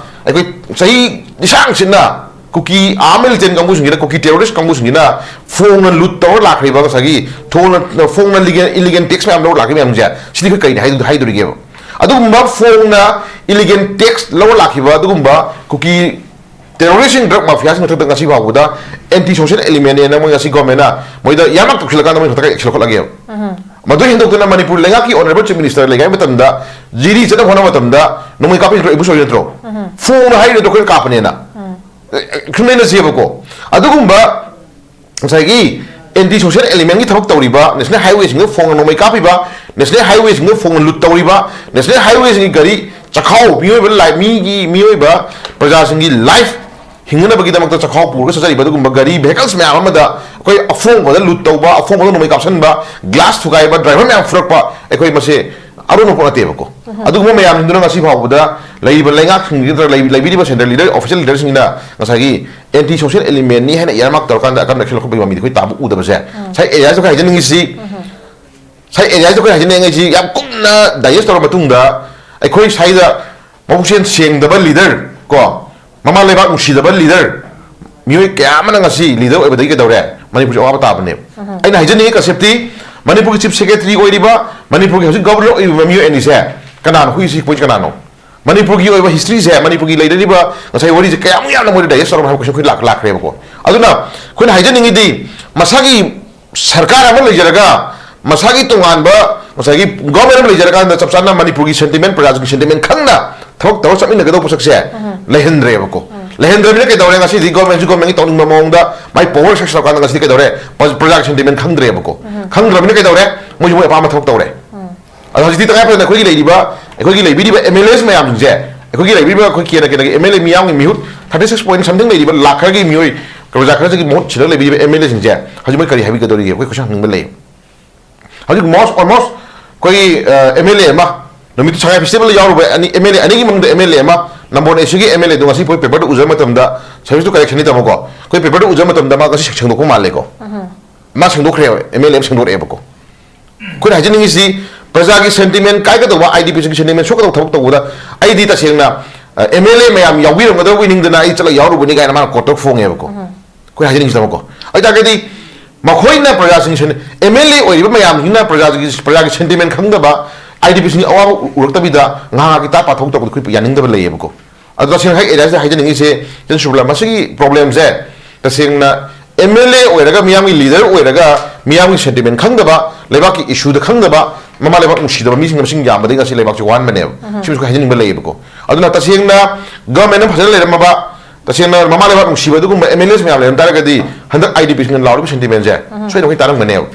ꯑꯩꯈꯣꯏ ꯆꯍꯤ ꯂꯤꯁꯥꯡ ꯁꯤꯟꯅ ꯀꯨꯀꯤ ꯑꯥꯔꯝ ꯃꯤꯂꯤꯇꯦꯟ ꯀꯥꯡꯕꯨꯁꯤꯡꯁꯤꯅ, ꯀꯨꯀꯤ ꯇꯦꯔꯣꯔꯤꯁ ꯀꯥꯡꯕꯨꯁꯤꯡꯁꯤꯅ ꯐꯣꯡꯅ ꯂꯨꯠ ꯇꯧꯔ ꯂꯥꯛꯈ꯭ꯔꯤꯕ, ꯉꯁꯥꯏꯒꯤ ꯊꯣꯡꯅ, ꯐꯣꯡꯅ ꯂꯤꯒꯦꯜ, ꯏꯂꯤꯒꯦꯜ ꯇꯦꯛꯁ ꯃꯌꯥꯝ ꯂꯧꯔ ꯂꯥꯛꯈꯤꯕ ꯃꯌꯥꯝꯁꯦ, ꯁꯤꯗꯤ ꯑꯩꯈꯣꯏ ꯀꯩꯅꯤ ꯍꯥꯏꯗꯣ-, ꯍꯥꯏꯗꯣꯔꯤꯒꯦꯕ? ꯑꯗꯨꯒꯨꯝꯕ ꯐꯣꯡꯅ ꯏꯂꯤꯒꯦꯜ ꯇꯦꯛꯁ ꯂꯧꯔ ꯂꯥꯛꯈꯤꯕ ꯑꯗꯨꯒꯨꯝꯕ ꯀꯨꯀꯤ ꯇꯦꯔꯣꯔꯤꯁꯁꯤꯡ, ꯗ꯭ꯔꯒ ꯃꯥꯐꯤꯌꯥꯁꯤꯡ ꯃꯊꯛꯇ ꯉꯁꯤ ꯐꯥꯎꯕꯗ ꯑꯦꯟꯇꯤ ꯁꯣꯁꯤꯌꯦꯜ ꯑꯦꯂꯤꯃꯦꯟꯅꯦꯅ ꯃꯣꯏ ꯉꯁꯤ ꯒꯣꯔꯃꯦꯟꯅ ꯃꯣꯏꯗ ꯏꯌꯥꯔꯃꯥꯔꯛ ꯇꯧꯁꯤꯜꯂꯀꯥꯟꯗ ꯃꯣꯏ ꯃꯊꯛꯇ ꯑꯦꯛꯁꯟ ꯂꯧꯈꯠꯂꯒꯦꯕ꯫ ꯃꯗꯨ ꯍꯦꯟꯗꯣꯛꯇꯅ ꯃꯅꯤꯄꯨꯔ ꯂꯩꯉꯥꯛꯀꯤ honourable chief minister ꯂꯩꯉꯩ ꯃꯇꯝꯗ ꯖꯤꯔꯤ ꯆꯠꯅꯕ ꯍꯣꯠꯅꯕ ꯃꯇꯝꯗ ꯅꯣꯡꯃꯩ ꯀꯥꯞꯄꯤ ꯅꯠꯇ꯭ꯔꯣ, ꯑꯦꯝꯕꯨꯁ ꯑꯣꯏꯔꯤ ꯅꯠꯇ꯭ꯔꯣ? ꯐꯣꯡꯅ ꯍꯥꯏꯔꯤ ꯅꯠꯇ꯭ꯔꯣ ꯑꯩꯈꯣꯏꯅ ꯀꯥꯞꯄꯅꯦꯅ? ꯈꯪꯅꯩꯅ ꯆꯦꯕꯀꯣ꯫ ꯑꯗꯨꯒꯨꯝꯕ ꯉꯁꯥꯏꯒꯤ anti social elementꯀꯤ ꯊꯕꯛ ꯇꯧꯔꯤꯕ, national highwayꯁꯤꯡꯗ ꯐꯣꯡꯅ ꯅꯣꯡꯃꯩ ꯀꯥꯞꯄꯤꯕ, national highwayꯁꯤꯡꯗ ꯐꯣꯡꯅ ꯂꯨꯠ ꯇꯧꯔꯤꯕ, national highwayꯁꯤꯡꯒꯤ ꯒꯥꯔꯤ ꯆꯈꯥꯎ, ꯃꯤꯑꯣꯏꯕ ꯂꯥꯏ-, ꯃꯤꯒꯤ, ꯃꯤꯑꯣꯏꯕ ꯄ꯭ꯔꯖꯥꯁꯤꯡꯒꯤ life ꯍꯤꯡꯅꯅꯕꯒꯤꯗꯃꯛꯇ ꯆꯈꯥꯎ ꯄꯨꯔꯒ ꯆꯠꯆꯔꯤꯕ ꯑꯗꯨꯒꯨꯝꯕ ꯒꯥꯔꯤ vehicles ꯃꯌꯥꯝ ꯑꯃꯗ ꯑꯩꯈꯣꯏ ꯑꯐꯣꯡꯕꯗ ꯂꯨꯠ ꯇꯧꯕ, ꯑꯐꯣꯡꯕꯗ ꯅꯣꯡꯃꯩ ꯀꯥꯞꯁꯤꯟꯕ, glass ꯊꯨꯒꯥꯏꯕ, driver ꯃꯌꯥꯝ ꯐꯨꯔꯛꯄ, ꯑꯩꯈꯣꯏ ꯃꯁꯦ ꯑꯔꯣꯟꯕ ꯄꯣꯠ ꯅꯠꯇꯦꯕꯀꯣ꯫ ꯑꯗꯨꯒꯨꯝꯕ ꯃꯌꯥꯝꯁꯤꯡꯗꯨꯅ ꯉꯁꯤ ꯐꯥꯎꯕꯗ ꯂꯩꯔꯤꯕ ꯂꯩꯉꯥꯛꯁꯤꯡꯁꯤ ꯅꯠꯇ꯭ꯔꯒ ꯂꯩ-, ꯂꯩꯕꯤꯔꯤꯕ central leader, official leaderꯁꯤꯡꯅ ꯉꯁꯥꯏꯒꯤ anti social elementꯅꯤ ꯍꯥꯏꯅ earmark ꯇꯧꯔꯀꯥꯟꯗ ꯑꯀꯟꯕ action ꯂꯧꯈꯠꯄꯒꯤ ꯃꯃꯤꯗꯤ ꯑꯩꯈꯣꯏ ꯇꯥꯕ ꯎꯗꯕꯁꯦ ꯉꯁꯥꯏ areaꯁꯤꯗ ꯑꯩꯈꯣꯏ ꯍꯥꯏꯖꯅꯤꯡꯉꯤꯁꯤ, ꯉꯁꯥꯏ areaꯁꯤꯗ ꯑꯩꯈꯣꯏ ꯍꯥꯏꯖꯅꯤꯡꯉꯤꯁꯤ ꯌꯥꯝ ꯀꯨꯞꯅ digest ꯇꯧꯔ ꯃꯇꯨꯡꯗ ꯑꯩꯈꯣꯏ ꯁ꯭ꯋꯥꯏꯗ ꯃꯕꯨꯛꯆꯦꯜ ꯁꯦꯡꯗꯕ leader ꯀꯣ, ꯃꯃꯥ ꯂꯩꯕꯥꯛ ꯅꯨꯡꯁꯤꯗꯕ leader, ꯃꯤꯑꯣꯏ ꯀꯌꯥ ꯑꯃꯅ ꯉꯁꯤ leader ꯑꯣꯏꯕꯗꯒꯤ ꯀꯩꯗꯧꯔꯦ? ꯃꯅꯤꯄꯨꯔꯁꯦ ꯑꯋꯥꯕ ꯇꯥꯕꯅꯦꯕ꯫ ꯑꯩꯅ ꯍꯥꯏꯖꯅꯤꯡꯉꯤ conceptꯇꯤ ꯃꯅꯤꯄꯨꯔꯒꯤ chief secretary ꯑꯣꯏꯔꯤꯕ, ꯃꯅꯤꯄꯨꯔꯒꯤ ꯍꯧꯖꯤꯛ governor ꯑꯣꯏꯔꯤꯕ ꯃꯤꯑꯣꯏ ꯑꯅꯤꯁꯦ ꯀꯅꯥꯅꯣ? ꯍꯨꯏꯁꯤ ꯍꯨꯏꯁꯤ ꯀꯅꯥꯅꯣ? ꯃꯅꯤꯄꯨꯔꯒꯤ ꯑꯣꯏꯕ historyꯁꯦ, ꯃꯅꯤꯄꯨꯔꯒꯤ ꯂꯩꯅꯔꯤꯕ ꯉꯁꯥꯏ ꯋꯥꯔꯤꯁꯦ ꯀꯌꯥꯃꯨꯛ ꯌꯥꯝꯅ ꯃꯣꯏꯗ digest ꯇꯧꯔꯕ ꯍꯥꯏꯕ question ꯑꯩꯈꯣꯏ ꯂꯥꯛ-, ꯂꯥꯛꯈ꯭ꯔꯦꯕꯀꯣ꯫ ꯑꯗꯨꯅ ꯑꯩꯈꯣꯏꯅ ꯍꯥꯏꯖꯅꯤꯡꯉꯤꯗꯤ ꯃꯁꯥꯒꯤ ꯁꯔꯀꯥꯔ ꯑꯃ ꯂꯩꯖꯔꯒ, ꯃꯁꯥꯒꯤ ꯇꯣꯉꯥꯟꯕ ꯉꯁꯥꯏꯒꯤ government ꯑꯃ ꯂꯩꯖꯔꯀꯥꯟꯗ ꯆꯞ ꯆꯥꯅ ꯃꯅꯤꯄꯨꯔꯒꯤ sentiment, ꯄ꯭ꯔꯖꯥꯁꯤꯡꯒꯤ sentiment ꯈꯪꯅ ꯊꯕꯛ ꯇꯧꯔ ꯆꯠꯃꯤꯟꯅꯒꯗꯧꯕ ꯄꯣꯠꯁꯛꯁꯦ ꯂꯩꯍꯟꯗ꯭ꯔꯦꯕꯀꯣ꯫ ꯂꯩꯍꯟꯗ꯭ꯔꯕꯅꯤꯅ ꯀꯩꯗꯧꯔꯦ? ꯉꯁꯤꯗꯤ governmentꯁꯤ governmentꯀꯤ ꯇꯧꯅꯤꯡꯕ ꯃꯑꯣꯡꯗ ꯃꯥꯏ power exercise ꯇꯧꯔꯀꯥꯟꯗ ꯉꯁꯤꯗꯤ ꯀꯩꯗꯧꯔꯦ? ꯄ꯭ꯔ-, ꯄ꯭ꯔꯖꯥꯒꯤ sentiment ꯈꯪꯗ꯭ꯔꯦꯕꯀꯣ꯫ ꯈꯪꯗ꯭ꯔꯕꯅꯤꯅ ꯀꯩꯗꯧꯔꯦ? ꯃꯣꯏꯁꯨ ꯃꯣꯏ ꯑꯄꯥꯝꯕ ꯊꯕꯛ ꯇꯧꯔꯦ꯫ ꯑꯗꯣ ꯍꯧꯖꯤꯛꯇꯤ ꯇꯉꯥꯏ ꯐꯗꯅ ꯑꯩꯈꯣꯏꯒꯤ ꯂꯩꯔꯤꯕ, ꯑꯩꯈꯣꯏꯒꯤ ꯂꯩꯕꯤꯔꯤꯕ M L As ꯃꯌꯥꯝꯁꯤꯡꯁꯦ, ꯑꯩꯈꯣꯏꯒꯤ ꯂꯩꯕꯤꯔꯤꯕ ꯑꯩꯈꯣꯏ ꯀꯦꯟꯗ꯭ꯔ ꯀꯦꯟꯗ꯭ꯔꯒꯤ M L A ꯃꯤꯌꯥꯝꯒꯤ ꯃꯤꯍꯨꯠ thirty six point something ꯂꯩꯔꯤꯕ ꯂꯥꯛ ꯈꯔꯒꯤ ꯃꯤꯑꯣꯏ ꯄ꯭ꯔꯖꯥ ꯈꯔꯁꯤꯒꯤ ꯃꯍꯨꯠ ꯁꯤꯜꯂꯒ ꯂꯩꯕꯤꯔꯤꯕ M L Aꯁꯤꯡꯁꯦ ꯍꯧꯖꯤꯛ ꯃꯣꯏ ꯀꯔꯤ ꯍꯥꯏꯕꯤꯒꯗꯧꯔꯤꯒꯦ? ꯑꯩꯈꯣꯏ question ꯍꯪꯅꯤꯡꯕ ꯂꯩ꯫ ꯍꯧꯖꯤꯛ most, almost ꯑꯩꯈꯣꯏꯒꯤ, ꯑ, M L A ꯑꯃ, ꯅꯨꯃꯤꯠꯇꯨ ꯁꯉꯥꯏ festival ꯌꯥꯎꯔꯨꯕ ꯑꯅꯤ, M L A ꯑꯅꯤꯒꯤ ꯃꯅꯨꯡꯗ M L A ꯑꯃ, ꯅꯝꯕꯣꯜ A Cꯒꯤ M L Aꯗꯣ ꯉꯁꯤ ꯑꯩꯈꯣꯏ paperꯗ ꯎꯖꯕ ꯃꯇꯝꯗ, service to correctionꯅꯤ ꯇꯥꯃꯣꯀꯣ, ꯑꯩꯈꯣꯏ paperꯗ ꯎꯖꯕ ꯃꯇꯝꯗ ꯃꯥ ꯉꯁꯤ ꯁꯦꯡꯗꯣꯛꯄ ꯃꯥꯜꯂꯦꯀꯣ꯫ ꯃꯥ ꯁꯦꯡꯗꯣꯛꯈ꯭ꯔꯦꯕ, M L A ꯑꯃ ꯁꯦꯡꯗꯣꯔꯛꯑꯦꯕꯀꯣ꯫ ꯑꯩꯈꯣꯏꯅ ꯍꯥꯏꯖꯅꯤꯡꯉꯤꯁꯤ ꯄ꯭ꯔꯖꯥꯒꯤ sentiment ꯀꯥꯏꯒꯗꯧꯕ, IDPꯁꯤꯡꯒꯤ sentiment ꯁꯣꯛꯀꯗꯧꯕ ꯊꯕꯛ ꯇꯧꯕꯗ ꯑꯩꯗꯤ ꯇꯁꯦꯡꯅ, ꯑ, M L A ꯃꯌꯥꯝ ꯌꯥꯎꯕꯤꯔꯝꯒꯗꯧꯕ ꯅꯤꯡꯗꯅ ꯑꯩ ꯆꯠꯂꯒ ꯌꯥꯎꯔꯨꯕꯅꯤ ꯀꯥꯏꯅ ꯃꯥꯅ court ꯐꯣꯡꯉꯦꯕꯀꯣ꯫ ꯑꯩꯈꯣꯏ ꯍꯥꯏꯖꯅꯤꯡꯉꯤꯁꯤ ꯇꯥꯃꯣꯀꯣ꯫ ꯑꯗꯨ ꯇꯥꯔꯒꯗꯤ ꯃꯈꯣꯏꯅ ꯄ꯭ꯔꯖꯥꯁꯤꯡ sen-, M L A ꯑꯣꯏꯔꯤꯕ ꯃꯌꯥꯝꯁꯤꯅ ꯄ꯭ꯔꯖꯥꯒꯤ, ꯄ꯭ꯔꯖꯥꯒꯤ sentiment ꯈꯪꯗꯕ, IDPꯁꯤꯡꯒꯤ ꯑꯋꯥꯕ ꯎ-, ꯎꯔꯛꯇꯕꯤꯗ ꯉꯥꯏꯍꯥꯛꯀꯤ ꯇꯥꯠ ꯄꯥꯊꯣꯛ ꯇꯧꯕꯗ ꯑꯩꯈꯣꯏ ꯌꯥꯅꯤꯡꯗꯕ ꯂꯩꯌꯦꯕꯀꯣ꯫ ꯑꯗꯣ ꯇꯁꯦꯡꯅ ꯍꯦꯛ areaꯁꯤꯗ ꯍꯥꯏꯖꯅꯤꯡꯉꯤꯁꯦ, ꯆꯟ ꯁꯨꯕꯂꯥ, ꯃꯁꯤꯒꯤ problemꯁꯦ ꯇꯁꯦꯡꯅ ꯑꯦꯝ ꯑꯦꯜ ꯑꯦ ꯑꯣꯏꯔꯒ, ꯃꯤꯌꯥꯝꯒꯤ ꯂꯤꯗꯔ ꯑꯣꯏꯔꯒ, ꯃꯤꯌꯥꯝꯒꯤ ꯁꯦꯟꯇꯤꯃꯦꯟ ꯈꯪꯗꯕ, ꯂꯩꯕꯥꯛꯀꯤ ꯏꯁꯨꯗ ꯈꯪꯗꯕ, ꯃꯃꯥ ꯂꯩꯕꯥꯛ ꯅꯨꯡꯁꯤꯗꯕ ꯃꯤꯁꯤꯡꯅ ꯃꯁꯤꯡ ꯌꯥꯝꯕꯗꯒꯤ ꯉꯁꯤ ꯂꯩꯕꯥꯛꯁꯤ ꯋꯥꯍꯟꯕꯅꯦꯕ꯫ ꯁꯤꯃꯁꯨ ꯍꯥꯏꯖꯅꯤꯡꯕ ꯂꯩꯌꯦꯕꯀꯣ꯫ ꯑꯗꯨꯅ ꯇꯁꯦꯡꯅ ꯒꯚꯔꯟꯃꯦꯟ ꯑꯃ ꯐꯖꯅ ꯂꯩꯔꯝꯃꯕ, ꯇꯁꯦꯡꯅ ꯃꯃꯥ ꯂꯩꯕꯥꯛ ꯅꯨꯡꯁꯤꯕ ꯑꯗꯨꯒꯨꯝꯕ ꯑꯦꯝ ꯑꯦꯜ ꯑꯦꯁ ꯃꯌꯥꯝ ꯂꯩꯔꯝ ꯇꯥꯔꯒꯗꯤ, ꯍꯟꯗꯛ ꯑꯥꯏ ꯗꯤ ꯄꯤꯁꯤꯡꯅ ꯂꯥꯎꯔꯤꯕ ꯁꯦꯟꯇꯤꯃꯦꯟꯁꯦ ꯁꯣꯏꯗꯅ ꯑꯩꯈꯣꯏ ꯇꯥꯔꯝꯒꯅꯦꯕ꯫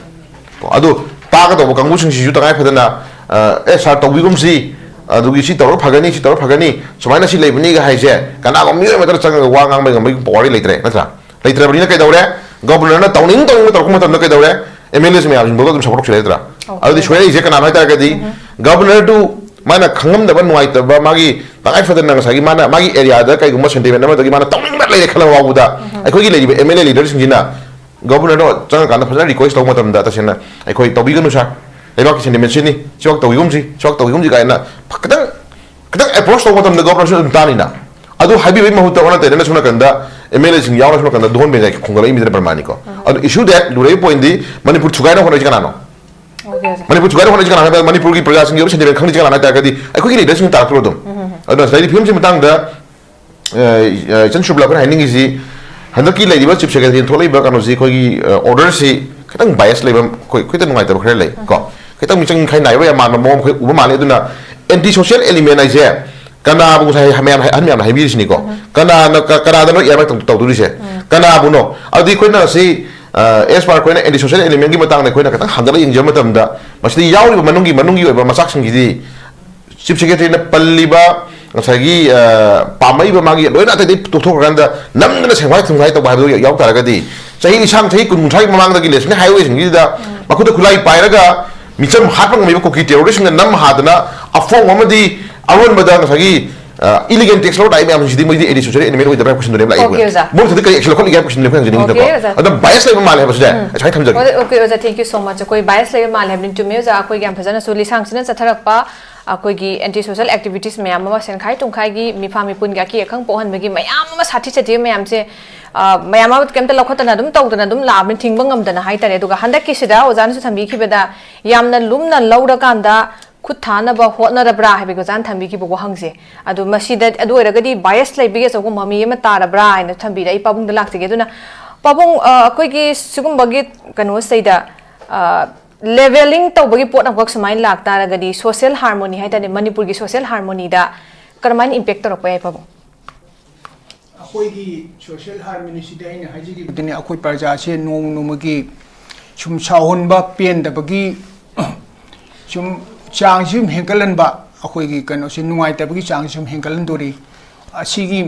ꯀꯣ, ꯑꯗꯨ ꯇꯥꯒꯗꯧꯕ ꯀꯥꯡꯕꯨꯁꯤꯡꯁꯤꯁꯨ ꯇꯉꯥꯏ ꯐꯗꯅ, ꯑ, "ꯑꯦ, ꯁꯥꯔ, ꯇꯧꯕꯤꯒꯨꯝꯁꯤ, ꯑꯗꯨꯒꯤ ꯁꯤ ꯇꯧꯔ ꯐꯒꯅꯤ, ꯁꯤ ꯇꯧꯔ ꯐꯒꯅꯤ, ꯁꯨꯃꯥꯏꯅ ꯁꯤ ꯂꯩꯕꯅꯤꯒ" ꯍꯥꯏꯁꯦ ꯀꯅꯥꯒꯨꯝꯕ ꯃꯤꯑꯣꯏ ꯑꯃꯠꯇꯅ ꯆꯪꯉꯒ ꯋꯥ ꯉꯥꯡꯕ ꯉꯝꯕꯒꯤ ꯄꯋꯥꯔꯗꯤ ꯂꯩꯇ꯭ꯔꯦ, ꯅꯠꯇ꯭ꯔꯥ? ꯂꯩꯇ꯭ꯔꯕꯅꯤꯅ ꯀꯩꯗꯧꯔꯦ? ꯒꯣꯕꯔꯅꯔꯅ ꯇꯧꯅꯤꯡ ꯇꯧꯅꯤꯡꯕ ꯇꯧꯔꯛꯄ ꯃꯇꯝꯗ ꯀꯩꯗꯧꯔꯦ? ꯑꯦꯝ ꯑꯦꯜ ꯑꯦꯁ ꯃꯌꯥꯝꯁꯤꯡꯗꯣ ꯑꯗꯨꯝ ꯁꯄꯣꯔꯠ ꯇꯧꯁꯤꯜꯂꯦ, ꯅꯠꯇ꯭ꯔꯥ? ꯑꯣꯀꯦ꯫ ꯑꯗꯨꯗꯤ ꯁꯣꯏꯔꯛꯏꯁꯦ ꯀꯅꯥꯅꯣ ꯍꯥꯏ ꯇꯥꯔꯒꯗꯤ, ꯒꯣꯕꯔꯅꯔꯗꯨ ꯃꯥꯅ ꯈꯪꯉꯝꯗꯕ, ꯅꯨꯡꯉꯥꯏꯇꯕ, ꯃꯥꯒꯤ ꯇꯉꯥꯏ ꯐꯗꯅ ꯉꯁꯥꯏꯒꯤ ꯃꯥꯅ ꯃꯥꯒꯤ ꯑꯦꯔꯤꯌꯥꯗ ꯀꯩꯒꯨꯝꯕ ꯁꯦꯟꯇꯤꯃꯦꯟ ꯑꯃꯗꯒꯤ ꯃꯥꯅ ꯇꯧꯅꯤꯡꯕ ꯂꯩꯔꯦ ꯈꯜꯂ ꯐꯥꯎꯕꯗ, ꯑꯩꯈꯣꯏꯒꯤ ꯂꯩꯔꯤꯕ ꯑꯦꯝ ꯑꯦꯜ ꯑꯦ ꯂꯤꯗꯔꯁꯤꯡꯁꯤꯅ ꯒꯣꯕꯔꯅꯔꯗꯣ ꯆꯪꯉꯀꯥꯟꯗ ꯐꯖꯅ ꯔꯤꯀ꯭ꯋꯦꯁ ꯇꯧꯕ ꯃꯇꯝꯗ, ꯇꯁꯦꯡꯅ ꯑꯩꯈꯣꯏ ꯇꯧꯕꯤꯒꯅꯨ ꯁꯥꯔ, ꯂꯩꯕꯥꯛꯀꯤ ꯁꯦꯟꯇꯤꯃꯦꯟ ꯁꯤꯅꯤ, ꯁꯤꯋꯥꯛ ꯇꯧꯕꯤꯒꯨꯝꯁꯤ, ꯁꯤꯋꯥꯛ ꯇꯧꯕꯤꯒꯨꯝꯁꯤ ꯀꯥꯏꯅ ꯈꯤꯇꯪ, ꯈꯤꯇꯪ ꯑꯦꯄ꯭ꯔꯣꯆ ꯇꯧꯕ ꯃꯇꯝꯗ ꯒꯣꯕꯔꯅꯔꯁꯨ ꯑꯗꯨꯝ ꯇꯥꯅꯤꯅ꯫ ꯑꯗꯨ ꯍꯥꯏꯕꯤꯕꯒꯤ ꯃꯍꯨꯠꯇ, ꯑꯣꯟꯅ ꯇꯩꯅꯅ ꯁꯣꯝ ꯅꯥꯀꯟꯗ ꯑꯦꯝ ꯑꯦꯜ ꯑꯦꯁꯤꯡ ꯌꯥꯎꯅ ꯁꯣꯝ ꯅꯥꯀꯟꯗ ꯗꯣꯟ ꯕꯦꯖꯥꯏ ꯈꯣꯡꯒꯠꯂꯛꯏꯃꯤꯗꯅ ꯄ꯭ꯔꯃꯥꯅꯤꯀꯣ꯫ ꯑꯗꯨ ꯏꯁꯨ ꯗꯦꯠ ꯂꯨꯔꯛꯏ ꯄꯣꯏꯟꯗꯤ ꯃꯅꯤꯄꯨꯔ ꯊꯨꯒꯥꯏꯅꯕ ꯍꯣꯠꯅꯔꯤꯁꯦ ꯀꯅꯥꯅꯣ? ꯑꯣꯀꯦ, ꯁꯥꯔ꯫ ꯃꯅꯤꯄꯨꯔ ꯊꯨꯒꯥꯏꯅꯕ ꯍꯣꯠꯅꯔꯤꯁꯦ ꯀꯅꯥꯅꯣ ꯍꯥꯏꯕꯗ, ꯃꯅꯤꯄꯨꯔꯒꯤ ꯄ꯭ꯔꯖꯥꯁꯤꯡꯒꯤ ꯑꯣꯏꯕ ꯁꯦꯟꯇꯤꯃꯦꯟ ꯈꯪꯗ꯭ꯔꯤꯁꯦ ꯀꯅꯥꯅꯣ ꯍꯥꯏ ꯇꯥꯔꯒꯗꯤ, ꯑꯩꯈꯣꯏꯒꯤ ꯂꯤꯗꯔꯁꯤꯡꯅ ꯇꯥꯔꯛꯇ꯭ꯔꯣ ꯑꯗꯨꯝ? ꯑꯗꯨꯅ ꯉꯁꯥꯏꯒꯤ ꯐꯤꯕꯝꯁꯤ ꯃꯇꯥꯡꯗ ꯑ, ꯑ, ꯏꯆꯟ ꯁꯨꯕꯂꯥ, ꯑꯩꯈꯣꯏꯅ ꯍꯥꯏꯅꯤꯡꯉꯤꯁꯤ, ꯍꯟꯗꯛꯀꯤ ꯂꯩꯔꯤꯕ ꯆꯤꯐ ꯁꯦꯀ꯭ꯔꯦꯇꯔꯤꯅ ꯊꯣꯛꯂꯛꯏꯕ ꯀꯩꯅꯣꯁꯤ, ꯑꯩꯈꯣꯏꯒꯤ, ꯑ, ꯑꯣꯔꯗꯔꯁꯤ ꯈꯤꯇꯪ ꯕꯥꯏꯁ ꯂꯩꯕ, ꯑꯩꯈꯣꯏ, ꯈꯤꯇꯪ ꯅꯨꯡꯉꯥꯏꯇꯕ ꯈꯔ ꯂꯩ ꯀꯣ꯫ ꯈꯤꯇꯪ ꯃꯤꯆꯪ ꯃꯤꯈꯥꯏ ꯅꯥꯏꯕ ꯌꯥꯝ ꯃꯥꯟꯕ ꯃꯑꯣꯡ ꯑꯩꯈꯣꯏ ꯎꯕ ꯃꯥꯜꯂꯤ꯫ ꯑꯗꯨꯅ ꯑꯦꯟꯇꯤ ꯁꯣꯁꯤꯌꯦꯜ ꯑꯦꯂꯤꯃꯦꯟ ꯍꯥꯏꯁꯦ ꯀꯅꯥꯕꯨ, ꯉꯁꯥꯏ ꯃꯌꯥꯝ, ꯑꯍꯟ ꯃꯌꯥꯝꯅ ꯍꯥꯏꯕꯤꯔꯤꯁꯤꯅꯤꯀꯣ, ꯀꯅꯥꯅ, ꯀ-, ꯀꯅꯥꯗꯅꯣ ꯏꯌꯥꯔꯃꯥꯏ ꯇꯧ-, ꯇꯧꯗꯣꯔꯤꯁꯦ? ꯀꯅꯥꯕꯨꯅꯣ? ꯑꯗꯨꯗꯤ ꯑꯩꯈꯣꯏꯅ ꯉꯁꯤ, ꯑ, ꯑꯦꯁ ꯄꯥꯔ ꯑꯩꯈꯣꯏꯅ ꯑꯦꯟꯇꯤ ꯁꯣꯁꯤꯌꯦꯜ ꯑꯦꯂꯤꯃꯦꯟꯒꯤ ꯃꯇꯥꯡꯗ ꯑꯩꯈꯣꯏꯅ ꯈꯤꯇꯪ ꯍꯟꯒꯠꯂ ꯌꯦꯡꯖꯕ ꯃꯇꯝꯗ, ꯃꯁꯤꯗ ꯌꯥꯎꯔꯤꯕ ꯃꯅꯨꯡꯒꯤ, ꯃꯅꯨꯡꯒꯤ ꯑꯣꯏꯕ ꯃꯆꯥꯛꯁꯤꯡꯁꯤꯗꯤ ꯆꯤꯐ ꯁꯦꯀ꯭ꯔꯦꯇꯔꯤꯅ ꯄꯜꯂꯤꯕ ꯉꯁꯥꯏꯒꯤ, ꯑ, ꯄꯥꯝꯃꯛꯏꯕ ꯃꯥꯒꯤ ꯂꯣꯏꯅ ꯑꯇꯩ ꯑꯇꯩ ꯇꯣꯛꯊꯣꯛꯈ꯭ꯔꯀꯥꯟꯗ ꯅꯝꯗꯅ ꯁꯦꯡꯐꯥꯏ ꯊꯨꯝꯐꯥꯏ ꯇꯧꯕ ꯍꯥꯏꯕꯗꯨ ꯌꯥꯎ ꯇꯥꯔꯒꯗꯤ, ꯆꯍꯤ ꯂꯤꯁꯥꯡ, ꯆꯍꯤ ꯀꯨꯟ ꯀꯨꯟꯊ꯭ꯔꯥꯒꯤ ꯃꯃꯥꯡꯗꯒꯤ ꯂꯩꯁꯤꯡ ꯍꯥꯏꯋꯦꯁꯤꯡꯁꯤꯗ ꯃꯈꯨꯠꯇ ꯈꯨꯠꯂꯥꯏ ꯄꯥꯏꯔꯒ ꯃꯤꯆꯝ ꯍꯥꯠꯄ ꯉꯝꯃꯤꯕ ꯀꯨꯀꯤ ꯇꯦꯔꯣꯔꯤꯁꯁꯤꯡꯅ ꯅꯝ ꯍꯥꯗꯅ ꯑꯐꯣꯡꯕ ꯑꯃꯗꯤ ꯑꯔꯣꯟꯕꯗ ꯉꯁꯥꯏꯒꯤ, ꯑ, ꯏꯂꯤꯒꯦꯜ ꯇꯦꯛꯁ ꯂꯧꯔ ꯂꯥꯛꯏ ꯃꯌꯥꯝꯁꯤꯡꯁꯤꯗꯤ ꯃꯣꯏꯗꯤ ꯑꯦꯟꯇꯤ ꯁꯣꯁꯤꯌꯦꯜ ꯑꯦꯂꯤꯃꯦꯟ ꯑꯣꯏꯗꯕ꯭ꯔꯥ ꯍꯥꯏꯕ ꯀꯣꯏꯁꯟꯗꯨꯅꯦꯕ ꯂꯥꯛꯏ꯫ ꯑꯣꯀꯦ, ꯑꯣꯖꯥ꯫ ꯃꯣꯏ ꯃꯊꯛꯇ ꯀꯔꯤ ꯑꯦꯛꯁꯟ ꯂꯧꯈꯠꯂꯤꯒꯦ ꯍꯥꯏꯕ ꯀꯣꯏꯁꯟꯗꯨꯅꯦꯕ ꯑꯩꯈꯣꯏꯅ ꯍꯪꯖꯅꯤꯡꯉꯤꯁꯤꯅꯀꯣ꯫ ꯑꯣꯀꯦ, ꯑꯣꯖꯥ꯫ ꯑꯗꯨꯅ ꯕꯥꯏꯁ ꯂꯩꯕ ꯃꯥꯜꯂꯦ ꯍꯥꯏꯕꯁꯤꯗ ꯎꯝ꯫ ꯑꯁꯨꯃꯥꯏꯅ ꯊꯝꯖꯒꯦ꯫ ꯑꯣꯀꯦ, ꯑꯣꯀꯦ, ꯑꯣꯖꯥ, thank you so much꯫ ꯑꯩꯈꯣꯏ ꯕꯥꯏꯁ ꯂꯩꯕ ꯃꯥꯜꯂꯦ ꯍꯥꯏꯕꯗꯤ ꯆꯨꯝꯃꯦ, ꯑꯣꯖꯥ꯫ ꯑꯩꯈꯣꯏꯒꯤ ꯌꯥꯝ ꯐꯖꯅꯁꯨ ꯂꯤꯁꯥꯡ ꯁꯤꯠꯅ ꯆꯠꯊꯔꯛꯄ ꯑꯩꯈꯣꯏꯒꯤ ꯑꯦꯟꯇꯤ ꯁꯣꯁꯤꯌꯦꯜ ꯑꯦꯛꯇꯤꯚꯤꯇꯤꯁ ꯃꯌꯥꯝ ꯑꯃ ꯁꯦꯟꯈꯥꯏ ꯇꯨꯝꯈꯥꯏꯒꯤ ꯃꯤꯐꯥ ꯃꯤꯄꯨꯟꯒꯤ ꯑꯀꯤ ꯑꯈꯪ ꯄꯣꯛꯍꯟꯕꯒꯤ ꯃꯌꯥꯝ ꯑꯃ ꯁꯥꯊꯤ ꯁꯥꯊꯤꯕ ꯃꯌꯥꯝꯁꯦ, ꯑ, ꯃꯌꯥꯝ ꯑꯃ ꯀꯩꯝꯇ ꯂꯧꯈꯠꯇꯅ ꯑꯗꯨꯝ ꯇꯧꯗꯅ ꯑꯗꯨꯝ ꯂꯥꯛꯑꯕꯅꯤ, ꯊꯤꯡꯕ ꯉꯝꯗꯅ ꯍꯥꯏꯇꯥꯔꯦ꯫ ꯑꯗꯨꯒ ꯍꯟꯗꯛꯀꯤꯁꯤꯗ ꯑꯣꯖꯥꯅꯁꯨ ꯊꯝꯕꯤꯈꯤꯕꯗ ꯌꯥꯝꯅ ꯂꯨꯝꯅ ꯂꯧꯔꯀꯥꯟꯗ ꯈꯨꯠ ꯊꯥꯅꯕ ꯍꯣꯠꯅꯔꯕ꯭ꯔꯥ ꯍꯥꯏꯕꯒꯤ ꯑꯣꯖꯥꯅ ꯊꯝꯕꯤꯈꯤꯕ ꯋꯥꯍꯪꯁꯦ꯫ ꯑꯗꯨ ꯃꯁꯤꯗ, ꯑꯗꯨ ꯑꯣꯏꯔꯒꯗꯤ ꯕꯥꯏꯁ ꯂꯩꯕꯒꯤ ꯑꯆꯧꯕ ꯃꯃꯤ ꯑꯃ ꯇꯥꯔꯕ꯭ꯔꯥ ꯍꯥꯏꯅ ꯊꯝꯕꯤꯔꯦ꯫ ꯑꯩ ꯄꯥꯕꯨꯡꯗ ꯂꯥꯛꯆꯒꯦ꯫ ꯑꯗꯨꯅ ꯄꯥꯕꯨꯡ, ꯑ, ꯑꯩꯈꯣꯏꯒꯤ ꯁꯤꯒꯨꯝꯕꯒꯤ ꯀꯩꯅꯣꯁꯤꯗꯩꯗ, ꯑ, ꯂꯦꯚꯦꯂꯤꯡ ꯇꯧꯕꯒꯤ ꯄꯣꯠ ꯑꯃꯈꯛ ꯁꯨꯃꯥꯏꯅ ꯂꯥꯛꯇꯥꯔꯒꯗꯤ, ꯁꯣꯁꯤꯌꯦꯜ ꯍꯥꯔꯃꯣꯅꯤ ꯍꯥꯏ ꯇꯥꯔꯦ, ꯃꯅꯤꯄꯨꯔꯒꯤ ꯁꯣꯁꯤꯌꯦꯜ ꯍꯥꯔꯃꯣꯅꯤꯗ ꯀꯔꯝꯍꯥꯏꯅ ꯏꯝꯄꯦꯛ ꯇꯧꯔꯛꯄ ꯌꯥꯏ, ꯄꯥꯕꯨꯡ? ꯑꯩꯈꯣꯏꯒꯤ ꯁꯣꯁꯤꯌꯦꯜ ꯍꯥꯔꯃꯣꯅꯤꯁꯤꯗ ꯑꯩꯅ ꯍꯥꯏꯖꯈꯤꯕꯗꯨꯅꯤ, ꯑꯩꯈꯣꯏ ꯄ꯭ꯔꯖꯥꯁꯦ ꯅꯣꯡꯃ ꯅꯣꯡꯃꯒꯤ ꯁꯨꯝ ꯁꯥꯎꯍꯟꯕ, ꯄꯦꯟꯗꯕꯒꯤ ꯁꯨꯝ ꯆꯥꯡꯁꯤ ꯁꯨꯝ ꯍꯦꯟꯒꯠꯍꯟꯕ, ꯑꯩꯈꯣꯏꯒꯤ ꯀꯩꯅꯣꯁꯦ ꯅꯨꯡꯉꯥꯏꯇꯕꯒꯤ ꯆꯥꯡꯁꯤ ꯁꯨꯝ ꯍꯦꯟꯒꯠꯍꯟꯗꯣꯔꯤ꯫ ꯑꯁꯤꯒꯤ,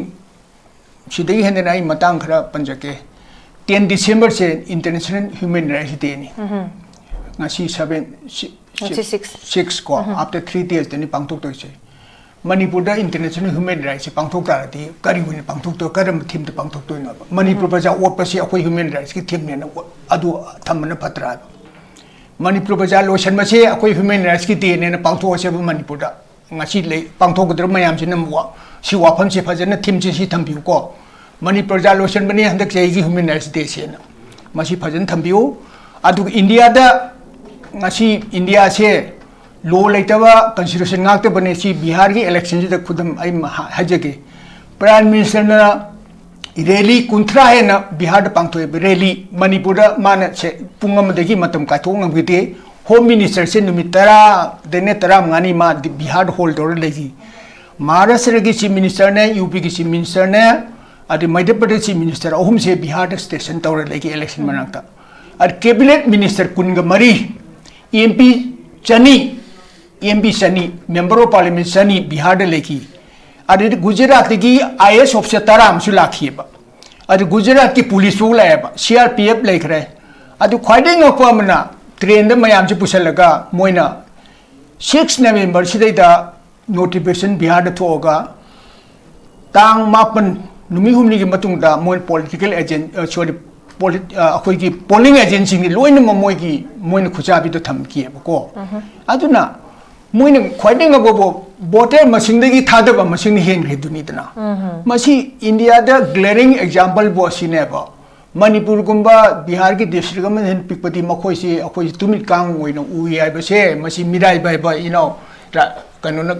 ꯁꯤꯗꯒꯤ ꯍꯦꯟꯗꯅ ꯑꯩ ꯃꯇꯥꯡ ꯈꯔ ꯄꯟꯖꯒꯦ꯫ Ten Decemberꯁꯦ International Human Rights Dayꯅꯤ꯫ ꯉꯁꯤ seven, si-, ꯉꯁꯤ six꯫ Six ꯀꯣ, after three daysꯇꯅꯤ ꯄꯥꯡꯊꯣꯛꯇꯣꯏꯁꯦ꯫ ꯃꯅꯤꯄꯨꯔꯗ International Human Rightsꯁꯦ ꯄꯥꯡꯊꯣꯛ ꯇꯥꯔꯗꯤ ꯀꯔꯤ ꯑꯣꯏꯅ ꯄꯥꯡꯊꯣꯛꯇꯣꯏ, ꯀꯔꯝꯕ themeꯗ ꯄꯥꯡꯊꯣꯛꯇꯣꯏꯅꯣꯕ? ꯃꯅꯤꯄꯨꯔ ꯄ꯭ꯔꯖꯥ ꯑꯣꯠꯄꯁꯤ ꯑꯩꯈꯣꯏ human rightsꯀꯤ themeꯅꯦꯅ ꯑꯗꯨ ꯊꯝꯕꯅ ꯐꯠꯇ꯭ꯔꯥ ꯍꯥꯏꯕ? ꯃꯅꯤꯄꯨꯔ ꯄ꯭ꯔꯖꯥ ꯂꯣꯏꯁꯟꯕꯁꯦ ꯑꯩꯈꯣꯏ human rightsꯀꯤ dayꯅꯦꯅ ꯄꯥꯡꯊꯣꯛꯑꯁꯦꯕ ꯃꯅꯤꯄꯨꯔꯗ꯫ ꯉꯁꯤ ꯂꯩ, ꯄꯥꯡꯊꯣꯛꯀꯗꯧꯔꯤꯕ ꯃꯌꯥꯝꯁꯤꯅ ꯑꯃꯨꯛ ꯁꯤ ꯋꯥꯐꯝꯁꯦ ꯐꯖꯅ themeꯁꯦ ꯁꯤ ꯊꯝꯕꯤꯌꯨꯀꯣ꯫ ꯃꯅꯤꯄꯨꯔ ꯄ꯭ꯔꯖꯥ ꯂꯣꯏꯁꯟꯕꯅꯤ ꯍꯟꯗꯛ ꯆꯍꯤꯒꯤ Human Rights Dayꯁꯦꯅ꯫ ꯃꯁꯤ ꯐꯖꯅ ꯊꯝꯕꯤꯌꯨ꯫ ꯑꯗꯨꯒ ꯏꯟꯗꯤꯌꯥꯗ ꯉꯁꯤ ꯏꯟꯗꯤꯌꯥꯁꯦ law ꯂꯩꯇꯕ, constitution ꯉꯥꯛꯇꯕꯅꯦ꯫ ꯁꯤ ꯕꯤꯍꯥꯔꯒꯤ electionꯁꯤꯗ ꯈꯨꯗꯝ ꯑꯩ ꯃ-, ꯍꯥ-, ꯍꯥꯏꯖꯒꯦ꯫ Prime Ministerꯅ rally ꯀꯨꯟꯊ꯭ꯔꯥ ꯍꯦꯟꯅ ꯕꯤꯍꯥꯔꯗ ꯄꯥꯡꯊꯣꯛꯑꯦꯕ꯫ Rally ꯃꯅꯤꯄꯨꯔꯗ ꯃꯥꯅ ꯁꯦ-, ꯄꯨꯡ ꯑꯃꯗꯒꯤ ꯃꯇꯝ ꯀꯥꯏꯊꯣꯛ ꯉꯝꯈꯤꯗꯦ꯫ Home Ministerꯁꯦ ꯅꯨꯃꯤꯠ ꯇꯔꯥꯗꯩꯅ ꯇꯔꯥꯃꯉꯥꯅꯤ ꯃꯥ ꯗꯤ-, ꯕꯤꯍꯥꯔꯗ hold ꯇꯧꯔ ꯂꯩꯈꯤ꯫ ꯃꯍꯥꯔꯥꯁꯇ꯭ꯔꯒꯤ Chief Ministerꯅꯦ, UPꯒꯤ Chief Ministerꯅꯦ, ꯑꯗꯩ ꯃꯙ꯭ꯌ ꯄ꯭ꯔꯗꯦꯁ Chief Minister ꯑꯍꯨꯝꯁꯦ ꯕꯤꯍꯥꯔꯗ station ꯇꯧꯔ ꯂꯩꯈꯤ election ꯃꯅꯥꯛꯇ꯫ ꯑꯗ cabinet minister ꯀꯨꯟꯒ ꯃꯔꯤ, MP ꯆꯅꯤ, MP ꯆꯅꯤ, Member of Parliament ꯆꯅꯤ ꯕꯤꯍꯥꯔꯗ ꯂꯩꯈꯤ꯫ ꯑꯗꯩꯗꯤ ꯒꯨꯖꯔꯥꯠꯇꯒꯤ IAS officer ꯇꯔꯥ ꯑꯃꯁꯨ ꯂꯥꯛꯈꯤꯑꯕ꯫ ꯑꯗꯨ ꯒꯨꯖꯔꯥꯠꯀꯤ ꯄꯨꯂꯤꯁ ꯐꯥꯎ ꯂꯥꯛꯑꯦꯕ, CRPF ꯂꯩꯈ꯭ꯔꯦ꯫ ꯑꯗꯨ ꯈ꯭ꯋꯥꯏꯗꯒꯤ ꯉꯛꯄ ꯑꯃꯅ, trainꯗ ꯃꯌꯥꯝꯁꯦ ꯄꯨꯁꯜꯂꯒ ꯃꯣꯏꯅ six November ꯁꯤꯗꯩꯗ notification ꯕꯤꯍꯥꯔꯗ ꯊꯣꯛꯑꯒ ꯇꯥꯡ ꯃꯥꯄꯟ, ꯅꯨꯃꯤꯠ ꯍꯨꯝꯅꯤꯒꯤ ꯃꯇꯨꯡꯗ ꯃꯣꯏ political agent, ꯑ, sorry, polit-, ꯑ, ꯑꯩꯈꯣꯏꯒꯤ polling agentꯁꯤꯡꯗꯤ ꯂꯣꯏꯅꯃꯛ ꯃꯣꯏꯒꯤ, ꯃꯣꯏꯅ ꯈꯨꯠꯆꯥꯕꯤꯗꯣ ꯊꯝꯈꯤꯑꯕꯀꯣ꯫ ꯑꯗꯨꯅ ꯃꯣꯏꯅ ꯈ꯭ꯋꯥꯏꯗꯒꯤ ꯉꯛꯄꯕꯨ voter ꯃꯁꯤꯡꯗꯒꯤ ꯊꯥꯗꯕ ꯃꯁꯤꯡꯅ ꯍꯦꯟꯈ꯭ꯔꯤꯗꯨꯅꯤꯗꯅ꯫ ꯃꯁꯤ ꯏꯟꯗꯤꯌꯥꯗ glaring exampleꯕꯨ ꯑꯁꯤꯅꯦꯕ꯫ ꯃꯅꯤꯄꯨꯔꯒꯨꯝꯕ ꯕꯤꯍꯥꯔꯒꯤ district ꯑꯃ ꯍꯦꯟꯅ ꯄꯤꯛꯄꯗꯤ ꯃꯈꯣꯏꯁꯤ ꯑꯩꯈꯣꯏ ꯇꯨꯃꯤꯠ ꯀꯥꯡ ꯑꯣꯏꯅ ꯎꯏ ꯍꯥꯏꯕꯁꯦ, ꯃꯁꯤ ꯃꯤꯔꯥꯏꯕ ꯍꯥꯏꯕ, you know, ꯔ-, ꯀꯩꯅꯣꯅ,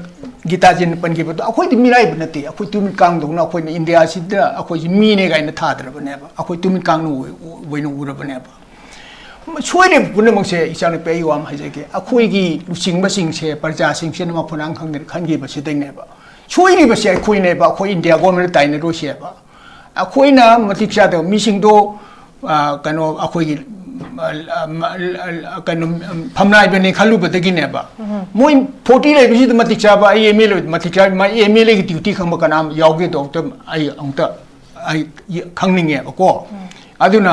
ꯒꯤꯇꯥꯖꯤꯅ ꯄꯟꯈꯤꯕꯗꯣ, ꯑꯩꯈꯣꯏꯗꯤ ꯃꯤꯔꯥꯏꯕ ꯅꯠꯇꯦ꯫ ꯑꯩꯈꯣꯏ ꯇꯨꯃꯤꯠ ꯀꯥꯡꯗꯧꯅ ꯑꯩꯈꯣꯏꯅ ꯏꯟꯗꯤꯌꯥꯁꯤꯗ ꯑꯩꯈꯣꯏꯁꯤ ꯃꯤꯅꯦ ꯀꯥꯏꯅ ꯊꯥꯗ꯭ꯔꯕꯅꯦꯕ꯫ ꯑꯩꯈꯣꯏ ꯇꯨꯃꯤꯠ ꯀꯥꯡꯅ ꯑꯣꯏ-, ꯑꯣꯏꯅ ꯎꯔꯕꯅꯦꯕ꯫ ꯁꯣꯏꯔꯤꯕ ꯄꯨꯝꯅꯃꯛꯁꯦ, ꯏꯆꯥꯅꯨꯄꯤ, ꯑꯩ ꯋꯥ ꯑꯃ ꯍꯥꯏꯖꯒꯦ, ꯑꯩꯈꯣꯏꯒꯤ ꯂꯨꯆꯤꯡꯕꯁꯤꯡꯁꯦ, ꯄ꯭ꯔꯖꯥꯁꯤꯡꯁꯤꯅ ꯃꯐꯨꯅꯥꯡ ꯈꯪꯗꯅ ꯈꯟꯈꯤꯕꯁꯤꯗꯩꯅꯦꯕ꯫ ꯁꯣꯏꯔꯤꯕꯁꯦ ꯑꯩꯈꯣꯏꯅꯦꯕ, ꯑꯩꯈꯣꯏ ꯏꯟꯗꯤꯌꯥ ꯒꯣꯔꯃꯦꯟ ꯇꯥꯏꯅꯔꯣꯏꯁꯦꯕ꯫ ꯑꯩꯈꯣꯏꯅ ꯃꯇꯤꯛ ꯆꯥꯗꯕ ꯃꯤꯁꯤꯡꯗꯣ, ꯑ, ꯀꯩꯅꯣ, ꯑꯩꯈꯣꯏꯒꯤ, ꯑ, ꯑ, ꯑ, ꯀꯩꯅꯣ, ꯐꯝꯅꯥꯏꯕꯅꯤ ꯈꯜꯂꯨꯕꯗꯒꯤꯅꯦꯕ꯫ ꯃꯣꯏ ꯐꯣꯔꯇꯤ ꯂꯩꯕꯁꯤꯗ ꯃꯇꯤꯛ ꯆꯥꯕ, ꯑꯩ ꯑꯦꯝ ꯑꯦꯜ ꯑꯦ ꯃꯇꯤꯛ ꯆꯥꯕ, ꯑꯦꯝ ꯑꯦꯜ ꯑꯦꯒꯤ ꯗ꯭ꯌꯨꯇꯤ ꯈꯪꯕ ꯀꯅꯥꯝ ꯌꯥꯎꯒꯦꯗꯣ ꯑꯝꯇ ꯑꯩ ꯑꯃꯨꯛꯇ ꯑꯩ ꯈꯪꯅꯤꯡꯉꯦꯕꯀꯣ꯫ ꯑꯗꯨꯅ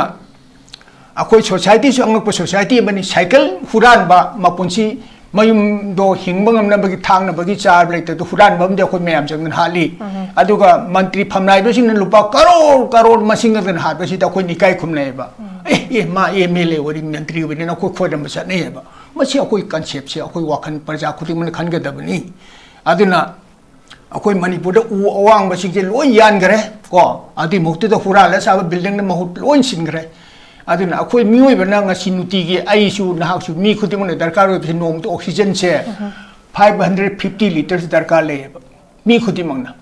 ꯑꯩꯈꯣꯏ ꯁꯣꯁꯥꯏꯇꯤꯁꯨ ꯑꯉꯛꯄ ꯁꯣꯁꯥꯏꯇꯤ ꯑꯃꯅꯤ꯫ ꯁꯥꯏꯀꯜ ꯍꯨꯔꯥꯟꯕ, ꯃꯄꯨꯟꯁꯤ ꯃꯌꯨꯝꯗꯣ ꯍꯤꯡꯕ ꯉꯝꯅꯕꯒꯤ ꯊꯥꯛꯅꯕꯒꯤ ꯆꯥꯕ ꯂꯩꯇꯕꯗꯣ ꯍꯨꯔꯥꯟꯕ ꯑꯃꯗꯤ ꯑꯩꯈꯣꯏ ꯃꯌꯥꯝ ꯆꯪꯗꯅ ꯍꯥꯠꯂꯤ꯫ ꯑꯗꯨꯒ ꯃꯟꯇ꯭ꯔꯤ ꯐꯝꯅꯥꯏꯕꯁꯤꯡꯅ ꯂꯨꯄꯥ ꯀꯔꯣꯔ ꯀꯔꯣꯔ ꯃꯁꯤꯡ ꯑꯗꯨꯅ ꯍꯥꯠꯄꯁꯤꯗ ꯑꯩꯈꯣꯏꯅ ꯏꯀꯥꯏ ꯈꯨꯝꯅꯩꯑꯕ꯫ ꯑꯦ, ꯑꯦ, ꯃꯥ ꯑꯦꯝ ꯑꯦꯜ ꯑꯦ ꯑꯣꯏꯔꯤ, ꯃꯟꯇ꯭ꯔꯤ ꯑꯣꯏꯔꯤꯅ ꯑꯩꯈꯣꯏ ꯈꯣꯏꯔꯝꯕ ꯆꯠꯅꯩꯑꯕ꯫ ꯃꯁꯤ ꯑꯩꯈꯣꯏ ꯀꯟꯁꯦꯞꯁꯦ, ꯑꯩꯈꯣꯏ ꯋꯥꯈꯜ ꯄ꯭ꯔꯖꯥ ꯈꯨꯗꯤꯡꯃꯛꯅ ꯈꯟꯒꯗꯕꯅꯤ꯫ ꯑꯗꯨꯅ ꯑꯩꯈꯣꯏ ꯃꯅꯤꯄꯨꯔꯗ ꯎ ꯑꯋꯥꯡꯕꯁꯤꯡꯁꯦ ꯂꯣꯏ ꯌꯥꯟꯈ꯭ꯔꯦ ꯀꯣ, ꯑꯗꯨꯒꯤ ꯃꯍꯨꯠꯇꯨꯗ ꯍꯨꯔꯥꯜꯂ ꯁꯥꯕ ꯕꯤꯜꯗꯤꯡꯅ ꯃꯍꯨꯠ ꯂꯣꯏ ꯁꯤꯟꯈ꯭ꯔꯦ꯫ ꯑꯗꯨꯅ ꯑꯩꯈꯣꯏ ꯃꯤꯑꯣꯏꯕꯅ ꯉꯁꯤ ꯅꯨꯡꯇꯤꯒꯤ, ꯑꯩꯁꯨ ꯅꯍꯥꯛꯁꯨ, ꯃꯤ ꯈꯨꯗꯤꯡꯃꯛꯅ ꯗꯔꯀꯥꯔ ꯑꯣꯏꯕꯁꯦ ꯅꯣꯡꯃꯗ ꯑꯣꯛꯁꯤꯖꯟꯁꯦ five hundred fifty litres ꯗꯔꯀꯥꯔ ꯂꯩꯌꯦꯕ, ꯃꯤ ꯈꯨꯗꯤꯡꯃꯛꯅ꯫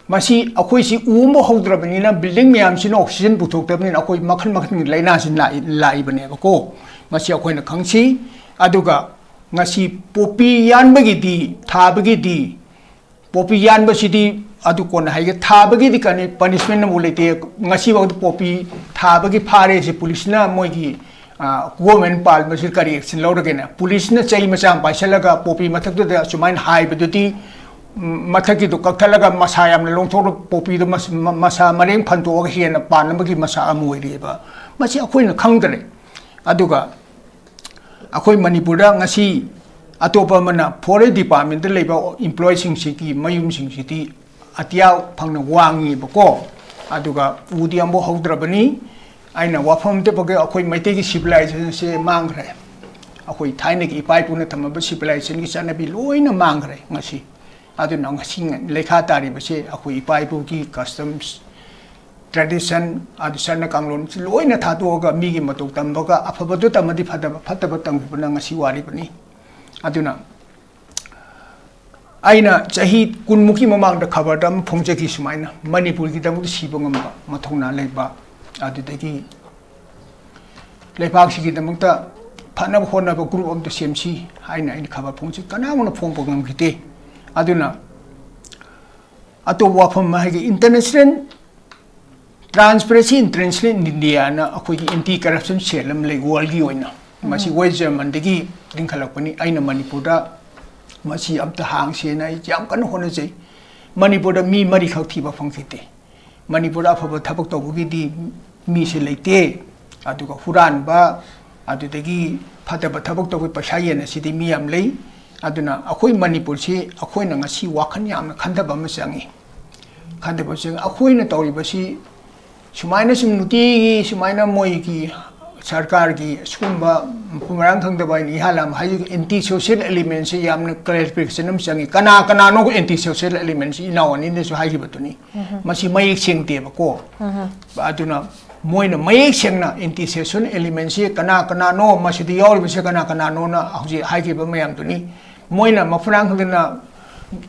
ꯃꯁꯤ ꯑꯩꯈꯣꯏꯁꯤ ꯎ ꯑꯃ ꯍꯧꯗ꯭ꯔꯕꯅꯤꯅ, ꯕꯤꯜꯗꯤꯡ ꯃꯌꯥꯝꯁꯤꯅ ꯑꯣꯛꯁꯤꯖꯟ ꯄꯨꯊꯣꯛꯇꯕꯅꯤꯅ ꯑꯩꯈꯣꯏ ꯃꯈꯜ ꯃꯈꯜꯒꯤ ꯂꯥꯏꯅꯥꯁꯤ ꯂꯥꯛꯏ-, ꯂꯥꯛꯏꯕꯅꯦꯕꯀꯣ꯫ ꯃꯁꯤ ꯑꯩꯈꯣꯏꯅ ꯈꯪꯁꯤ꯫ ꯑꯗꯨꯒ ꯉꯁꯤ ꯄꯣꯄꯤ ꯌꯥꯟꯕꯒꯤꯗꯤ, ꯊꯥꯕꯒꯤꯗꯤ, ꯄꯣꯄꯤ ꯌꯥꯟꯕꯁꯤꯗꯤ ꯑꯗꯨ ꯀꯣꯟꯅ ꯍꯥꯏꯒꯦ꯫ ꯊꯥꯕꯒꯤꯗꯤ ꯀꯔꯤ ꯄꯅꯤꯁꯃꯦꯟ ꯑꯃꯨꯛ ꯂꯩꯇꯦ꯫ ꯉꯁꯤꯐꯥꯎꯗ ꯄꯣꯄꯤ ꯊꯥꯕꯒꯤ ꯐꯥꯔꯦꯁꯦ ꯄꯨꯂꯤꯁꯅ ꯃꯣꯏꯒꯤ, ꯑ, ꯒꯣꯔꯃꯦꯟ ꯄꯥꯜꯕꯁꯤ ꯀꯔꯤ ꯑꯦꯛꯁꯟ ꯂꯧꯔꯒꯦꯅꯦ? ꯄꯨꯂꯤꯁꯅ ꯆꯩ ꯃꯆꯥ ꯑꯃ ꯄꯥꯏꯁꯜꯂꯒ ꯄꯣꯄꯤ ꯃꯊꯛꯇꯨꯗ ꯑꯁꯨꯃꯥꯏꯅ ꯍꯥꯏꯕꯗꯨꯗꯤ, ꯎꯝ, ꯃꯊꯛꯀꯤꯗꯣ ꯀꯛꯊꯠꯂꯒ ꯃꯁꯥ ꯌꯥꯝꯅ ꯂꯣꯡꯊꯣꯛꯂꯒ ꯄꯣꯄꯤꯗꯣ ꯃꯁ-, ꯃ-, ꯃꯁꯥ ꯃꯔꯦꯡ ꯐꯟꯗꯣꯛꯑꯒ ꯍꯦꯟꯅ ꯄꯥꯟꯅꯕꯒꯤ ꯃꯁꯥ ꯑꯃ ꯑꯣꯏꯔꯤꯑꯕ꯫ ꯃꯁꯤ ꯑꯩꯈꯣꯏꯅ ꯈꯪꯗ꯭ꯔꯦ꯫ ꯑꯗꯨꯒ ꯑꯩꯈꯣꯏ ꯃꯅꯤꯄꯨꯔꯗ ꯉꯁꯤ ꯑꯇꯣꯞꯄ ꯑꯃꯅ ꯐꯣꯔꯦꯁ ꯗꯤꯄꯥꯔꯠꯃꯦꯟꯇ ꯂꯩꯕ ꯏꯝꯄ꯭ꯂꯣꯌꯤꯁꯤꯡꯁꯤꯒꯤ ꯃꯌꯨꯝꯁꯤꯡꯁꯤꯗꯤ ꯑꯇꯤꯌꯥ ꯐꯪꯅ ꯋꯥꯡꯉꯤꯕꯀꯣ, ꯑꯗꯨꯒ ꯎꯗꯤ ꯑꯃꯐꯥꯎ ꯍꯧꯗ꯭ꯔꯕꯅꯤ꯫ ꯑꯩꯅ ꯋꯥꯐꯝ ꯑꯝꯇ ꯄꯒꯦ, ꯑꯩꯈꯣꯏ ꯃꯩꯇꯩꯒꯤ ꯁꯤꯚꯤꯂꯥꯏꯖꯦꯁꯟꯁꯦ ꯃꯥꯡꯈ꯭ꯔꯦ꯫ ꯑꯩꯈꯣꯏ ꯊꯥꯏꯅꯒꯤ ꯏꯄꯥ ꯏꯄꯨꯅ ꯊꯝꯃꯕ ꯁꯤꯚꯤꯂꯥꯏꯖꯦꯁꯟꯒꯤ ꯆꯠꯅꯕꯤ ꯂꯣꯏꯅ ꯃꯥꯡꯈ꯭ꯔꯦ ꯉꯁꯤ꯫ ꯑꯗꯨꯅ ꯉꯁꯤ ꯂꯩꯈꯥ ꯇꯥꯔꯤꯕꯁꯦ ꯑꯩꯈꯣꯏ ꯏꯄꯥ ꯏꯄꯨꯒꯤ ꯀꯁꯇꯝꯁ, ꯇ꯭ꯔꯦꯗꯤꯁꯟ, ꯑꯗꯨ ꯆꯠꯅ ꯀꯥꯡꯂꯣꯟꯁꯤ ꯂꯣꯏꯅ ꯊꯥꯗꯣꯛꯑꯒ ꯃꯤꯒꯤ ꯃꯇꯧ ꯇꯝꯕꯒ ꯑꯐꯕꯗꯨ ꯇꯝꯃꯗꯤ ꯐꯗꯕ, ꯐꯠꯇꯕ ꯇꯝꯈꯤꯕꯅ ꯉꯁꯤ ꯋꯥꯔꯤꯕꯅꯤ꯫ ꯑꯗꯨꯅ ꯑꯩꯅ ꯆꯍꯤ ꯀꯨꯟꯃꯨꯛꯀꯤ ꯃꯃꯥꯡꯗ ꯈꯕꯔꯗ ꯑꯃ ꯐꯣꯡꯖꯈꯤ ꯁꯨꯃꯥꯏꯅ, ꯃꯅꯤꯄꯨꯔꯒꯤꯗꯃꯛꯇ ꯁꯤꯕ ꯉꯝꯕ ꯃꯊꯧꯅꯥ ꯂꯩꯕ, ꯑꯗꯨꯗꯒꯤ ꯂꯩꯕꯥꯛꯁꯤꯒꯤꯗꯃꯛꯇ ꯐꯅꯕ ꯍꯣꯠꯅꯕ ꯒ꯭ꯔꯨꯞ ꯑꯃꯇ ꯁꯦꯝꯁꯤ ꯍꯥꯏꯅ ꯑꯩꯅ ꯈꯕꯔ ꯐꯣꯡꯖꯈꯤ꯫ ꯀꯅꯥꯃꯅ ꯐꯣꯡꯕ ꯉꯝꯈꯤꯗꯦ꯫ ꯑꯗꯨꯅ ꯑꯇꯣꯞꯄ ꯋꯥꯐꯝ ꯑꯃ ꯍꯥꯏꯒꯦ, ꯏꯟꯇꯔꯅꯦꯁꯅꯦꯜ ꯇ꯭ꯔꯥꯟꯁꯄꯦꯔꯦꯟꯁꯤ ꯏꯟꯇꯔꯅꯦꯁꯅꯦꯜ ꯏꯟꯗꯤꯌꯥꯅ ꯑꯩꯈꯣꯏꯒꯤ ꯑꯦꯟꯇꯤ ꯀꯔꯞꯁꯟ ꯁꯦꯜ ꯑꯃ ꯂꯩ ꯋꯥꯔꯜꯒꯤ ꯑꯣꯏꯅ꯫ ꯃꯁꯤ ꯎꯝ꯫ ꯋꯦꯁ ꯖꯔꯃꯟꯗꯒꯤ ꯂꯤꯡꯈꯠꯂꯛꯄꯅꯤ꯫ ꯑꯩꯅ ꯃꯅꯤꯄꯨꯔꯗ ꯃꯁꯤ ꯑꯝꯇ ꯍꯥꯡꯁꯦꯅ ꯑꯩ ꯌꯥꯝ ꯀꯟꯅ ꯍꯣꯠꯅꯖꯩ꯫ ꯃꯅꯤꯄꯨꯔꯗ ꯃꯤ ꯃꯔꯤꯈꯛ ꯊꯤꯕ ꯐꯪꯈꯤꯗꯦ꯫ ꯃꯅꯤꯄꯨꯔꯗ ꯑꯐꯕ ꯊꯕꯛ ꯇꯧꯕꯒꯤꯗꯤ ꯃꯤꯁꯦ ꯂꯩꯇꯦ꯫ ꯑꯗꯨꯒ ꯍꯨꯔꯥꯟꯕ, ꯑꯗꯨꯗꯒꯤ ꯐꯠꯇꯕ ꯊꯕꯛ ꯇꯧꯕꯒꯤ ꯄꯩꯁꯥ ꯌꯦꯟꯅꯁꯤꯗꯤ ꯃꯤ ꯌꯥꯝ ꯂꯩ꯫ ꯑꯗꯨꯅ ꯑꯩꯈꯣꯏ ꯃꯅꯤꯄꯨꯔꯁꯤ ꯑꯩꯈꯣꯏꯅ ꯉꯁꯤ ꯋꯥꯈꯜ ꯌꯥꯝꯅ ꯈꯟꯊꯕ ꯑꯃ ꯆꯪꯉꯤ꯫ ꯈꯟꯊꯕ ꯆꯪꯉꯤ꯫ ꯑꯩꯈꯣꯏꯅ ꯇꯧꯔꯤꯕꯁꯤ ꯁꯨꯃꯥꯏꯅ ꯁꯨꯝ ꯅꯨꯡꯇꯤꯒꯤ ꯁꯨꯃꯥꯏꯅ ꯃꯣꯏꯒꯤ ꯁꯔꯀꯥꯔꯒꯤ ꯁꯤꯒꯨꯝꯕ ꯃꯐꯝ ꯃꯔꯥꯡ ꯈꯪꯗꯕ ꯍꯥꯏꯅ ꯏꯍꯥꯟ ꯍꯥꯟꯅ ꯍꯥꯏꯖꯒꯦ, ꯑꯦꯟꯇꯤ ꯁꯣꯁꯤꯌꯦꯜ ꯑꯦꯂꯤꯃꯦꯟꯁꯦ ꯌꯥꯝꯅ ꯀ꯭ꯂꯦꯔꯤꯐꯤꯀꯦꯁꯟ ꯑꯃ ꯆꯪꯉꯤ꯫ ꯀꯅꯥ ꯀꯅꯥꯅꯣ ꯑꯦꯟꯇꯤ ꯁꯣꯁꯤꯌꯦꯜ ꯑꯦꯂꯤꯃꯦꯟꯁꯤ? ꯏꯅꯥꯎ ꯑꯅꯤꯅꯁꯨ ꯍꯥꯏꯈꯤꯕꯗꯨꯅꯤ꯫ ꯎꯝ꯫ ꯃꯁꯤ ꯃꯌꯦꯛ ꯁꯦꯡꯗꯦꯕꯀꯣ꯫ ꯎꯝ꯫ ꯑꯗꯨꯅ ꯃꯣꯏꯅ ꯃꯌꯦꯛ ꯁꯦꯡꯅ ꯑꯦꯟꯇꯤ ꯁꯣꯁꯤꯌꯦꯜ ꯑꯦꯂꯤꯃꯦꯟꯁꯤ ꯀꯅꯥ ꯀꯅꯥꯅꯣ, ꯃꯁꯤꯗ ꯌꯥꯎꯔꯤꯕꯁꯦ ꯀꯅꯥ ꯀꯅꯥꯅꯣꯅ ꯍꯧꯖꯤꯛ ꯍꯥꯏꯈꯤꯕ ꯃꯌꯥꯝꯗꯨꯅꯤ꯫ ꯃꯣꯏꯅ ꯃꯐꯝ ꯃꯔꯥꯡ ꯈꯪꯗꯅ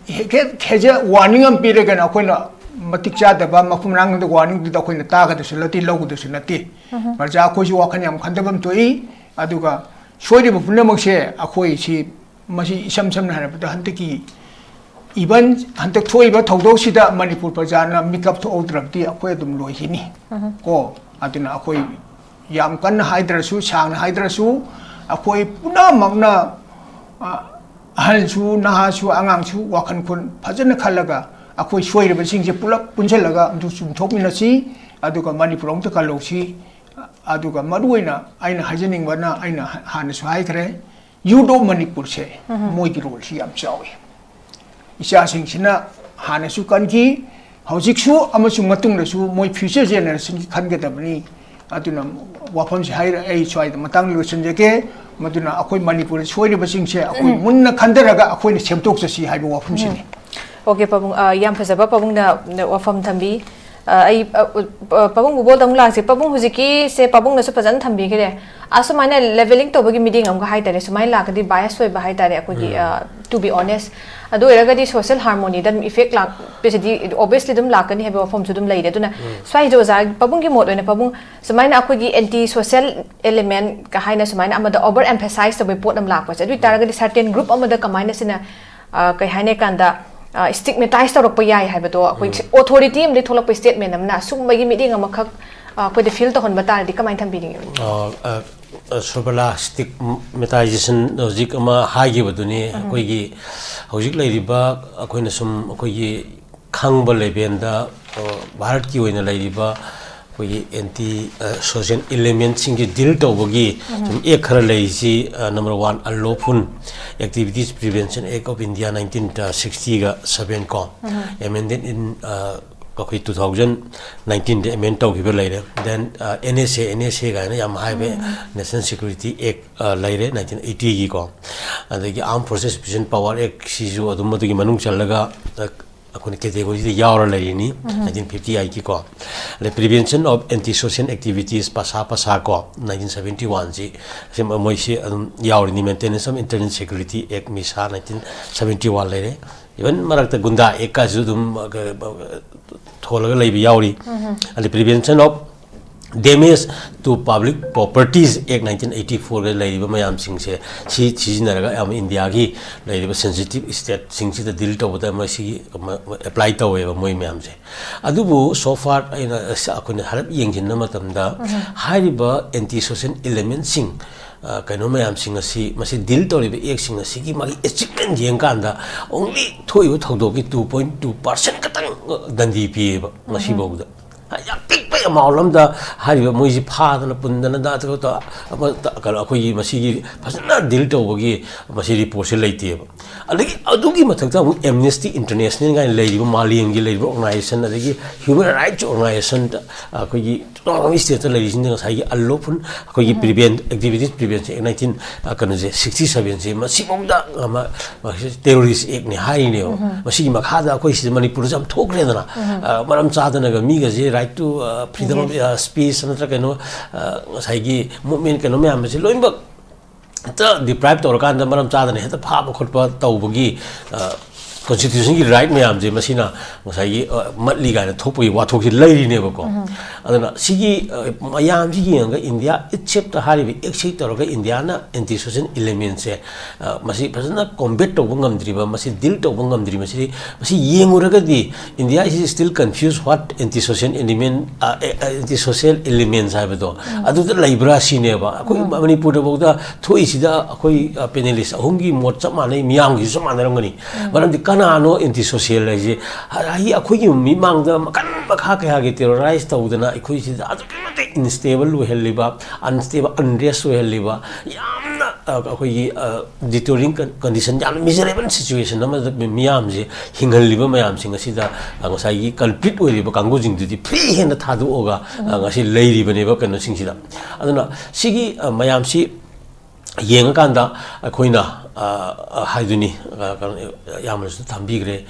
ꯍꯦꯛ, ꯍꯦꯛ ꯍꯦꯖ ꯋꯥꯔꯅꯤꯡ ꯑꯃ ꯄꯤꯔꯒꯅ ꯑꯩꯈꯣꯏꯅ ꯃꯇꯤꯛ ꯆꯥꯗꯕ, ꯃꯐꯝ ꯃꯔꯥꯡ ꯈꯪꯗ ꯋꯥꯔꯅꯤꯡꯗꯨꯗ ꯑꯩꯈꯣꯏꯅ ꯇꯥꯒꯗꯕꯁꯨ ꯅꯠꯇꯦ, ꯂꯧꯒꯗꯕꯁꯨ ꯅꯠꯇꯦ꯫ ꯎꯝ꯫ ꯄ꯭ꯔꯖꯥ ꯑꯩꯈꯣꯏꯁꯨ ꯋꯥꯈꯜ ꯌꯥꯝ ꯈꯟꯊꯕ ꯑꯃ ꯊꯣꯛꯏ꯫ ꯑꯗꯨꯒ ꯁꯣꯏꯔꯤꯕ ꯄꯨꯝꯅꯃꯛꯁꯦ ꯑꯩꯈꯣꯏꯁꯤ, ꯃꯁꯤ ꯏꯁꯝ ꯁꯝꯅ ꯍꯥꯏꯔꯕꯗ ꯍꯟꯗꯛꯀꯤ ꯏꯚꯟ ꯍꯟꯗꯛ ꯊꯣꯛꯏꯕ ꯊꯧꯗꯣꯛꯁꯤꯗ ꯃꯅꯤꯄꯨꯔ ꯄ꯭ꯔꯖꯥꯅ ꯃꯤꯀꯞ ꯊꯣꯛꯍꯧꯗ꯭ꯔꯕꯗꯤ ꯑꯩꯈꯣꯏ ꯑꯗꯨꯝ ꯂꯣꯏꯈꯤꯅꯤ꯫ ꯎꯝ꯫ ꯀꯣ, ꯑꯗꯨꯅ ꯑꯩꯈꯣꯏ ꯌꯥꯝ ꯀꯟꯅ ꯍꯥꯏꯗ꯭ꯔꯁꯨ, ꯁꯥꯡꯅ ꯍꯥꯏꯗ꯭ꯔꯁꯨ, ꯑꯩꯈꯣꯏ ꯄꯨꯝꯅꯃꯛꯅ, ꯑ, ꯑꯍꯜꯁꯨ, ꯅꯍꯥꯁꯨ, ꯑꯉꯥꯡꯁꯨ ꯋꯥꯈꯜ ꯈꯟ ꯐꯖꯅ ꯈꯜꯂꯒ ꯑꯩꯈꯣꯏ ꯁꯣꯏꯔꯤꯕꯁꯤꯡꯁꯦ ꯄꯨꯂꯞ ꯄꯨꯟꯁꯤꯜꯂꯒ ꯑꯗꯨ ꯆꯨꯝꯊꯣꯛꯃꯤꯟꯅꯁꯤ꯫ ꯑꯗꯨꯒ ꯃꯅꯤꯄꯨꯔ ꯑꯃꯨꯛꯇ ꯀꯜꯍꯧꯁꯤ꯫ ꯑꯗꯨꯒ ꯃꯔꯨꯑꯣꯏꯅ ꯑꯩꯅ ꯍꯥꯏꯖꯅꯤꯡꯕꯅ, ꯑꯩꯅ ꯍꯥ-, ꯍꯥꯟꯅꯁꯨ ꯍꯥꯏꯈ꯭ꯔꯦ, ꯌꯨꯠ ꯑꯣꯐ ꯃꯅꯤꯄꯨꯔꯁꯦ, ꯎꯝ꯫ ꯃꯣꯏꯒꯤ ꯔꯣꯜꯁꯤ ꯌꯥꯝ ꯆꯥꯎꯏ꯫ ꯏꯆꯥꯁꯤꯡꯁꯤꯅ ꯍꯥꯟꯅꯁꯨ ꯀꯟꯈꯤ, ꯍꯧꯖꯤꯛꯁꯨ ꯑꯃꯁꯨꯡ ꯃꯇꯨꯡꯗꯁꯨ ꯃꯣꯏ ꯐ꯭ꯌꯨꯆꯔ ꯖꯦꯅꯦꯔꯦꯁꯟꯒꯤ ꯈꯟꯒꯗꯕꯅꯤ꯫ ꯑꯗꯨꯅ ꯋꯥꯐꯝꯁꯤ ꯍꯥꯏꯔ ꯑꯩ ꯁ꯭ꯋꯥꯏꯗ ꯃꯇꯥꯡ ꯂꯣꯏꯁꯤꯟꯖꯒꯦ꯫ ꯃꯗꯨꯅ ꯑꯩꯈꯣꯏ ꯃꯅꯤꯄꯨꯔꯗ ꯁꯣꯏꯔꯤꯕꯁꯤꯡꯁꯦ ꯑꯩꯈꯣꯏ ꯎꯝ꯫ ꯃꯨꯟꯅ ꯈꯟꯊꯔꯒ ꯑꯩꯈꯣꯏꯅ ꯁꯦꯝꯗꯣꯛꯆꯁꯤ ꯍꯥꯏꯕ ꯋꯥꯐꯝꯁꯤꯅꯤ꯫ ꯎꯝ꯫ ꯑꯣꯀꯦ, ꯄꯥꯕꯨꯡ, ꯑ, ꯌꯥꯝ ꯐꯖꯕ ꯄꯥꯕꯨꯡꯅ ꯋꯥꯐꯝ ꯊꯝꯕꯤ꯫ ꯑ, ꯑꯩ ꯑ, ꯎ- ꯑ, ꯄꯥꯕꯨꯡ ꯕꯨꯕꯣꯜꯗ ꯑꯃꯨꯛ ꯂꯥꯛꯁꯦ꯫ ꯄꯥꯕꯨꯡ, ꯍꯧꯖꯤꯛꯀꯤꯁꯦ ꯄꯥꯕꯨꯡꯅꯁꯨ ꯐꯖꯅ ꯊꯝꯕꯤꯈ꯭ꯔꯦ꯫ ꯑꯁꯨꯃꯥꯏꯅ ꯂꯦꯚꯦꯂꯤꯡ ꯇꯧꯕꯒꯤ ꯃꯤꯠꯌꯦꯡ ꯑꯃꯒ ꯍꯥꯏꯇꯥꯔꯦ, ꯁꯨꯃꯥꯏꯅ ꯂꯥꯛꯀꯗꯤ ꯕꯥꯏꯁ ꯑꯣꯏꯕ ꯍꯥꯏꯇꯥꯔꯦ ꯑꯩꯈꯣꯏꯒꯤ꯫ ꯇꯨ ꯕꯤ ꯑꯣꯅꯦꯁ, ꯑꯗꯨ ꯑꯣꯏꯔꯒꯗꯤ ꯁꯣꯁꯤꯌꯦꯜ ꯍꯥꯔꯃꯣꯅꯤꯗ ꯑꯗꯨꯝ ꯏꯐꯦꯛ ꯂꯥꯛꯄꯁꯤꯗꯤ ꯑꯣꯕꯤꯌꯁꯂꯤ ꯑꯗꯨꯝ ꯂꯥꯛꯀꯅꯤ ꯍꯥꯏꯕ ꯋꯥꯐꯝꯁꯨ ꯑꯗꯨꯝ ꯂꯩꯔꯦ꯫ ꯑꯗꯨꯅ ꯁ꯭ꯋꯥꯏꯁꯤꯗ ꯑꯣꯖꯥ, ꯄꯥꯕꯨꯡꯒꯤ ꯃꯣꯠ ꯑꯣꯏꯅ ꯄꯥꯕꯨꯡ, ꯁꯨꯃꯥꯏꯅ ꯑꯩꯈꯣꯏꯒꯤ ꯑꯦꯟꯇꯤ ꯁꯣꯁꯤꯌꯦꯜ ꯑꯦꯂꯤꯃꯦꯟ ꯍꯥꯏꯅ ꯁꯨꯃꯥꯏꯅ ꯑꯃꯗ ꯑꯣꯚꯔ ꯑꯦꯝꯐꯦꯁꯥꯏꯁ ꯇꯧꯕꯒꯤ ꯄꯣꯠ ꯑꯃ ꯂꯥꯛꯄꯁꯦ, ꯑꯗꯨ ꯑꯣꯏ ꯇꯥꯔꯒꯗꯤ ꯁꯔꯇꯦꯟ ꯒ꯭ꯔꯨꯞ ꯑꯃꯗ ꯀꯃꯥꯏꯅ ꯁꯤꯅ, ꯑ, ꯀꯩ ꯍꯥꯏꯅꯤ ꯀꯥꯟꯗ, ꯁ꯭ꯇꯤꯛꯃꯦꯇꯥꯏꯁ ꯇꯧꯔꯛꯄ ꯌꯥꯏ ꯍꯥꯏꯕꯗꯣ ꯑꯩꯈꯣꯏ ꯑꯣꯊꯣꯔꯤꯇꯤ ꯑꯃꯗꯒꯤ ꯊꯣꯛꯂꯛꯄ ꯁ꯭ꯇꯦꯠꯃꯦꯟ ꯑꯃꯅ ꯑꯁꯨꯝꯕꯒꯤ ꯃꯤꯠꯌꯦꯡ ꯑꯃꯈꯛ, ꯑ, ꯑꯩꯈꯣꯏꯗ ꯐꯤꯜ ꯇꯧꯍꯟꯕ ꯇꯥꯔꯗꯤ ꯀꯃꯥꯏꯅ ꯊꯝꯕꯤꯅꯤꯡꯉꯤ? ꯑ, ꯑ, ꯑ, ꯁꯨꯕꯂꯥ, ꯁ꯭ꯇꯤꯛꯃꯦꯇꯥꯏꯖꯦꯁꯟ ꯍꯧꯖꯤꯛ ꯑꯃ ꯍꯥꯏꯈꯤꯕꯗꯨꯅꯤ꯫ ꯑꯩꯈꯣꯏꯒꯤ ꯍꯧꯖꯤꯛ ꯂꯩꯔꯤꯕ, ꯑꯩꯈꯣꯏꯅ ꯁꯨꯝ ꯑꯩꯈꯣꯏꯒꯤ ꯈꯪꯕ ꯂꯦꯚꯦꯜꯗ, ꯑ, ꯚꯥꯔꯠꯀꯤ ꯑꯣꯏꯅ ꯂꯩꯔꯤꯕ ꯑꯩꯈꯣꯏꯒꯤ ꯑꯦꯟꯇꯤ ꯁꯣꯁꯤꯌꯦꯜ ꯏꯂꯤꯃꯦꯟꯁꯤꯡꯁꯦ ꯗꯤꯜ ꯇꯧꯕꯒꯤ ꯁꯨꯝ ꯑꯦꯛ ꯈꯔ ꯂꯩꯔꯤꯁꯤ, number one, Unlawful Activities Prevention Act of India, nineteen sixty-seven ꯀꯣ, amended in, ꯑ, ꯑꯩꯈꯣꯏ two thousand nineteenꯗ ꯑꯦꯃꯦꯟ ꯇꯧꯈꯤꯕ ꯂꯩꯔꯦ꯫ Then, ꯑ, NSA, NSA ꯀꯥꯏꯅ ꯌꯥꯝ ꯍꯥꯏꯕ National Security Act, ꯑ, ꯂꯩꯔꯦ nineteen eightyꯒꯤꯀꯣ꯫ ꯑꯗꯒꯤ Armed Forces Special Power Act ꯁꯤꯁꯨ ꯑꯗꯨꯝ ꯃꯗꯨꯒꯤ ꯃꯅꯨꯡ ꯆꯜꯂꯒ, ꯑ, ꯑꯩꯈꯣꯏꯅ ꯀꯦꯇꯦꯒꯣꯔꯤꯁꯤꯗ ꯌꯥꯎꯔ ꯂꯩꯔꯤꯅꯤ, nineteen fifty-eightꯀꯤꯀꯣ꯫ ꯑꯗꯩ Prevention of Anti-Social Activities, PASA, PASA ꯀꯣ, nineteen seventy-oneꯁꯤ, ꯁꯤ ꯃ- ꯃꯣꯏꯁꯤ ꯑꯗꯨꯝ ꯌꯥꯎꯔꯤꯅꯤ꯫ Maintenance of Internal Security Act, MISA, nineteen seventy-one ꯂꯩꯔꯦ꯫ Even ꯃꯔꯛꯇ ꯒꯨꯟꯗꯥ ꯑꯦꯛꯀꯁꯨ ꯑꯗꯨꯝ, ꯑ, ꯀ- ꯑ, ꯊꯣꯜꯂꯒ ꯂꯩꯕ ꯌꯥꯎꯔꯤ꯫ ꯑꯗꯩ Prevention of Damage to Public Properties Act, nineteen eighty-fourꯒ ꯂꯩꯔꯤꯕ ꯃꯌꯥꯝꯁꯤꯡꯁꯦ, ꯁꯤ ꯁꯤꯖꯤꯟꯅꯔꯒ ꯑꯌꯥꯝꯕ ꯏꯟꯗꯤꯌꯥꯒꯤ ꯂꯩꯔꯤꯕ ꯁꯦꯟꯁꯤꯇꯤꯞ ꯁ꯭ꯇꯦꯠꯁꯤꯡꯁꯤꯗ ꯗꯤꯜ ꯇꯧꯕꯗ ꯃꯁꯤꯒꯤ ꯑꯦꯄ꯭ꯂꯥꯏ ꯇꯧꯋꯦꯕ ꯃꯣꯏ ꯃꯌꯥꯝꯁꯦ꯫ ꯑꯗꯨꯕꯨ so far ꯑꯩꯅ, ꯑꯩꯈꯣꯏꯅ ꯍꯥꯏꯔꯞ ꯌꯦꯡꯁꯤꯟꯕ ꯃꯇꯝꯗ, ꯍꯥꯏꯔꯤꯕ ꯑꯦꯟꯇꯤ ꯁꯣꯁꯤꯌꯦꯜ ꯏꯂꯤꯃꯦꯟꯁꯤꯡ, ꯑ, ꯀꯩꯅꯣ ꯃꯌꯥꯝꯁꯤꯡ ꯑꯁꯤ, ꯃꯁꯤ ꯗꯤꯜ ꯇꯧꯔꯤꯕ ꯑꯦꯛꯁꯤꯡ ꯑꯁꯤꯒꯤ ꯃꯥꯒꯤ ꯑꯦꯆꯤꯞꯃꯦꯟ ꯌꯦꯡꯀꯥꯟꯗ, ꯑꯣꯡꯂꯤ ꯊꯣꯛꯏꯕ ꯊꯧꯗꯣꯛꯀꯤ two point two percent ꯈꯛꯇꯪ ꯗꯟꯗꯤ ꯄꯤꯌꯦꯕ ꯉꯁꯤꯐꯥꯎꯗ꯫ ꯌꯥꯝ ꯄꯤꯛꯄ ꯑꯦꯃꯥꯎꯟ ꯑꯃꯗ ꯍꯥꯏꯔꯤꯕ ꯃꯣꯏꯁꯤ ꯐꯥꯗꯅ ꯄꯨꯟꯗꯅ ꯗꯥ ꯇꯧ-, ꯇꯧ-, ꯑꯃ ꯇ-, ꯀꯩꯅꯣ, ꯑꯩꯈꯣꯏꯒꯤ ꯃꯁꯤꯒꯤ ꯐꯖꯅ ꯗꯤꯜ ꯇꯧꯕꯒꯤ ꯃꯁꯤ ꯔꯤꯄꯣꯔꯠꯁꯦ ꯂꯩꯇꯦꯕ꯫ ꯑꯗꯒꯤ ꯑꯗꯨꯒꯤ ꯃꯊꯛꯇ ꯑꯃꯨꯛ ꯑꯦꯝꯅꯦꯁꯇꯤ ꯏꯟꯇꯔꯅꯦꯁꯅꯦꯜ ꯀꯥꯏꯅ ꯂꯩꯔꯤꯕ, ꯃꯥꯂꯦꯝꯒꯤ ꯂꯩꯔꯤꯕ ꯑꯣꯔꯒꯅꯥꯏꯖꯦꯁꯟ, ꯑꯗꯒꯤ ꯍ꯭ꯌꯨꯃꯦꯟ ꯔꯥꯏꯠꯁ ꯑꯣꯔꯒꯅꯥꯏꯖꯦꯁꯟꯗ ꯑꯩꯈꯣꯏꯒꯤ ꯑꯣꯇꯣꯅꯣꯃꯁ ꯁ꯭ꯇꯦꯠꯇ ꯂꯩꯔꯤꯁꯤꯡꯁꯤꯅ ꯉꯁꯥꯏꯒꯤ ꯑꯟꯂꯣꯐꯨꯜ ꯑꯩꯈꯣꯏꯒꯤ ꯄ꯭ꯔꯤꯚꯦꯟ ꯑꯦꯛꯇꯤꯚꯤꯇꯤꯁ ꯄ꯭ꯔꯤꯚꯦꯟꯁꯟ ꯑꯦꯛ ꯅꯥꯏꯟꯇꯤꯟ, ꯑ, ꯀꯩꯅꯣꯁꯦ, ꯁꯤꯛꯁꯇꯤ ꯁꯦꯚꯦꯟꯁꯦ ꯃꯁꯤꯐꯥꯎꯗ, ꯑ, ꯃ-, ꯃꯁꯤ ꯇꯦꯔꯣꯔꯤꯁ ꯑꯦꯛꯅꯤ ꯍꯥꯏꯔꯤꯅꯦꯕ꯫ ꯃꯁꯤꯒꯤ ꯃꯈꯥꯗ ꯑꯩꯈꯣꯏ ꯁꯤꯗ ꯃꯅꯤꯄꯨꯔꯗꯁꯨ ꯌꯥꯝ ꯊꯣꯛꯈ꯭ꯔꯦꯗꯅ꯫ ꯑ, ꯃꯔꯝ ꯆꯥꯗꯅꯒ ꯃꯤꯒꯁꯦ right to, ꯑ, freedom of, ꯑ, speech ꯅꯠꯇ꯭ꯔꯒ ꯀꯩꯅꯣ, ꯑ, ꯉꯁꯥꯏꯒꯤ movement ꯀꯩꯅꯣ ꯃꯌꯥꯝ ꯑꯁꯤ ꯂꯣꯏꯅꯃꯛ ꯍꯦꯛꯇ deprive ꯇꯧꯔꯀꯥꯟꯗ ꯃꯔꯝ ꯆꯥꯗꯅ ꯍꯦꯛꯇ ꯐꯥꯕ ꯈꯣꯠꯄ ꯇꯧꯕꯒꯤ, ꯑ, constitutionꯒꯤ right ꯃꯌꯥꯝꯁꯦ ꯃꯁꯤꯅ ꯉꯁꯥꯏꯒꯤ, ꯑ, ꯃꯠꯂꯤ ꯀꯥꯏꯅ ꯊꯣꯛꯄꯒꯤ ꯋꯥꯊꯣꯛꯁꯤ ꯂꯩꯔꯤꯅꯦꯕꯀꯣ꯫ ꯑꯗꯨꯅ ꯁꯤꯒꯤ, ꯑ, ꯃꯌꯥꯝꯁꯤ ꯌꯦꯡꯉꯒ ꯏꯟꯗꯤꯌꯥ ꯏꯠꯁꯦꯞꯇ ꯍꯥꯏꯔꯤꯕ ꯑꯦꯛꯁꯦꯞ ꯇꯧꯔꯒ ꯏꯟꯗꯤꯌꯥꯅ anti social elementꯁꯦ, ꯑ, ꯃꯁꯤ ꯐꯖꯅ combat ꯇꯧꯕ ꯉꯝꯗ꯭ꯔꯤꯕ, ꯃꯁꯤ deal ꯇꯧꯕ ꯉꯝꯗ꯭ꯔꯤꯕ, ꯃꯁꯤ, ꯃꯁꯤ ꯌꯦꯡꯉꯨꯔꯒꯗꯤ India is still confused what anti social element, ꯑ, ꯑꯦ, anti social elements ꯍꯥꯏꯕꯗꯣ ꯑꯗꯨꯗ ꯂꯩꯕ꯭ꯔꯥ ꯁꯤꯅꯦꯕ꯫ ꯑꯩꯈꯣꯏ ꯃꯅꯤꯄꯨꯔꯗꯐꯥꯎꯗ ꯊꯣꯛꯏꯁꯤꯗ ꯑꯩꯈꯣꯏ, ꯑ, panelist ꯑꯍꯨꯝꯒꯤ ꯃꯣꯠ ꯆꯞ ꯃꯥꯟꯅꯩ, ꯃꯤꯌꯥꯝꯒꯤꯁꯨ ꯆꯞ ꯃꯥꯟꯅꯔꯝꯒꯅꯤ꯫ ꯃꯔꯝꯗꯤ ꯀꯅꯥꯅꯣ anti social ꯍꯥꯏꯁꯦ? ꯍꯥꯏꯗꯤ ꯑꯩꯈꯣꯏꯒꯤ ꯃꯤꯃꯥꯡꯗ ꯃꯈꯜ ꯃꯈꯥ ꯀꯌꯥꯒꯤ terrorize ꯇꯧꯗꯅ ꯑꯩꯈꯣꯏꯁꯤꯗ ꯑꯗꯨꯛꯀꯤ ꯃꯇꯤꯛ unstable ꯑꯣꯏꯍꯜꯂꯤꯕ, unstable, unrest ꯑꯣꯏꯍꯜꯂꯤꯕ, ꯌꯥꯝꯅ, ꯑ, ꯑꯩꯈꯣꯏꯒꯤ, ꯑ, deteriorating con-, condition, ꯌꯥꯝꯅ miserable situation ꯑꯃꯗ ꯃꯤ-, ꯃꯤꯌꯥꯝꯁꯦ ꯍꯤꯡꯍꯜꯂꯤꯕ ꯃꯌꯥꯝꯁꯤꯡ ꯑꯁꯤꯗ, ꯑ, ꯉꯁꯥꯏꯒꯤ culprit ꯑꯣꯏꯔꯤꯕ ꯀꯥꯡꯕꯨꯁꯤꯡꯗꯨꯗꯤ free ꯍꯦꯟꯅ ꯊꯥꯗꯣꯛꯑꯒ, ꯑ, ꯉꯁꯤ ꯂꯩꯔꯤꯕꯅꯦꯕ ꯀꯩꯅꯣꯁꯤꯡꯁꯤꯗ꯫ ꯑꯗꯨꯅ ꯁꯤꯒꯤ, ꯑ, ꯃꯌꯥꯝꯁꯤ ꯌꯦꯡꯉꯀꯥꯟꯗ ꯑꯩꯈꯣꯏꯅ, ꯑ, ꯑ, ꯍꯥꯏꯗꯨꯅꯤ, ꯑ, ꯀꯩꯅꯣ, ꯌꯥꯝꯅꯁꯨ ꯊꯝꯕꯤꯈ꯭ꯔꯦ꯫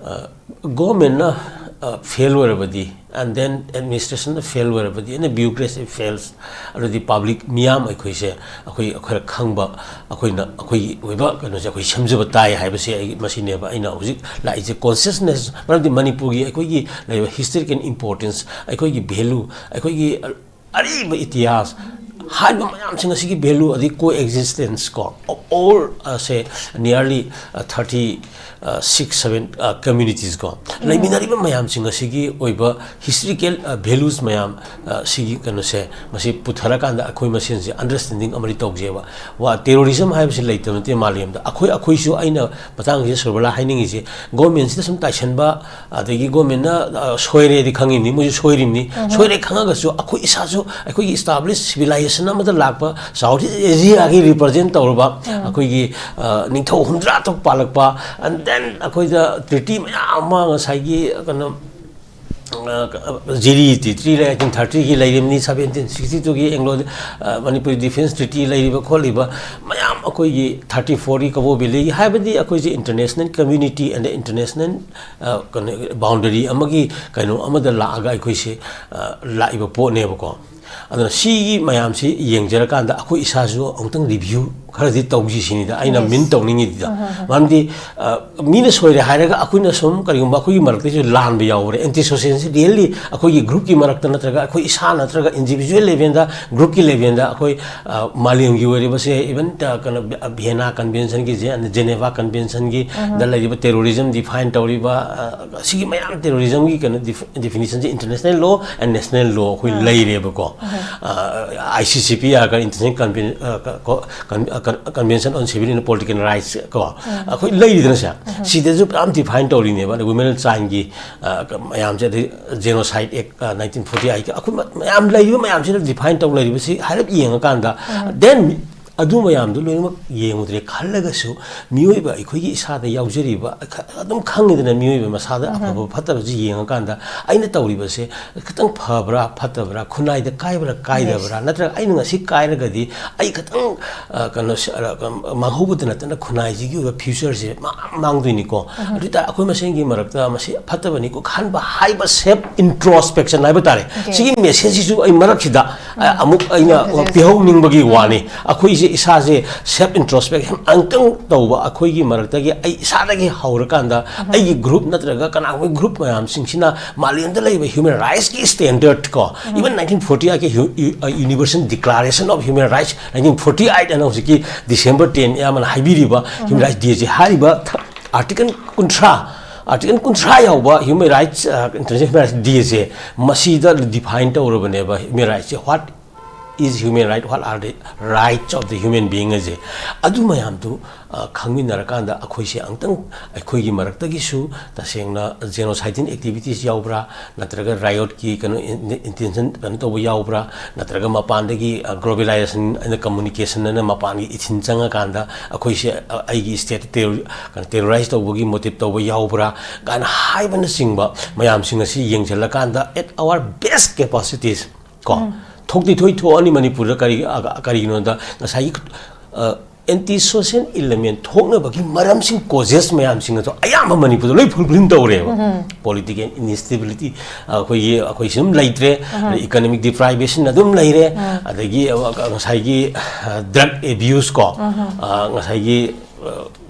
ꯑ, governmentꯅ, ꯑ, fail ꯑꯣꯏꯔꯕꯗꯤ, and then administrationꯅ fail ꯑꯣꯏꯔꯕꯗꯤ, and bureaucracy fails, ꯑꯗꯨꯗꯤ public ꯃꯤꯌꯥꯝ ꯑꯩꯈꯣꯏꯁꯦ, ꯑꯩꯈꯣꯏ ꯈꯔ ꯈꯪꯕ, ꯑꯩꯈꯣꯏꯅ ꯑꯩꯈꯣꯏꯒꯤ ꯑꯣꯏꯕ ꯀꯩꯅꯣꯁꯦ ꯑꯩꯈꯣꯏ ꯁꯦꯝꯖꯕ ꯇꯥꯏ ꯍꯥꯏꯕꯁꯦ ꯑꯩ, ꯃꯁꯤꯅꯦꯕ ꯑꯩꯅ ꯍꯧꯖꯤꯛ ꯂꯥꯛꯏꯁꯦ꯫ Consciousness, ꯃꯔꯝꯗꯤ ꯃꯅꯤꯄꯨꯔꯒꯤ ꯑꯩꯈꯣꯏꯒꯤ ꯂꯩꯔꯤꯕ historical importance, ꯑꯩꯈꯣꯏꯒꯤ value, ꯑꯩꯈꯣꯏꯒꯤ ꯑꯔꯤꯕ ꯏꯇꯤꯍꯥꯁ, ꯍꯥꯏꯔꯤꯕ ꯃꯌꯥꯝꯁꯤꯡ ꯑꯁꯤꯒꯤ value ꯑꯗꯩ co existence ꯀꯣ, of all say nearly thirty six seven communities ꯀꯣ, ꯂꯩꯃꯤꯟꯅꯔꯤꯕ ꯃꯌꯥꯝꯁꯤꯡ ꯑꯁꯤꯒꯤ ꯑꯣꯏꯕ historical values ꯃꯌꯥꯝ, ꯁꯤꯒꯤ ꯀꯩꯅꯣꯁꯦ, ꯃꯁꯤ ꯄꯨꯊꯔꯀꯥꯟꯗ ꯑꯩꯈꯣꯏ ꯃꯁꯦꯟꯁꯦ understanding ꯑꯃꯗꯤ ꯇꯧꯖꯩꯕ꯫ ꯋꯥ terrorism ꯍꯥꯏꯕꯁꯤ ꯂꯩꯇꯕ ꯅꯠꯇꯦ ꯃꯥꯂꯦꯝꯗ꯫ ꯑꯩꯈꯣꯏ ꯑꯩꯈꯣꯏꯁꯨ, ꯑꯩꯅ ꯃꯇꯥꯡꯁꯤꯗ ꯁꯨꯔꯕꯂꯥ ꯍꯥꯏꯅꯤꯡꯉꯤꯁꯦ, government ꯁꯤꯗ ꯁꯨꯝ ꯇꯥꯏꯁꯟꯕ, ꯑꯗꯒꯤ government ꯅ ꯁꯣꯏꯔꯦꯗꯤ ꯈꯪꯉꯤꯕꯅꯤ, ꯃꯣꯏꯁꯨ ꯁꯣꯏꯔꯤꯕꯅꯤ꯫ ꯁꯣꯏꯔꯦ ꯈꯪꯉꯒꯁꯨ ꯑꯩꯈꯣꯏ ꯏꯁꯥꯁꯨ ꯑꯩꯈꯣꯏꯒꯤ established civilization ꯑꯃꯗ ꯂꯥꯛꯄ ꯆꯥꯎꯊꯤ ꯑꯦꯖꯤꯌꯥꯒꯤ represent ꯇꯧꯔꯕ ꯑꯩꯈꯣꯏꯒꯤ ꯅꯤꯡꯊꯧ ꯍꯨꯝꯗ꯭ꯔꯥ ꯇꯔꯨꯛ ꯄꯥꯜꯂꯛꯄ, and then ꯑꯩꯈꯣꯏꯗ treaty ꯃꯌꯥꯝ ꯑꯃ ꯉꯁꯥꯏꯒꯤ ꯀꯩꯅꯣ ꯖꯤꯔꯤ treaty ꯂꯩ, eighteen thirty ꯒꯤ ꯂꯩꯔꯤꯕꯅꯤ, seventeen sixty two ꯒꯤ Anglo Manipuri Defence Treaty ꯂꯩꯔꯤꯕ ꯈꯣꯠꯂꯤꯕ ꯃꯌꯥꯝ, ꯑꯩꯈꯣꯏꯒꯤ thirty four ꯒꯤ ꯀꯕꯣ ꯚꯦꯂꯤꯒꯤ, ꯍꯥꯏꯕꯗꯤ ꯑꯩꯈꯣꯏꯁꯦ international community and international ꯀꯩꯅꯣ boundary ꯑꯃꯒꯤ ꯀꯩꯅꯣ ꯑꯃꯗ ꯂꯥꯛꯑꯒ ꯑꯩꯈꯣꯏꯁꯦ ꯂꯥꯛꯏꯕ ꯄꯣꯠꯅꯦꯕꯀꯣ꯫ ꯑꯗꯨꯅ ꯁꯤꯒꯤ ꯃꯌꯥꯝꯁꯤ ꯌꯦꯡꯖꯔꯀꯥꯟꯗ ꯑꯩꯈꯣꯏ ꯏꯁꯥꯁꯨ ꯑꯃꯨꯛꯇꯪ review ꯈꯔꯗꯤ ꯇꯧꯁꯤ ꯁꯤꯅꯤꯗ ꯑꯩꯅ mean ꯇꯧꯅꯤꯡꯉꯤꯗꯨꯗ꯫ ꯃꯔꯝꯗꯤ ꯃꯤꯅ ꯁꯣꯏꯔꯦ ꯍꯥꯏꯔꯒ ꯑꯩꯈꯣꯏꯅ ꯁꯨꯝ ꯀꯔꯤꯒꯨꯝꯕ ꯑꯩꯈꯣꯏꯒꯤ ꯃꯔꯛꯇꯁꯨ ꯂꯥꯟꯕ ꯌꯥꯎꯕ꯭ꯔꯥ, anti social ꯁꯤ really ꯑꯩꯈꯣꯏꯒꯤ group ꯀꯤ ꯃꯔꯛꯇ ꯅꯠꯇ꯭ꯔꯒ ꯑꯩꯈꯣꯏ ꯏꯁꯥ ꯅꯠꯇ꯭ꯔꯒ individual level ꯗ, group ꯀꯤ level ꯗ ꯑꯩꯈꯣꯏ ꯃꯥꯂꯦꯝꯒꯤ ꯑꯣꯏꯔꯤꯕꯁꯦ, even ꯀꯩꯅꯣ Vienna Convention ꯒꯤꯁꯦ, Geneva Convention ꯒꯤ ꯗ ꯂꯩꯔꯤꯕ terrorism define ꯇꯧꯔꯤꯕ, ꯁꯤꯒꯤ ꯃꯌꯥꯝ terrorism ꯒꯤ ꯀꯩꯅꯣ definition say international law and national law ꯑꯩꯈꯣꯏ ꯂꯩꯔꯦꯕꯀꯣ꯫ ICCPR ꯀ, International Convention on Civil and Political Rights ꯀꯣ, ꯑꯩꯈꯣꯏ ꯂꯩꯔꯤꯗꯅ ꯁꯦ꯫ ꯁꯤꯗꯁꯨ ꯌꯥꯝ define ꯇꯧꯔꯤꯅꯦꯕ, ꯑꯗ women child ꯒꯤ ꯃꯌꯥꯝꯁꯦ, ꯑꯗꯩ Genocide Act nineteen forty eight, ꯑꯩꯈꯣꯏ ꯃꯌꯥꯝ ꯂꯩꯔꯤꯕ ꯃꯌꯥꯝꯁꯤꯅ define ꯇꯧ ꯂꯩꯔꯤꯕꯁꯤ ꯍꯥꯏꯔꯞ ꯌꯦꯡꯉꯀꯥꯟꯗ, then ꯑꯗꯨ ꯃꯌꯥꯝꯗꯨ ꯂꯣꯏꯅꯃꯛ ꯌꯦꯡꯉꯨꯗ꯭ꯔꯦ ꯈꯜꯂꯒꯁꯨ, ꯃꯤꯑꯣꯏꯕ ꯑꯩꯈꯣꯏꯒꯤ ꯏꯁꯥꯗ ꯌꯥꯎꯖꯔꯤꯕ, ꯑꯗꯨꯝ ꯈꯪꯉꯤꯗꯅ, ꯃꯤꯑꯣꯏꯕ ꯃꯁꯥꯗ ꯑꯐꯕ ꯐꯠꯇꯕꯁꯤ ꯌꯦꯡꯉꯀꯥꯟꯗ, ꯑꯩꯅ ꯇꯧꯔꯤꯕꯁꯦ ꯈꯤꯇꯪ ꯐꯕ꯭ꯔꯥ ꯐꯠꯇꯕ꯭ꯔꯥ, ꯈꯨꯟꯅꯥꯏꯗ ꯀꯥꯏꯕ꯭ꯔꯥ ꯀꯥꯏꯗꯕ꯭ꯔꯥ, ꯅꯠꯇ꯭ꯔꯒ ꯑꯩꯅ ꯉꯁꯤ ꯀꯥꯏꯔꯒꯗꯤ ꯑꯩ ꯈꯤꯇꯪ ꯀꯩꯅꯣ ꯃꯥꯡꯍꯧꯕꯗ ꯅꯠꯇꯅ ꯈꯨꯟꯅꯥꯏꯁꯤꯒꯤ ꯑꯣꯏꯕ future ꯁꯦ ꯃꯥꯡ ꯃꯥꯡꯗꯣꯏꯅꯤꯀꯣ꯫ ꯑꯗꯨ ꯑꯣꯏꯇꯥꯔꯗꯤ ꯑꯩꯈꯣꯏ ꯃꯁꯦꯟꯒꯤ ꯃꯔꯛꯇ ꯃꯁꯤ ꯐꯠꯇꯕꯅꯤꯀꯣ ꯈꯟꯕ ꯍꯥꯏꯕ self introspection ꯍꯥꯏꯕ ꯇꯥꯔꯦ꯫ ꯁꯤꯒꯤ message ꯁꯤꯁꯨ ꯑꯩ ꯃꯔꯛꯁꯤꯗ ꯑ, ꯑꯃꯨꯛ ꯑꯩꯅ ꯍꯧꯖꯤꯛ ꯍꯧꯖꯤꯛ ꯄꯤꯍꯧꯅꯤꯡꯕꯒꯤ ꯋꯥꯅꯤ꯫ ꯑꯩꯈꯣꯏꯁꯦ ꯏꯁꯥꯁꯦ self introspection ꯑꯃꯨꯛꯇꯪ ꯇꯧꯕ, ꯑꯩꯈꯣꯏꯒꯤ ꯃꯔꯛꯇꯒꯤ ꯑꯩ ꯏꯁꯥꯗꯒꯤ ꯍꯧꯔꯀꯥꯟꯗ ꯑꯩꯒꯤ group ꯅꯠꯇ꯭ꯔꯒ ꯀꯅꯥꯒꯨꯝꯕ group ꯃꯌꯥꯝꯁꯤꯡꯁꯤꯅ ꯃꯥꯂꯦꯝꯗ ꯂꯩꯕ human rightsꯀꯤ standard ꯀꯣ, even nineteen forty eightꯀꯤ hu-, u-, uh, Universal Declaration of Human Rights, nineteen forty eight ꯍꯥꯏꯅ ꯍꯧꯖꯤꯛꯀꯤ December ten ꯑꯌꯥꯝꯕꯅ ꯍꯥꯏꯕꯤꯔꯤꯕ human rights dayꯁꯦ, ꯍꯥꯏꯔꯤꯕ th-, article ꯀꯨꯟꯊ꯭ꯔꯥ, article ꯀꯨꯟꯊ꯭ꯔꯥ ꯌꯥꯎꯕ human rights, uh, International Human Rights Dayꯁꯦ, ꯃꯁꯤꯗ define ꯇꯧꯔꯕꯅꯦꯕ human rightsꯁꯦ꯫ What is human right, what are the rights of the human being ꯍꯥꯏꯁꯦ, ꯑꯗꯨ ꯃꯌꯥꯝꯗꯨ, ꯑ, ꯈꯪꯃꯤꯟꯅꯔꯀꯥꯟꯗ ꯑꯩꯈꯣꯏꯁꯦ ꯑꯃꯨꯛꯇꯪ ꯑꯩꯈꯣꯏꯒꯤ ꯃꯔꯛꯇꯒꯤꯁꯨ ꯇꯁꯦꯡꯅ genocidal activities ꯌꯥꯎꯕ꯭ꯔꯥ, ꯅꯠꯇ꯭ꯔꯒ riotꯀꯤ ꯀꯩꯅꯣ in-, intention ꯀꯩꯅꯣ ꯇꯧꯕ ꯌꯥꯎꯕ꯭ꯔꯥ, ꯅꯠꯇ꯭ꯔꯒ ꯃꯄꯥꯟꯗꯒꯤ, ꯑ, globalization ꯑꯅ communication ꯑꯅ ꯃꯄꯥꯟꯒꯤ ꯏꯊꯤꯟ ꯆꯪꯉꯀꯥꯟꯗ ꯑꯩꯈꯣꯏꯁꯦ, ꯑ, ꯑꯩꯒꯤ state terror-, ꯀꯩꯅꯣ terrorize ꯇꯧꯕꯒꯤ motive ꯇꯧꯕ ꯌꯥꯎꯕ꯭ꯔꯥ ꯀꯥꯏꯅ ꯍꯥꯏꯕꯅꯆꯤꯡꯕ ꯃꯌꯥꯝꯁꯤꯡ ꯑꯁꯤ ꯌꯦꯡꯁꯤꯜꯂꯀꯥꯟꯗ at our best capacities ꯀꯣ, ꯊꯣꯛꯇꯤ ꯊꯣꯛꯏ, ꯊꯣꯛꯑꯅꯤ ꯃꯅꯤꯄꯨꯔꯗ꯫ ꯀꯔꯤ-, ꯑ, ꯀꯔꯤꯒꯤꯅꯣꯗ ꯉꯁꯥꯏꯒꯤ, ꯑ, anti social element ꯊꯣꯛꯅꯕꯒꯤ ꯃꯔꯝꯁꯤꯡ, causes ꯃꯌꯥꯝꯁꯤꯡ ꯑꯗꯣ ꯑꯌꯥꯝꯕ ꯃꯅꯤꯄꯨꯔꯗ ꯂꯣꯏ fulfil ꯇꯧꯔꯦꯕ꯫ Political instability, ꯑ, ꯑꯩꯈꯣꯏꯒꯤ, ꯑꯩꯈꯣꯏ ꯁꯨꯝ ꯂꯩꯇ꯭ꯔꯦ, economic deprivation ꯑꯗꯨꯝ ꯂꯩꯔꯦ, ꯑꯗꯒꯤ, ꯑ, ꯉꯁꯥꯏꯒꯤ, ꯑ, drug abuse ꯀꯣ, ꯑ, ꯉꯁꯥꯏꯒꯤ, ꯑ,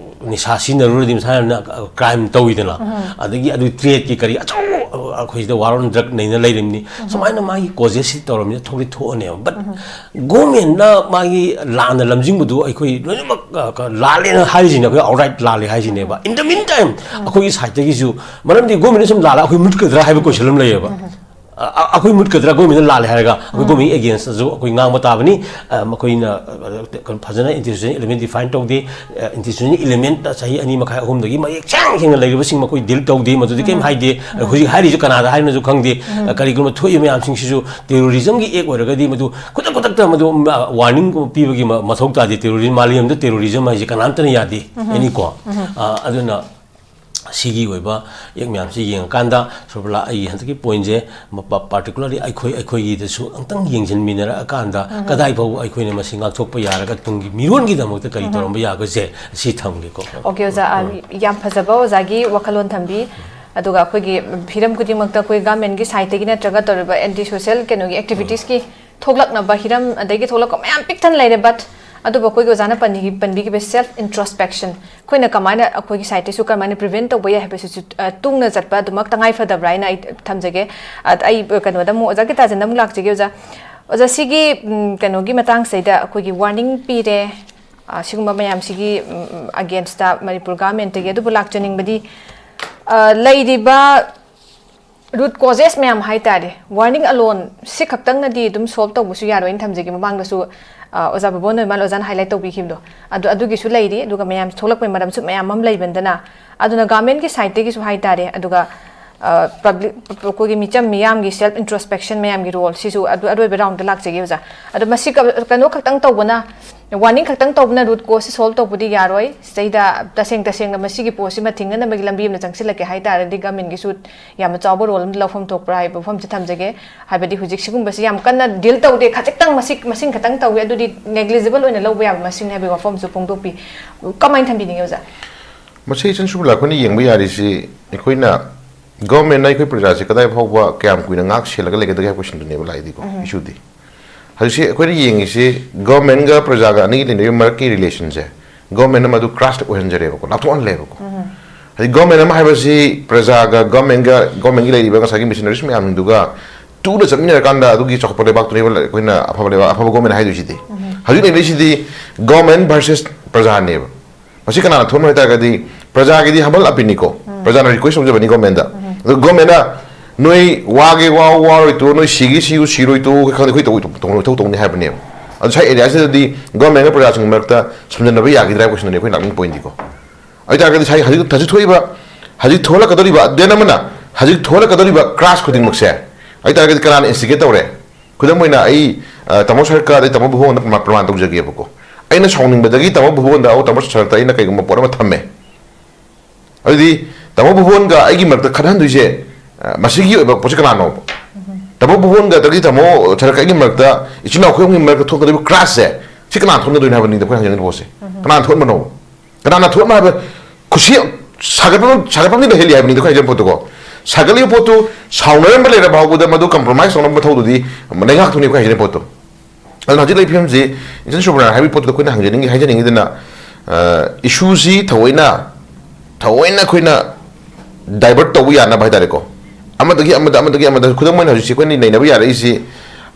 ꯅꯤꯁꯥ ꯁꯤꯖꯤꯟꯅꯔꯨꯔꯗꯤ ꯃꯁꯥꯅ, ꯑ, crime ꯇꯧꯋꯤꯗꯅ, ꯑꯗꯒꯤ ꯑꯗꯨ tradeꯀꯤ ꯀꯔꯤ ꯑꯆꯧꯕ, ꯑ, ꯑꯩꯈꯣꯏꯁꯤꯗ war on drug ꯅꯩꯅ ꯂꯩꯔꯤꯕꯅꯤ꯫ ꯁꯨꯃꯥꯏꯅ ꯃꯥꯒꯤ causes ꯁꯤ ꯇꯧꯔꯕꯅꯤꯅ ꯊꯣꯛꯇꯤ ꯊꯣꯛꯑꯅꯦꯕ꯫ But governmentꯅ ꯃꯥꯒꯤ ꯂꯥꯟꯅ ꯂꯝꯖꯤꯡꯕꯗꯨ ꯑꯩꯈꯣꯏ ꯂꯣꯏꯅꯃꯛ, ꯑ, ꯀ-, ꯂꯥꯜꯂꯦꯅ ꯍꯥꯏꯔꯤꯁꯤꯅꯦ, ꯑꯩꯈꯣꯏ outright ꯂꯥꯜꯂꯦ ꯍꯥꯏꯁꯤꯅꯦꯕ꯫ In the meantime, ꯑꯩꯈꯣꯏꯒꯤ sideꯇꯒꯤꯁꯨ, ꯃꯔꯝꯗꯤ governmentꯅ ꯁꯨꯝ ꯂꯥꯜꯂ ꯑꯩꯈꯣꯏ ꯃꯨꯠꯀꯗ꯭ꯔꯥ ꯍꯥꯏꯕ question ꯑꯃ ꯂꯩꯌꯦꯕ꯫ ꯑ-, ꯑ-, ꯑꯩꯈꯣꯏ ꯃꯨꯠꯀꯗ꯭ꯔꯥ? Governmentꯅ ꯂꯥꯜꯂꯦ ꯍꯥꯏꯔꯒ ꯑꯩꯈꯣꯏ government againstꯇꯁꯨ ꯑꯩꯈꯣꯏ ꯉꯥꯡꯕ ꯇꯥꯕꯅꯤ꯫ ꯑ, ꯃꯈꯣꯏꯅ, ꯑ, ꯀꯩꯅꯣ, ꯐꯖꯅ anti social element define ꯇꯧꯗꯦ꯫ ꯑ, anti social element ꯆꯍꯤ ꯑꯅꯤ ꯃꯈꯥꯏ, ꯑꯍꯨꯝꯗꯒꯤ ꯃꯌꯦꯛ ꯁꯦꯡ ꯁꯦꯡꯅ ꯂꯩꯔꯤꯕꯁꯤꯡ ꯃꯈꯣꯏ deal ꯇꯧꯗꯦ, ꯃꯗꯨꯗꯤ ꯀꯔꯤꯝ ꯍꯥꯏꯗꯦ꯫ ꯑ, ꯍꯧꯖꯤꯛ ꯍꯥꯏꯔꯤꯁꯨ ꯀꯅꯥꯗ ꯍꯥꯏꯔꯤꯅꯣꯁꯨ ꯈꯪꯗꯦ꯫ ꯑ, ꯀꯔꯤꯒꯨꯝꯕ ꯊꯣꯛꯏꯕ ꯃꯌꯥꯝꯁꯤꯡꯁꯤꯁꯨ terrorismꯒꯤ act ꯑꯣꯏꯔꯒꯗꯤ ꯃꯗꯨ ꯈꯨꯗꯛ ꯈꯨꯗꯛꯇ ꯃꯗꯨ, ꯑ, warning ꯄꯤꯕꯒꯤ ꯃ-, ꯃꯊꯧ ꯇꯥꯗꯦ꯫ Terrorism, ꯃꯥꯂꯦꯝꯗ terrorism ꯍꯥꯏꯁꯦ ꯀꯅꯥꯝꯇꯅ ꯌꯥꯗꯦ꯫ ꯑꯦꯅꯤꯀꯣ꯫ ꯑ, ꯑꯗꯨꯅ ꯁꯤꯒꯤ ꯑꯣꯏꯕ ꯌꯦꯛ ꯃꯌꯥꯝꯁꯤ ꯌꯦꯡꯉꯀꯥꯟꯗ, ꯁꯨꯔꯕꯂꯥ, ꯑꯩꯒꯤ ꯍꯟꯗꯛꯀꯤ pointꯁꯦ ꯃ-, ꯄ-, particularly ꯑꯩꯈꯣꯏ, ꯑꯩꯈꯣꯏꯒꯤꯗꯁꯨ ꯑꯝꯇꯪ ꯌꯦꯡꯁꯤꯟꯃꯤꯟꯅꯔꯛꯑꯀꯥꯟꯗ ꯀꯗꯥꯏ ꯐꯥꯎꯕ ꯑꯩꯈꯣꯏꯅ ꯃꯁꯤ ꯉꯥꯛꯊꯣꯛꯄ ꯌꯥꯔꯒ ꯇꯨꯡꯒꯤ ꯃꯤꯔꯣꯟꯒꯤꯗꯃꯛꯇ ꯀꯔꯤ ꯇꯧꯔꯝꯕ ꯌꯥꯒꯁꯦ ꯁꯤ ꯊꯝꯒꯦꯀꯣ꯫ Okay, ꯑꯣꯖꯥ, ꯑ, ꯌꯥꯝ ꯐꯖꯕ ꯑꯣꯖꯥꯒꯤ ꯋꯥꯈꯜꯂꯣꯟ ꯊꯝꯕꯤ꯫ ꯑꯗꯨꯒ ꯑꯩꯈꯣꯏꯒꯤ ꯐꯤꯂꯝ ꯈꯨꯗꯤꯡꯃꯛꯇ ꯑꯩꯈꯣꯏ governmentꯀꯤ sideꯇꯒꯤ ꯅꯠꯇ꯭ꯔꯒ ꯇꯧꯔꯤꯕ anti social ꯀꯩꯅꯣꯒꯤ activitiesꯀꯤ ꯊꯣꯛꯂꯛꯅꯕ ꯍꯤꯔꯝ ꯑꯗꯒꯤ ꯊꯣꯛꯂꯛꯄ ꯃꯌꯥꯝ ꯄꯤꯛ ꯊꯟꯅ ꯂꯩꯔꯦ, but ꯑꯗꯨꯕꯨ ꯑꯩꯈꯣꯏꯒꯤ ꯑꯣꯖꯥꯅ ꯄꯟꯕꯤꯈꯤ-, ꯄꯟꯕꯤꯈꯤꯕ self introspection, ꯑꯩꯈꯣꯏꯅ ꯀꯃꯥꯏꯅ ꯑꯩꯈꯣꯏꯒꯤ side ꯇꯩꯁꯨ ꯀꯃꯥꯏꯅ prevent ꯇꯧꯕ ꯌꯥꯏ ꯍꯥꯏꯕꯁꯤꯁꯨ, ꯑ, ꯇꯨꯡꯅ ꯆꯠꯄ ꯑꯗꯨꯃꯛ ꯇꯉꯥꯏ ꯐꯗꯕ꯭ꯔꯥ ꯍꯥꯏꯅ ꯑꯩ ꯊꯝꯖꯒꯦ꯫ ꯑꯗ ꯑꯩ ꯀꯩꯅꯣꯗ ꯑꯃꯨꯛ, ꯑꯣꯖꯥ ꯒꯤꯇꯥꯖꯟꯗ ꯑꯃꯨꯛ ꯂꯥꯛꯆꯒꯦ, ꯑꯣꯖꯥ꯫ ꯑꯣꯖꯥ, ꯁꯤꯒꯤ, ꯎꯝ, ꯀꯩꯅꯣꯒꯤ ꯃꯇꯥꯡꯁꯤꯗ ꯑꯩꯈꯣꯏꯒꯤ warning ꯄꯤꯔꯦ, ꯑ, ꯁꯤꯒꯨꯝꯕ ꯃꯌꯥꯝꯁꯤꯒꯤ, ꯎꯝ, ꯎꯝ, against ꯇ ꯃꯅꯤꯄꯨꯔ government ꯇꯒꯤ꯫ ꯑꯗꯨꯕꯨ ꯂꯥꯛꯆꯅꯤꯡꯕꯗꯤ, ꯑ, ꯂꯩꯔꯤꯕ root causes ꯃꯌꯥꯝ ꯍꯥꯏꯇꯥꯔꯦ, warning alone ꯁꯤ ꯈꯛꯇꯪꯅꯗꯤ ꯑꯗꯨꯝ solve ꯇꯧꯕꯁꯨ ꯌꯥꯔꯣꯏꯅ ꯊꯝꯖꯒꯦ꯫ ꯃꯃꯥꯡꯗꯁꯨ, ꯑ, ꯑꯣꯖꯥ ꯕꯕꯣꯟ ꯅꯣꯏꯃꯥꯜ ꯑꯣꯖꯥꯅ highlight ꯇꯧꯕꯤꯈꯤꯕꯗꯣ, ꯑꯗꯨ, ꯑꯗꯨꯒꯤꯁꯨ ꯂꯩꯔꯤ꯫ ꯑꯗꯨꯒ ꯃꯌꯥꯝ ꯊꯣꯛꯂꯛꯄꯒꯤ ꯃꯔꯝꯁꯨ ꯃꯌꯥꯝ ꯑꯃ ꯂꯩꯕꯅꯤꯅ, ꯑꯗꯨꯅ government ꯀꯤ side ꯇꯒꯤꯁꯨ ꯍꯥꯏꯇꯥꯔꯦ, ꯑꯗꯨꯒ, ꯑ, public, ꯑꯩꯈꯣꯏꯒꯤ ꯃꯤꯆꯝ ꯃꯤꯌꯥꯝꯒꯤ self introspection ꯃꯌꯥꯝꯒꯤ role ꯁꯤꯁꯨ ꯑꯗꯨ ꯑꯔꯣꯏꯕ round ꯗ ꯂꯥꯛꯆꯒꯦ, ꯑꯣꯖꯥ꯫ ꯑꯗꯣ ꯃꯁꯤ ꯀ-, ꯀꯩꯅꯣ ꯈꯛꯇꯪ ꯇꯧꯕꯅ, warning ꯈꯛꯇꯪ ꯇꯧꯕꯅ root cause ꯁꯤ solve ꯇꯧꯕꯗꯤ ꯌꯥꯔꯣꯏ꯫ ꯁꯤꯗꯩꯗ ꯇꯁꯦꯡ ꯇꯁꯦꯡꯅ ꯃꯁꯤꯒꯤ ꯄꯣꯠꯁꯤꯃ ꯊꯤꯡꯅꯅꯕꯒꯤ ꯂꯝꯕꯤ ꯑꯃꯗ ꯆꯪꯁꯤꯜꯂꯛꯀꯦ ꯍꯥꯏ ꯇꯥꯔꯗꯤ, government ꯒꯤꯁꯨ ꯌꯥꯝꯅ ꯆꯥꯎꯕ role ꯑꯃ ꯂꯧꯐꯝ ꯊꯣꯛꯄ꯭ꯔꯥ ꯍꯥꯏꯕ ꯋꯥꯐꯝꯁꯤ ꯊꯝꯖꯒꯦ꯫ ꯍꯥꯏꯕꯗꯤ ꯍꯧꯖꯤꯛ ꯁꯤꯒꯨꯝꯕꯁꯤ ꯌꯥꯝ ꯀꯟꯅ deal ꯇꯧꯗꯦ, ꯈꯖꯤꯛꯇꯪ ꯃꯁꯤꯡ, ꯃꯁꯤꯡ ꯈꯛꯇꯪ ꯇꯧꯏ, ꯑꯗꯨꯗꯤ negligible ꯑꯣꯏꯅ ꯂꯧꯕ ꯌꯥꯕ ꯃꯁꯤꯡꯅꯤ ꯍꯥꯏꯕꯒꯤ ꯋꯥꯐꯝꯁꯨ ꯐꯣꯡꯗꯣꯛꯄꯤ꯫ ꯀꯃꯥꯏꯅ ꯊꯝꯕꯤꯅꯤꯡꯉꯤ, ꯑꯣꯖꯥ? ꯃꯁꯤ ꯏꯆꯟ ꯁꯨꯕꯂꯥ, ꯑꯩꯈꯣꯏꯅ ꯌꯦꯡꯕ ꯌꯥꯔꯤꯁꯤ, ꯑꯩꯈꯣꯏꯅ government ꯅ ꯑꯩꯈꯣꯏ ꯄ꯭ꯔꯖꯥꯁꯦ ꯀꯗꯥꯏ ꯐꯥꯎꯕ ꯀꯌꯥꯝ ꯀꯨꯏꯅ ꯉꯥꯛ ꯁꯦꯜꯂꯒ ꯂꯩꯒꯗꯒꯦ ꯍꯥꯏꯕ question ꯗꯨꯅꯦꯕ ꯂꯥꯛꯏꯗꯤꯀꯣ, ꯎꯝ꯫ Issue ꯗꯤ꯫ ꯍꯧꯖꯤꯛꯁꯦ ꯑꯩꯈꯣꯏꯅ ꯌꯦꯡꯉꯤꯁꯤ government ꯒ ꯄ꯭ꯔꯖꯥꯒ ꯑꯅꯤꯒꯤ ꯂꯩꯅꯔꯤꯕ ꯃꯔꯛꯀꯤ relation ꯁꯦ, government ꯑꯃ ꯑꯗꯨ crush ꯑꯣꯏꯍꯟꯖꯔꯦꯕꯀꯣ, ꯂꯥꯞꯊꯣꯛꯍꯜꯂꯦꯕꯀꯣ꯫ ꯎꯝ꯫ ꯍꯥꯏꯗꯤ government ꯑꯃ ꯍꯥꯏꯕꯁꯤ ꯄ꯭ꯔꯖꯥꯒ government ꯒ, government ꯀꯤ ꯂꯩꯔꯤꯕ ꯉꯁꯥꯏꯒꯤ missionaries ꯃꯌꯥꯝꯗꯨꯒ ꯇꯨꯅ ꯆꯠꯃꯤꯟꯅꯔꯀꯥꯟꯗ ꯑꯗꯨꯒꯤ ꯆꯥꯎꯈꯠꯄ ꯂꯩꯕꯥꯛꯇꯨꯅꯦꯕ ꯑꯩꯈꯣꯏꯅ ꯑꯐꯕ ꯂꯩꯕꯥꯛ, ꯑꯐꯕ government ꯍꯥꯏꯗꯣꯏꯁꯤꯗꯤ꯫ ꯎꯝ꯫ ꯍꯧꯖꯤꯛ ꯂꯩꯔꯤꯁꯤꯗꯤ government versus ꯄ꯭ꯔꯖꯥꯅꯦꯕ꯫ ꯃꯁꯤ ꯀꯅꯥꯅ ꯊꯣꯛꯍꯟꯕ ꯍꯥꯏ ꯇꯥꯔꯒꯗꯤ, ꯄ꯭ꯔꯖꯥꯒꯤꯗꯤ humble appeal ꯅꯤꯀꯣ, ꯎꯝ꯫ ꯄ꯭ꯔꯖꯥꯅ request ꯇꯧꯖꯕꯅꯤ government ꯗ꯫ ꯎꯝ꯫ ꯑꯗꯨ government ꯅ ꯅꯣꯏ ꯋꯥꯒꯦ ꯋꯥꯎ, ꯋꯥꯔꯣꯏ ꯇꯣꯛꯎ, ꯅꯣꯏ ꯁꯤꯒꯦ ꯁꯤꯎ, ꯁꯤꯔꯣꯏ ꯇꯣꯛꯎ, ꯈꯪꯗꯦ, ꯑꯩꯈꯣꯏ ꯇꯧ-, ꯇꯧ-, ꯇꯧ-, ꯇꯧꯅꯤ ꯍꯥꯏꯕꯅꯦꯕ꯫ ꯑꯗꯨ ꯁ꯭ꯋꯥꯏ area ꯁꯤꯗꯗꯤ government ꯒ ꯄ꯭ꯔꯖꯥꯁꯤꯡꯒꯤ ꯃꯔꯛꯇ ꯁꯝꯖꯟꯅꯕ ꯌꯥꯈꯤꯗ꯭ꯔꯥ ꯍꯥꯏꯕ question ꯗꯨꯅꯤ ꯑꯩꯈꯣꯏ ꯂꯥꯛꯅꯤꯡꯕ point ꯗꯤꯀꯣ꯫ ꯑꯗꯨ ꯑꯣꯏ ꯇꯥꯔꯒꯗꯤ ꯉꯁꯥꯏ ꯍꯧꯖꯤꯛ, ꯍꯧꯖꯤꯛ ꯊꯣꯛꯏꯕ, ꯍꯧꯖꯤꯛ ꯊꯣꯛꯂꯛꯀꯗꯧꯔꯤꯕ, then ꯑꯃꯅ ꯍꯧꯖꯤꯛ ꯊꯣꯛꯂꯛꯀꯗꯧꯔꯤꯕ crush ꯈꯨꯗꯤꯡꯃꯛꯁꯦ, ꯑꯗꯨ ꯑꯣꯏ ꯇꯥꯔꯒꯗꯤ ꯀꯅꯥꯅ instigate ꯇꯧꯔꯦ? ꯈꯨꯗꯝ ꯑꯣꯏꯅ ꯑꯩ, ꯑ, ꯇꯥꯃꯣ ꯁꯔꯀꯥꯔ ꯑꯗꯩ ꯇꯥꯃꯣ ꯕꯨꯕꯣꯟꯗ ꯄ꯭ꯔꯃꯥ-, ꯄ꯭ꯔꯃꯥꯟ ꯇꯧꯖꯒꯦꯕꯀꯣ꯫ ꯑꯩꯅ ꯁꯥꯎꯅꯤꯡꯕꯗꯒꯤ ꯇꯥꯃꯣ ꯕꯨꯕꯣꯟꯗ, ꯑꯣ, ꯇꯥꯃꯣ ꯁꯔꯀꯥꯔꯗ ꯑꯩꯅ ꯀꯩꯒꯨꯝꯕ ꯄꯣꯠ ꯑꯃ ꯊꯝꯃꯦ꯫ ꯑꯗꯨꯗꯤ ꯇꯥꯃꯣ ꯕꯨꯕꯣꯟꯒ ꯑꯩꯒꯤ ꯃꯔꯛꯇ ꯈꯠꯍꯟꯗꯣꯏꯁꯦ, ꯑ, ꯃꯁꯤꯒꯤ ꯑꯣꯏꯕ ꯄꯣꯠꯁꯦ ꯀꯅꯥꯅꯣꯕ? ꯇꯥꯃꯣ ꯕꯨꯕꯣꯟꯒ ꯑꯗꯒꯤ ꯇꯥꯃꯣ ꯁꯔꯀꯥꯔ ꯑꯩꯒꯤ ꯃꯔꯛꯇ, ꯏꯆꯤꯟ ꯏꯅꯥꯎ ꯑꯩꯈꯣꯏ ꯑꯍꯨꯝꯒꯤ ꯃꯔꯛꯇ ꯊꯣꯛꯀꯗꯧꯔꯤꯕ crush ꯁꯦ, ꯁꯤ ꯀꯅꯥꯅ ꯊꯣꯛꯍꯟꯒꯗꯣꯏꯅꯣ ꯍꯥꯏꯕꯅꯤꯗ ꯑꯩꯈꯣꯏ ꯍꯪꯖꯅꯤꯡꯉꯤꯕ ꯄꯣꯠꯁꯦ꯫ ꯀꯅꯥꯅ ꯊꯣꯛꯍꯟꯕꯅꯣꯕ? ꯀꯅꯥꯅ ꯊꯣꯛꯍꯟꯕ ꯍꯥꯏꯕ? ꯈꯨꯠꯁꯤ ꯁꯥꯒꯠꯄ, ꯁꯥꯒꯠꯄ ꯑꯃꯗꯤ ꯂꯩꯍꯜꯂꯤ ꯍꯥꯏꯕꯅꯤꯗ ꯑꯩꯈꯣꯏ ꯍꯥꯏꯖꯕ ꯄꯣꯠꯇꯨꯀꯣ꯫ ꯁꯥꯒꯠꯂꯤꯕ ꯄꯣꯠꯇꯨ ꯁꯥꯎꯅꯔꯝꯕ ꯂꯩꯔꯕ ꯐꯥꯎꯕꯗ ꯃꯗꯨ compromise ꯇꯧꯅꯕ ꯃꯊꯧꯗꯨꯗꯤ ꯂꯩꯉꯥꯛꯇꯨꯅꯤ ꯑꯩꯈꯣꯏ ꯍꯥꯏꯖꯔꯤꯕ ꯄꯣꯠꯇꯨ꯫ ꯑꯗꯨꯅ ꯍꯧꯖꯤꯛ ꯂꯩꯔꯤꯕ ꯐꯤꯕꯝꯁꯤ ꯏꯆꯟ ꯁꯨꯕ꯭ꯔꯅ ꯍꯥꯏꯕꯒꯤ ꯄꯣꯠꯇꯨꯗ ꯑꯩꯈꯣꯏꯅ ꯍꯪꯖꯅꯤꯡꯉꯤ, ꯍꯥꯏꯖꯅꯤꯡꯉꯤꯗꯅ, ꯏꯁꯨꯁꯤ ꯊꯑꯣꯏꯅ ꯊꯑꯣꯏꯅ ꯑꯩꯈꯣꯏꯅ divert ꯇꯧꯕ ꯌꯥꯅꯕ ꯍꯥꯏꯇꯥꯔꯦꯀꯣ꯫ ꯑꯃꯗꯒꯤ ꯑꯃꯗ, ꯑꯃꯗꯒꯤ ꯑꯃꯗ, ꯈꯨꯗꯝ ꯑꯣꯏꯅ ꯍꯧꯖꯤꯛꯁꯤ ꯑꯩꯈꯣꯏꯅ ꯅꯩꯅꯕ ꯌꯥꯔꯛꯏꯁꯤ,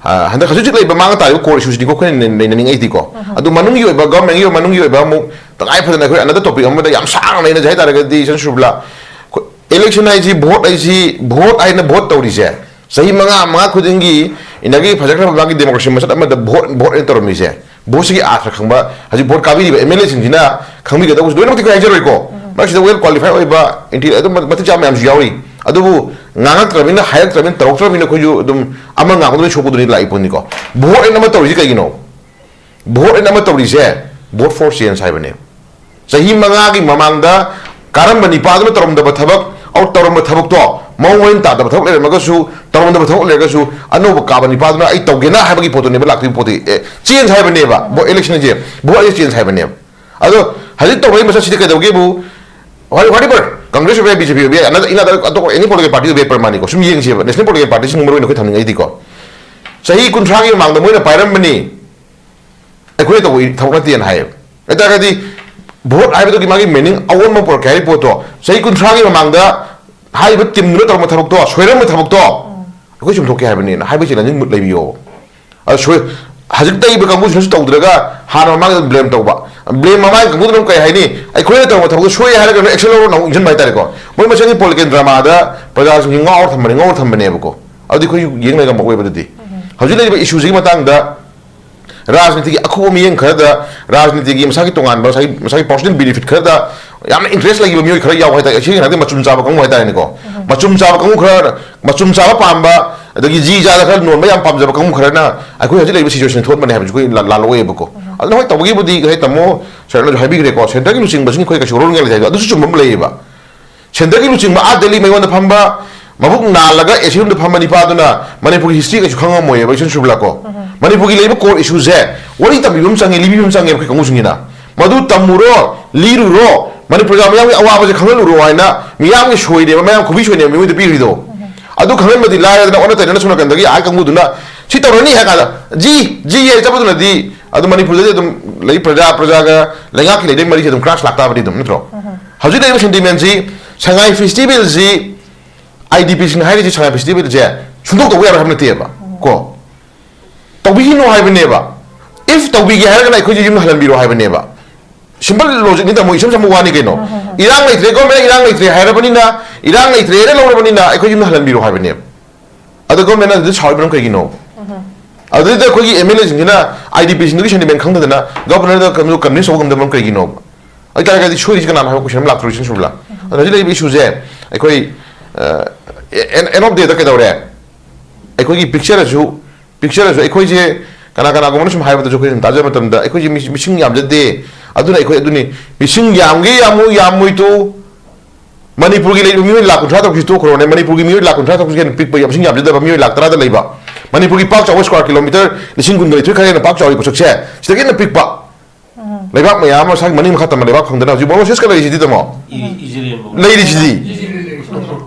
ꯑ, ꯍꯟꯗꯛ ꯍꯧꯖꯤꯛ ꯍꯧꯖꯤꯛ ꯂꯩꯕ ꯃꯥꯡ ꯇꯥꯔꯤꯕ core issue ꯁꯤꯅꯤꯀꯣ ꯑꯩꯈꯣꯏꯅ ꯅꯩ-, ꯅꯩꯅꯅꯤꯡꯉꯛꯏꯗꯤꯀꯣ꯫ ꯑꯗꯨ ꯃꯅꯨꯡꯒꯤ ꯑꯣꯏꯕ, government ꯀꯤ ꯃꯅꯨꯡꯒꯤ ꯑꯣꯏꯕ ꯑꯃꯨꯛ ꯇꯉꯥꯏ ꯐꯗꯅ ꯑꯩꯈꯣꯏ another topic ꯑꯃꯗ ꯌꯥꯝ ꯁꯥꯡꯅ ꯅꯩꯅꯁꯦ ꯍꯥꯏ ꯇꯥꯔꯒꯗꯤ, ꯏꯆꯟ ꯁꯨꯕ꯭ꯂꯥ, ꯑꯩꯈꯣꯏ election ꯍꯥꯏꯁꯤ, vote ꯍꯥꯏꯁꯤ, vote ꯍꯥꯏꯅ vote ꯇꯧꯔꯤꯁꯦ, ꯆꯍꯤ ꯃꯉꯥ, ꯃꯉꯥ ꯈꯨꯗꯤꯡꯒꯤ ꯏꯟꯗꯤꯌꯥꯒꯤ ꯐꯖꯈ꯭ꯔꯕ ꯃꯥꯒꯤ democracy ꯃꯁꯛ ꯑꯃꯗ vote, vote ꯍꯥꯏꯅ ꯇꯧꯔꯝꯃꯤꯁꯦ, vote ꯁꯤꯒꯤ ꯑꯥꯔꯊ ꯈꯪꯕ, ꯍꯧꯖꯤꯛ vote ꯀꯥꯕꯤꯔꯤꯕ MLA ꯁꯤꯡꯁꯤꯅ ꯈꯪꯕꯤꯒꯗꯧꯕꯁꯤ ꯂꯣꯏꯅꯃꯛꯇꯤ ꯑꯩꯈꯣꯏ ꯍꯥꯏꯖꯔꯣꯏꯀꯣ꯫ ꯃꯔꯛꯁꯤꯗ well qualified ꯑꯣꯏꯕ, intelli-, ꯑꯗꯨꯝ ꯃꯇꯤꯛ ꯆꯥꯕ ꯃꯌꯥꯝꯁꯨ ꯌꯥꯎꯔꯤ꯫ ꯑꯗꯨꯕꯨ ꯉꯥꯡꯉꯛꯇ꯭ꯔꯕꯅꯤꯅ, ꯍꯥꯏꯔꯛꯇ꯭ꯔꯕꯅꯤꯅ, ꯇꯧꯔꯛꯇ꯭ꯔꯕꯅꯤꯅ ꯑꯩꯈꯣꯏꯁꯨ ꯑꯗꯨꯝ ꯑꯃ ꯉꯥꯡꯕꯗ ꯂꯣꯏ ꯁꯣꯛꯄꯗꯨꯅꯤ ꯂꯥꯛꯏ ꯄꯣꯠꯅꯤꯀꯣ꯫ Vote ꯍꯥꯏꯅ ꯑꯃ ꯇꯧꯔꯤꯁꯤ ꯀꯩꯒꯤꯅꯣ? Vote ꯍꯥꯏꯅ ꯑꯃ ꯇꯧꯔꯤꯁꯦ, vote for change ꯍꯥꯏꯕꯅꯦ꯫ ꯆꯍꯤ ꯃꯉꯥꯒꯤ ꯃꯃꯥꯡꯗ ꯀꯥꯔꯝꯕ ꯅꯤꯄꯥꯗꯨꯅ ꯇꯧꯔꯝꯗꯕ ꯊꯕꯛ, ꯑꯧ, ꯇꯧꯔꯝꯕ ꯊꯕꯛꯇꯣ ꯃꯑꯣꯡ ꯃꯔꯤꯟ ꯇꯥꯗꯕ ꯊꯕꯛ ꯂꯩꯔꯝꯃꯒꯁꯨ, ꯇꯧꯔꯝꯗꯕ ꯊꯕꯛ ꯂꯩꯔꯒꯁꯨ, ꯑꯅꯧꯕ ꯀꯥꯕ ꯅꯤꯄꯥꯗꯨꯅ ꯑꯩ ꯇꯧꯒꯦꯅ ꯍꯥꯏꯕꯒꯤ ꯄꯣꯠꯇꯨꯅꯦꯕ ꯂꯥꯛꯇꯣꯏꯕ ꯄꯣꯠꯇꯤ꯫ ꯑꯦ, change ꯍꯥꯏꯕꯅꯦꯕ꯫ Vote election ꯁꯦ, vote ꯍꯥꯏꯁꯦ change ꯍꯥꯏꯕꯅꯦꯕ꯫ ꯑꯗꯣ ꯍꯧꯖꯤꯛ ꯇꯧꯔꯛꯏ ꯃꯁꯛꯁꯤꯗꯤ ꯀꯩꯗꯧꯒꯦꯕꯨ, whatever, Congress ꯑꯣꯏꯕ ꯌꯥꯏ, BJP ꯑꯣꯏꯕ ꯌꯥꯏ, ꯑꯅ-, ꯏꯅ-, ꯑꯇꯣꯞꯄ any political party ꯑꯣꯏꯕ ꯌꯥꯏ, ꯄ꯭ꯔꯃꯥꯅꯤꯀꯣ꯫ ꯁꯨꯝ ꯌꯦꯡꯁꯦꯕ, national political party ꯁꯤꯡ ꯃꯔꯨ ꯑꯣꯏꯅ ꯑꯩꯈꯣꯏ ꯊꯝꯅꯤꯡꯉꯛꯏꯗꯤꯀꯣ꯫ ꯆꯍꯤ ꯀꯨꯟꯊ꯭ꯔꯥꯒꯤ ꯃꯃꯥꯡꯗ ꯃꯣꯏꯅ ꯄꯥꯏꯔꯝꯕꯅꯤ, ꯑꯩꯈꯣꯏꯅ ꯇꯧꯕ ꯊꯕꯛ ꯅꯠꯇꯦꯅ ꯍꯥꯏꯌꯦꯕ꯫ ꯑꯗꯨ ꯇꯥꯔꯒꯗꯤ vote ꯍꯥꯏꯕꯗꯨꯒꯤ ꯃꯥꯒꯤ meaning ꯑꯑꯣꯟꯕ ꯄꯨꯔꯛꯀꯦ ꯍꯥꯏꯔꯤꯕ ꯄꯣꯠꯇꯣ, ꯆꯍꯤ ꯀꯨꯟꯊ꯭ꯔꯥꯒꯤ ꯃꯃꯥꯡꯗ ꯍꯥꯏꯔꯤꯕ team ꯗꯨꯅ ꯇꯧꯔꯝꯕ ꯊꯕꯛꯇꯣ, ꯁꯣꯏꯔꯝꯕ ꯊꯕꯛꯇꯣ ꯑꯩꯈꯣꯏ ꯆꯨꯝꯊꯣꯛꯀꯦ ꯍꯥꯏꯕꯅꯦꯅ ꯍꯥꯏꯕꯒꯤ challenge ꯂꯩꯕꯤꯌꯣ꯫ ꯑꯗꯣ ꯁꯣꯏ-, ꯍꯧꯖꯤꯛ ꯇꯩꯕ ꯀꯥꯡꯕꯨꯁꯤꯅꯁꯨ ꯇꯧꯗ꯭ꯔꯒ ꯍꯥꯟꯅ ꯃꯃꯥꯡꯗ blame ꯇꯧꯕ꯫ Blame ꯃꯃꯥꯡꯒꯤ ꯀꯥꯡꯕꯨꯗꯨꯅ ꯑꯃꯨꯛ ꯀꯩ ꯍꯥꯏꯅꯤ? ꯑꯩꯈꯣꯏꯅ ꯇꯧꯔꯝꯕ ꯊꯕꯛꯇꯣ ꯁꯣꯏ ꯍꯥꯏꯔꯒ ꯅꯣꯏ action ꯂꯧꯔꯣꯅ ꯑꯃꯨꯛ ꯏꯟꯁꯤꯟꯕ ꯍꯥꯏꯇꯥꯔꯦꯀꯣ꯫ ꯃꯣꯏ ꯃꯁꯦꯟꯒꯤ political drama ꯗ ꯄ꯭ꯔꯖꯥꯁꯤꯡꯁꯤ ꯉꯥꯎꯔ ꯊꯝꯕꯅꯦ, ꯉꯥꯎꯔ ꯊꯝꯕꯅꯦꯕꯀꯣ꯫ ꯑꯗꯨꯗꯤ ꯑꯩꯈꯣꯏ ꯌꯦꯡ ꯂꯩꯉꯝꯃꯛꯑꯣꯏꯕ ꯑꯗꯨꯗꯤ꯫ ꯍꯧꯖꯤꯛ ꯂꯩꯔꯤꯕ issue ꯁꯤꯒꯤ ꯃꯇꯥꯡꯗ ꯔꯥꯖꯅꯤꯇꯤꯒꯤ ꯑꯈꯨꯕ ꯃꯤꯠꯌꯦꯡ ꯈꯔꯗ, ꯔꯥꯖꯅꯤꯇꯤꯒꯤ ꯃꯁꯥꯒꯤ ꯇꯣꯉꯥꯟꯕ, ꯃꯁꯥꯒꯤ, ꯃꯁꯥꯒꯤ personal benefit ꯈꯔꯗ ꯌꯥꯝꯅ interest ꯂꯩꯈꯤꯕ ꯃꯤꯑꯣꯏ ꯈꯔ ꯌꯥꯎꯕ ꯍꯥꯏꯇꯥꯔꯦ꯫ ꯁꯤꯒꯤ ꯉꯥꯛꯇ ꯃꯆꯨꯝ ꯆꯥꯕ ꯀꯥꯡꯕꯨ ꯍꯥꯏꯇꯥꯔꯦꯅꯦꯀꯣ꯫ ꯃꯆꯨꯝ ꯆꯥꯕ ꯀꯥꯡꯕꯨ ꯈꯔ, ꯃꯆꯨꯝ ꯆꯥꯕ ꯄꯥꯝꯕ, ꯑꯗꯒꯤ ꯖꯤ ꯖꯥꯗ ꯈꯔ ꯅꯣꯟꯕ ꯌꯥꯝ ꯄꯥꯝꯖꯕ ꯀꯥꯡꯕꯨ ꯈꯔꯅ ꯑꯩꯈꯣꯏ ꯍꯧꯖꯤꯛ ꯂꯩꯔꯤꯕ situation ꯁꯤ ꯊꯣꯛꯍꯟꯕꯅꯦ ꯍꯥꯏꯕꯁꯤ ꯑꯩꯈꯣꯏ ꯂꯥ-, ꯂꯥꯜꯂꯛꯑꯣꯏꯕꯀꯣ꯫ ꯑꯗꯨꯅ ꯍꯣꯏ, ꯇꯧꯕꯒꯤꯕꯨꯗꯤ ꯉꯁꯥꯏ ꯇꯥꯃꯣ ꯁꯔꯅꯁꯨ ꯍꯥꯏꯕꯤꯈ꯭ꯔꯦꯀꯣ, centre ꯒꯤ ꯂꯨꯆꯤꯡꯕꯁꯤꯡ ꯑꯩꯈꯣꯏ ꯀꯩꯁꯨ ꯔꯣꯜ ꯂꯩꯇꯦ ꯍꯥꯏꯕꯗꯣ, ꯑꯗꯨꯁꯨ ꯆꯨꯝꯕ ꯑꯃ ꯂꯩꯌꯦꯕ꯫ Centre ꯒꯤ ꯂꯨꯆꯤꯡꯕ ꯑꯥ ꯗꯦꯜꯂꯤ ꯃꯌꯣꯟꯗ ꯐꯝꯕ, ꯃꯕꯨꯛ ꯅꯥꯜꯂꯒ AC room ꯗ ꯐꯝꯕ ꯅꯤꯄꯥꯗꯨꯅ ꯃꯅꯤꯄꯨꯔꯒꯤ history ꯀꯩꯁꯨ ꯈꯪꯉꯝꯃꯣꯏꯕ, ꯏꯆꯟ ꯁꯨꯕꯂꯥ ꯀꯣ꯫ ꯃꯅꯤꯄꯨꯔꯒꯤ ꯂꯩꯔꯤꯕ core issue ꯁꯦ ꯋꯥꯔꯤ ꯇꯝꯕꯤꯕ ꯑꯃ ꯆꯪꯉꯦ, ꯂꯤꯕꯤꯕ ꯑꯃ ꯆꯪꯉꯦꯕ ꯑꯩꯈꯣꯏ ꯀꯥꯡꯕꯨꯁꯤꯡꯁꯤꯅ꯫ ꯃꯗꯨ ꯇꯝꯃꯨꯔꯣ, ꯂꯤꯔꯨꯔꯣ, ꯃꯅꯤꯄꯨꯔꯒꯤ ꯃꯤꯌꯥꯝꯒꯤ ꯑꯋꯥꯕꯁꯦ ꯈꯪꯍꯜꯂꯨꯔꯣ ꯍꯥꯏꯅ ꯃꯤꯌꯥꯝꯒꯤ ꯁꯣꯏꯅꯦꯕ, ꯃꯌꯥꯝ ꯈꯨꯕꯤ ꯁꯣꯏꯅꯦꯕ ꯃꯤꯉꯣꯟꯗ ꯄꯤꯔꯤꯗꯣ꯫ ꯑꯗꯨ ꯈꯪꯍꯟꯕꯗꯤ ꯂꯥꯏꯔꯗꯅ, ꯑꯣꯟꯅ ꯇꯩꯅꯅ ꯁꯣꯝ ꯅꯥꯀꯟꯗꯒꯤ ꯑꯥ ꯀꯥꯡꯕꯨꯗꯨꯅ ꯁꯤ ꯇꯧꯔꯅꯤ ꯍꯥꯏ ꯀꯥꯟꯗ, "ꯖꯤ, ꯖꯤ" ꯍꯥꯏ ꯆꯠꯄꯗꯨꯅꯗꯤ ꯑꯗꯨꯝ ꯃꯅꯤꯄꯨꯔꯗꯗꯤ ꯑꯗꯨꯝ ꯂꯩ, ꯄ꯭ꯔꯖꯥ, ꯄ꯭ꯔꯖꯥꯒ ꯂꯩꯉꯥꯛꯀꯤ ꯂꯩꯅꯩ ꯃꯔꯤꯁꯦ ꯑꯗꯨꯝ ꯀ꯭ꯔꯥꯁ ꯂꯥꯛꯇꯥꯕꯅꯤ ꯑꯗꯨꯝ, ꯅꯠꯇ꯭ꯔꯣ? ꯍꯧꯖꯤꯛ ꯂꯩꯔꯤꯕ ꯁꯦꯟꯇꯤꯃꯦꯟꯁꯤ, ꯁꯉꯥꯏ ꯐꯦꯁꯇꯤꯚꯦꯜꯁꯤ, ꯑꯥꯏ ꯗꯤ ꯄꯤꯁꯤꯡꯅ ꯍꯥꯏꯔꯤꯁꯤ ꯁꯉꯥꯏ ꯐꯦꯁꯇꯤꯚꯦꯜꯁꯦ ꯁꯨꯡꯇꯧ ꯇꯧꯕ ꯌꯥꯔꯣꯏ ꯍꯥꯏꯕ ꯅꯠꯇꯦꯕ, ꯀꯣ? ꯇꯧꯕꯤꯈꯤꯅꯣ ꯍꯥꯏꯕꯅꯦꯕ꯫ If ꯇꯧꯕꯤꯒꯦ ꯍꯥꯏꯔꯒꯅ ꯑꯩꯈꯣꯏꯁꯦ ꯌꯨꯝꯗ ꯍꯜꯍꯟꯕꯤꯔꯣ ꯍꯥꯏꯕꯅꯦꯕ꯫ ꯁꯤꯝꯄꯜ ꯂꯣꯖꯤꯛꯅꯤ ꯇꯥꯃꯣ, ꯏꯁꯝ ꯁꯝꯕ ꯋꯥꯅꯤ ꯀꯩꯅꯣ꯫ ꯏꯔꯥꯡ ꯂꯩꯇ꯭ꯔꯦ, ꯒꯣꯔꯃꯦꯟ ꯏꯔꯥꯡ ꯂꯩꯇ꯭ꯔꯦ ꯍꯥꯏꯔꯕꯅꯤꯅ, ꯏꯔꯥꯡ ꯂꯩꯇ꯭ꯔꯦꯅ ꯂꯧꯔꯕꯅꯤꯅ ꯑꯩꯈꯣꯏ ꯌꯨꯝꯗ ꯍꯜꯍꯟꯕꯤꯔꯣ ꯍꯥꯏꯕꯅꯦꯕ꯫ ꯑꯗꯣ ꯒꯣꯔꯃꯦꯟꯅ ꯑꯗꯨꯗ ꯁꯥꯎꯔꯤꯕꯅ ꯀꯩꯒꯤꯅꯣ? ꯑꯗꯨꯗ ꯑꯩꯈꯣꯏꯒꯤ ꯑꯦꯝ ꯑꯦꯜ ꯑꯦꯁꯤꯡꯁꯤꯅ ꯑꯥꯏ ꯗꯤ ꯄꯤꯁꯤꯡꯗꯨꯒꯤ ꯁꯦꯟꯇꯤꯃꯦꯟ ꯈꯪꯗꯗꯅ ꯒꯣꯔꯅꯔꯗ ꯀꯟꯚꯤꯟꯁ ꯇꯧꯕ ꯉꯝꯗꯕꯅ ꯀꯩꯒꯤꯅꯣꯕ? ꯑꯗꯨ ꯇꯥꯔꯒꯗꯤ ꯁꯣꯏꯔꯤꯁꯤ ꯀꯅꯥꯅꯣ ꯍꯥꯏꯕ ꯀꯣꯏꯁꯟ ꯑꯃ ꯂꯥꯛꯇ꯭ꯔꯣ, ꯏꯆꯟ ꯁꯨꯔꯕꯤꯂꯥ? ꯑꯗꯣ ꯍꯧꯖꯤꯛ ꯂꯩꯔꯤꯕ ꯏꯁꯨꯁꯦ ꯑꯩꯈꯣꯏ, ꯑꯦꯟ ꯑꯣꯐ ꯗꯦꯗ ꯀꯩꯗꯧꯔꯦ? ꯑꯩꯈꯣꯏꯒꯤ ꯄꯤꯛꯆꯔꯁꯨ, ꯄꯤꯛꯆꯔꯁꯨ ꯑꯩꯈꯣꯏꯁꯦ ꯀꯅꯥ ꯀꯅꯥꯒꯨꯝꯕꯅ ꯁꯨꯝ ꯍꯥꯏꯕꯗꯁꯨ ꯑꯩꯈꯣꯏ ꯁꯨꯝ ꯇꯥꯖꯕ ꯃꯇꯝꯗ ꯑꯩꯈꯣꯏꯁꯦ ꯃꯤ-, ꯃꯤꯁꯤꯡ ꯌꯥꯝꯖꯗꯦ꯫ ꯑꯗꯨꯅ ꯑꯩꯈꯣꯏ ꯑꯗꯨꯅꯤ, ꯃꯤꯁꯤꯡ ꯌꯥꯝꯒꯦ ꯌꯥꯝꯃꯨ ꯌꯥꯝꯃꯣꯏꯗꯨ ꯃꯅꯤꯄꯨꯔꯒꯤ ꯂꯩꯔꯤꯕ ꯃꯤꯑꯣꯏ ꯂꯥꯛ ꯀꯨꯟꯊ꯭ꯔꯥ ꯇꯔꯨꯛꯁꯤ ꯇꯣꯛꯈ꯭ꯔꯣꯅꯦ, ꯃꯅꯤꯄꯨꯔꯒꯤ ꯃꯤꯑꯣꯏ ꯂꯥꯛ ꯀꯨꯟꯊ꯭ꯔꯥ ꯇꯔꯨꯛꯁꯤ ꯍꯦꯟꯅ ꯄꯤꯛꯄ, ꯃꯁꯤꯡ ꯌꯥꯝꯖꯗꯕ ꯃꯤꯑꯣꯏ ꯂꯥꯛ ꯇꯔꯥꯗ ꯂꯩꯕ, ꯃꯅꯤꯄꯨꯔꯒꯤ ꯄꯥꯛ ꯆꯥꯎꯕ ꯁ꯭ꯀ꯭ꯋꯥꯔ ꯀꯤꯂꯣꯃꯤꯇꯔ ꯂꯤꯁꯤꯡ ꯀꯨꯟꯒ ꯅꯤꯊꯣꯏ ꯈꯔ ꯍꯦꯟꯅ ꯄꯥꯛ ꯆꯥꯎꯔꯤ ꯄꯣꯠꯁꯛꯁꯦ, ꯁꯤꯗꯒꯤ ꯍꯦꯟꯅ ꯄꯤꯛꯄ ꯂꯩꯕꯥꯛ ꯃꯌꯥꯝ ꯑꯃ ꯁ꯭ꯋꯥꯏꯒꯤ ꯃꯅꯤꯡ ꯃꯈꯥ ꯇꯝꯕ ꯂꯩꯕꯥꯛ ꯐꯪꯗꯅ ꯍꯧꯖꯤꯛ ꯃꯣꯔꯣꯁꯤꯌꯁꯀ ꯂꯩꯔꯤꯁꯤꯗꯤ, ꯇꯥꯃꯣ? ꯏ-, ꯏꯖꯔꯦꯜꯕꯨ꯫ ꯂꯩꯔꯤꯁꯤꯗꯤ꯫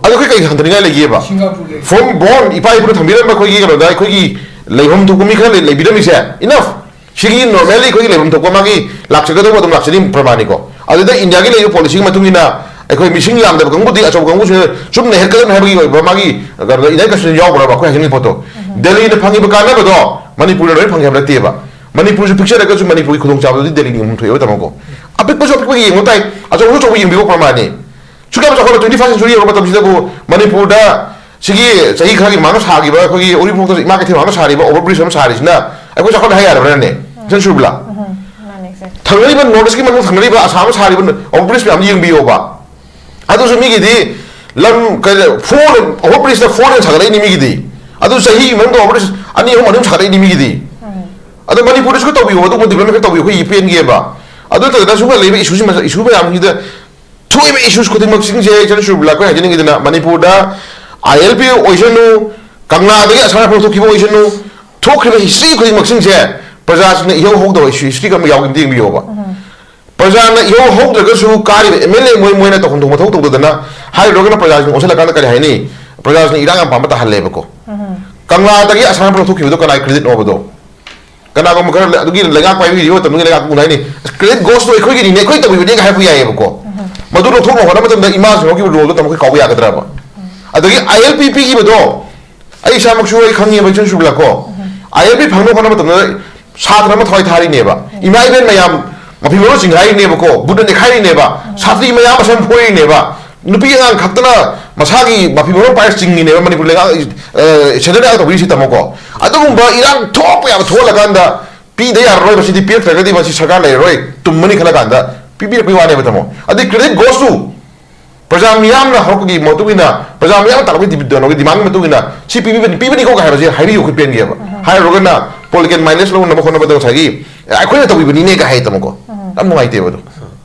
ꯑꯗꯣ ꯑꯩꯈꯣꯏ ꯀꯩ ꯍꯟꯊꯅꯤꯡꯉꯥꯏ ꯂꯩꯒꯦꯕ? ꯁꯤꯡꯒꯥꯄꯨꯔ ꯂꯩ꯫ From born, ꯏꯄꯥ ꯏꯄꯨꯅ ꯊꯝꯕꯤꯔꯝꯕ ꯑꯩꯈꯣꯏꯒꯤ ꯀꯩꯅꯣꯗ ꯑꯩꯈꯣꯏꯒꯤ ꯂꯩꯐꯝ ꯊꯣꯛꯄ ꯃꯤ ꯈꯔ ꯂꯩ-, ꯂꯩꯕꯤꯔꯝꯃꯤꯁꯦ, enough꯫ ꯁꯤꯒꯤ normally ꯑꯩꯈꯣꯏꯒꯤ ꯂꯩꯐꯝ ꯊꯣꯛꯄ ꯃꯥꯒꯤ ꯂꯥꯛꯆꯒꯗꯧꯕ ꯑꯗꯨꯝ ꯂꯥꯛꯆꯅꯤ ꯄ꯭ꯔꯃꯥꯅꯤꯀꯣ꯫ ꯑꯗꯨꯗ ꯏꯟꯗꯤꯌꯥꯒꯤ ꯂꯩꯔꯤꯕ ꯄꯣꯂꯤꯁꯤꯒꯤ ꯃꯇꯨꯡ ꯏꯟꯅ ꯑꯩꯈꯣꯏ ꯃꯤꯁꯤꯡ ꯌꯥꯝꯗꯕ ꯀꯥꯡꯕꯨꯗꯤ ꯑꯆꯧꯕ ꯀꯥꯡꯕꯨꯁꯤꯅ ꯆꯨꯝꯅ ꯍꯦꯠꯀꯗꯕꯅꯤ ꯍꯥꯏꯕꯒꯤ ꯑꯣꯏꯕ ꯃꯥꯒꯤ ꯀꯩꯅꯣꯗ ꯏꯟꯗꯤꯌꯥꯟ ꯀꯟꯁꯇꯤꯇ꯭ꯌꯨꯁꯟ ꯌꯥꯎꯕ꯭ꯔꯕ ꯑꯩꯈꯣꯏ ꯍꯥꯏꯖꯅꯤꯡꯉꯤ ꯄꯣꯠꯇꯣ? ꯗꯦꯜꯂꯤꯅ ꯐꯪꯉꯤꯕ ꯀꯥꯟꯅꯕꯗꯣ ꯃꯅꯤꯄꯨꯔꯅ ꯂꯣꯏ ꯐꯪꯉꯦ ꯍꯥꯏꯕ ꯅꯠꯇꯦꯕ꯫ ꯃꯅꯤꯄꯨꯔꯁꯨ ꯄꯤꯛꯆꯔꯒꯁꯨ ꯃꯅꯤꯄꯨꯔꯒꯤ ꯈꯨꯗꯣꯡꯆꯥꯕꯗꯨꯗꯤ ꯗꯦꯜꯂꯤꯅ ꯌꯦꯡꯐꯝ ꯊꯣꯛꯑꯦꯕ, ꯇꯥꯃꯣꯀꯣ꯫ ꯑꯄꯤꯛꯄꯁꯨ ꯑꯄꯤꯛꯄꯒꯤ ꯌꯦꯡꯕ ꯇꯥꯏ, ꯑꯆꯧꯕꯁꯨ ꯑꯆꯧꯕ ꯌꯦꯡꯕꯤꯌꯣ ꯄ꯭ꯔꯃꯥꯅꯤ꯫ ꯁꯨꯛꯌꯥꯝ ꯆꯥꯎꯈꯠꯂꯕ twenty first century ꯌꯧꯔꯕ ꯃꯇꯝꯁꯤꯗꯕꯨ ꯃꯅꯤꯄꯨꯔꯗ ꯁꯤꯒꯤ ꯆꯍꯤ ꯈꯔꯒꯤ ꯃꯃꯥꯡꯗ ꯁꯥꯈꯤꯕ ꯑꯩꯈꯣꯏꯒꯤ ꯎꯔꯤꯄꯣꯛꯇ ꯏꯃꯥ ꯀꯩꯊꯦꯜ ꯃꯃꯥꯡꯗ ꯁꯥꯔꯤꯕ over bridge ꯑꯃ ꯁꯥꯔꯤꯁꯤꯅ ꯑꯩꯈꯣꯏ ꯆꯥꯎꯈꯠꯂꯦ ꯍꯥꯏ ꯌꯥꯔꯕ꯭ꯔꯥꯅꯦ? ꯏꯆꯟ ꯁꯨꯔꯕꯤꯂꯥ? ꯃꯥꯅꯦ, exactly꯫ ꯊꯪꯅꯔꯤꯕ North East ꯀꯤ ꯃꯅꯨꯡ ꯊꯪꯅꯔꯤꯕ ꯑꯁꯥꯝ ꯁꯥꯔꯤꯕ over bridge ꯃꯌꯥꯝ ꯌꯦꯡꯕꯤꯌꯣꯕ꯫ ꯑꯗꯨꯁꯨ ꯃꯤꯒꯤꯗꯤ ꯂꯝ ꯀꯩ-, four, over bridge ꯇ four lane ꯁꯥꯒꯠꯂꯛꯏꯅꯤ ꯃꯤꯒꯤꯗꯤ꯫ ꯑꯗꯨ ꯆꯍꯤ ꯃꯅꯨꯡꯗ over bridge ꯑꯅꯤ ꯑꯍꯨꯝ ꯑꯅꯤ ꯑꯍꯨꯝ ꯁꯥꯒꯠꯂꯛꯏꯅꯤ ꯃꯤꯒꯤꯗꯤ꯫ ꯑꯗꯣ ꯃꯅꯤꯄꯨꯔꯗꯁꯨ ꯈꯔ ꯇꯧꯕꯤꯌꯣ, ꯑꯗꯨꯒꯨꯝꯕ development ꯈꯔ ꯇꯧꯕꯤꯌꯣ, ꯑꯩꯈꯣꯏ ꯄꯦꯟꯒꯦꯕ꯫ ꯑꯗꯨ ꯅꯠꯇꯗꯅ ꯁꯨꯝ ꯂꯩꯕ issue ꯁꯤ-, issue ꯃꯌꯥꯝꯁꯤꯗ ꯊꯣꯛꯏꯕ issues ꯈꯨꯗꯤꯡꯃꯛꯁꯤꯡꯁꯦ ꯏꯆꯟ ꯁꯨꯔꯕꯤꯂꯥ, ꯑꯩꯈꯣꯏ ꯍꯥꯏꯖꯅꯤꯡꯉꯤꯗꯅ ꯃꯅꯤꯄꯨꯔꯗ ꯑꯥꯏ ꯑꯦꯜ ꯄꯤ ꯑꯣꯏꯁꯅꯨ, ꯀꯪꯂꯥꯗꯒꯤ ꯑꯁꯥꯝ ꯔꯥꯏꯐꯜ ꯊꯣꯛꯈꯤꯕ ꯑꯣꯏꯁꯅꯨ, ꯊꯣꯛꯈ꯭ꯔꯤꯕ history ꯈꯨꯗꯤꯡꯃꯛꯁꯤꯡꯁꯦ ꯄ꯭ꯔꯖꯥꯁꯤꯡꯅ ꯏꯍꯧ ꯍꯧꯗꯕ ꯏꯁꯨ-, history ꯀꯔꯝꯕ ꯌꯥꯎꯒꯦ ꯑꯝꯇ ꯌꯦꯡꯕꯤꯌꯣꯕ꯫ ꯄ꯭ꯔꯖꯥꯅ ꯏꯍꯧ ꯍꯧꯗ꯭ꯔꯒꯁꯨ ꯀꯥꯔꯤꯕ ꯑꯦꯝ ꯑꯦꯜ ꯑꯦ ꯃꯣꯏ ꯃꯣꯏꯅ ꯇꯧꯐꯝ ꯊꯣꯛꯄ ꯃꯊꯧ ꯇꯧꯗꯗꯅ ꯍꯥꯏꯔꯨꯔꯒꯅ ꯄ꯭ꯔꯖꯥꯁꯤꯡ ꯑꯣꯟꯁꯤꯜꯂꯛꯀꯥꯟꯗ ꯀꯔꯤ ꯍꯥꯏꯅꯤ? ꯄ꯭ꯔꯖꯥꯁꯤꯡꯅ ꯏꯔꯥꯡ ꯌꯥꯝ ꯄꯥꯝꯕ ꯇꯥꯍꯜꯂꯦꯕꯀꯣ꯫ ꯀꯪꯂꯥꯗꯒꯤ ꯑꯁꯥꯟꯅ ꯂꯧꯊꯣꯛꯈꯤꯕꯗꯣ ꯀꯅꯥꯒꯤ ꯀ꯭ꯔꯦꯗꯤꯠꯅꯣꯕꯗꯣ? ꯀꯅꯥꯒꯨꯝꯕ ꯈꯔ ꯑꯗꯨꯒꯤ ꯂꯩꯉꯥꯛ ꯄꯥꯏꯕꯤꯔꯤꯕ ꯃꯇꯝꯗꯨꯒꯤ ꯂꯩꯉꯥꯛ ꯀꯨꯝ ꯍꯥꯏꯅꯤ, "ꯀ꯭ꯔꯦꯗꯤꯠ ꯒꯣꯁꯇꯣ ꯑꯩꯈꯣꯏꯒꯤꯅꯤꯅꯦ, ꯑꯩꯈꯣꯏ ꯇꯧꯕꯤꯕꯅꯦꯒ" ꯍꯥꯏꯕ ꯌꯥꯏꯌꯦꯕꯀꯣ꯫ ꯃꯗꯨ ꯂꯧꯊꯣꯛꯅꯕ ꯍꯣꯠꯅꯕ ꯃꯇꯝꯗ ꯏꯃꯥꯁꯤꯡ ꯍꯣꯏꯒꯤ ꯔꯣꯜꯗꯣ ꯇꯝꯃꯛ ꯑꯩꯈꯣꯏ ꯀꯥꯎꯕ ꯌꯥꯒꯗ꯭ꯔꯕ? ꯑꯗꯒꯤ ꯑꯥꯏ ꯑꯦꯜ ꯄꯤ ꯄꯤꯈꯤꯕꯗꯣ ꯑꯩ ꯏꯁꯥꯃꯛꯁꯨ ꯑꯩ ꯈꯪꯉꯦꯕ, ꯏꯆꯟ ꯁꯨꯕꯤꯂꯥ ꯀꯣ꯫ ꯑꯥꯏ ꯑꯦꯜ ꯄꯤ ꯐꯪꯅꯕ ꯍꯣꯠꯅꯕ ꯃꯇꯝꯗ ꯁꯥꯇ꯭ꯔ ꯑꯃ ꯊꯋꯥꯏ ꯊꯥꯔꯤꯅꯦꯕ, ꯏꯃꯥ ꯏꯕꯦꯟ ꯃꯌꯥꯝ ꯃꯐꯤ ꯃꯔꯣꯟ ꯆꯤꯡꯈꯥꯏꯔꯤꯅꯦꯕꯀꯣ, ꯕꯨꯠꯅ ꯅꯦꯠꯈꯥꯏꯔꯤꯅꯦꯕ, ꯁꯥꯇ꯭ꯔꯤ ꯃꯌꯥꯝ ꯃꯁꯝ ꯐꯣꯏꯔꯤꯅꯦꯕ, ꯅꯨꯄꯤ ꯑꯉꯥꯡ ꯈꯛꯇꯅ ꯃꯁꯥꯒꯤ ꯃꯐꯤ ꯃꯔꯣꯟ ꯄꯥꯏꯔ ꯆꯤꯡꯉꯤꯅꯦꯕ ꯃꯅꯤꯄꯨꯔ ꯂꯩꯉꯥꯛ, ꯑ, ꯁꯦꯟꯇꯔꯗ ꯇꯧꯕꯤꯔꯤꯁꯤ ꯇꯥꯃꯣꯀꯣ꯫ ꯑꯗꯨꯒꯨꯝꯕ ꯏꯔꯥꯡ ꯊꯣꯛꯄ ꯌꯥꯕ ꯊꯣꯛꯍꯜꯂꯀꯥꯟꯗ ꯄꯤꯗ ꯌꯥꯔꯔꯣꯏ, ꯃꯁꯤꯗꯤ ꯄꯤꯔꯛꯇ꯭ꯔꯒꯗꯤ ꯃꯁꯤ ꯁꯔꯀꯥꯔ ꯂꯩꯔꯔꯣꯏ, ꯇꯨꯝꯃꯅꯤ ꯈꯜꯂ ꯀꯥꯟꯗ ꯄꯤꯕꯤꯔꯛꯄꯒꯤ ꯋꯥꯅꯦꯕ ꯇꯥꯃꯣ꯫ ꯑꯗꯩ ꯀ꯭ꯔꯦꯗꯤꯠ ꯒꯣꯁ ꯇꯨ ꯄ꯭ꯔꯖꯥ ꯃꯤꯌꯥꯝꯅ ꯍꯧꯔꯛꯄꯒꯤ ꯃꯇꯨꯡ ꯏꯟꯅ, ꯄ꯭ꯔꯖꯥ ꯃꯤꯌꯥꯝꯅ ꯇꯥꯛꯂꯛꯄꯒꯤ ꯗꯤꯃꯥꯟꯒꯤ ꯃꯇꯨꯡ ꯏꯟꯅ ꯁꯤ ꯄꯤꯕꯤꯕꯅꯤ, ꯄꯤꯕꯅꯤꯀꯣ ꯀꯥꯏ ꯍꯥꯏꯕꯁꯦ ꯍꯥꯏꯕꯤꯌꯨ, ꯑꯩꯈꯣꯏ ꯄꯦꯟꯒꯦꯕ꯫ ꯍꯥꯏꯔꯨꯔꯒꯅ ꯄꯣꯂꯤꯇꯤꯀꯦꯜ ꯃꯥꯏꯂꯦꯖ ꯂꯧꯅꯕ ꯍꯣꯠꯅꯕꯗ ꯉꯁꯥꯏꯒꯤ, "ꯑꯦ, ꯑꯩꯈꯣꯏꯅ ꯇꯧꯕꯤꯕꯅꯤꯅꯦ" ꯀꯥꯏ ꯍꯥꯏ ꯇꯥꯃꯣꯀꯣ꯫ ꯌꯥꯝ ꯅꯨꯡꯉꯥꯏꯇꯦꯕ ꯑꯗꯣ꯫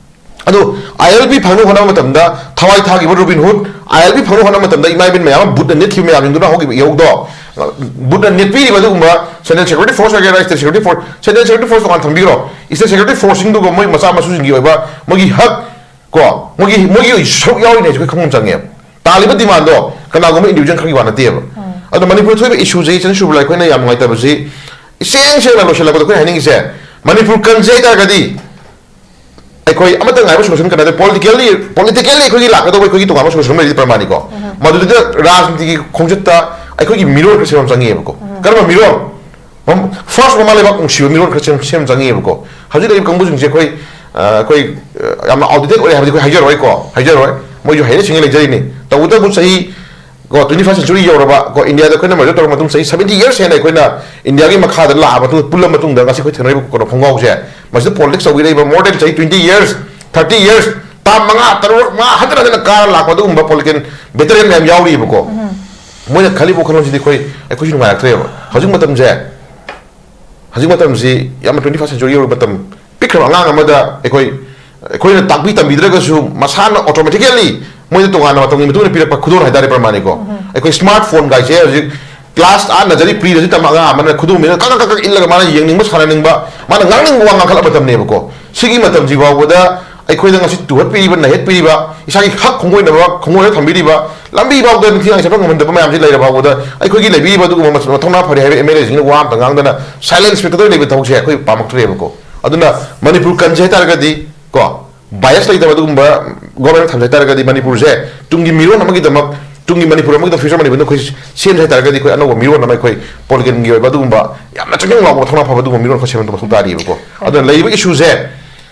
ꯑꯗꯣ ꯑꯥꯏ ꯑꯦꯜ ꯄꯤ ꯐꯪꯅꯕ ꯍꯣꯠꯅꯕ ꯃꯇꯝꯗ ꯊꯋꯥꯏ ꯊꯥꯈꯤꯕ ꯔꯣꯕꯤꯟ ꯍꯨꯗ, ꯑꯥꯏ ꯑꯦꯜ ꯄꯤ ꯐꯪꯅꯕ ꯍꯣꯠꯅꯕ ꯃꯇꯝꯗ ꯏꯃꯥ ꯏꯕꯦꯟ ꯃꯌꯥꯝ ꯑꯃ ꯕꯨꯠꯅ ꯅꯦꯠꯈꯤꯕ ꯃꯌꯥꯝꯁꯤꯡꯗꯨꯅ ꯍꯧꯈꯤꯕ ꯏꯍꯧꯗꯣ, ꯕꯨꯠꯅ ꯅꯦꯠꯄꯤꯔꯤꯕ ꯑꯗꯨꯒꯨꯝꯕ ꯁꯦꯟꯇ꯭ꯔꯦꯜ ꯁꯦꯀ꯭ꯌꯨꯔꯤꯇꯤ ꯐꯣꯔꯁ ꯑꯣꯏꯒꯦꯔꯥ, state security force, central security force ꯇꯣꯉꯥꯟ ꯊꯝꯕꯤꯈ꯭ꯔꯣ, ꯁ꯭ꯇꯦꯠ ꯁꯦꯀ꯭ꯌꯨꯔꯤꯇꯤ ꯐꯣꯔꯁꯁꯤꯡꯗꯨꯒ ꯃꯣꯏ ꯃꯆꯥ ꯃꯁꯨꯁꯤꯡꯒꯤ ꯑꯣꯏꯕ ꯃꯣꯏꯒꯤ ꯍꯛ ꯀꯣ, ꯃꯣꯏꯒꯤ, ꯃꯣꯏꯒꯤ ꯁꯔꯨꯛ ꯌꯥꯎꯔꯤꯅꯦ ꯍꯥꯏꯁꯦ ꯑꯩꯈꯣꯏ ꯈꯪꯐꯝ ꯆꯪꯉꯦꯕ꯫ ꯇꯥꯜꯂꯤꯕ ꯗꯤꯃꯥꯟꯗꯣ ꯀꯅꯥꯒꯨꯝꯕ ꯏꯟꯗꯤꯕꯤꯖꯨꯋꯦꯜ ꯈꯔꯒꯤ ꯋꯥ ꯅꯠꯇꯦꯕ꯫ ꯑꯗꯣ ꯃꯅꯤꯄꯨꯔꯗ ꯊꯣꯛꯏꯕ ꯏꯁꯨꯁꯦ, ꯏꯆꯟ ꯁꯨꯕꯂꯥ, ꯑꯩꯈꯣꯏꯅ ꯌꯥꯝ ꯅꯨꯡꯉꯥꯏꯇꯕꯁꯤ, ꯏꯁꯦꯡ ꯁꯦꯡꯅ ꯂꯣꯏꯁꯤꯜꯂꯛꯄꯗ ꯑꯩꯈꯣꯏꯅ ꯍꯥꯏꯅꯤꯡꯉꯤꯁꯦ, ꯃꯅꯤꯄꯨꯔ ꯀꯟꯖꯩ ꯍꯥꯏ ꯇꯥꯔꯒꯗꯤ ꯑꯩꯈꯣꯏ ꯑꯃꯠꯇ ꯉꯥꯏꯕ ꯁꯣꯂꯨꯁꯟ ꯀꯅꯥꯗ? ꯄꯣꯂꯤꯇꯤꯀꯦꯜꯂꯤ, ꯄꯣꯂꯤꯇꯤꯀꯦꯜꯂꯤ ꯑꯩꯈꯣꯏꯒꯤ ꯂꯥꯛꯀꯗꯧꯕ ꯑꯩꯈꯣꯏꯒꯤ ꯇꯣꯉꯥꯟꯕ ꯁꯣꯂꯨꯁꯟ ꯑꯃ ꯂꯩꯔꯤꯗꯤ ꯄ꯭ꯔꯃꯥꯅꯤꯀꯣ꯫ ꯃꯗꯨꯗ ꯔꯥꯖꯅꯤꯇꯤꯒꯤ ꯈꯣꯡꯆꯠꯇ ꯑꯩꯈꯣꯏꯒꯤ ꯃꯤꯔꯣꯜ ꯈꯔ ꯁꯦꯝꯕ ꯑꯃ ꯆꯪꯉꯦꯕꯀꯣ꯫ ꯀꯔꯝꯕ ꯃꯤꯔꯣꯜ? ꯐꯥꯔꯁ, ꯃꯃꯥ ꯂꯩꯕꯥꯛ ꯅꯨꯡꯁꯤꯕ ꯃꯤꯔꯣꯜ ꯈꯔ ꯁꯦꯝ-, ꯁꯦꯝ ꯆꯪꯉꯦꯕꯀꯣ꯫ ꯍꯧꯖꯤꯛ ꯂꯩꯔꯤꯕ ꯀꯥꯡꯕꯨꯁꯤꯡꯁꯦ ꯑꯩꯈꯣꯏ, ꯑ, ꯑꯩꯈꯣꯏ, ꯑ, ꯌꯥꯝꯅ ꯑꯥꯎꯠꯗꯦꯇꯦꯠ ꯑꯣꯏꯔꯦ ꯍꯥꯏꯕꯗꯤ ꯑꯩꯈꯣꯏ ꯍꯥꯏꯖꯔꯣꯏꯀꯣ, ꯍꯥꯏꯖꯔꯣꯏ꯫ ꯃꯣꯏꯁꯨ ꯍꯩꯅ ꯁꯤꯡꯅ ꯂꯩꯖꯔꯤꯅꯤ꯫ ꯇꯧꯕꯇꯕꯨ ꯆꯍꯤ ꯀꯣ, ꯇ꯭ꯋꯦꯟꯇꯤ ꯐꯥꯏꯚ ꯁꯦꯟꯆꯨꯔꯤ ꯌꯧꯔꯕ ꯀꯣ, ꯏꯟꯗꯤꯌꯥꯗ ꯑꯩꯈꯣꯏꯅ ꯃꯔꯖꯔ ꯇꯧꯔꯕ ꯃꯇꯨꯡ ꯆꯍꯤ ꯁꯕꯦꯟꯇꯤ ꯌꯔꯁ ꯍꯦꯟꯅ ꯑꯩꯈꯣꯏꯅ ꯏꯟꯗꯤꯌꯥꯒꯤ ꯃꯈꯥꯗ ꯂꯥꯛꯑꯕ ꯃꯇꯨꯡꯗ, ꯄꯨꯜꯂꯕ ꯃꯇꯨꯡꯗ ꯉꯁꯤ ꯑꯩꯈꯣꯏ ꯊꯦꯡꯅꯔꯤꯕ ꯀꯩꯅꯣ ꯈꯣꯡꯒꯥꯎꯁꯦ, ꯃꯁꯤꯗ ꯄꯣꯂꯤꯇꯤꯛꯁ ꯇꯧꯕꯤꯔꯛꯏꯕ more than ꯆꯍꯤ twenty years, thirty years, ꯇꯥꯝ ꯃꯉꯥ, ꯇꯔꯨꯛ, ꯃꯉꯥ ꯍꯟꯖꯤꯟ ꯍꯟꯖꯤꯟꯅ ꯀꯥꯔ ꯂꯥꯛꯄ ꯑꯗꯨꯒꯨꯝꯕ ꯄꯣꯂꯤꯇꯤꯀꯦꯜ ꯚꯦꯇꯔꯟ ꯃꯌꯥꯝ ꯌꯥꯎꯔꯤꯕꯀꯣ꯫ ꯃꯣꯏꯅ ꯈꯜꯂꯤꯕ ꯋꯥꯈꯜꯂꯣꯟꯁꯤꯗꯤ ꯑꯩꯈꯣꯏ, ꯑꯩꯈꯣꯏꯁꯨ ꯅꯨꯡꯉꯥꯏꯔꯛꯇ꯭ꯔꯦꯕ꯫ ꯍꯧꯖꯤꯛ ꯃꯇꯝꯁꯦ, ꯍꯧꯖꯤꯛ ꯃꯇꯝꯁꯤ ꯌꯥꯝꯅ twenty first century ꯌꯧꯔꯕ ꯃꯇꯝ, ꯄꯤꯛꯈ꯭ꯔꯕ ꯑꯉꯥꯡ ꯑꯃꯗ ꯑꯩꯈꯣꯏ, ꯑꯩꯈꯣꯏꯅ ꯇꯥꯛꯄꯤ ꯇꯝꯕꯤꯗ꯭ꯔꯒꯁꯨ ꯃꯁꯥꯅ automatically ꯃꯣꯏꯗ ꯇꯣꯉꯥꯟꯅ ꯃꯇꯝꯒꯤ ꯃꯇꯨꯡ ꯏꯟꯅ ꯄꯤꯔꯛꯄ ꯈꯨꯗꯣꯜ ꯍꯥꯏꯇꯥꯔꯦ, ꯄ꯭ꯔꯃꯥꯅꯤꯀꯣ꯫ ꯑꯩꯈꯣꯏ ꯁ꯭ꯃꯥꯔꯠ ꯐꯣꯟ ꯒꯥꯏꯁꯦ ꯍꯧꯖꯤꯛ ꯀ꯭ꯂꯥꯁ ꯑꯥ ꯅꯔꯖꯔꯤ ꯄ꯭ꯔꯤꯗꯁꯨ ꯇꯝꯕ ꯑꯉꯥꯡ ꯑꯃꯅ ꯈꯨꯗꯣꯜ ꯃꯤꯅ ꯀꯛ ꯀꯛ ꯀꯛ ꯀꯛ ꯏꯜꯂꯒ ꯃꯥꯅ ꯌꯦꯡꯅꯤꯡꯕ ꯁꯥꯟꯅꯅꯤꯡꯕ, ꯃꯥꯅ ꯉꯥꯡꯅꯤꯡꯕ ꯋꯥ ꯉꯥꯡꯈꯠꯂꯛꯄ ꯃꯇꯝꯅꯦꯕꯀꯣ꯫ ꯁꯤꯒꯤ ꯃꯇꯝꯁꯤ ꯐꯥꯎꯕꯗ ꯑꯩꯈꯣꯏꯗ ꯉꯁꯤ ꯇꯨꯍꯠꯄꯤꯔꯤꯕ, ꯅꯩꯍꯠꯄꯤꯔꯤꯕ, ꯏꯁꯥꯒꯤ ꯍꯛ ꯈꯣꯡꯒꯣꯏꯅꯕ, ꯈꯣꯡꯒꯣꯏꯅ ꯊꯝꯕꯤꯔꯤꯕ, ꯂꯝꯕꯤ ꯐꯥꯎꯗ ꯅꯤꯡꯊꯤꯅ ꯆꯠꯄ ꯉꯝꯍꯟꯗꯕ ꯃꯌꯥꯝꯁꯤ ꯂꯩꯔ ꯐꯥꯎꯕꯗ, ꯑꯩꯈꯣꯏꯒꯤ ꯂꯩꯕꯤꯔꯤꯕ ꯑꯗꯨꯒꯨꯝꯕ ꯃꯊ-, ꯃꯊꯧꯅꯥ ꯐꯔꯦ ꯍꯥꯏꯕ ꯑꯦꯝ ꯑꯦꯜ ꯑꯦꯁꯤꯡꯅ ꯋꯥ ꯑꯝꯇ ꯉꯥꯡꯗꯅ ꯁꯥꯏꯂꯦꯟꯁ ꯄꯤꯛꯀꯗꯧꯔ ꯂꯩꯕ ꯊꯕꯛꯁꯦ ꯑꯩꯈꯣꯏ ꯄꯥꯝꯃꯛꯇ꯭ꯔꯦꯕꯀꯣ꯫ ꯑꯗꯨꯅ ꯃꯅꯤꯄꯨꯔ ꯀꯟꯁꯦ ꯍꯥꯏꯇꯥꯔꯒꯗꯤ ꯀꯣ, ꯕꯥꯏꯁ ꯂꯩꯇꯕ ꯑꯗꯨꯒꯨꯝꯕ ꯒꯣꯔꯃꯦꯟ ꯊꯝꯖ ꯇꯥꯔꯒꯗꯤ ꯃꯅꯤꯄꯨꯔꯁꯦ ꯇꯨꯡꯒꯤ ꯃꯤꯔꯣꯟ ꯑꯃꯒꯤꯗꯃꯛ, ꯇꯨꯡꯒꯤ ꯃꯅꯤꯄꯨꯔ ꯑꯃꯒꯤꯗꯃꯛ, ꯐ꯭ꯌꯨꯆꯔ ꯃꯅꯤꯄꯨꯔꯗ ꯑꯩꯈꯣꯏ ꯁꯦꯝꯁꯦ ꯍꯥꯏꯇꯥꯔꯒꯗꯤ ꯑꯩꯈꯣꯏ ꯑꯅꯧꯕ ꯃꯤꯔꯣꯟ ꯑꯃ, ꯑꯩꯈꯣꯏ ꯄꯣꯂꯤꯇꯤꯀꯦꯜꯒꯤ ꯑꯣꯏꯕ ꯑꯗꯨꯒꯨꯝꯕ ꯌꯥꯝꯅ ꯆꯪꯁꯤꯟ ꯂꯥꯎꯕ ꯃꯊꯧꯅꯥ ꯐꯕ ꯑꯗꯨꯒꯨꯝꯕ ꯃꯤꯔꯣꯟ ꯑꯩꯈꯣꯏ ꯁꯦꯝꯕ ꯃꯊꯧ ꯇꯥꯔꯤꯕꯀꯣ꯫ ꯑꯗꯨꯅ ꯂꯩꯔꯤꯕ ꯏꯁꯨꯁꯦ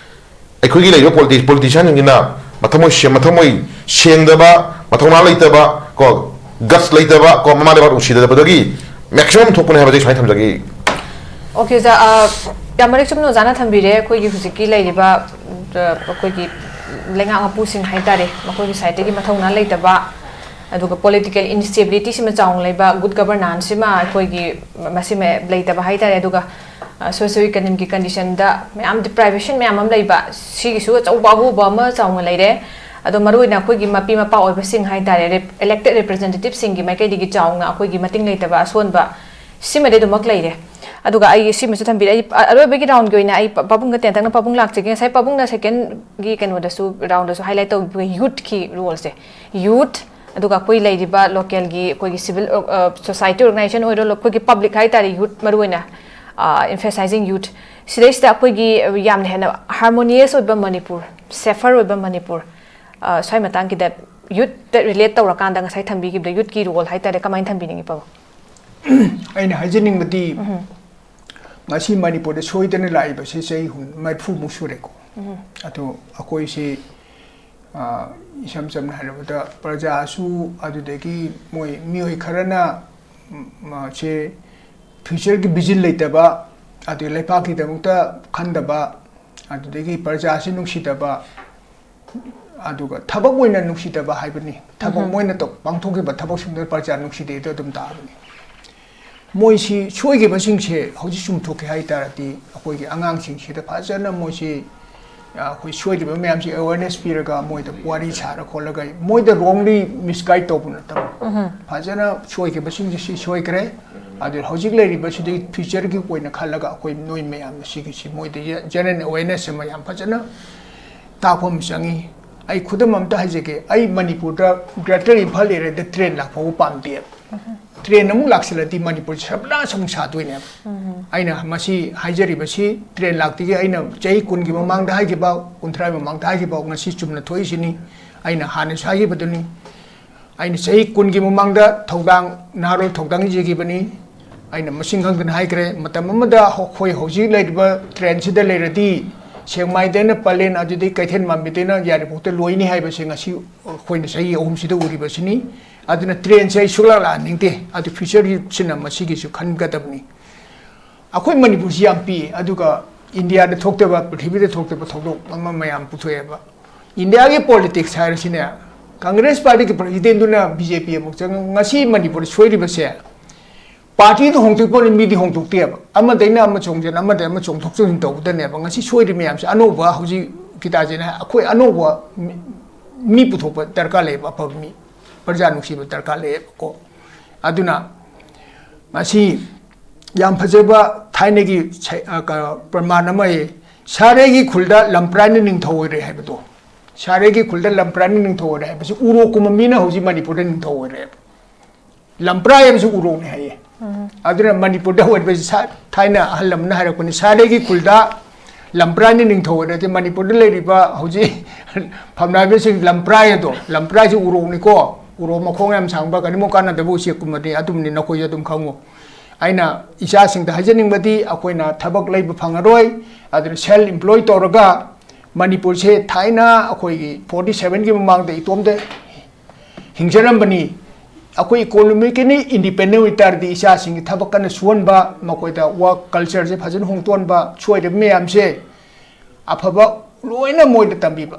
ꯑꯩꯈꯣꯏꯒꯤ ꯂꯩꯔꯤꯕ ꯄꯣꯂꯤꯇꯤ-, ꯄꯣꯂꯤꯇꯤꯁꯤꯌꯥꯟꯁꯤꯡꯁꯤꯅ ꯃꯊꯃꯣꯏ ꯁꯦ-, ꯃꯊꯃꯣꯏ ꯁꯦꯡꯗꯕ, ꯃꯊꯧꯅꯥ ꯂꯩꯇꯕ ꯀꯣ, ꯒꯠꯁ ꯂꯩꯇꯕ ꯀꯣ, ꯃꯃꯥ ꯂꯩꯕꯥꯛ ꯅꯨꯡꯁꯤꯗꯕꯗꯒꯤ ꯃꯦꯛꯁꯤꯃꯝ ꯊꯣꯛꯄꯅꯦ ꯍꯥꯏꯕꯁꯦ ꯁꯨꯃꯥꯏꯅ ꯊꯝꯖꯒꯦ꯫ ꯑꯣꯀꯦ ꯑꯣꯖꯥ, ꯑ, ꯌꯥꯝ ꯃꯔꯤꯛ ꯆꯨꯝꯅ ꯑꯣꯖꯥꯅ ꯊꯝꯕꯤꯔꯦ꯫ ꯑꯩꯈꯣꯏꯒꯤ ꯍꯧꯖꯤꯛꯀꯤ ꯂꯩꯔꯤꯕ, ꯑ, ꯑꯩꯈꯣꯏꯒꯤ ꯂꯩꯉꯥꯛ ꯃꯄꯨꯁꯤꯡ ꯍꯥꯏꯇꯥꯔꯦ, ꯃꯈꯣꯏꯒꯤ ꯁꯥꯏꯠꯇꯒꯤ ꯃꯊꯧꯅꯥ ꯂꯩꯇꯕ, ꯑꯗꯨꯒ ꯄꯣꯂꯤꯇꯤꯀꯦꯜ ꯏꯟꯁꯇꯦꯕꯤꯂꯤꯇꯤꯁꯤꯃ ꯆꯥꯎꯅ ꯂꯩꯕ, ꯒꯨꯗ ꯒꯕꯔꯅꯥꯟꯁꯁꯤꯃ ꯑꯩꯈꯣꯏꯒꯤ ꯃꯁꯤꯃ ꯂꯩꯇꯕ ꯍꯥꯏꯇꯥꯔꯦ, ꯑꯗꯨꯒ ꯁꯣꯁꯤꯌꯣ ꯏꯀꯅꯣꯃꯤꯛꯀꯤ ꯀꯟꯗꯤꯁꯟꯗ ꯃꯌꯥꯝ ꯗꯤꯄ꯭ꯔꯥꯏꯚꯦꯁꯟ ꯃꯌꯥꯝ ꯑꯃ ꯂꯩꯕ, ꯁꯤꯒꯤꯁꯨ ꯑꯆꯧꯕ ꯑꯍꯣꯕ ꯑꯃ ꯆꯥꯎꯅ ꯂꯩꯔꯦ꯫ ꯑꯗꯣ ꯃꯔꯨꯑꯣꯏꯅ ꯑꯩꯈꯣꯏꯒꯤ ꯃꯄꯤ ꯃꯄꯥ ꯑꯣꯏꯕꯁꯤꯡ ꯍꯥꯏꯇꯥꯔꯦ, ꯏꯂꯦꯛꯇꯦꯗ ꯔꯤꯄ꯭ꯔꯖꯦꯟꯇꯦꯇꯤꯚꯁꯤꯡꯒꯤ ꯃꯥꯏꯀꯩꯗꯒꯤ ꯆꯥꯎꯅ ꯑꯩꯈꯣꯏꯒꯤ ꯃꯇꯤꯡ ꯂꯩꯇꯕ ꯑꯁꯣꯟꯕ ꯁꯤꯃꯗꯤ ꯑꯗꯨꯃꯛ ꯂꯩꯔꯦ꯫ ꯑꯗꯨꯒ ꯑꯩ ꯁꯤꯃꯁꯨ ꯊꯝꯕꯤꯔꯦ, ꯑꯩ ꯑ-, ꯑꯔꯣꯏꯕꯒꯤ ꯔꯥꯎꯟꯒꯤ ꯑꯣꯏꯅ ꯑꯩ ꯄ-, ꯄꯥꯕꯨꯡꯒ ꯇꯦꯟꯇꯛꯅ ꯄꯥꯕꯨꯡ ꯂꯥꯛꯆꯒꯦ꯫ ꯉꯁꯥꯏ ꯄꯥꯕꯨꯡꯅ ꯁꯦꯀꯦꯟꯒꯤ ꯀꯩꯅꯣꯗꯁꯨ, ꯔꯥꯎꯟꯗꯁꯨ ꯍꯥꯏꯂꯥꯏꯠ ꯇꯧꯕꯤꯕ ꯌꯨꯠꯀꯤ ꯔꯣꯜꯁꯦ, ꯌꯨꯠ, ꯑꯗꯨꯒ ꯑꯩꯈꯣꯏ ꯂꯩꯔꯤꯕ ꯂꯣꯀꯦꯜꯒꯤ ꯑꯩꯈꯣꯏꯒꯤ ꯁꯤꯚꯤꯜ, ꯑ, ꯁꯣꯁꯥꯏꯇꯤ ꯑꯣꯔꯒꯅꯥꯏꯖꯦꯁꯟ ꯑꯣꯏꯔꯣ, ꯑꯩꯈꯣꯏꯒꯤ ꯄꯕ꯭ꯂꯤꯛ ꯍꯥꯏꯇꯥꯔꯦ, ꯌꯨꯠ ꯃꯔꯨꯑꯣꯏꯅ, ꯑ, ꯏꯝꯐꯦꯁꯥꯏꯖꯤꯡ ꯌꯨꯠ, ꯁꯤꯗꯩꯁꯤꯗ ꯑꯩꯈꯣꯏꯒꯤ ꯌꯥꯝꯅ ꯍꯦꯟꯅ ꯍꯥꯔꯃꯣꯅꯤꯌꯁ ꯑꯣꯏꯕ ꯃꯅꯤꯄꯨꯔ, ꯁꯦꯐꯔ ꯑꯣꯏꯕ ꯃꯅꯤꯄꯨꯔ, ꯑ, ꯁ꯭ꯋꯥꯏ ꯃꯇꯥꯡꯒꯤꯗ ꯌꯨꯠꯇ ꯔꯤꯂꯦꯠ ꯇꯧꯔꯀꯥꯟꯗ ꯉꯁꯥꯏ ꯊꯝꯕꯤꯈꯤꯕꯗ ꯌꯨꯠꯀꯤ ꯔꯣꯜ ꯍꯥꯏꯇꯥꯔꯦ, ꯀꯃꯥꯏꯅ ꯊꯝꯕꯤꯅꯤꯡꯉꯤ ꯄꯥꯕꯨꯡ? ꯑꯩꯅ ꯍꯥꯏꯖꯅꯤꯡꯕꯗꯤ, ꯉꯁꯤ ꯃꯅꯤꯄꯨꯔꯗ ꯁꯣꯏꯗꯅ ꯂꯥꯛꯏꯕꯁꯤ ꯆꯍꯤ ꯍꯨꯝ-, ꯃꯔꯤꯐꯨꯃꯨꯛ ꯁꯨꯔꯦꯀꯣ꯫ ꯑꯗꯣ ꯑꯩꯈꯣꯏꯁꯤ, ꯑ, ꯏꯁꯝ ꯁꯝꯅ ꯍꯥꯏꯔꯕꯗ, ꯄ꯭ꯔꯖꯥꯁꯨ, ꯑꯗꯨꯗꯒꯤ ꯃꯣꯏ ꯃꯤꯑꯣꯏ ꯈꯔꯅ, ꯎꯝ, ꯃꯥꯁꯦ ꯐ꯭ꯌꯨꯆꯔꯒꯤ ꯚꯤꯖꯟ ꯂꯩꯇꯕ, ꯑꯗꯨ ꯂꯩꯄꯥꯛꯀꯤꯗꯃꯛꯇ ꯈꯟꯗꯕ, ꯑꯗꯨꯗꯒꯤ ꯄ꯭ꯔꯖꯥꯁꯤ ꯅꯨꯡꯁꯤꯗꯕ, ꯑꯗꯨꯒ ꯊꯕꯛ ꯑꯣꯏꯅ ꯅꯨꯡꯁꯤꯗꯕ ꯍꯥꯏꯕꯅꯤ꯫ ꯊꯕꯛ ꯃꯣꯏꯅ ꯇꯧ-, ꯄꯥꯡꯊꯣꯛꯈꯤꯕ ꯊꯕꯛꯁꯤꯡꯗꯨꯗ ꯄ꯭ꯔꯖꯥ ꯅꯨꯡꯁꯤꯗꯦꯗꯣ ꯑꯗꯨꯝ ꯇꯥꯕꯅꯤ꯫ ꯃꯣꯏꯁꯤ ꯁꯣꯏꯈꯤꯕꯁꯤꯡꯁꯦ ꯍꯧꯖꯤꯛ ꯆꯨꯝꯊꯣꯛꯀꯦ ꯍꯥꯏ ꯇꯥꯔꯗꯤ, ꯑꯩꯈꯣꯏꯒꯤ ꯑꯉꯥꯡꯁꯤꯡꯁꯤꯗ ꯐꯖꯅ ꯃꯣꯏꯁꯤ, ꯑ, ꯑꯩꯈꯣꯏ ꯁꯣꯏꯔꯤꯕ ꯃꯌꯥꯝꯁꯤ ꯑꯦꯋꯦꯔꯅꯦꯁ ꯄꯤꯔꯒ, ꯃꯣꯏꯗ ꯋꯥꯔꯤ ꯁꯥꯔ ꯈꯣꯠꯂꯒ, ꯃꯣꯏꯗ ꯔꯣꯡꯂꯤ ꯃꯤꯁꯒꯥꯏꯗ ꯇꯧꯕ ꯅꯠꯇꯕ, ꯐꯖꯅ ꯁꯣꯏꯈꯤꯕꯁꯤꯡꯁꯦ ꯁꯤ ꯁꯣꯏꯈ꯭ꯔꯦ, ꯑꯗꯨ ꯍꯧꯖꯤꯛ ꯂꯩꯔꯤꯕꯁꯤꯗꯒꯤ future ꯒꯤ ꯑꯣꯏꯅ ꯈꯜꯂꯒ ꯑꯩꯈꯣꯏ ꯅꯣꯏ ꯃꯌꯥꯝꯅ ꯁꯤꯒꯤꯁꯤ ꯃꯣꯏꯗ general awareness ꯑꯃ ꯌꯥꯝ ꯐꯖꯅ ꯇꯥꯛꯄ ꯑꯃ ꯆꯪꯉꯤ꯫ ꯑꯩ ꯈꯨꯗꯝ ꯑꯝꯇ ꯍꯥꯏꯖꯒꯦ, ꯑꯩ ꯃꯅꯤꯄꯨꯔꯗ Greater Imphal area ꯗ train ꯂꯥꯛꯄꯕꯨ ꯄꯥꯝꯗꯦꯕ꯫ Train ꯑꯃꯨꯛ ꯂꯥꯛꯁꯤꯜꯂꯗꯤ ꯃꯅꯤꯄꯨꯔꯁꯦ ꯁꯔꯕꯅꯥꯁ ꯑꯃꯨꯛ ꯁꯥꯗꯣꯏꯅꯦꯕ꯫ ꯑꯩꯅ ꯃꯁꯤ ꯍꯥꯏꯖꯔꯤꯕꯁꯤ train ꯂꯥꯛꯇꯒꯤ ꯑꯩꯅ ꯆꯍꯤ ꯀꯨꯟꯒꯤ ꯃꯃꯥꯡꯗ ꯍꯥꯏꯈꯤꯕ, ꯀꯨꯟꯊ꯭ꯔꯥꯒꯤ ꯃꯃꯥꯡꯗ ꯍꯥꯏꯈꯤꯕ ꯉꯁꯤ ꯆꯨꯝꯅ ꯊꯣꯛꯏꯁꯤꯅꯤ꯫ ꯑꯩꯅ ꯍꯥꯟꯅꯁꯨ ꯍꯥꯏꯈꯤꯕꯗꯨꯅꯤ꯫ ꯑꯩꯅ ꯆꯍꯤ ꯀꯨꯟꯒꯤ ꯃꯃꯥꯡꯗ ꯊꯧꯗꯥꯡ, ꯅꯍꯥꯔꯣꯜ ꯊꯧꯗꯥꯡ ꯏꯖꯈꯤꯕꯅꯤ꯫ ꯑꯩꯅ ꯃꯁꯤꯡ ꯈꯪꯗꯅ ꯍꯥꯏꯈ꯭ꯔꯦ, ꯃꯇꯝ ꯑꯃꯗ ꯑꯩꯈꯣꯏ ꯍꯧꯖꯤꯛ ꯂꯩꯔꯤꯕ train ꯁꯤꯗ ꯂꯩꯔꯗꯤ ꯁꯦꯛꯃꯥꯏꯗꯩꯅ ꯄꯂꯦꯟ, ꯑꯗꯨꯗꯩ ꯀꯩꯊꯦꯜ ꯃꯥꯟꯕꯤꯗꯩꯅ ꯌꯥꯏꯔꯤꯄꯣꯛꯇ ꯂꯣꯏꯅꯤ ꯍꯥꯏꯕꯁꯦ ꯉꯁꯤ ꯑꯩꯈꯣꯏꯅ ꯆꯍꯤ ꯑꯍꯨꯝꯁꯤꯗ ꯎꯔꯤꯕꯁꯤꯅꯤ꯫ ꯑꯗꯨꯅ train ꯁꯦ ꯑꯩ ꯁꯨꯛꯂꯥꯛ ꯂꯥꯛꯍꯟꯅꯤꯡꯗꯦ꯫ ꯑꯗꯨ future ꯁꯤꯅ ꯃꯁꯤꯒꯤꯁꯨ ꯈꯟꯒꯗꯕꯅꯤ꯫ ꯑꯩꯈꯣꯏ ꯃꯅꯤꯄꯨꯔꯁꯤ ꯌꯥꯝ ꯄꯤꯛꯏ, ꯑꯗꯨꯒ ꯏꯟꯗꯤꯌꯥꯗ ꯊꯣꯛꯇꯕ, ꯄ꯭ꯔꯤꯊꯤꯕꯤꯗ ꯊꯣꯛꯇꯕ ꯊꯧꯗꯣꯛ ꯑꯃ ꯃꯌꯥꯝ ꯄꯨꯊꯣꯛꯑꯦꯕ꯫ ꯏꯟꯗꯤꯌꯥꯒꯤ politics ꯍꯥꯏꯔꯤꯁꯤꯅꯦ, Congress party ꯒꯤ president ꯗꯨꯅ B J P ꯑꯃꯨꯛ ꯆꯪ, ꯉꯁꯤ ꯃꯅꯤꯄꯨꯔꯗ ꯁꯣꯏꯔꯤꯕꯁꯦ party ꯗꯨ ꯍꯣꯡꯗꯣꯛꯄꯅꯤ, ꯃꯤꯗꯤ ꯍꯣꯡꯗꯣꯛꯇꯦꯕ꯫ ꯑꯃꯗꯩꯅ ꯑꯃ ꯆꯣꯡꯁꯤꯟ, ꯑꯃꯗꯩ ꯑꯃ ꯆꯣꯡꯊꯣꯛ ꯆꯣꯡꯁꯤꯟ ꯇꯧꯕꯗꯅꯦꯕ ꯉꯁꯤ ꯁꯣꯏꯔꯤ ꯃꯌꯥꯝꯁꯦ꯫ ꯑꯅꯧꯕ ꯍꯧꯖꯤꯛ ꯀꯤꯇꯥꯖꯤꯅ ꯑꯩꯈꯣꯏ ꯑꯅꯧꯕ ꯃꯤ, ꯃꯤ ꯄꯨꯊꯣꯛꯄ ꯗꯔꯀꯥꯔ ꯂꯩꯌꯦꯕ, ꯑꯐꯕ ꯃꯤ, ꯄ꯭ꯔꯖꯥ ꯅꯨꯡꯁꯤꯕ ꯗꯔꯀꯥꯔ ꯂꯩꯌꯦꯕꯀꯣ꯫ ꯑꯗꯨꯅ ꯉꯁꯤ ꯌꯥꯝ ꯐꯖꯕ ꯊꯥꯏꯅꯒꯤ ꯁꯩ-, ꯑ, ꯀ-, ꯄ꯭ꯔꯃꯥꯟ ꯑꯃ ꯂꯩ, "ꯁꯥꯔꯩꯒꯤ ꯈꯨꯜꯗ ꯂꯝꯄ꯭ꯔꯥꯏꯅ ꯅꯤꯡꯊꯧ ꯑꯣꯏꯔꯦ" ꯍꯥꯏꯕꯗꯣ꯫ ꯁꯥꯔꯩꯒꯤ ꯈꯨꯜꯗ ꯂꯝꯄ꯭ꯔꯥꯏꯅ ꯅꯤꯡꯊꯧ ꯑꯣꯏꯔꯦ ꯍꯥꯏꯕꯁꯤ ꯎꯔꯣꯛꯀꯨꯝꯕ ꯃꯤꯅ ꯍꯧꯖꯤꯛ ꯃꯅꯤꯄꯨꯔꯗ ꯅꯤꯡꯊꯧ ꯑꯣꯏꯔꯦꯕ꯫ ꯂꯝꯄ꯭ꯔꯥꯏ ꯍꯥꯏꯕꯁꯤ ꯎꯔꯣꯛꯅꯤ ꯍꯥꯏꯌꯦ꯫ ꯑꯗꯨꯅ ꯃꯅꯤꯄꯨꯔꯗ ꯑꯣꯏꯔꯤꯕꯁꯤ ꯁꯥ-, ꯊꯥꯏꯅ ꯑꯍꯜ ꯑꯃꯅ ꯍꯥꯏꯔꯛꯄꯅꯤ, "ꯁꯥꯔꯩꯒꯤ ꯈꯨꯜꯗ ꯂꯝꯄ꯭ꯔꯥꯏꯅ ꯅꯤꯡꯊꯧ ꯑꯣꯏꯔꯗꯤ", ꯃꯅꯤꯄꯨꯔꯗ ꯂꯩꯔꯤꯕ ꯍꯧꯖꯤꯛ ꯐꯝꯅꯥꯏꯕꯁꯤꯡ ꯂꯝꯄ꯭ꯔꯥꯏ ꯑꯗꯣ, ꯂꯝꯄ꯭ꯔꯥꯏꯁꯤ ꯎꯔꯣꯛꯅꯤꯀꯣ, ꯎꯔꯣꯛ ꯃꯈꯣꯡ ꯌꯥꯝ ꯁꯥꯡꯕ, ꯀꯔꯤꯃꯨꯛ ꯀꯥꯟꯅꯗꯕ ꯎꯆꯦꯛꯀꯨꯝꯕꯅꯤ, ꯑꯗꯨꯝꯅꯤ, ꯅꯈꯣꯏꯁꯨ ꯑꯗꯨꯝ ꯈꯪꯉꯨ꯫ ꯑꯩꯅ ꯏꯆꯥꯁꯤꯡꯗ ꯍꯥꯏꯖꯅꯤꯡꯕꯗꯤ, ꯑꯩꯈꯣꯏꯅ ꯊꯕꯛ ꯂꯩꯕ ꯐꯪꯉꯔꯣꯏ, ꯑꯗꯨꯅ self employ ꯇꯧꯔꯒ ꯃꯅꯤꯄꯨꯔꯁꯦ ꯊꯥꯏꯅ ꯑꯩꯈꯣꯏꯒꯤ forty seven ꯒꯤ ꯃꯃꯥꯡꯗ ꯏꯇꯣꯝꯇ ꯍꯤꯡꯖꯔꯝꯕꯅꯤ꯫ ꯑꯩꯈꯣꯏ economically independent ꯑꯣꯏꯇꯥꯔꯗꯤ ꯏꯆꯥꯁꯤꯡꯒꯤ ꯊꯕꯛ ꯀꯟꯅ ꯁꯨꯍꯟꯕ, ꯃꯈꯣꯏꯗ work culture ꯁꯦ ꯐꯖꯅ ꯍꯣꯡꯗꯣꯛꯍꯟꯕ, ꯁꯣꯏꯔꯤꯕ ꯃꯌꯥꯝꯁꯦ ꯑꯐꯕ ꯂꯣꯏꯅ ꯃꯣꯏꯗ ꯇꯝꯕꯤꯕ,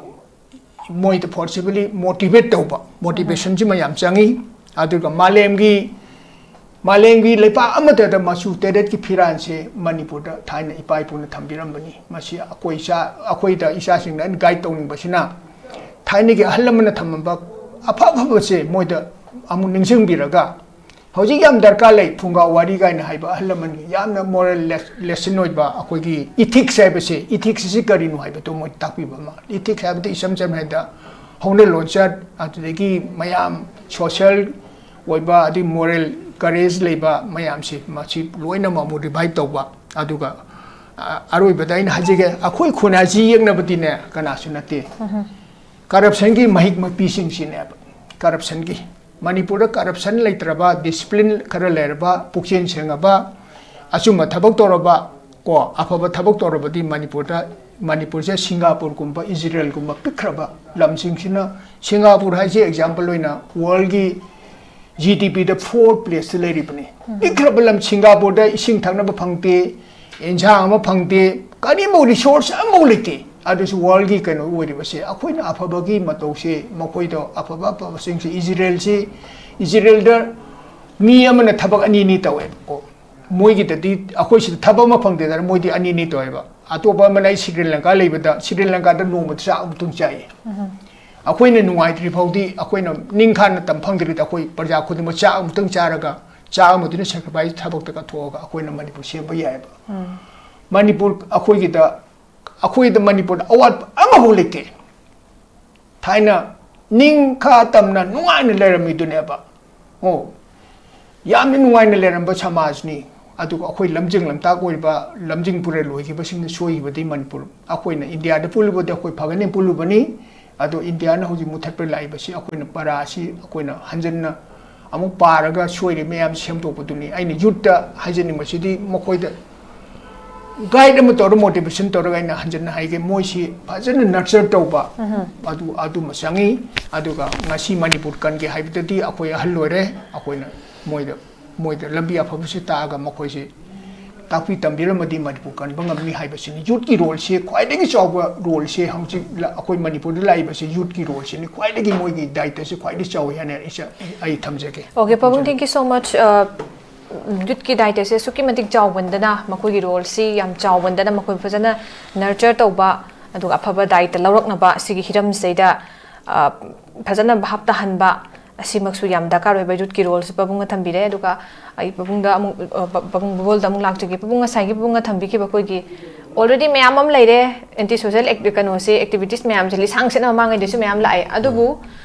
ꯃꯣꯏꯗ forcibly motivate ꯇꯧꯕ, motivation ꯁꯤꯃ ꯌꯥꯝ ꯆꯪꯉꯤ꯫ ꯑꯗꯨꯒ ꯃꯥꯂꯦꯝꯒꯤ, ꯃꯥꯂꯦꯝꯒꯤ ꯂꯩꯄꯥꯛ ꯑꯃꯠꯇꯗ ꯃꯆꯨ ꯇꯔꯦꯠꯀꯤ ꯐꯤꯔꯥꯟꯁꯦ ꯃꯅꯤꯄꯨꯔꯗ ꯊꯥꯏꯅ ꯏꯄꯥ ꯏꯄꯨꯅ ꯊꯝꯕꯤꯔꯝꯕꯅꯤ꯫ ꯃꯁꯤ ꯑꯩꯈꯣꯏ ꯏꯆꯥ, ꯑꯩꯈꯣꯏꯗ ꯏꯆꯥꯁꯤꯡꯗ ꯑꯩꯅ guide ꯇꯧꯅꯤꯡꯕꯁꯤꯅ, ꯊꯥꯏꯅꯒꯤ ꯑꯍꯜ ꯂꯃꯟꯅ ꯊꯝꯃꯝꯕ ꯑꯐ ꯑꯐꯕꯁꯦ ꯃꯣꯏꯗ ꯑꯃꯨꯛ ꯅꯤꯡꯁꯤꯡꯕꯤꯔꯒ, ꯍꯧꯖꯤꯛ ꯌꯥꯝ ꯗꯔꯀꯥꯔ ꯂꯩ ꯐꯨꯡꯒꯥ ꯋꯥꯔꯤ ꯀꯥꯏꯅ ꯍꯥꯏꯕ ꯑꯍꯜ ꯂꯃꯟꯒꯤ ꯌꯥꯝꯅ moral lesson ꯑꯣꯏꯕ ꯑꯩꯈꯣꯏꯒꯤ ethics ꯍꯥꯏꯕꯁꯦ, ethics ꯑꯁꯤ ꯀꯔꯤꯅꯣ ꯍꯥꯏꯕꯗꯣ ꯃꯣꯏ ꯇꯥꯛꯄꯤꯕ ꯑꯃ꯫ Ethics ꯍꯥꯏꯕꯗꯤ ꯏꯁꯝ ꯁꯝꯅ ꯍꯥꯏꯕꯗ ꯍꯧꯅ ꯂꯣꯟꯆꯠ, ꯑꯗꯨꯗꯒꯤ ꯃꯌꯥꯝ social ꯑꯣꯏꯕ ꯑꯗꯩ moral courage ꯂꯩꯕ ꯃꯌꯥꯝꯁꯦ ꯃꯁꯤ ꯂꯣꯏꯅꯃꯛ ꯑꯃꯨꯛ revive ꯇꯧꯕ꯫ ꯑꯗꯨꯒ ꯑ, ꯑꯔꯣꯏꯕꯗ ꯑꯩꯅ ꯍꯥꯏꯖꯒꯦ, ꯑꯩꯈꯣꯏ ꯈꯨꯟꯅꯥꯏꯁꯤ ꯌꯦꯛꯅꯕꯗꯤꯅꯦ ꯀꯅꯥꯁꯨ ꯅꯠꯇꯦ꯫ Corruptionꯒꯤ ꯃꯍꯤꯛ ꯃꯄꯤꯁꯤꯡꯁꯤꯅꯦꯕ꯫ Corruptionꯒꯤ, ꯃꯅꯤꯄꯨꯔꯗ corruption ꯂꯩꯇ꯭ꯔꯕ, discipline ꯈꯔ ꯂꯩꯔꯕ, ꯄꯨꯛꯆꯦꯜ ꯁꯦꯡꯉꯕ, ꯑꯆꯨꯝꯕ ꯊꯕꯛ ꯇꯧꯔꯕ, ꯀꯣ, ꯑꯐꯕ ꯊꯕꯛ ꯇꯧꯔꯕꯗꯤ ꯃꯅꯤꯄꯨꯔꯗ, ꯃꯅꯤꯄꯨꯔꯁꯦ ꯁꯤꯡꯒꯥꯄꯨꯔꯒꯨꯝꯕ, ꯏꯖꯔꯦꯜꯒꯨꯝꯕ ꯄꯤꯛꯈ꯭ꯔꯕ ꯂꯝꯁꯤꯡꯁꯤꯅ, ꯁꯤꯡꯒꯥꯄꯨꯔ ꯍꯥꯏꯁꯦ example ꯑꯣꯏꯅ worldꯒꯤ GDPꯗ fourth placeꯇ ꯂꯩꯔꯤꯕꯅꯤ꯫ ꯄꯤꯛꯈ꯭ꯔꯕ ꯂꯝ ꯁꯤꯡꯒꯥꯄꯨꯔꯗ ꯏꯁꯤꯡ ꯊꯛꯅꯕ ꯐꯪꯗꯦ, ꯏꯟꯁꯥꯡ ꯑꯃ ꯐꯪꯗꯦ, ꯀꯔꯤꯃꯨꯛ resource ꯑꯃꯐꯥꯎ ꯂꯩꯇꯦ꯫ ꯑꯗꯨꯁꯨ worldꯒꯤ ꯀꯩꯅꯣ ꯑꯣꯏꯔꯤꯕꯁꯦ, ꯑꯩꯈꯣꯏꯅ ꯑꯐꯕꯒꯤ ꯃꯇꯧꯁꯦ, ꯃꯈꯣꯏꯗꯣ ꯑꯐꯕ ꯑꯐꯕꯁꯤꯡꯁꯦ, ꯏꯖꯔꯦꯜꯁꯤ, ꯏꯖꯔꯦꯜꯗ ꯃꯤ ꯑꯃꯅ ꯊꯕꯛ ꯑꯅꯤ ꯑꯅꯤ ꯇꯧꯋꯦꯕꯀꯣ꯫ ꯃꯣꯏꯒꯤꯗꯗꯤ, ꯑꯩꯈꯣꯏ ꯁꯤꯗ ꯊꯕꯛ ꯑꯃ ꯐꯪꯗꯦꯗꯅ ꯃꯣꯏꯗꯤ ꯑꯅꯤ ꯑꯅꯤ ꯇꯧꯋꯦꯕ꯫ ꯑꯇꯣꯞꯄ ꯑꯃꯅ ꯑꯩ ꯁ꯭ꯔꯤ ꯂꯪꯀꯥ ꯂꯩꯕꯗ, ꯁ꯭ꯔꯤ ꯂꯪꯀꯥꯗ ꯅꯣꯡꯃꯗ ꯆꯥꯛ ꯑꯃꯨꯛꯇꯪ ꯆꯥꯏꯌꯦ꯫ ꯑꯩꯈꯣꯏꯅ ꯅꯨꯡꯉꯥꯏꯇ꯭ꯔꯤ ꯐꯥꯎꯗꯤ, ꯑꯩꯈꯣꯏꯅ ꯅꯤꯡꯈꯥꯅ ꯇꯝ ꯐꯪꯗ꯭ꯔꯤꯗ ꯑꯩꯈꯣꯏ ꯄ꯭ꯔꯖꯥ ꯈꯨꯗꯤꯡꯃꯛ ꯆꯥꯛ ꯑꯃꯨꯛꯇꯪ ꯆꯥꯔꯒ, ꯆꯥꯛ ꯑꯃꯗꯨꯅ sacrifice ꯊꯕꯛꯇ ꯀꯠꯊꯣꯛꯑꯒ ꯑꯩꯈꯣꯏꯅ ꯃꯅꯤꯄꯨꯔ ꯁꯦꯝꯕ ꯌꯥꯏꯑꯕ꯫ ꯃꯅꯤꯄꯨꯔ ꯑꯩꯈꯣꯏꯒꯤꯗ, ꯑꯩꯈꯣꯏꯗ ꯃꯅꯤꯄꯨꯔꯗ ꯑꯋꯥꯠꯄ ꯑꯃꯐꯥꯎ ꯂꯩꯇꯦ꯫ ꯊꯥꯏꯅ ꯅꯤꯡꯈꯥ ꯇꯝꯅ ꯅꯨꯡꯉꯥꯏꯅ ꯂꯩꯔꯝꯃꯤꯗꯨꯅꯦꯕ꯫ ꯑꯣ, ꯌꯥꯝꯅ ꯅꯨꯡꯉꯥꯏꯅ ꯂꯩꯔꯝꯕ ꯁꯃꯥꯖꯅꯤ꯫ ꯑꯗꯨꯒ ꯑꯩꯈꯣꯏ ꯂꯝꯖꯤꯡ ꯂꯝꯇꯥꯛ ꯑꯣꯏꯕ, ꯂꯝꯖꯤꯡ ꯄꯨꯔꯦꯜ ꯑꯣꯏꯈꯤꯕꯁꯤꯡꯅ ꯁꯣꯏꯈꯤꯕꯗꯤ ꯃꯅꯤꯄꯨꯔ, ꯑꯩꯈꯣꯏꯅ ꯏꯟꯗꯤꯌꯥꯗ ꯄꯨꯜꯂꯨꯕꯗꯤ ꯑꯩꯈꯣꯏ ꯐꯒꯅꯤ ꯄꯨꯜꯂꯨꯕꯅꯤ꯫ ꯑꯗꯣ ꯏꯟꯗꯤꯌꯥꯅ ꯍꯧꯖꯤꯛ ꯃꯨꯊꯠꯄ ꯂꯥꯛꯏꯕꯁꯤ ꯑꯩꯈꯣꯏꯅ ꯄꯔꯥꯁꯤ ꯑꯩꯈꯣꯏꯅ ꯍꯟꯖꯟꯅ ꯑꯃꯨꯛ ꯄꯥꯔꯒ ꯁꯣꯏꯔꯤ ꯃꯌꯥꯝ ꯁꯦꯝꯗꯣꯛꯄꯗꯨꯅꯤ꯫ ꯑꯩꯅ youthꯇ ꯍꯥꯏꯖꯅꯤꯡꯕꯁꯤꯗꯤ ꯃꯈꯣꯏꯗ guide ꯑꯃ ꯇꯧꯔ, motivation ꯇꯧꯔꯒ ꯑꯩꯅ ꯍꯟꯖꯟꯅ ꯍꯥꯏꯒꯦ, ꯃꯣꯏꯁꯤ ꯐꯖꯅ nurture ꯇꯧꯕ, ꯑꯗꯨ, ꯑꯗꯨꯃ ꯆꯪꯉꯤ꯫ ꯑꯗꯨꯒ ꯉꯁꯤ ꯃꯅꯤꯄꯨꯔ ꯀꯟꯒꯦ ꯍꯥꯏꯕꯗꯗꯤ ꯑꯩꯈꯣꯏ ꯑꯍꯜ ꯑꯣꯏꯔꯦ, ꯑꯩꯈꯣꯏꯅ ꯃꯣꯏꯗ, ꯃꯣꯏꯗ ꯂꯝꯕꯤ ꯑꯐꯕꯁꯤ ꯇꯥꯛꯑꯒ ꯃꯈꯣꯏꯁꯤ ꯇꯥꯛꯄꯤ ꯇꯝꯕꯤꯔꯝꯃꯗꯤ ꯃꯅꯤꯄꯨꯔ ꯀꯟꯕ ꯉꯝꯅꯤ ꯍꯥꯏꯕꯁꯤꯅꯤ꯫ Youthꯀꯤ roleꯁꯤ ꯈ꯭ꯋꯥꯏꯗꯒꯤ ꯆꯥꯎꯕ roleꯁꯤ ꯍꯧꯖꯤꯛ ꯂ-, ꯑꯩꯈꯣꯏ ꯃꯅꯤꯄꯨꯔꯗ ꯂꯥꯛꯏꯕꯁꯤ youthꯀꯤ roleꯁꯤꯅꯤ ꯈ꯭ꯋꯥꯏꯗꯒꯤ ꯃꯣꯏꯒꯤ ꯗꯥꯏꯇꯁꯤ ꯈ꯭ꯋꯥꯏꯗꯒꯤ ꯆꯥꯎꯋꯤ ꯍꯥꯏꯅ ꯑꯩꯁꯦ, ꯑꯩ ꯊꯝꯖꯒꯦ꯫ Okay, ꯄꯥꯕꯨꯡ, thank you so much꯫ ꯑ, youthꯀꯤ ꯗꯥꯏꯇꯁꯦ ꯑꯁꯨꯛꯀꯤ ꯃꯇꯤꯛ ꯆꯥꯎꯃꯟꯗꯅ, ꯃꯈꯣꯏꯒꯤ roleꯁꯤ ꯌꯥꯝ ꯆꯥꯎꯃꯟꯗꯅ, ꯃꯈꯣꯏ ꯐꯖꯅ nurture ꯇꯧꯕ, ꯑꯗꯨꯒ ꯑꯐꯕ ꯗꯥꯏꯇ ꯂꯧꯔꯛꯅꯕ ꯁꯤꯒꯤ ꯍꯤꯔꯝꯁꯤꯗꯩꯗ, ꯑ, ꯐꯖꯅ ꯚꯥꯞ ꯇꯥꯍꯟꯕ, ꯑꯁꯤꯃꯛꯁꯨ ꯌꯥꯝ ꯗꯔꯀꯥꯔ ꯑꯣꯏꯕ ꯌꯨꯠꯀꯤ ꯔꯣꯜꯁꯦ ꯄꯥꯕꯨꯡꯅ ꯊꯝꯕꯤꯔꯦ꯫ ꯑꯗꯨꯒ ꯑꯩ ꯄꯥꯕꯨꯡꯗ ꯑꯃꯨꯛ, ꯑ, ꯄꯥ-, ꯄꯥꯕꯨꯡ, ꯕꯣꯕꯣꯜꯗ ꯑꯃꯨꯛ ꯂꯥꯛꯆꯒꯦ꯫ ꯄꯥꯕꯨꯡ, ꯉꯁꯥꯏꯒꯤ ꯄꯥꯕꯨꯡꯅ ꯊꯝꯕꯤꯈꯤꯕ ꯑꯩꯈꯣꯏꯒꯤ already ꯃꯌꯥꯝ ꯑꯃ ꯂꯩꯔꯦ, anti social act-, ꯀꯩꯅꯣꯁꯦ, activities ꯃꯌꯥꯝꯁꯦ ꯂꯤꯁꯥꯡ ꯁꯤꯠꯅ ꯃꯃꯥꯡꯉꯩꯗꯁꯨ ꯃꯌꯥꯝ ꯂꯥꯛꯑꯦ꯫ ꯑꯗꯨꯕꯨ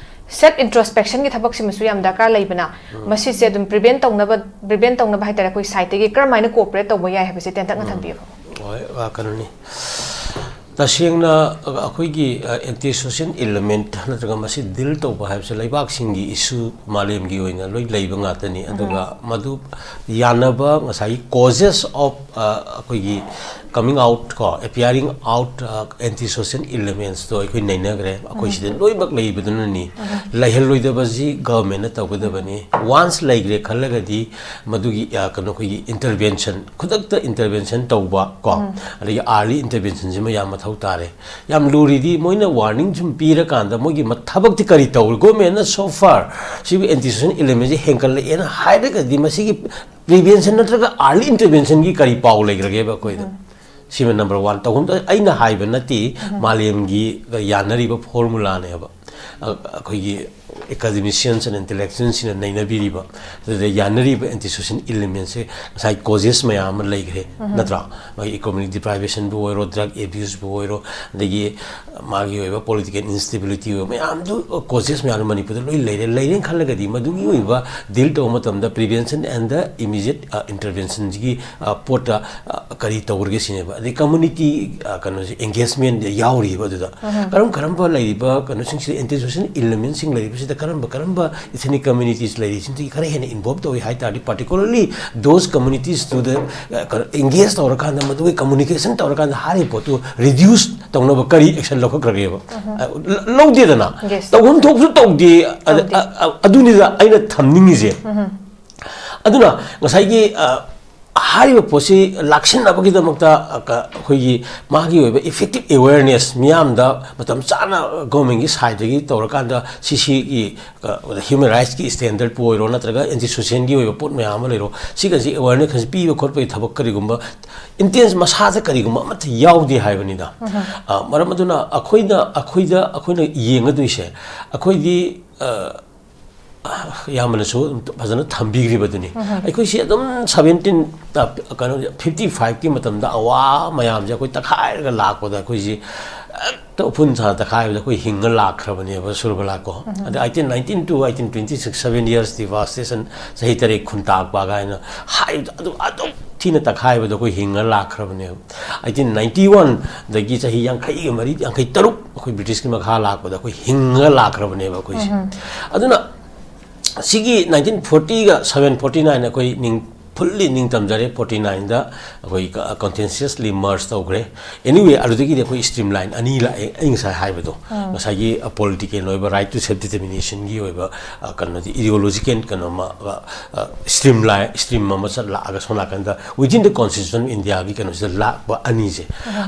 self introspection-ꯒꯤ ꯊꯕꯛꯁꯤꯃꯁꯨ ꯌꯥꯝ ꯗꯔꯀꯥꯔ ꯂꯩꯕꯅ, ꯃꯁꯤꯁꯦ ꯑꯗꯨꯝ prevent ꯇꯧꯅꯕ, prevent ꯇꯧꯅꯕ ꯍꯥꯏꯇꯥꯔꯦ, ꯑꯩꯈꯣꯏ side-ꯇꯒꯤ ꯀꯔꯝꯍꯥꯏꯅ cooperate ꯇꯧꯕ ꯌꯥꯏ ꯍꯥꯏꯕꯁꯦ ꯇꯦꯟꯇꯛꯅ ꯊꯝꯕꯤꯌꯨ꯫ ꯍꯣꯏ, ꯑ, ꯀꯩꯅꯣꯅꯤ꯫ ꯇꯁꯦꯡꯅ ꯑꯩꯈꯣꯏꯒꯤ, ꯑ, anti social element ꯅꯠꯇ꯭ꯔꯒ ꯃꯁꯤ deal ꯇꯧꯕ ꯍꯥꯏꯕꯁꯦ ꯂꯩꯕꯥꯛꯁꯤꯡꯒꯤ issue ꯃꯥꯂꯦꯝꯒꯤ ꯑꯣꯏꯅ ꯂꯣꯏ ꯂꯩꯕ ꯉꯥꯛꯇꯅꯤ꯫ ꯑꯗꯨꯒ ꯃꯗꯨ ꯌꯥꯅꯕ ꯉꯁꯥꯏꯒꯤ causes of, ꯑ, ꯑꯩꯈꯣꯏꯒꯤ coming out ꯀꯣ, appearing out, ꯑ, anti social elements-ꯇꯣ ꯑꯩꯈꯣꯏ ꯅꯩꯅꯈ꯭ꯔꯦ꯫ ꯑꯩꯈꯣꯏ ꯁꯤꯗ ꯂꯣꯏꯅꯃꯛ ꯂꯩꯕꯗꯨꯅꯅꯤ꯫ ꯂꯩꯍꯜꯂꯣꯏꯗꯕꯁꯤ government-ꯅ ꯇꯧꯒꯗꯕꯅꯤ꯫ Once ꯂꯩꯈ꯭ꯔꯦ ꯈꯜꯂꯒꯗꯤ ꯃꯗꯨꯒꯤ, ꯑ, ꯀꯩꯅꯣ, ꯑꯩꯈꯣꯏꯒꯤ intervention, ꯈꯨꯗꯛꯇ intervention ꯇꯧꯕ ꯀꯣ, ꯑꯗꯒꯤ early intervention-ꯁꯤꯃ ꯌꯥꯝ ꯃꯊꯧ ꯇꯥꯔꯦ꯫ ꯌꯥꯝ ꯂꯨꯔꯤꯗꯤ ꯃꯣꯏꯅ warning ꯁꯨꯝ ꯄꯤꯔꯀꯥꯟꯗ ꯃꯣꯏꯒꯤ ꯃ-, ꯊꯕꯛꯇꯤ ꯀꯔꯤ ꯇꯧꯔꯤ? Government-ꯅ so far ꯁꯤꯕꯨ anti social element-ꯁꯦ ꯍꯦꯟꯒꯠꯂꯛꯑꯦꯅ ꯍꯥꯏꯔꯒꯗꯤ ꯃꯁꯤꯒꯤ prevention ꯅꯠꯇ꯭ꯔꯒ early intervention-ꯒꯤ ꯀꯔꯤ ꯄꯥꯎ ꯂꯩꯈ꯭ꯔꯒꯦꯕ ꯑꯩꯈꯣꯏꯗ? ꯁꯤꯃ number one꯫ ꯇꯧꯐꯝ ꯊꯣꯛ-, ꯑꯩꯅ ꯍꯥꯏꯕ ꯅꯠꯇꯦ, ꯃꯥꯂꯦꯝꯒꯤ ꯌꯥꯅꯔꯤꯕ formula-ꯅꯦꯕ꯫ ꯑ-, ꯑꯩꯈꯣꯏꯒꯤ academicians and intellectuals-ꯁꯤꯡꯅ ꯅꯩꯅꯕꯤꯔꯤꯕ, ꯑꯗꯨꯗ ꯌꯥꯅꯔꯤꯕ anti social element-ꯁꯦ ꯉꯁꯥꯏ causes ꯃꯌꯥꯝ ꯑꯃ ꯂꯩꯈ꯭ꯔꯦ, ꯅꯠꯇ꯭ꯔꯥ? ꯃꯥꯒꯤ economic deprivation-ꯕꯨ ꯑꯣꯏꯔꯣ, drug abuse-ꯕꯨ ꯑꯣꯏꯔꯣ, ꯑꯗꯒꯤ ꯃꯥꯒꯤ ꯑꯣꯏꯕ political instability ꯑꯣꯏꯕ ꯃꯌꯥꯝꯗꯨ, causes ꯃꯌꯥꯝꯗꯨ ꯃꯅꯤꯄꯨꯔꯗ ꯂꯣꯏ ꯂꯩꯔꯦ꯫ ꯂꯩꯔꯦꯅ ꯈꯜꯂꯒꯗꯤ ꯃꯗꯨꯒꯤ ꯑꯣꯏꯕ deal ꯇꯧꯕ ꯃꯇꯝꯗ prevention and the immediate, ꯑ, intervention-ꯒꯤ, ꯑ, ꯄꯣꯠꯇ, ꯑ, ꯀꯔꯤ ꯇꯧꯔꯒꯦ ꯁꯤꯅꯦꯕ꯫ ꯑꯗꯩ community, ꯑ, ꯀꯩꯅꯣꯁꯦ, engagement ꯌꯥꯎꯔꯤꯕ ꯑꯗꯨꯗ꯫ ꯀꯔꯝ ꯀꯔꯝꯕ ꯂꯩꯔꯤꯕ ꯀꯩꯅꯣꯁꯤꯡꯁꯤꯗ, anti social element-ꯁꯤꯡ ꯂꯩꯔꯤꯕꯁꯤꯗ ꯀꯔꯝꯕ ꯀꯔꯝꯕ ethnic communities ꯂꯩꯔꯤꯁꯤꯡꯁꯤꯒꯤ ꯈꯔ ꯍꯦꯟꯅ involve ꯇꯧꯏ ꯍꯥꯏ ꯇꯥꯔꯗꯤ, particularly those communities-ꯇꯨꯗ, ꯑ, ꯀꯩꯅꯣ, engage ꯇꯧꯔꯀꯥꯟꯗ, ꯃꯗꯨꯒꯤ communication ꯇꯧꯔꯀꯥꯟꯗ ꯍꯥꯏꯔꯤꯕ ꯄꯣꯠꯇꯨ reduce ꯇꯧꯅꯕ ꯀꯔꯤ action ꯂꯧꯈꯠꯈ꯭ꯔꯒꯦꯕ? ꯑ, ꯂ-, ꯂꯧꯗꯦꯗꯅ꯫ Yes. ꯇꯧꯐꯝ ꯊꯣꯛꯄꯁꯨ ꯇꯧꯗꯦ꯫ ꯑ, ꯇꯧꯗꯦ꯫ ꯑ, ꯑ, ꯑꯗꯨꯅꯤꯗ ꯑꯩꯅ ꯊꯝꯅꯤꯡꯉꯤꯁꯦ꯫ ꯑꯗꯨꯅ ꯉꯁꯥꯏꯒꯤ, ꯑ, ꯍꯥꯏꯔꯤꯕ ꯄꯣꯠꯁꯤ ꯂꯥꯛꯁꯤꯟꯅꯕꯒꯤꯗꯃꯛꯇ, ꯑ, ꯀ-, ꯑꯩꯈꯣꯏꯒꯤ ꯃꯥꯒꯤ ꯑꯣꯏꯕ effective awareness ꯃꯤꯌꯥꯝꯗ ꯃꯇꯝ ꯆꯥꯅ government-ꯀꯤ side-ꯇꯒꯤ ꯇꯧꯔꯀꯥꯟꯗ ꯁꯤꯁꯤꯒꯤ, ꯑ, human rights-ꯀꯤ standard-ꯄꯨ ꯑꯣꯏꯔꯣ ꯅꯠꯇ꯭ꯔꯒ anti social-ꯒꯤ ꯑꯣꯏꯕ ꯄꯣꯠ ꯃꯌꯥꯝ ꯑꯃ ꯂꯩꯔꯣ, ꯁꯤꯒꯁꯤ awareness ꯄꯤꯕ ꯈꯣꯠꯄꯒꯤ ꯊꯕꯛ ꯀꯔꯤꯒꯨꯝꯕ intense ꯃꯁꯥꯗ ꯀꯔꯤꯒꯨꯝꯕ ꯑꯃꯠꯇ ꯌꯥꯎꯗꯦ ꯍꯥꯏꯕꯅꯤꯗ꯫ ꯑ, ꯃꯔꯝ ꯑꯗꯨꯅ ꯑꯩꯈꯣꯏꯅ, ꯑꯩꯈꯣꯏꯗ, ꯑꯩꯈꯣꯏꯅ ꯌꯦꯡꯒꯗꯣꯏꯁꯦ, ꯑꯩꯈꯣꯏꯗꯤ, ꯑ, ꯏꯌꯥꯝꯕꯅꯁꯨ ꯐꯖꯅ ꯊꯝꯕꯤꯈ꯭ꯔꯤꯕꯗꯨꯅꯤ꯫ ꯑꯩꯈꯣꯏꯁꯤ ꯑꯗꯨꯝ ꯁꯕꯦꯟꯇꯤꯟ, ꯀꯩꯅꯣ, ꯐꯤꯐꯇꯤ ꯐꯥꯏꯚꯀꯤ ꯃꯇꯝꯗ ꯑꯋꯥ ꯃꯌꯥꯝꯁꯦ ꯑꯩꯈꯣꯏ ꯇꯛꯈꯥꯏꯔꯒ ꯂꯥꯛꯄꯗ ꯑꯩꯈꯣꯏꯁꯤ ꯍꯦꯛꯇ ꯎꯐꯨꯟ ꯁꯥ ꯇꯛꯈꯥꯏꯕꯗ ꯑꯩꯈꯣꯏ ꯍꯤꯡꯉ ꯂꯥꯛꯈ꯭ꯔꯕꯅꯦꯕ ꯁꯨꯔꯕꯂꯥ ꯀꯣ꯫ ꯑꯗ eighteen nineteen to eighteen twenty six, seven years devastation, ꯆꯍꯤ ꯇꯔꯦꯠ ꯈꯨꯟ ꯇꯥꯛꯄ ꯀꯥꯏꯅ ꯍꯥꯏꯕꯗꯣ ꯑꯗꯨ ꯑꯗꯨꯝ ꯊꯤꯅ ꯇꯛꯈꯥꯏꯕꯗ ꯑꯩꯈꯣꯏ ꯍꯤꯡꯉ ꯂꯥꯛꯈ꯭ꯔꯕꯅꯦꯕ꯫ Eighteen ninety one ꯗꯒꯤ ꯆꯍꯤ ꯌꯥꯡꯈꯩꯒ ꯃꯔꯤ, ꯌꯥꯡꯈꯩ ꯇꯔꯨꯛ ꯑꯩꯈꯣꯏ ꯕ꯭ꯔꯤꯇꯤꯁꯀꯤ ꯃꯈꯥ ꯂꯥꯛꯄꯗ ꯑꯩꯈꯣꯏ ꯍꯤꯡꯉ ꯂꯥꯛꯈ꯭ꯔꯕꯅꯦꯕ ꯑꯩꯈꯣꯏꯁꯦ꯫ ꯑꯗꯨꯅ ꯁꯤꯒꯤ nineteen forty ꯒ seven forty nine ꯑꯩꯈꯣꯏ ꯅꯤꯡ-, fully ꯅꯤꯡꯇꯝꯖꯔꯦ꯫ Forty nine ꯗ ꯑꯩꯈꯣꯏ ꯀ-, contentiously merge ꯇꯧꯈ꯭ꯔꯦ꯫ Anyway, ꯑꯗꯨꯗꯒꯤꯗꯤ ꯑꯩꯈꯣꯏ streamline ꯑꯅꯤ ꯂꯥꯛꯑꯦ, ꯑꯩ ꯉꯁꯥꯏ ꯍꯥꯏꯕꯗꯣ꯫ ꯉꯁꯥꯏꯒꯤ, ꯑ, political ꯑꯣꯏꯕ right to self determination ꯒꯤ ꯑꯣꯏꯕ, ꯑ, ꯀꯩꯅꯣꯗꯤ, ideological ꯀꯩꯅꯣ ꯑꯃ, ꯑ, ꯑ, streamline, stream ꯑꯃ ꯆꯠ ꯂꯥꯛꯑꯒ ꯁꯣꯝ ꯅꯥꯀꯟꯗ within the constitution of India ꯒꯤ ꯀꯩꯅꯣꯁꯤꯗ ꯂꯥꯛꯄ ꯑꯅꯤꯁꯦ꯫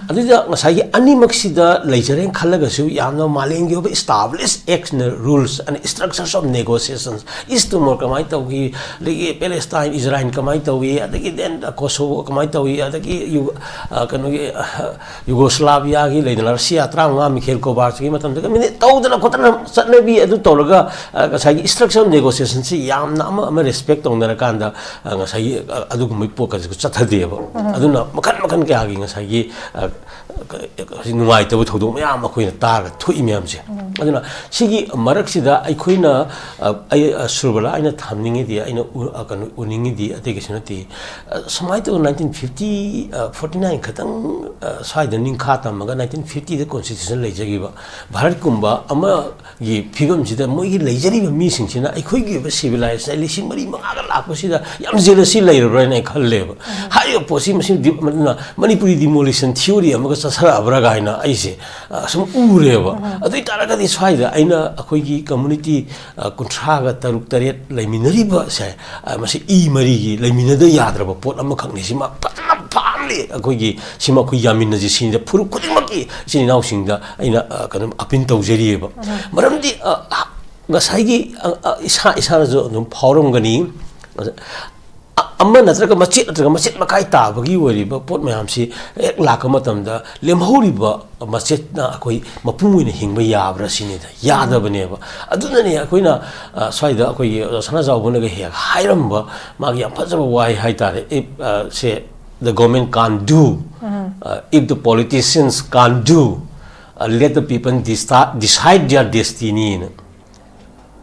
ꯑꯗꯨꯗ ꯉꯁꯥꯏꯒꯤ ꯑꯅꯤꯃꯛꯁꯤꯗ ꯂꯩꯖꯔꯦꯅ ꯈꯜꯂꯒꯁꯨ ꯌꯥꯝꯅ ꯃꯥꯂꯦꯝꯒꯤ ꯑꯣꯏꯕ established acts and rules and structures of negotiations, East Timor ꯀꯃꯥꯏꯅ ꯇꯧꯈꯤ, ꯑꯗꯒꯤ Palestine, Israel ꯀꯃꯥꯏꯅ ꯇꯧꯏ, ꯑꯗꯒꯤ then Kosovo ꯀꯃꯥꯏꯅ ꯇꯧꯏ, ꯑꯗꯒꯤ ꯌꯨ-, ꯑ, ꯀꯩꯅꯣꯒꯤ, ꯑ, ꯌꯨꯒꯣꯁꯂꯥꯚꯤꯌꯥꯒꯤ ꯂꯩꯗꯅ, ꯔꯁꯤꯌꯥ ꯇꯔꯥꯃꯉꯥ ꯃꯤꯈꯦꯜ ꯀꯣꯕꯥꯔꯁꯀꯤ ꯃꯇꯝꯗꯒ ꯃꯤꯅꯤꯠ ꯇꯧꯗꯅ ꯈꯣꯠꯇꯅ ꯆꯠꯅꯕꯤ ꯑꯗꯨ ꯇꯧꯔꯒ, ꯑ, ꯉꯁꯥꯏꯒꯤ structure of negotiation ꯁꯤ ꯌꯥꯝꯅ ꯑꯃ ꯑꯃ respect ꯇꯧꯅꯔꯀꯥꯟꯗ, ꯑ, ꯉꯁꯥꯏꯒꯤ, ꯑ, ꯑꯗꯨꯒꯨꯝꯕꯒꯤ ꯄꯣꯠꯀꯁꯨ ꯆꯠꯊꯗꯦꯕ꯫ ꯑꯗꯨꯅ ꯃꯈꯜ ꯃꯈꯜ ꯀꯌꯥꯒꯤ ꯉꯁꯥꯏꯒꯤ, ꯑ, ꯍꯧꯖꯤꯛ ꯅꯨꯡꯉꯥꯏꯇꯕ ꯊꯧꯗꯣꯛ ꯃꯌꯥꯝ ꯑꯩꯈꯣꯏꯅ ꯇꯥꯔꯒ ꯊꯣꯛꯏ ꯃꯌꯥꯝꯁꯦ꯫ ꯑꯗꯨꯅ ꯁꯤꯒꯤ ꯃꯔꯛꯁꯤꯗ ꯑꯩꯈꯣꯏꯅ, ꯑ, ꯑꯩ, ꯑ, ꯁꯨꯔꯕꯂꯥ, ꯑꯩꯅ ꯊꯝꯅꯤꯡꯉꯤꯗꯤ, ꯑꯩꯅ ꯎ-, ꯑ, ꯀꯩꯅꯣ, ꯎꯅꯤꯡꯉꯤꯗꯤ ꯑꯇꯩ ꯀꯩꯁꯨ ꯅꯠꯇꯦ꯫ ꯑ, ꯁꯨꯃꯥꯏꯅ ꯇꯧꯗꯅ nineteen fifty, ꯑ, forty nine ꯈꯛꯇꯪ, ꯑ, ꯁ꯭ꯋꯥꯏꯗ ꯅꯤꯡꯈꯥ ꯇꯝꯃꯒ nineteen fifty ꯗ constitution ꯂꯩꯖꯈꯤꯕ ꯚꯥꯔꯠꯀꯨꯝꯕ ꯑꯃ ꯒꯤ ꯐꯤꯕꯝꯁꯤꯗ ꯃꯣꯏꯒꯤ ꯂꯩꯖꯔꯤꯕ ꯃꯤꯁꯤꯡꯁꯤꯅ ꯑꯩꯈꯣꯏꯒꯤ ꯑꯣꯏꯕ civilization ꯂꯤꯁꯤꯡ ꯃꯔꯤ ꯃꯉꯥꯒ ꯂꯥꯛꯄꯁꯤꯗ ꯌꯥꯝ jealousy ꯂꯩꯔꯕ꯭ꯔꯥ ꯍꯥꯏꯅ ꯑꯩ ꯈꯜꯂꯦꯕ꯫ ꯍꯥꯏꯔꯤꯕ ꯄꯣꯠꯁꯤ ꯃꯁꯤ ꯗꯤ-, ꯃꯗꯨꯅ ꯃꯅꯤꯄꯨꯔꯤ demolition theory ꯑꯃꯒ ꯆꯠꯊꯔꯛꯑꯕ꯭ꯔꯥ ꯀꯥꯏꯅ ꯑꯩꯁꯦ, ꯑ, ꯁꯨꯝ ꯎꯔꯦꯕ꯫ ꯑꯗꯨ ꯑꯣꯏ ꯇꯥꯔꯒꯗꯤ ꯁ꯭ꯋꯥꯏꯗ ꯑꯩꯅ ꯑꯩꯈꯣꯏꯒꯤ community, ꯑ, ꯀꯨꯟꯊ꯭ꯔꯥꯒ ꯇꯔꯨꯛ ꯇꯔꯦꯠ ꯂꯩꯃꯤꯟꯅꯔꯤꯕꯁꯦ, ꯑ, ꯃꯁꯤ ꯏ ꯃꯔꯤꯒꯤ ꯂꯩꯃꯤꯟꯅꯗ ꯌꯥꯗ꯭ꯔꯕ ꯄꯣꯠ ꯑꯃꯈꯛꯅꯤ꯫ ꯁꯤꯃ ꯐꯖꯅ firmly ꯑꯩꯈꯣꯏꯒꯤ, ꯁꯤꯃ ꯑꯩꯈꯣꯏ ꯌꯥꯃꯤꯟꯅꯁꯤ ꯁꯤꯅꯤꯗ ꯐꯨꯔꯨꯞ ꯈꯨꯗꯤꯡꯃꯛꯀꯤ ꯏꯆꯤꯟ ꯏꯅꯥꯎꯁꯤꯡꯗ ꯑꯩꯅ, ꯑ, ꯀꯩꯅꯣ, appeal ꯇꯧꯖꯔꯤꯑꯕ꯫ ꯃꯔꯝꯗꯤ, ꯑ, ꯑ, ꯉꯁꯥꯏꯒꯤ, ꯑ, ꯑ, ꯏꯁꯥ ꯏꯁꯥꯅꯁꯨ ꯑꯗꯨꯝ ꯐꯥꯎꯔꯝꯒꯅꯤ꯫ ꯑ, ꯑꯃ ꯅꯠꯇ꯭ꯔꯒ ꯃꯆꯦꯠ ꯅꯠꯇ꯭ꯔꯒ ꯃꯆꯦꯠ ꯃꯀꯥꯏ ꯇꯥꯕꯒꯤ ꯑꯣꯏꯔꯤꯕ ꯄꯣꯠ ꯃꯌꯥꯝꯁꯤ ꯍꯦꯛ ꯂꯥꯛꯄ ꯃꯇꯝꯗ ꯂꯦꯝꯍꯧꯔꯤꯕ ꯃꯆꯦꯠꯅ ꯑꯩꯈꯣꯏ ꯃꯄꯨꯡ ꯑꯣꯏꯅ ꯍꯤꯡꯕ ꯌꯥꯕ꯭ꯔꯥ ꯁꯤꯅꯤꯗ꯫ ꯌꯥꯗꯕꯅꯦꯕ꯫ ꯑꯗꯨꯅꯅꯦ ꯑꯩꯈꯣꯏꯅ, ꯑ, ꯁ꯭ꯋꯥꯏꯗ ꯑꯩꯈꯣꯏꯒꯤ ꯑꯣꯖꯥ ꯁꯅꯥꯖꯥꯎꯕꯅꯒ ꯍꯦꯛ ꯍꯥꯏꯔꯝꯕ ꯃꯥꯒꯤ ꯌꯥꯝ ꯐꯖꯕ ꯋꯥꯍꯩ ꯍꯥꯏꯇꯥꯔꯦ, if, ꯑ, ꯁꯦ, "The government can't do, uh, if the politicians can't do, uh, let the people deci- decide their destiny" ꯅ꯫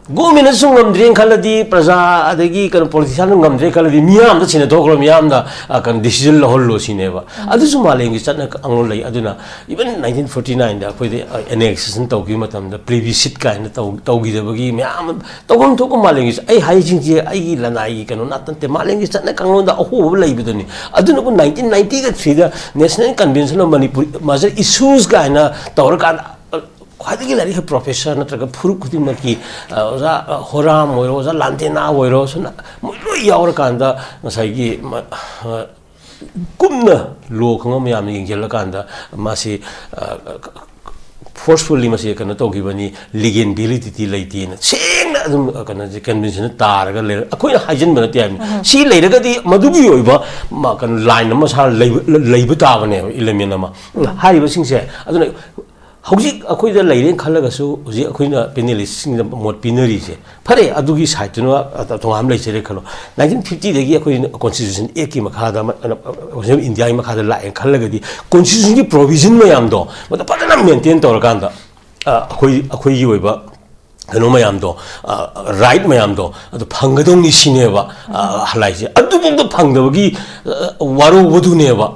ꯒꯣꯔꯃꯦꯟꯅꯁꯨ ꯉꯝꯗ꯭ꯔꯦꯅ ꯈꯜꯂꯗꯤ, ꯄ꯭ꯔꯖꯥ ꯑꯗꯒꯤ ꯀꯩꯅꯣ ꯄꯣꯂꯤꯇꯤꯁꯤꯌꯥꯟꯅ ꯉꯝꯗ꯭ꯔꯦ ꯈꯜꯂꯗꯤ, ꯃꯤꯌꯥꯝꯗ ꯁꯤꯟꯅꯊꯣꯛꯈ꯭ꯔꯣ, ꯃꯤꯌꯥꯝꯅ, ꯑ, ꯀꯩꯅꯣ, ꯗꯤꯁꯤꯖꯟ ꯂꯧꯍꯜꯂꯣ ꯁꯤꯅꯦꯕ꯫ ꯑꯗꯨꯁꯨ ꯃꯥꯂꯦꯝꯒꯤ ꯆꯠꯅ ꯀꯥꯡꯂꯣꯟ ꯂꯩ꯫ ꯑꯗꯨꯅ even nineteen forty nine ꯗ ꯑꯩꯈꯣꯏꯗ, ꯑ, ꯑꯦꯅꯦꯛꯁꯦꯁꯟ ꯇꯧꯈꯤꯕ ꯃꯇꯝꯗ, ꯄ꯭ꯂꯤꯕꯤꯁꯤꯠ ꯀꯥꯏꯅ ꯇꯧ-, ꯇꯧꯈꯤꯗꯕꯒꯤ ꯃꯌꯥꯝ ꯑꯃ ꯇꯧꯐꯝ ꯊꯣꯛꯄ ꯃꯥꯂꯦꯝꯒꯤ ꯆ-, ꯑꯩ ꯍꯥꯏꯔꯤꯁꯤꯡꯁꯦ ꯑꯩꯒꯤ ꯂꯅꯥꯏꯒꯤ ꯀꯩꯅꯣ ꯅꯠꯇꯦ, ꯃꯥꯂꯦꯝꯒꯤ ꯆꯠꯅ ꯀꯥꯡꯂꯣꯟꯗ ꯑꯍꯣꯕ ꯂꯩꯕꯗꯨꯅꯤ꯫ ꯑꯗꯨꯅꯕꯨ nineteen ninety three the National Convention of Manipur Major Issues ꯀꯥꯏꯅ ꯇꯧꯔꯀꯥꯟꯗ, ꯑ, ꯈ꯭ꯋꯥꯏꯗꯒꯤ ꯂꯥꯏꯔꯤꯛ ꯍꯩꯕ ꯄ꯭ꯔꯣꯐꯦꯁꯔ ꯅꯠꯇ꯭ꯔꯒ ꯐꯨꯔꯨꯞ ꯈꯨꯗꯤꯡꯃꯛꯀꯤ, ꯑ, ꯑꯣꯖꯥ, ꯑ, ꯍꯣꯔꯥꯝ ꯑꯣꯏꯔꯣ, ꯑꯣꯖꯥ ꯂꯥꯟꯗꯦꯅꯥ ꯑꯣꯏꯔꯣ, ꯁꯨꯝꯅ ꯃꯣꯏ ꯂꯣꯏ ꯌꯥꯎꯔꯀꯥꯟꯗ ꯉꯁꯥꯏꯒꯤ ꯃ-, ꯑ, ꯀꯨꯞꯅ ꯂꯣ ꯈꯪꯕ ꯃꯌꯥꯝꯅ ꯌꯦꯡꯁꯤꯜꯂꯀꯥꯟꯗ ꯃꯥꯁꯤ, ꯑ, ꯐꯣꯔꯁꯐꯨꯜꯂꯤ ꯃꯁꯤ ꯀꯩꯅꯣ ꯇꯧꯈꯤꯕꯅꯤ, ꯂꯤꯒꯦꯜ ꯚꯦꯂꯤꯗꯤꯇꯤ ꯂꯩꯇꯦꯅ ꯁꯦꯡꯅ ꯑꯗꯨꯝ, ꯑ, ꯀꯩꯅꯣꯁꯦ, ꯀꯟꯚꯦꯟꯁꯟꯗ ꯇꯥꯔꯒ ꯂꯩꯔ-, ꯑꯩꯈꯣꯏꯅ ꯍꯥꯏꯖꯤꯟꯕ ꯅꯠꯇꯦ ꯍꯥꯏꯕꯅꯤ꯫ ꯁꯤ ꯂꯩꯔꯒꯗꯤ ꯃꯗꯨꯒꯤ ꯑꯣꯏꯕ ꯃ-, ꯀꯩꯅꯣ, ꯂꯥꯏꯟ ꯑꯃ ꯁꯥ ꯂꯩꯕ, ꯂꯩꯕ ꯇꯥꯕꯅꯦꯕ, ꯏꯂꯦꯃꯦꯟ ꯑꯃ꯫ ꯍꯥꯏꯔꯤꯕꯁꯤꯡꯁꯦ, ꯑꯗꯨꯅ ꯍꯧꯖꯤꯛ ꯑꯩꯈꯣꯏꯗ ꯂꯩꯔꯦꯅ ꯈꯜꯂꯒꯁꯨ, ꯍꯧꯖꯤꯛ ꯑꯩꯈꯣꯏꯅ ꯄꯦꯅꯦꯂꯤꯁꯁꯤꯡꯗ ꯃꯣꯠ ꯄꯤꯅꯔꯤꯁꯦ, ꯐꯔꯦ, ꯑꯗꯨꯒꯤ ꯁꯥꯏꯠꯇꯨꯅ ꯇꯣꯉꯥꯟꯕ ꯂꯩꯖꯔꯦ ꯈꯜꯂꯣ꯫ Nineteen fifty ꯗꯒꯤ ꯑꯩꯈꯣꯏ ꯀꯣꯟꯁꯇꯤꯇ꯭ꯌꯨꯁꯟ ꯑꯦꯛꯀꯤ ꯃꯈꯥꯗ ꯑꯃ, ꯑꯣꯔꯤꯖꯤꯅꯦꯜ ꯏꯟꯗꯤꯌꯥꯒꯤ ꯃꯈꯥꯗ ꯂꯥꯛꯑꯦꯅ ꯈꯜꯂꯒꯗꯤ, ꯀꯣꯟꯁꯇꯤꯇ꯭ꯌꯨꯁꯟꯒꯤ ꯄ꯭ꯔꯣꯚꯤꯖꯟ ꯃꯌꯥꯝꯗꯣ ꯃꯗꯨ ꯐꯖꯅ ꯃꯦꯟꯇꯦꯟ ꯇꯧꯔꯀꯥꯟꯗ, ꯑ, ꯑꯩꯈꯣꯏ, ꯑꯩꯈꯣꯏꯒꯤ ꯑꯣꯏꯕ ꯀꯩꯅꯣ ꯃꯌꯥꯝꯗꯣ, ꯑ, ꯔꯥꯏꯠ ꯃꯌꯥꯝꯗꯣ ꯑꯗꯨ ꯐꯪꯒꯗꯧꯅꯤ ꯁꯤꯅꯦꯕ, ꯑ, ꯍꯂꯥꯏꯁꯦ꯫ ꯑꯗꯨꯐꯥꯎꯗ ꯐꯪꯗꯕꯒꯤ, ꯑ, ꯋꯥꯔꯧꯕꯗꯨꯅꯦꯕ,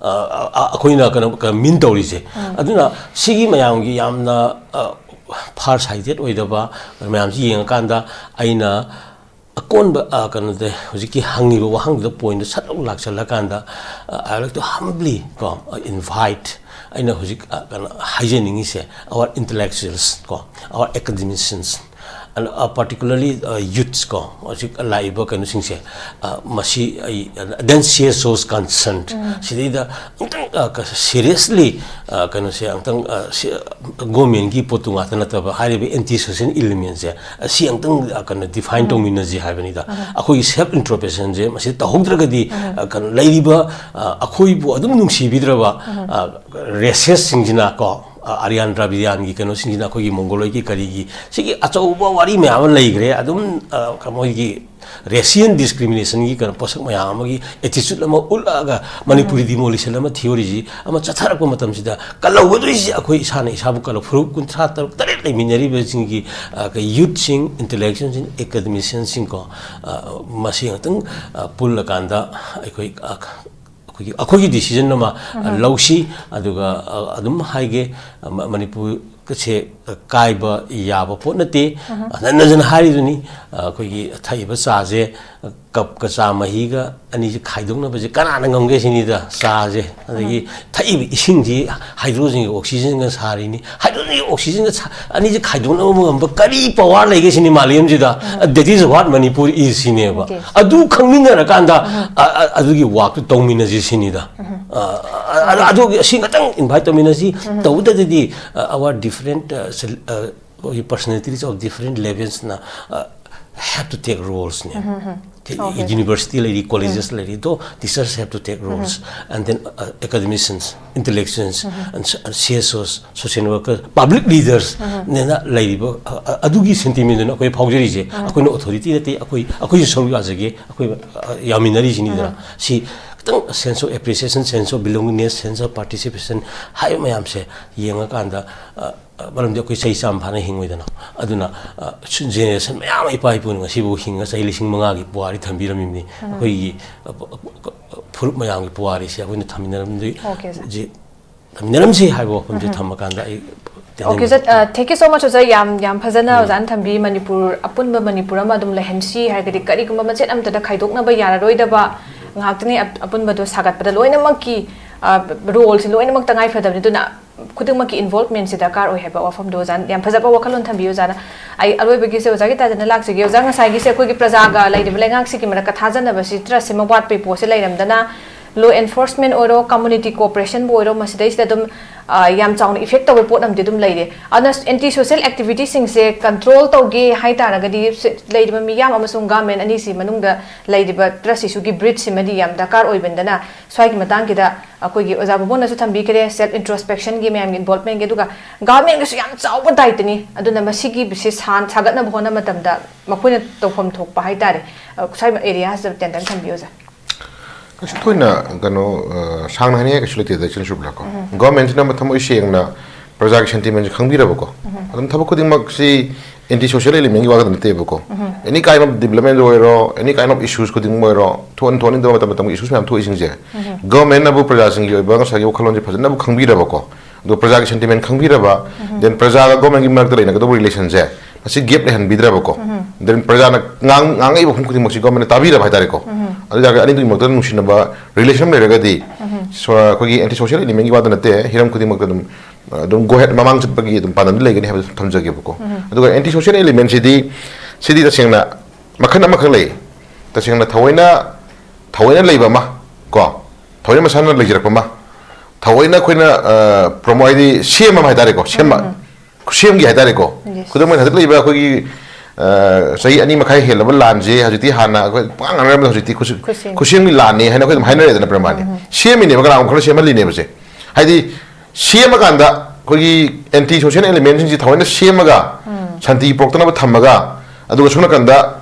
ꯑ, ꯑ, ꯑꯩꯈꯣꯏꯅ ꯀꯩꯅꯣ, ꯀꯩꯅꯣ ꯃꯤꯟ ꯇꯧꯔꯤꯁꯦ꯫ ꯑꯗꯨꯅ ꯁꯤꯒꯤ ꯃꯌꯥꯝꯒꯤ ꯌꯥꯝꯅ, ꯑ, ꯐꯥꯔ ꯁꯥꯏꯇꯦꯠ ꯑꯣꯏꯗꯕ ꯃꯌꯥꯝꯁꯤ ꯌꯦꯡꯉꯀꯥꯟꯗ, ꯑꯩꯅ ꯑꯀꯣꯟꯕ, ꯑ, ꯀꯩꯅꯣꯗ ꯍꯧꯖꯤꯛꯀꯤ ꯍꯪꯉꯤꯕ ꯋꯥꯍꯪꯗꯨꯗ ꯄꯣꯏꯟꯗ ꯁꯠ ꯂꯥꯎ ꯂꯥꯛꯁꯜꯂꯀꯥꯟꯗ, ꯑ, I like to humbly ꯀꯣ, ꯑ, invite, ꯑꯩꯅ ꯍꯧꯖꯤꯛ, ꯑ, ꯀꯩꯅꯣ ꯍꯥꯏꯖꯅꯤꯡꯉꯤꯁꯦ, our intellectuals ꯀꯣ, our academicians, particularly youths ꯀꯣ, ꯍꯧꯖꯤꯛ ꯂꯥꯛꯏꯕ ꯀꯩꯅꯣꯁꯤꯡꯁꯦ, ꯃꯁꯤ ꯑꯩ, then C S Os concerned, ꯁꯤꯗꯩꯗ ꯑꯃꯨꯛꯇꯪ seriously ꯀꯩꯅꯣꯁꯦ ꯑꯃꯨꯛꯇꯪ, ꯒꯣꯔꯃꯦꯟꯒꯤ ꯄꯣꯠꯇꯨ ꯉꯥꯛꯇ ꯅꯠꯇꯕ, ꯍꯥꯏꯔꯤꯕ anti social elementꯁꯦ, ꯁꯤ ꯑꯃꯨꯛꯇꯪ ꯀꯩꯅꯣ define ꯇꯧꯃꯤꯟꯅꯁꯤ ꯍꯥꯏꯕꯅꯤꯗ꯫ ꯑꯩꯈꯣꯏꯒꯤ self introspectionꯁꯦ ꯃꯁꯤ ꯇꯧꯍꯧꯗ꯭ꯔꯒꯗꯤ, ꯀꯩꯅꯣ, ꯂꯩꯔꯤꯕ ꯑꯩꯈꯣꯏꯕꯨ ꯑꯗꯨꯝ ꯅꯨꯡꯁꯤꯕꯤꯗ꯭ꯔꯕ racesꯁꯤꯡꯁꯤꯅ ꯀꯣ, ꯑꯥꯔꯤꯌꯥꯟ ꯗ꯭ꯔꯥꯕꯤꯗꯤꯌꯥꯟꯒꯤ ꯀꯩꯅꯣꯁꯤꯡꯁꯤꯅ, ꯑꯩꯈꯣꯏꯒꯤ ꯃꯣꯡꯒꯣꯂꯣꯏꯗꯀꯤ ꯀꯔꯤꯒꯤ, ꯁꯤꯒꯤ ꯑꯆꯧꯕ ꯋꯥꯔꯤ ꯃꯌꯥꯝ ꯑꯃ ꯂꯩꯈ꯭ꯔꯦ꯫ ꯑꯗꯨꯝ ꯃꯣꯏꯒꯤ racial discriminationꯒꯤ ꯀꯩꯅꯣ ꯄꯣꯠꯁꯛ ꯃꯌꯥꯝ ꯑꯃꯒꯤ attitude ꯑꯃ ꯎꯠꯂꯛꯑꯒ, ꯃꯅꯤꯄꯨꯔꯤ demolition ꯑꯃ theoryꯁꯤ ꯑꯃ ꯆꯠꯊꯔꯛꯄ ꯃꯇꯝꯁꯤꯗ, ꯀꯜꯍꯧꯒꯗꯣꯏꯁꯤ ꯑꯩꯈꯣꯏ ꯏꯁꯥꯅ ꯏꯁꯥꯕꯨ ꯀꯜꯂ, ꯐꯨꯔꯨꯞ ꯀꯨꯟꯊ꯭ꯔꯥ ꯇꯔꯨꯛ ꯇꯔꯦꯠ ꯂꯩꯃꯤꯟꯅꯔꯤꯕꯁꯤꯡꯒꯤ, ꯀꯩ, youthꯁꯤꯡ, intellectualꯁꯤꯡ, academicianꯁꯤꯡ ꯀꯣ, ꯃꯁꯤ ꯉꯥꯛꯇꯪ ꯄꯨꯜꯂꯀꯥꯟꯗ ꯑꯩꯈꯣꯏ ꯑꯩꯈꯣꯏꯒꯤ, ꯑꯩꯈꯣꯏꯒꯤ decision ꯑꯃ ꯂꯧꯁꯤ꯫ ꯑꯗꯨꯒ ꯑꯗꯨꯝ ꯍꯥꯏꯒꯦ, ꯃꯅꯤꯄꯨꯔꯁꯦ ꯀꯥꯏꯕ ꯌꯥꯕ ꯄꯣꯠ ꯅꯠꯇꯦ꯫ ꯍꯟꯖꯟ ꯍꯟꯖꯟ ꯍꯥꯏꯔꯤꯗꯨꯅꯤ, ꯑꯩꯈꯣꯏꯒꯤ ꯊꯛꯏꯕ ꯆꯥꯁꯦ, cupꯀ ꯆꯥ ꯃꯍꯤꯒ ꯑꯅꯤꯁꯦ ꯈꯥꯏꯗꯣꯛꯅꯕꯁꯦ ꯀꯅꯥꯅ ꯉꯝꯒꯦ ꯁꯤꯅꯤꯗ꯫ ꯆꯥꯁꯦ, ꯑꯗꯒꯤ ꯊꯛꯏꯕ ꯏꯁꯤꯡꯁꯤ hydrogenꯒ oxygenꯒ ꯁꯥꯔꯤꯅꯤ꯫ Hydrogenꯒ oxygenꯒ ꯑꯅꯤꯁꯦ ꯈꯥꯏꯗꯣꯛꯅꯕ ꯉꯝꯕ ꯀꯔꯤ power ꯂꯩꯒꯦ ꯁꯤꯅꯤ ꯃꯥꯂꯦꯝꯁꯤꯗ꯫ That is what Manipur is ꯁꯤꯅꯦꯕ꯫ ꯑꯗꯨ ꯈꯪꯃꯤꯟꯅꯔꯀꯥꯟꯗ, ꯑꯗꯨꯒꯤ workꯇꯨ ꯇꯧꯃꯤꯟꯅꯁꯤ ꯁꯤꯅꯤꯗ꯫ ꯑꯗꯨꯒꯤ ꯑꯁꯤ ꯈꯛꯇꯪ invite ꯇꯧꯃꯤꯟꯅꯁꯤ꯫ ꯇꯧꯗ꯭ꯔꯗꯤ, our different personalities of different levelsꯅ have to take rolesꯅꯦ꯫ University ꯂꯩꯔꯤ, colleges ꯂꯩꯔꯤ, though teachers have to take roles, and then academicians, intellectuals, and C S Os, social workers, public leadersꯅꯦꯅ ꯂꯩꯔꯤꯕ, ꯑꯗꯨꯒꯤ sentimentꯗꯨꯅ ꯑꯩꯈꯣꯏ ꯐꯥꯎꯖꯔꯤꯁꯦ꯫ ꯑꯩꯈꯣꯏꯅ authority ꯅꯠꯇꯦ, ꯑꯩꯈꯣꯏ, ꯑꯩꯈꯣꯏꯁꯨ ꯁꯔꯨꯛ ꯌꯥꯖꯒꯦ, ꯑꯩꯈꯣꯏ ꯌꯥꯃꯤꯟꯅꯔꯤꯁꯤꯅꯤꯗꯅ꯫ ꯁꯤ ꯈꯤꯇꯪ sense of appreciation, sense of belongingness, sense of participation ꯍꯥꯏꯕ ꯃꯌꯥꯝꯁꯦ ꯌꯦꯡꯉꯀꯥꯟꯗ, ꯃꯔꯝꯗꯤ ꯑꯩꯈꯣꯏ ꯆꯍꯤ ꯆꯥꯝꯃ ꯐꯥꯅ ꯍꯤꯡꯉꯣꯏꯗꯅ꯫ ꯑꯗꯨꯅ generation ꯃꯌꯥꯝ ꯑꯃ ꯏꯄꯥ ꯏꯄꯨꯅ ꯉꯁꯤꯐꯥꯎ ꯍꯤꯡꯉ ꯆꯍꯤ ꯂꯤꯁꯤꯡ ꯃꯉꯥꯒꯤ ꯄꯨꯋꯥꯔꯤ ꯊꯝꯕꯤꯔꯝꯃꯤꯕꯅꯤ꯫ ꯑꯩꯈꯣꯏꯒꯤ ꯐꯨꯔꯨꯞ ꯃꯌꯥꯝꯒꯤ ꯄꯨꯋꯥꯔꯤꯁꯦ ꯑꯩꯈꯣꯏꯅ ꯊꯝꯃꯤꯟꯅꯔꯝꯗꯣꯏ-, ꯊꯝꯃꯤꯟꯅꯔꯝꯁꯤ ꯍꯥꯏꯕ ꯋꯥꯐꯝꯁꯦ ꯊꯝꯃꯀꯥꯟꯗ ꯑꯩ Okay, sir. Thank you so much, sir. ꯌꯥꯝ, ꯌꯥꯝ ꯐꯖꯅ ꯑꯣꯖꯥꯅ ꯊꯝꯕꯤ꯫ ꯃꯅꯤꯄꯨꯔ, ꯑꯄꯨꯟꯕ ꯃꯅꯤꯄꯨꯔ ꯑꯃ ꯑꯗꯨꯝ ꯂꯩꯍꯟꯁꯤ ꯍꯥꯏꯔꯒꯗꯤ ꯀꯔꯤꯒꯨꯝꯕ ꯃꯆꯦꯠ ꯑꯃꯠꯇꯗ ꯈꯥꯏꯗꯣꯛꯅꯕ ꯌꯥꯔꯔꯣꯏꯗꯕ ꯉꯥꯛꯇꯅꯤ꯫ ꯑꯄꯨꯟꯕꯗꯣ ꯁꯥꯒꯠꯄꯗ ꯂꯣꯏꯅꯃꯛꯀꯤ roleꯁꯦ ꯂꯣꯏꯅꯃꯛ ꯇꯉꯥꯏ ꯐꯗꯕꯅꯤ꯫ ꯑꯗꯨꯅ ꯈꯨꯗꯤꯡꯃꯛꯀꯤ involvementꯁꯦ ꯗꯔꯀꯥꯔ ꯑꯣꯏ ꯍꯥꯏꯕ ꯋꯥꯐꯝꯗꯣ ꯑꯣꯖꯥꯅ ꯌꯥꯝ ꯐꯖꯕ ꯋꯥꯈꯜꯂꯣꯟ ꯊꯝꯕꯤ꯫ ꯑꯣꯖꯥꯅ ꯑꯩ ꯑꯔꯣꯏꯕꯒꯤꯁꯦ ꯑꯣꯖꯥꯒꯤ ꯇꯥꯏꯗꯅ ꯂꯥꯛꯆꯒꯦ꯫ ꯑꯣꯖꯥ, ꯉꯁꯥꯏꯒꯤꯁꯦ ꯑꯩꯈꯣꯏꯒꯤ ꯄ꯭ꯔꯖꯥꯒ ꯂꯩꯔꯤꯕ ꯂꯩꯉꯥꯛꯁꯤꯒꯤ ꯃꯔꯛꯇ ꯊꯥꯖꯅꯕꯁꯤ, trustꯁꯤꯃ ꯋꯥꯠꯄꯒꯤ ꯄꯣꯠꯁꯦ ꯂꯩꯔꯝꯗꯅ, law enforcement ꯑꯣꯏꯔꯣ, community cooperationꯕꯨ ꯑꯣꯏꯔꯣ, ꯃꯁꯤꯗꯩꯁꯤꯗ ꯑꯗꯨꯝ ꯑ, ꯌꯥꯝ ꯆꯥꯎꯅ effect ꯇꯧꯕ ꯄꯣꯠ ꯑꯃꯗꯤ ꯑꯗꯨꯝ ꯂꯩꯔꯦ꯫ ꯑꯗꯨꯅ anti social activitiesꯁꯤꯡꯁꯦ control ꯇꯧꯒꯦ ꯍꯥꯏ ꯇꯥꯔꯒꯗꯤ, ꯁꯤ-, ꯂꯩꯔꯤꯕ ꯃꯤꯌꯥꯝ ꯑꯃꯁꯨꯡ government ꯑꯅꯤꯁꯤ ꯃꯅꯨꯡꯗ ꯂꯩꯔꯤꯕ trust issueꯒꯤ bridgeꯁꯤꯃꯗꯤ ꯌꯥꯝ ꯗꯔꯀꯥꯔ ꯑꯣꯏꯕꯅꯤꯅ, ꯁ꯭ꯋꯥꯏꯒꯤ ꯃꯇꯥꯡꯁꯤꯗ ꯑꯩꯈꯣꯏꯒꯤ ꯑꯣꯖꯥ ꯕꯣꯕꯣꯅꯁꯨ ꯊꯝꯕꯤꯈ꯭ꯔꯦ, self introspectionꯒꯤ, ꯃꯌꯥꯝꯒꯤ involvementꯒꯤ, ꯑꯗꯨꯒ governmentꯒꯤꯁꯨ ꯌꯥꯝ ꯆꯥꯎꯕ ꯗꯥꯏꯇꯅꯤ꯫ ꯑꯗꯨꯅ ꯃꯁꯤꯒꯤ ꯁꯤ ꯁꯥꯟ-, ꯁꯥꯒꯠꯅꯕ ꯍꯣꯠꯅꯕ ꯃꯇꯝꯗ ꯃꯈꯣꯏꯅ ꯇꯧꯐꯝ ꯊꯣꯛꯄ ꯍꯥꯏ ꯇꯥꯔꯦ, ꯑ, ꯁ꯭ꯋꯥꯏ areaꯁꯤꯗ ꯇꯦꯟꯇꯪ ꯊꯝꯕꯤꯌꯨ, ꯑꯣꯖꯥ꯫ ꯀꯩꯁꯨ ꯊꯣꯏꯅ ꯀꯩꯅꯣ, ꯑ, ꯁꯥꯡꯅ ꯍꯥꯏꯅꯤꯡꯉꯥꯏ ꯀꯩꯁꯨ ꯂꯩꯇꯦꯗ, ꯏꯆꯟ ꯁꯨꯕꯂꯥꯀꯣ꯫ ꯎꯝ꯫ Governmentꯁꯤꯅ ꯃꯊꯃꯣꯏ ꯁꯦꯡꯅ ꯄ꯭ꯔꯖꯥꯒꯤ sentimentꯁꯤ ꯈꯪꯕꯤꯔꯕꯀꯣ, ꯎꯝ꯫ ꯑꯗꯨꯝ ꯊꯕꯛ ꯈꯨꯗꯤꯡꯃꯛꯁꯤ anti social elementꯀꯤ ꯋꯥ ꯈꯛꯇ ꯅꯠꯇꯦꯕꯀꯣ꯫ ꯎꯝ꯫ Any kind of development ꯑꯣꯏꯔꯣ, any kind of issues ꯈꯨꯗꯤꯡꯃꯛ ꯑꯣꯏꯔꯣ, ꯊꯣꯛꯍꯟ-, ꯊꯣꯛꯍꯟꯅꯤꯡꯗꯕ ꯃꯇꯝ ꯃꯇꯝꯒꯤ issues ꯃꯌꯥꯝ ꯊꯣꯛꯏꯁꯤꯡꯁꯦ, ꯎꯝ꯫ Governmentꯅꯕꯨ ꯄ꯭ꯔꯖꯥꯁꯤꯡꯒꯤ ꯑꯣꯏꯕ ꯉꯁꯥꯏꯒꯤ ꯋꯥꯈꯜꯂꯣꯟꯁꯦ ꯐꯖꯅꯕꯨ ꯈꯪꯕꯤꯔꯕꯀꯣ, ꯑꯗꯨꯒ ꯄ꯭ꯔꯖꯥꯒꯤ sentiment ꯈꯪꯕꯤꯔꯕ, ꯎꯝ꯫ Then ꯄ꯭ꯔꯖꯥꯒ governmentꯀꯤ ꯃꯔꯛꯇ ꯂꯩꯅꯒꯗꯧꯕ relationꯁꯦ ꯃꯁꯤ gap ꯂꯩꯍꯟꯕꯤꯗ꯭ꯔꯕꯀꯣ, ꯎꯝ꯫ Then ꯄ꯭ꯔꯖꯥꯅ ꯉꯥꯡ-, ꯉꯥꯡꯉꯛꯏꯕ ꯋꯥꯐꯝ ꯈꯨꯗꯤꯡꯃꯛꯁꯤ governmentꯅ ꯇꯥꯕꯤꯔꯕ ꯍꯥꯏ ꯇꯥꯔꯦꯀꯣ꯫ ꯎꯝ꯫ ꯑꯗꯨ ꯑꯣꯏꯇꯥꯔꯒꯗꯤ ꯑꯅꯤꯗꯨꯒꯤ ꯃꯔꯛꯇ ꯅꯨꯡꯁꯤꯅꯕ relation ꯂꯩꯔꯒꯗꯤ, ꯎꯝ꯫ ꯁꯣ-, ꯑꯩꯈꯣꯏꯒꯤ anti social elementꯀꯤ ꯋꯥꯗ ꯅꯠꯇꯦ, ꯍꯤꯔꯝ ꯈꯨꯗꯤꯡꯃꯛꯇ ꯑꯗꯨꯝ, ꯑꯗꯨꯝ go ahead, ꯃꯃꯥꯡ ꯆꯠꯄꯒꯤ ꯑꯗꯨꯝ ꯄꯥꯟꯗꯝꯗꯤ ꯂꯩꯒꯅꯤ ꯍꯥꯏꯕꯗꯨ ꯊꯝꯖꯒꯦꯕꯀꯣ꯫ ꯎꯝ꯫ ꯑꯗꯨꯒ anti social elementꯁꯤꯗꯤ, ꯁꯤꯗꯤ ꯇꯁꯦꯡꯅ ꯃꯈꯜ ꯑꯃꯈꯛ ꯂꯩ꯫ ꯇꯁꯦꯡꯅ ꯊꯑꯣꯏꯅ, ꯊꯑꯣꯏꯅ ꯂꯩꯕ ꯑꯃ, ꯀꯣ, ꯊꯑꯣꯏꯅ ꯃꯁꯥꯅ ꯂꯩꯖꯔꯛꯄ ꯑꯃ, ꯊꯑꯣꯏꯅ ꯑꯩꯈꯣꯏꯅ, ꯑ, promo-, ꯍꯥꯏꯗꯤ ꯁꯦꯝꯕ ꯑꯃ ꯍꯥꯏ ꯇꯥꯔꯦꯀꯣ, ꯁꯦꯝꯕ꯫ ꯎꯝ꯫ ꯈꯨꯠꯁꯦꯝꯒꯤ ꯍꯥꯏ ꯇꯥꯔꯦꯀꯣ꯫ Yes꯫ ꯈꯨꯗꯝ ꯑꯣꯏꯅ ꯍꯧꯖꯤꯛ ꯂꯩꯔꯤꯕ ꯑꯩꯈꯣꯏꯒꯤ, ꯑ, ꯆꯍꯤ ꯑꯅꯤ ꯃꯈꯥꯏ ꯍꯦꯜꯂꯕ ꯂꯥꯟꯁꯦ ꯍꯧꯖꯤꯛꯇꯤ ꯍꯥꯟꯅ ꯑꯩꯈꯣꯏ ꯄꯨꯡꯉꯥꯡ ꯉꯥꯡꯅꯔꯝꯕꯗ ꯍꯧꯖꯤꯛꯇꯤ ꯈꯨꯠꯁꯦ-, ꯈꯨꯠꯁꯦꯝ꯫ ꯈꯨꯠꯁꯦꯝꯒꯤ ꯂꯥꯟꯅꯤ ꯍꯥꯏꯅ ꯑꯩꯈꯣꯏ ꯑꯗꯨꯝ ꯍꯥꯏꯅꯔꯦꯗꯅ, ꯄ꯭ꯔꯃꯥꯅꯤ꯫ ꯎꯝ꯫ ꯁꯦꯝꯃꯤꯅꯦꯕ, ꯀꯅꯥꯒꯨꯝꯕ ꯈꯔ ꯁꯦꯝꯍꯜꯂꯤꯅꯦꯕꯁꯦ꯫ ꯍꯥꯏꯗꯤ ꯁꯦꯝꯃꯀꯥꯟꯗ ꯑꯩꯈꯣꯏꯒꯤ anti social elementꯁꯤꯡꯁꯤ ꯊꯑꯣꯏꯅ ꯁꯦꯝꯃꯒ ꯎꯝ꯫ ꯁꯥꯟꯇꯤ ꯄꯨꯔꯛꯇꯅꯕ ꯊꯝꯃꯒ, ꯑꯗꯨꯒ ꯁꯣꯝ ꯅꯥꯀꯟꯗ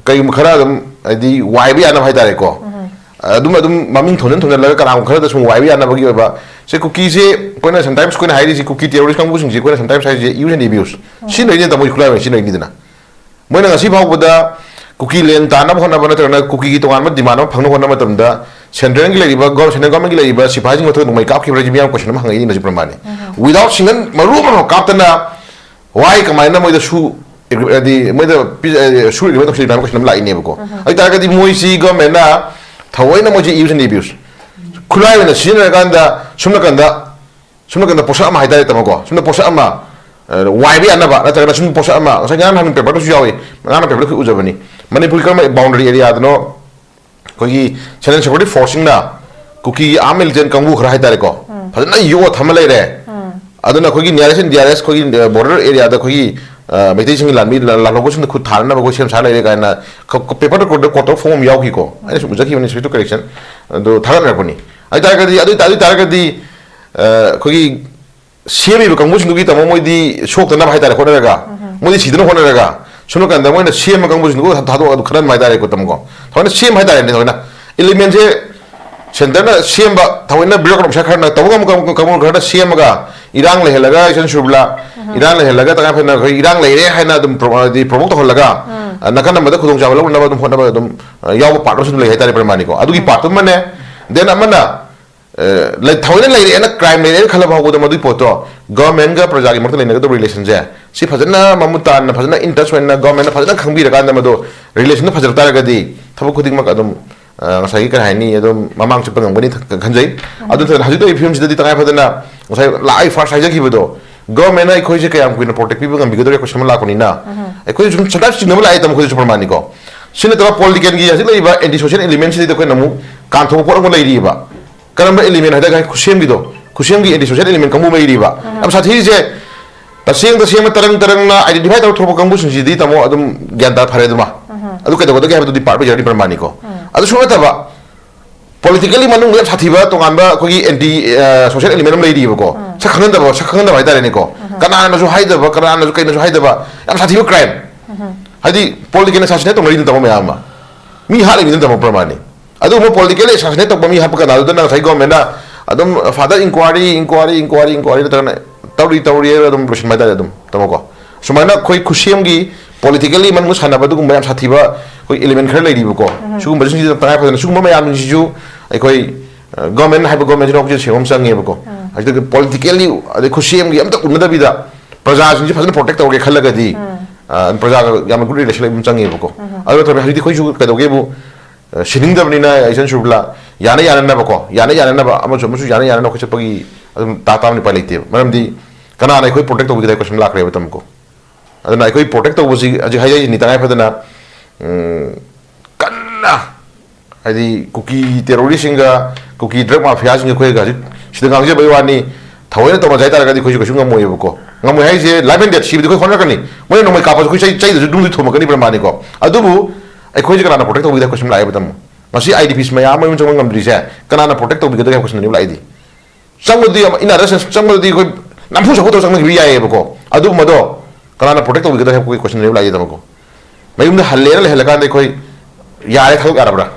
ꯀꯩꯒꯨꯝꯕ ꯈꯔ ꯑꯗꯨꯝ, ꯍꯥꯏꯗꯤ, ꯋꯥꯏꯕ ꯌꯥꯅꯕ ꯍꯥꯏ ꯇꯥꯔꯦꯀꯣ꯫ ꯎꯝ꯫ ꯑꯗꯨꯝ, ꯑꯗꯨꯝ ꯃꯃꯤꯡ ꯊꯣꯟꯖꯤꯟ ꯊꯣꯟꯖꯤꯜꯂꯒ ꯀꯅꯥꯒꯨꯝꯕ ꯈꯔꯗ ꯁꯨꯝ ꯋꯥꯏꯕ ꯌꯥꯅꯕꯒꯤ ꯑꯣꯏꯕ꯫ ꯁꯦ, ꯀꯨꯀꯤꯁꯦ ꯑꯩꯈꯣꯏꯅ sometimes ꯑꯩꯈꯣꯏꯅ ꯍꯥꯏꯔꯤꯁꯤ, ꯀꯨꯀꯤ terrorist ꯀꯥꯡꯕꯨꯁꯤꯡꯁꯦ ꯑꯩꯈꯣꯏꯅ sometimes ꯍꯥꯏꯔꯤꯁꯦ use and abuse꯫ ꯎꯝ꯫ ꯁꯤꯖꯤꯟꯅꯔꯤꯅꯦ, ꯇꯥꯃꯣ, ꯈꯨꯠꯂꯥꯏ ꯑꯣꯏꯅ ꯁꯤꯖꯤꯟꯅꯔꯤꯅꯤꯗꯅ꯫ ꯃꯣꯏꯅ ꯉꯁꯤ ꯐꯥꯎꯕꯗ ꯀꯨꯀꯤ land ꯇꯥꯅꯕ ꯍꯣꯠꯅꯕ ꯅꯠꯇ꯭ꯔꯒꯅ ꯀꯨꯀꯤꯒꯤ ꯇꯣꯉꯥꯟꯕ demand ꯑꯃ ꯐꯪꯅꯕ ꯍꯣꯠꯅꯕ ꯃꯇꯝꯗ centralꯒꯤ ꯂꯩꯔꯤꯕ, gov-, central governmentꯀꯤ ꯂꯩꯔꯤꯕ ꯁꯤꯐꯥꯏꯁꯤꯡ ꯃꯊꯛꯇ ꯅꯣꯡꯃꯩ ꯀꯥꯞꯈꯤꯕ꯭ꯔꯥ ꯍꯥꯏꯁꯤ ꯃꯤꯌꯥꯝ question ꯑꯃ ꯍꯪꯉꯛꯏꯅꯦ ꯍꯧꯖꯤꯛ ꯄ꯭ꯔꯃꯥꯅꯤ꯫ ꯎꯝ꯫ Without single ꯃꯔꯨ ꯑꯃ ꯀꯥꯞꯇꯅ why ꯀꯃꯥꯏꯅ ꯃꯣꯏꯗ ꯁꯨ, ꯍꯥꯏꯗꯤ ꯃꯣꯏꯗ ꯄꯤ-, ꯑ, ꯁꯨ agreement ꯇꯧꯁꯤꯜꯂꯤꯕ꯭ꯔꯥ ꯍꯥꯏꯕ question ꯑꯃ ꯂꯥꯛꯏꯅꯦꯕꯀꯣ꯫ ꯎꯝ꯫ ꯑꯗꯨ ꯑꯣꯏꯇꯥꯔꯒꯗꯤ ꯃꯣꯏꯁꯤ governmentꯅ ꯊꯑꯣꯏꯅ ꯃꯣꯏꯁꯤ use and abuse, ꯈꯨꯠꯂꯥꯏ ꯑꯣꯏꯅ ꯁꯤꯖꯤꯟꯅꯔꯀꯥꯟꯗ ꯁꯣꯝ ꯅꯥꯀꯟꯗ ꯁꯨꯝ ꯅꯥꯀꯟꯗ ꯄꯣꯠꯁꯛ ꯑꯃ ꯍꯥꯏꯇꯥꯔꯦ, ꯇꯥꯃꯣꯀꯣ, ꯁꯨꯝꯅ ꯄꯣꯠꯁꯛ ꯑꯃ, ꯑ, ꯋꯥꯏꯕ ꯌꯥꯅꯕ, ꯅꯠꯇ꯭ꯔꯒꯅ ꯁꯨꯝ ꯄꯣꯠꯁꯛ ꯑꯃ, ꯉꯁꯥꯏ ꯉꯔꯥꯡ ꯅꯍꯥꯟ ꯄꯦꯄꯔꯗꯁꯨ ꯌꯥꯎꯏ, ꯉꯔꯥꯡ ꯄꯦꯄꯔꯗ ꯑꯩꯈꯣꯏ ꯎꯖꯕꯅꯤ, ꯃꯅꯤꯄꯨꯔꯒꯤ ꯀꯔꯝꯕ ꯕꯥꯎꯟꯗꯔꯤ ꯑꯦꯔꯤꯌꯥꯗꯅꯣ ꯑꯩꯈꯣꯏꯒꯤ ꯁꯦꯟꯇ꯭ꯔꯦꯜ ꯁꯦꯀ꯭ꯌꯨꯔꯤꯇꯤ ꯐꯣꯔꯁꯁꯤꯡꯅ ꯀꯨꯀꯤꯒꯤ ꯑꯥꯔꯝ ꯃꯤꯂꯤꯇꯦꯟ ꯀꯥꯡꯕꯨ ꯈꯔ ꯍꯥꯏꯇꯥꯔꯦꯀꯣ, ꯐꯖꯅ ꯌꯣꯛꯑ ꯊꯝꯃ ꯂꯩꯔꯦ꯫ ꯑꯗꯨꯅ ꯑꯩꯈꯣꯏꯒꯤ ꯅꯤꯌꯔꯦꯁ ꯑꯦꯟ ꯗꯤꯌꯥꯔꯦꯁ ꯑꯩꯈꯣꯏꯒꯤ, ꯑ, ꯕꯣꯔꯗꯔ ꯑꯦꯔꯤꯌꯥꯗ ꯑꯩꯈꯣꯏꯒꯤ, ꯑ, ꯃꯩꯇꯩꯁꯤꯡꯒꯤ ꯂꯥꯟꯃꯤ ꯂꯥꯟꯍꯧꯕꯁꯤꯡꯗ ꯈꯨꯠ ꯊꯥꯅꯅꯕ ꯑꯩꯈꯣꯏ ꯁꯦꯝ ꯁꯥ ꯂꯩꯔꯦ ꯀꯥꯏꯅ ꯈ-, ꯈ-, ꯄꯦꯄꯔꯗ ꯀꯣꯔꯠꯇ ꯀꯣꯔꯠꯇ ꯐꯣꯡꯕ ꯑꯃ ꯌꯥꯎꯈꯤꯀꯣ꯫ ꯑꯩꯅ ꯁꯨꯝ ꯎꯖꯈꯤꯕꯅꯤ, ꯁꯦꯀ꯭ꯌꯨꯔꯤꯇꯤ ꯀꯔꯦꯛꯁꯟ ꯑꯗꯨ ꯊꯥꯒꯠꯅꯔꯛꯄꯅꯤ꯫ ꯑꯗꯨ ꯇꯥꯔꯒꯗꯤ, ꯑꯗꯨ ꯑꯣꯏ ꯇꯥ-, ꯑꯗꯨ ꯑꯣꯏ ꯇꯥꯔꯒꯗꯤ, ꯑ, ꯑꯩꯈꯣꯏꯒꯤ ꯁꯦꯝꯃꯤꯕ ꯀꯥꯡꯕꯨꯁꯤꯡꯗꯨꯒꯤ, ꯇꯥꯃꯣ, ꯃꯣꯏꯗꯤ ꯁꯣꯛꯇꯅꯕ ꯍꯥꯏꯇꯥꯔꯦ ꯍꯣꯠꯅꯔꯒ, ꯃꯣꯏꯗꯤ ꯁꯤꯗꯅ ꯍꯣꯠꯅꯔꯒ, ꯁꯣꯝ ꯅꯥꯀꯟꯗ ꯃꯣꯏꯅ ꯁꯦꯝꯕ ꯀꯥꯡꯕꯨꯁꯤꯡꯗꯨꯒ ꯊꯥꯗꯣꯛꯑꯒ ꯑꯗꯨꯝ ꯈꯟꯅꯍꯟꯕ ꯍꯥꯏꯇꯥꯔꯦꯀꯣ, ꯇꯥꯃꯣꯀꯣ꯫ ꯊꯑꯣꯏꯅ ꯁꯦꯝꯕ ꯍꯥꯏꯇꯥꯔꯦꯅꯦ, ꯊꯑꯣꯏꯅ ꯏꯂꯤꯃꯦꯟꯁꯦ ꯁꯦꯟꯇꯔꯅ ꯁꯦꯝꯕ, ꯊꯑꯣꯏꯅ ꯕ꯭ꯌꯨꯔꯣꯀ꯭ꯔꯥꯠ ꯑꯣꯐꯤꯁꯥꯔ ꯈꯔꯅ, ꯇꯧꯕ ꯉꯝꯕ ꯀꯥꯡꯕꯨ, ꯀꯥꯡꯕꯨ ꯈꯔꯅ ꯁꯦꯝꯃꯒ, ꯏꯔꯥꯡ ꯂꯩꯍꯜꯂꯒ, ꯏꯆꯟ ꯁꯨꯔꯕꯤꯂꯥ, ꯏꯔꯥꯡ ꯂꯩꯍꯜꯂꯒ, ꯇꯉꯥꯏ ꯐꯗꯅ ꯑꯩꯈꯣꯏ ꯏꯔꯥꯡ ꯂꯩꯔꯦ ꯍꯥꯏꯅ ꯑꯗꯨꯝ ꯄ꯭ꯔꯣ-, ꯍꯥꯏꯗꯤ ꯄ꯭ꯔꯣꯚꯣꯛ ꯇꯧꯍꯜꯂꯒ, ꯑ, ꯅꯥꯀꯟ ꯑꯃꯗ ꯈꯨꯗꯣꯡꯆꯥꯕ ꯂꯧꯅꯅꯕ ꯑꯗꯨꯝ ꯍꯣꯠꯅꯕ ꯑꯗꯨꯝ, ꯑ, ꯌꯥꯎꯕ ꯄꯥꯔꯠ ꯑꯃꯁꯨ ꯑꯗꯨꯝ ꯂꯩ ꯍꯥꯏꯇꯥꯔꯦ, ꯄ꯭ꯔꯃꯥꯅꯤꯀꯣ꯫ ꯑꯗꯨꯒꯤ ꯄꯥꯔꯠ ꯑꯃꯅꯦ꯫ ꯗꯦꯟ ꯑꯃꯅ, ꯑ, ꯂꯩ-, ꯊꯑꯣꯏꯅ ꯂꯩꯔꯦꯅ, ꯀ꯭ꯔꯥꯏꯝ ꯂꯩꯔꯦꯅ ꯈꯜꯂ ꯐꯥꯎꯕꯗ ꯃꯗꯨꯒꯤ ꯄꯣꯠꯇꯣ ꯒꯚꯔꯟꯃꯦꯟꯒ ꯄ꯭ꯔꯖꯥꯒꯤ ꯃꯔꯛꯇ ꯂꯩꯅꯒꯗꯕ ꯔꯤꯂꯦꯁꯟꯁꯦ, ꯁꯤ ꯐꯖꯅ ꯃꯃꯨꯠ ꯇꯥꯅ, ꯐꯖꯅ ꯏꯟ ꯇꯆ ꯑꯣꯏꯅ, ꯒꯚꯔꯟꯃꯦꯟꯅ ꯐꯖꯅ ꯈꯪꯕꯤꯔꯀꯥꯟꯗ ꯃꯗꯨ ꯔꯤꯂꯦꯁꯟꯗꯣ ꯐꯖꯔꯛ ꯇꯥꯔꯒꯗꯤ ꯊꯕꯛ ꯈꯨꯗꯤꯡꯃꯛ ꯑꯗꯨꯝ, ꯑ, ꯉꯁꯥꯏꯒꯤ ꯀꯔꯤ ꯍꯥꯏꯅꯤ, ꯑꯗꯨꯝ ꯃꯃꯥꯡ ꯆꯠꯄ ꯉꯝꯒꯅꯤ ꯈ-, ꯈꯟꯖꯩ꯫ ꯑꯗꯨ ꯅꯠꯇꯅ ꯍꯧꯖꯤꯛ ꯇꯧꯔꯤꯕ ꯐꯤꯕꯝꯁꯤꯗꯗꯤ ꯇꯉꯥꯏ ꯐꯗꯅ ꯉꯁꯥꯏ ꯂꯥꯛ ꯑꯩ ꯐꯥꯔꯁ ꯍꯥꯏꯖꯈꯤꯕꯗꯣ, ꯒꯚꯔꯟꯃꯦꯟꯅ ꯑꯩꯈꯣꯏꯁꯦ ꯀꯌꯥꯝ ꯀꯨꯏꯅ ꯄ꯭ꯔꯣꯇꯦꯛ ꯄꯤꯕ ꯉꯝꯕꯤꯒꯗꯧꯔꯤ ꯀꯣꯏꯁꯟ ꯑꯃ ꯂꯥꯛꯄꯅꯤꯅ, ꯑꯩꯈꯣꯏ ꯁꯨꯝ ꯁꯗꯥ ꯆꯤꯡꯅꯕ ꯂꯥꯛꯑꯦ, ꯇꯥꯃꯣ, ꯑꯩꯈꯣꯏꯗꯁꯨ ꯄ꯭ꯔꯃꯥꯅꯤꯀꯣ꯫ ꯁꯤ ꯅꯠꯇꯕ ꯄꯣꯂꯤꯇꯤꯀꯦꯜꯒꯤ ꯍꯧꯖꯤꯛ ꯂꯩꯔꯤꯕ ꯑꯦꯟꯇꯤ ꯁꯣꯁꯤꯌꯦꯜ ꯏꯂꯤꯃꯦꯟꯁꯤꯗꯩꯗ ꯑꯩꯈꯣꯏꯅ ꯑꯃꯨꯛ ꯀꯥꯟꯊꯣꯛꯄ ꯄꯣꯠ ꯑꯃ ꯂꯩꯔꯤꯕ꯫ ꯀꯔꯝꯕ ꯏꯂꯤꯃꯦꯟ ꯍꯥꯏꯇꯥꯔꯦ, ꯈꯨꯠꯁꯦꯝꯒꯤꯗꯣ, ꯈꯨꯠꯁꯦꯝꯒꯤ ꯑꯦꯟꯇꯤ ꯁꯣꯁꯤꯌꯦꯜ ꯏꯂꯤꯃꯦꯟ ꯀꯥꯡꯕꯨ ꯑꯃ ꯂꯩꯔꯤꯕ꯫ ꯌꯥꯝ ꯁꯥꯊꯤꯔꯤꯁꯦ, ꯇꯁꯦꯡ ꯇꯁꯦꯡꯅ ꯇꯔꯪ ꯇꯔꯪꯅ ꯑꯥꯏꯗꯦꯟꯇꯤꯐꯥꯏ ꯇꯧꯔ ꯊꯣꯛꯄ ꯀꯥꯡꯕꯨꯁꯤꯡꯁꯤꯗꯤ, ꯇꯥꯃꯣ, ꯑꯗꯨꯝ ꯒ꯭ꯌꯥꯟ ꯇꯥ ꯐꯔꯦ ꯑꯗꯨꯃ꯫ ꯑꯗꯨ ꯀꯩꯗꯧꯒꯗꯒꯦ ꯍꯥꯏꯕꯗꯨꯗꯤ ꯄꯥꯔꯠ ꯑꯣꯏꯖꯔꯅꯤ, ꯄ꯭ꯔꯃꯥꯅꯤꯀꯣ꯫ ꯑꯗꯨꯁꯨ ꯅꯠꯇꯕ, ꯄꯣꯂꯤꯇꯤꯀꯦꯜꯂꯤ ꯃꯅꯨꯡꯗ ꯌꯥꯝ ꯁꯥꯊꯤꯕ ꯇꯣꯉꯥꯟꯕ ꯑꯩꯈꯣꯏꯒꯤ ꯑꯦꯟꯇꯤ, ꯑ, ꯁꯣꯁꯤꯌꯦꯜ ꯏꯂꯤꯃꯦꯟ ꯑꯃ ꯂꯩꯔꯤꯕꯀꯣ꯫ ꯁꯛ ꯈꯪꯍꯟꯗꯕ, ꯁꯛ ꯈꯪꯍꯟꯗꯕ ꯍꯥꯏꯇꯥꯔꯦꯅꯦꯀꯣ꯫ ꯀꯅꯥꯅꯁꯨ ꯍꯥꯏꯗꯕ, ꯀꯅꯥꯅꯁꯨ ꯀꯩꯅꯁꯨ ꯍꯥꯏꯗꯕ, ꯌꯥꯝ ꯁꯥꯊꯤꯕ ꯀ꯭ꯔꯥꯏꯝ꯫ ꯍꯥꯏꯗꯤ ꯄꯣꯂꯤꯇꯤꯀꯦꯜ ꯑꯦꯁꯥꯁꯤꯅꯦꯠ ꯇꯧꯅꯔꯤꯗꯨꯅ, ꯇꯥꯃꯣ, ꯃꯌꯥꯝ ꯑꯃ꯫ ꯃꯤ ꯍꯥꯠꯂꯤꯕꯅꯤꯅ, ꯇꯥꯃꯣ, ꯄ꯭ꯔꯃꯥꯅꯤ꯫ ꯑꯗꯨꯒꯨꯝꯕ ꯄꯣꯂꯤꯇꯤꯀꯦꯜ ꯑꯦꯁꯥꯁꯤꯅꯦꯠ ꯇꯧꯕ ꯃꯤ ꯍꯥꯠꯄ ꯀꯅꯥꯗꯨꯗꯅ ꯉꯁꯥꯏ ꯒꯣꯔꯃꯦꯟꯅ ꯑꯗꯨꯝ father enquiry, enquiry, enquiry, enquiry ꯅꯠꯇ꯭ꯔꯒꯅ ꯇꯧꯔꯤ ꯇꯧꯔꯤ ꯍꯥꯏꯔꯒ ꯑꯗꯨꯝ ꯂꯣꯏꯁꯤꯟꯕ ꯍꯥꯏꯇꯥꯔꯦ ꯑꯗꯨꯝ, ꯇꯥꯃꯣꯀꯣ꯫ ꯁꯨꯃꯥꯏꯅ ꯑꯩꯈꯣꯏ ꯈꯨꯠꯁꯦꯝꯒꯤ ꯄꯣꯂꯤꯇꯤꯀꯦꯜꯂꯤ ꯃꯅꯨꯡꯗ ꯁꯥꯟꯅꯕ ꯑꯗꯨꯒꯨꯝꯕ ꯌꯥꯝ ꯁꯥꯊꯤꯕ ꯑꯩꯈꯣꯏ ꯏꯂꯤꯃꯦꯟ ꯈꯔ ꯂꯩꯔꯤꯕꯀꯣ꯫ ꯁꯤꯒꯨꯝꯕꯁꯤꯡꯁꯤꯗ ꯇꯉꯥꯏ ꯐꯗꯅ ꯁꯤꯒꯨꯝꯕ ꯃꯌꯥꯝꯁꯤꯡꯁꯤꯁꯨ ꯑꯩꯈꯣꯏ, ꯑ, ꯒꯣꯔꯃꯦꯟ ꯍꯥꯏꯕ ꯒꯣꯔꯃꯦꯟꯁꯤꯅ ꯍꯧꯖꯤꯛ ꯁꯦꯝꯕ ꯑꯃ ꯆꯪꯉꯦꯕꯀꯣ꯫ ꯑꯗꯨꯒ ꯄꯣꯂꯤꯇꯤꯀꯦꯜꯂꯤ ꯑꯗꯩ ꯈꯨꯠꯁꯦꯝꯒꯤ ꯑꯝꯇ ꯎꯅꯗꯕꯤꯗ ꯄ꯭ꯔꯖꯥꯁꯤꯡꯁꯤ ꯐꯖꯅ ꯄ꯭ꯔꯣꯇꯦꯛ ꯇꯧꯔꯒꯦ ꯈꯜꯂꯒꯗꯤ, ꯑ, ꯄ꯭ꯔꯖꯥꯒ ꯌꯥꯝꯅ ꯒꯨꯗ ꯔꯤꯂꯦꯁꯟ ꯂꯩꯕ ꯑꯃ ꯆꯪꯉꯦꯕꯀꯣ꯫ ꯑꯗꯨ ꯅꯠꯇ꯭ꯔꯕꯗꯤ ꯍꯧꯖꯤꯛꯇꯤ ꯑꯩꯈꯣꯏꯁꯨ ꯀꯩꯗꯧꯒꯦꯕꯨ, ꯑ, ꯁꯤꯅꯤꯡꯗꯕꯅꯤꯅ, ꯏꯆꯟ ꯁꯨꯔꯕꯤꯂꯥ, ꯌꯥꯅ ꯌꯥꯅꯅꯕꯀꯣ, ꯌꯥꯅ ꯌꯥꯅꯅꯕ, ꯑꯃꯁꯨ ꯑꯃꯁꯨ ꯌꯥꯅ ꯌꯥꯅꯅꯕ ꯑꯩꯈꯣꯏ ꯆꯠꯄꯒꯤ, ꯑꯗꯨꯝ ꯇꯥ ꯇꯥꯕꯅꯤ, ꯎꯄꯥꯏ ꯂꯩꯇꯦꯕ꯫ ꯃꯔꯝꯗꯤ ꯀꯅꯥꯅ ꯑꯩꯈꯣꯏ ꯄ꯭ꯔꯣꯇꯦꯛ ꯇꯧꯕꯤꯒꯗꯕ ꯍꯥꯏꯕ ꯀꯣꯏꯁꯟ ꯂꯥꯛꯈ꯭ꯔꯦꯕ ꯇꯥꯃꯣꯀꯣ꯫ ꯑꯗꯨꯅ ꯑꯩꯈꯣꯏ ꯄ꯭ꯔꯣꯇꯦꯛ ꯇꯧꯕꯁꯤ ꯍꯧꯖꯤꯛ ꯍꯥꯏꯖꯔꯤꯁꯤꯅꯤ, ꯇꯉꯥꯏ ꯐꯗꯅ ꯎꯝ, ꯀꯟꯅ ꯍꯥꯏꯗꯤ ꯀꯨꯀꯤ ꯇꯦꯔꯣꯔꯤꯁꯁꯤꯡꯒ ꯀꯨꯀꯤ ꯗ꯭ꯔꯒ ꯃꯥꯐꯤꯌꯥꯁꯤꯡꯒ ꯑꯩꯈꯣꯏꯒ ꯍꯧꯖꯤꯛ ꯁꯤꯗ ꯉꯥꯡꯖꯕꯩ ꯋꯥꯅꯤ꯫ ꯊꯑꯣꯏꯅ ꯇꯧꯅꯖꯦ ꯍꯥꯏ ꯇꯥꯔꯒꯗꯤ ꯑꯩꯈꯣꯏꯁꯨ ꯀꯩꯁꯨ ꯉꯝꯃꯣꯏꯕꯀꯣ꯫ ꯉꯝꯃꯣꯏ ꯍꯥꯏꯁꯦ, ꯂꯥꯏꯐ ꯑꯦꯟ ꯗꯦꯠ ꯁꯤꯕꯗꯤ ꯑꯩꯈꯣꯏ ꯍꯣꯠꯅꯔꯛꯀꯅꯤ꯫ ꯃꯣꯏꯅ ꯅꯣꯡꯃꯩ ꯀꯥꯞꯄꯁꯨ ꯑꯩꯈꯣꯏ ꯆꯩ-, ꯆꯩꯗꯁꯨ ꯅꯨꯡꯗꯤ ꯊꯣꯝꯃꯛꯀꯅꯤ ꯄ꯭ꯔꯃꯥꯅꯤꯀꯣ꯫ ꯑꯗꯨꯕꯨ ꯑꯩꯈꯣꯏꯁꯦ ꯀꯅꯥꯅ ꯄ꯭ꯔꯣꯇꯦꯛ ꯇꯧꯕꯤꯒꯗꯕ ꯍꯥꯏꯕ ꯀꯣꯏꯁꯟ ꯂꯥꯛꯑꯦꯕ ꯇꯥꯃꯣ꯫ ꯉꯁꯤ ꯑꯥꯏ ꯗꯤ ꯄꯤꯁ ꯃꯌꯥꯝ ꯑꯃ ꯌꯨꯝ ꯆꯪꯕ ꯉꯝꯗ꯭ꯔꯤꯁꯦ ꯀꯅꯥꯅ ꯄ꯭ꯔꯣꯇꯦꯛ ꯇꯧꯕꯤꯒꯗꯒꯦ ꯍꯥꯏꯕ ꯀꯣꯏꯁꯟꯗꯨꯅꯦꯕ ꯂꯥꯛꯏꯗꯤ꯫ ꯆꯪꯕꯗꯤ ꯌꯥꯝ, in other sense, ꯆꯪꯕꯗꯗꯤ ꯑꯩꯈꯣꯏ ꯅꯝꯐꯨ ꯁꯥꯐꯨ ꯇꯧꯔ ꯆꯪꯅꯈꯤꯕ ꯌꯥꯏꯌꯦꯕꯀꯣ꯫ ꯑꯗꯨꯒꯨꯝꯕꯗꯣ ꯀꯅꯥꯅ ꯄ꯭ꯔꯣꯇꯦꯛ ꯇꯧꯕꯤꯒꯗꯒꯦ ꯍꯥꯏꯕ ꯀꯣꯏꯁꯟꯗꯨꯅꯦꯕ ꯂꯥꯛꯏꯗꯤ ꯇꯥꯃꯣꯀꯣ꯫ ꯃꯌꯨꯝꯗ ꯍꯜꯂꯦꯅ ꯂꯩꯍꯜꯂꯀꯥꯟꯗ ꯑꯩꯈꯣꯏ ꯌꯥꯔꯦ, ꯊꯥꯗꯣꯛ ꯌꯥꯔꯕ꯭ꯔꯥ?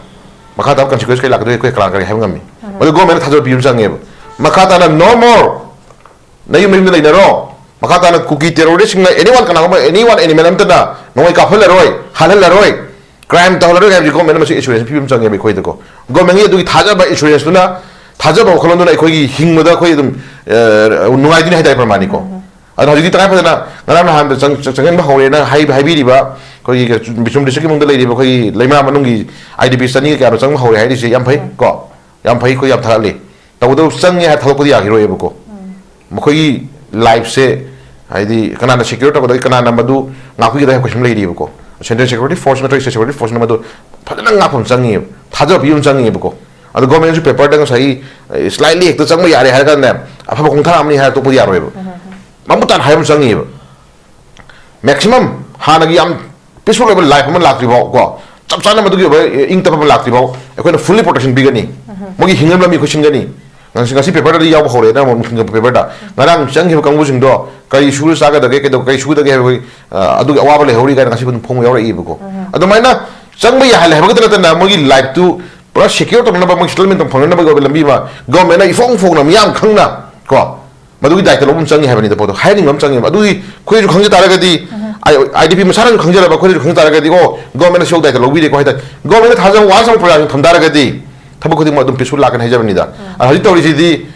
ꯃꯈꯥ ꯇꯥꯕ ꯀꯟꯁꯤꯀ꯭ꯋꯦꯟꯁ ꯀꯩ ꯂꯥꯛꯀꯗꯣꯏ ꯑꯩꯈꯣꯏ ꯀꯅꯥ ꯀꯔꯤ ꯍꯥꯏꯕ ꯉꯝꯃꯤ? ꯃꯗꯨ ꯒꯣꯔꯃꯦꯟꯅ ꯊꯥꯖꯕ ꯄꯤꯕ ꯑꯃ ꯆꯪꯉꯦꯕ꯫ ꯃꯈꯥ ꯇꯥꯅ no more, ꯅꯌꯨꯝ ꯃꯌꯨꯝꯗ ꯂꯩꯅꯔꯣ꯫ ꯃꯈꯥ ꯇꯥꯅ ꯀꯨꯀꯤ ꯇꯦꯔꯣꯔꯤꯁꯁꯤꯡꯅ, anyone, ꯀꯅꯥꯒꯨꯝꯕ, anyone, animal ꯑꯝꯇꯅ ꯅꯣꯡꯃꯩ ꯀꯥꯞꯍꯜꯂꯔꯣꯏ, ꯍꯥꯜꯍꯜꯂꯔꯣꯏ, ꯀ꯭ꯔꯥꯏꯝ ꯇꯧꯍꯜꯂꯔꯣꯏ ꯍꯥꯏꯕꯁꯤ ꯒꯣꯔꯃꯦꯟꯅ ꯃꯁꯤ ꯑꯦꯁꯨꯔꯦꯟꯁ ꯄꯤꯕ ꯑꯃ ꯆꯪꯉꯦꯕ ꯑꯩꯈꯣꯏꯗꯀꯣ꯫ ꯒꯣꯔꯃꯦꯟꯒꯤ ꯑꯗꯨꯒꯤ ꯊꯥꯖꯕ, ꯑꯦꯁꯨꯔꯦꯟꯁꯇꯨꯅ, ꯊꯥꯖꯕ ꯋꯥꯈꯜꯂꯣꯟꯗꯨꯅ ꯑꯩꯈꯣꯏꯒꯤ ꯍꯤꯡꯕꯗ ꯑꯩꯈꯣꯏ ꯑꯗꯨꯝ, ꯑ, ꯅꯨꯡꯉꯥꯏꯗꯣꯏꯅꯤ ꯍꯥꯏꯇꯥꯔꯦ ꯄ꯭ꯔꯃꯥꯅꯤꯀꯣ꯫ ꯑꯗꯣ ꯍꯧꯖꯤꯛꯇꯤ ꯇꯉꯥꯏ ꯐꯗꯅ ꯉꯔꯥꯡ ꯅꯍꯥꯟꯗ ꯆꯪ-, ꯆꯪ-, ꯆꯪꯍꯟꯕ ꯍꯧꯔꯦꯅ ꯍꯥꯏꯕ, ꯍꯥꯏꯕꯤꯔꯤꯕ ꯑꯩꯈꯣꯏꯒꯤ ꯕꯤꯁꯅꯨꯄꯨꯔ ꯗꯤꯁꯇ꯭ꯔꯤꯛꯀꯤ ꯃꯅꯨꯡꯗ ꯂꯩꯔꯤꯕ ꯑꯩꯈꯣꯏꯒꯤ ꯂꯩꯃꯔꯥꯝ ꯃꯅꯨꯡꯒꯤ ꯑꯥꯏ ꯗꯤ ꯄꯤ ꯆꯅꯤꯒ ꯀꯌꯥꯅꯣ ꯆꯪꯕ ꯍꯧꯔꯦ ꯍꯥꯏꯔꯤꯁꯦ ꯌꯥꯝ ꯐꯩ ꯀꯣ, ꯌꯥꯝ ꯐꯩ, ꯑꯩꯈꯣꯏ ꯌꯥꯝ ꯊꯥꯒꯠꯂꯤ꯫ ꯇꯧꯕꯇꯕꯨ ꯆꯪꯉꯦ ꯍꯥꯏꯔ ꯊꯥꯗꯣꯛꯄꯗꯤ ꯌꯥꯈꯤꯔꯣꯏꯕꯀꯣ꯫ ꯃꯈꯣꯏꯒꯤ ꯂꯥꯏꯐꯁꯦ ꯍꯥꯏꯗꯤ ꯀꯅꯥꯅ ꯁꯦꯀ꯭ꯌꯨꯔ ꯇꯧꯒꯗꯒꯦ, ꯀꯅꯥꯅ ꯃꯗꯨ ꯉꯥꯛꯄꯤꯒꯗꯒꯦ ꯍꯥꯏꯕ ꯀꯣꯏꯁꯟ ꯑꯃ ꯂꯩꯔꯤꯕꯀꯣ꯫ ꯁꯦꯟꯇ꯭ꯔꯦꯜ ꯁꯦꯀ꯭ꯌꯨꯔꯤꯇꯤ ꯐꯣꯔꯁ ꯅꯠꯇ꯭ꯔꯒ ꯁ꯭ꯇꯦꯠ ꯁꯦꯀ꯭ꯌꯨꯔꯤꯇꯤ ꯐꯣꯔꯁꯅ ꯃꯗꯨ ꯐꯖꯅ ꯉꯥꯛꯄ ꯑꯃ ꯆꯪꯉꯤꯕ, ꯊꯥꯖꯕ ꯄꯤꯕ ꯑꯃ ꯆꯪꯉꯤꯕꯀꯣ꯫ ꯑꯗꯣ ꯒꯣꯔꯃꯦꯟꯁꯨ ꯄꯦꯄꯔꯗ ꯉꯁꯥꯏꯒꯤ, ꯑꯦ, ꯁ꯭ꯂꯥꯏꯠꯂꯤ ꯍꯦꯛꯇ ꯆꯪꯕ ꯌꯥꯔꯦ ꯍꯥꯏꯔ ꯀꯥꯟꯗ ꯑꯐꯕ ꯈꯣꯡꯊꯥꯡ ꯑꯃꯅꯤ ꯍꯥꯏꯔ ꯇꯣꯛꯄꯗꯤ ꯌꯥꯔꯣꯏꯕ꯫ ꯃꯃꯨꯠ ꯇꯥꯅ ꯍꯥꯏꯕ ꯑꯃ ꯆꯪꯉꯤꯕ꯫ ꯃꯦꯛꯁꯤꯃꯝ ꯍꯥꯟꯅꯒꯤ ꯌꯥꯝ ꯄꯤꯁꯐꯨꯜ ꯑꯣꯏꯕ ꯂꯥꯏꯐ ꯑꯃ ꯂꯥꯛꯇ꯭ꯔꯤ ꯐꯥꯎ ꯀꯣ, ꯆꯞ ꯆꯥꯅ ꯃꯗꯨꯒꯤ ꯑꯣꯏꯕ ꯏꯪ ꯇꯞꯄ ꯑꯃ ꯂꯥꯛꯇ꯭ꯔꯤ ꯐꯥꯎ ꯑꯩꯈꯣꯏꯅ ꯐꯨꯜꯂꯤ ꯄ꯭ꯔꯣꯇꯦꯛꯁꯟ ꯄꯤꯒꯅꯤ꯫ ꯃꯣꯏꯒꯤ ꯍꯤꯡꯅꯕ ꯂꯝꯕꯤ ꯑꯩꯈꯣꯏ ꯁꯤꯟꯒꯅꯤ꯫ ꯉꯁꯤ, ꯉꯁꯤ ꯄꯦꯄꯔꯗꯗꯤ ꯌꯥꯎꯕ ꯍꯧꯔꯦ, ꯅꯪ ꯑꯃꯨꯛ ꯅꯨꯡꯊꯤꯜꯒꯤ ꯄꯦꯄꯔꯗ꯫ ꯉꯔꯥꯡ ꯆꯪꯈꯤꯕ ꯀꯥꯡꯕꯨꯁꯤꯡꯗꯣ ꯀꯔꯤ ꯁꯨꯔ ꯆꯥꯒꯗꯒꯦ, ꯀꯩꯗꯧ-, ꯀꯔꯤ ꯁꯨꯒꯗꯒꯦ ꯍꯥꯏꯕꯒꯤ, ꯑ, ꯑꯗꯨꯒꯤ ꯑꯋꯥꯕ ꯂꯩꯍꯧꯔꯤ ꯀꯥꯏꯅ ꯉꯁꯤ ꯑꯗꯨꯝ ꯐꯣꯡꯕ ꯌꯥꯎꯔꯛꯏꯕꯀꯣ꯫ ꯑꯗꯨꯃꯥꯏꯅ ꯆꯪꯕ ꯌꯥꯍꯜꯂꯦ ꯍꯥꯏꯕ ꯈꯛꯇ ꯅꯠꯇꯅ ꯃꯣꯏꯒꯤ ꯂꯥꯏꯐꯇꯨ ꯄꯨꯔꯥ ꯁꯦꯀ꯭ꯌꯣꯔ ꯇꯧꯅꯅꯕ, ꯃꯣꯏ ꯁꯦꯇꯜꯃꯦꯟ ꯐꯪꯅꯅꯕꯒꯤ ꯑꯣꯏꯕ ꯂꯝꯕꯤ ꯑꯃ ꯒꯣꯔꯃꯦꯟꯅ ꯏꯐꯣꯡ ꯐꯣꯡꯅ ꯃꯤꯌꯥꯝ ꯈꯪꯅ ꯀꯣ, ꯃꯗꯨꯒꯤ ꯗꯥꯏꯇ ꯂꯧꯕ ꯑꯃ ꯆꯪꯉꯤ ꯍꯥꯏꯕꯅꯤꯗ ꯄꯣꯠꯇꯣ꯫ ꯍꯥꯏꯍꯟꯅꯤꯡꯕ ꯑꯃ ꯆꯪꯉꯦꯕ꯫ ꯑꯗꯨꯗꯤ ꯑꯩꯈꯣꯏꯁꯨ ꯈꯪꯖ ꯇꯥꯔꯒꯗꯤ, ꯑꯥꯏ-, ꯑꯥꯏ ꯗꯤ ꯄꯤ ꯃꯁꯥꯅꯁꯨ ꯈꯪꯖꯔꯕ, ꯑꯩꯈꯣꯏꯅꯁꯨ ꯈꯪꯖ ꯇꯥꯔꯒꯗꯤ, ꯑꯣ, ꯒꯣꯔꯃꯦꯟꯅ ꯁꯤꯐꯥꯎ ꯗꯥꯏꯇ ꯂꯧꯕꯤꯔꯦꯀꯣ ꯍꯥꯏ ꯇꯥꯔꯦ꯫ ꯒꯣꯔꯃꯦꯟꯗ ꯊꯥꯖꯕ ꯋꯥꯟꯁ ꯑꯃ ꯄ꯭ꯔꯖꯥꯁꯤꯡ ꯊꯝ ꯇꯥꯔꯒꯗꯤ ꯊꯕꯛ ꯈꯨꯗꯤꯡꯃꯛ ꯑꯗꯨꯝ ꯄꯤꯁꯐꯨꯜ ꯂꯥꯛꯀꯅꯤ ꯍꯥꯏꯖꯕꯅꯤꯗ꯫ ꯑꯗ ꯍꯧꯖꯤꯛ ꯇꯧꯔꯤꯁꯤꯗꯤ,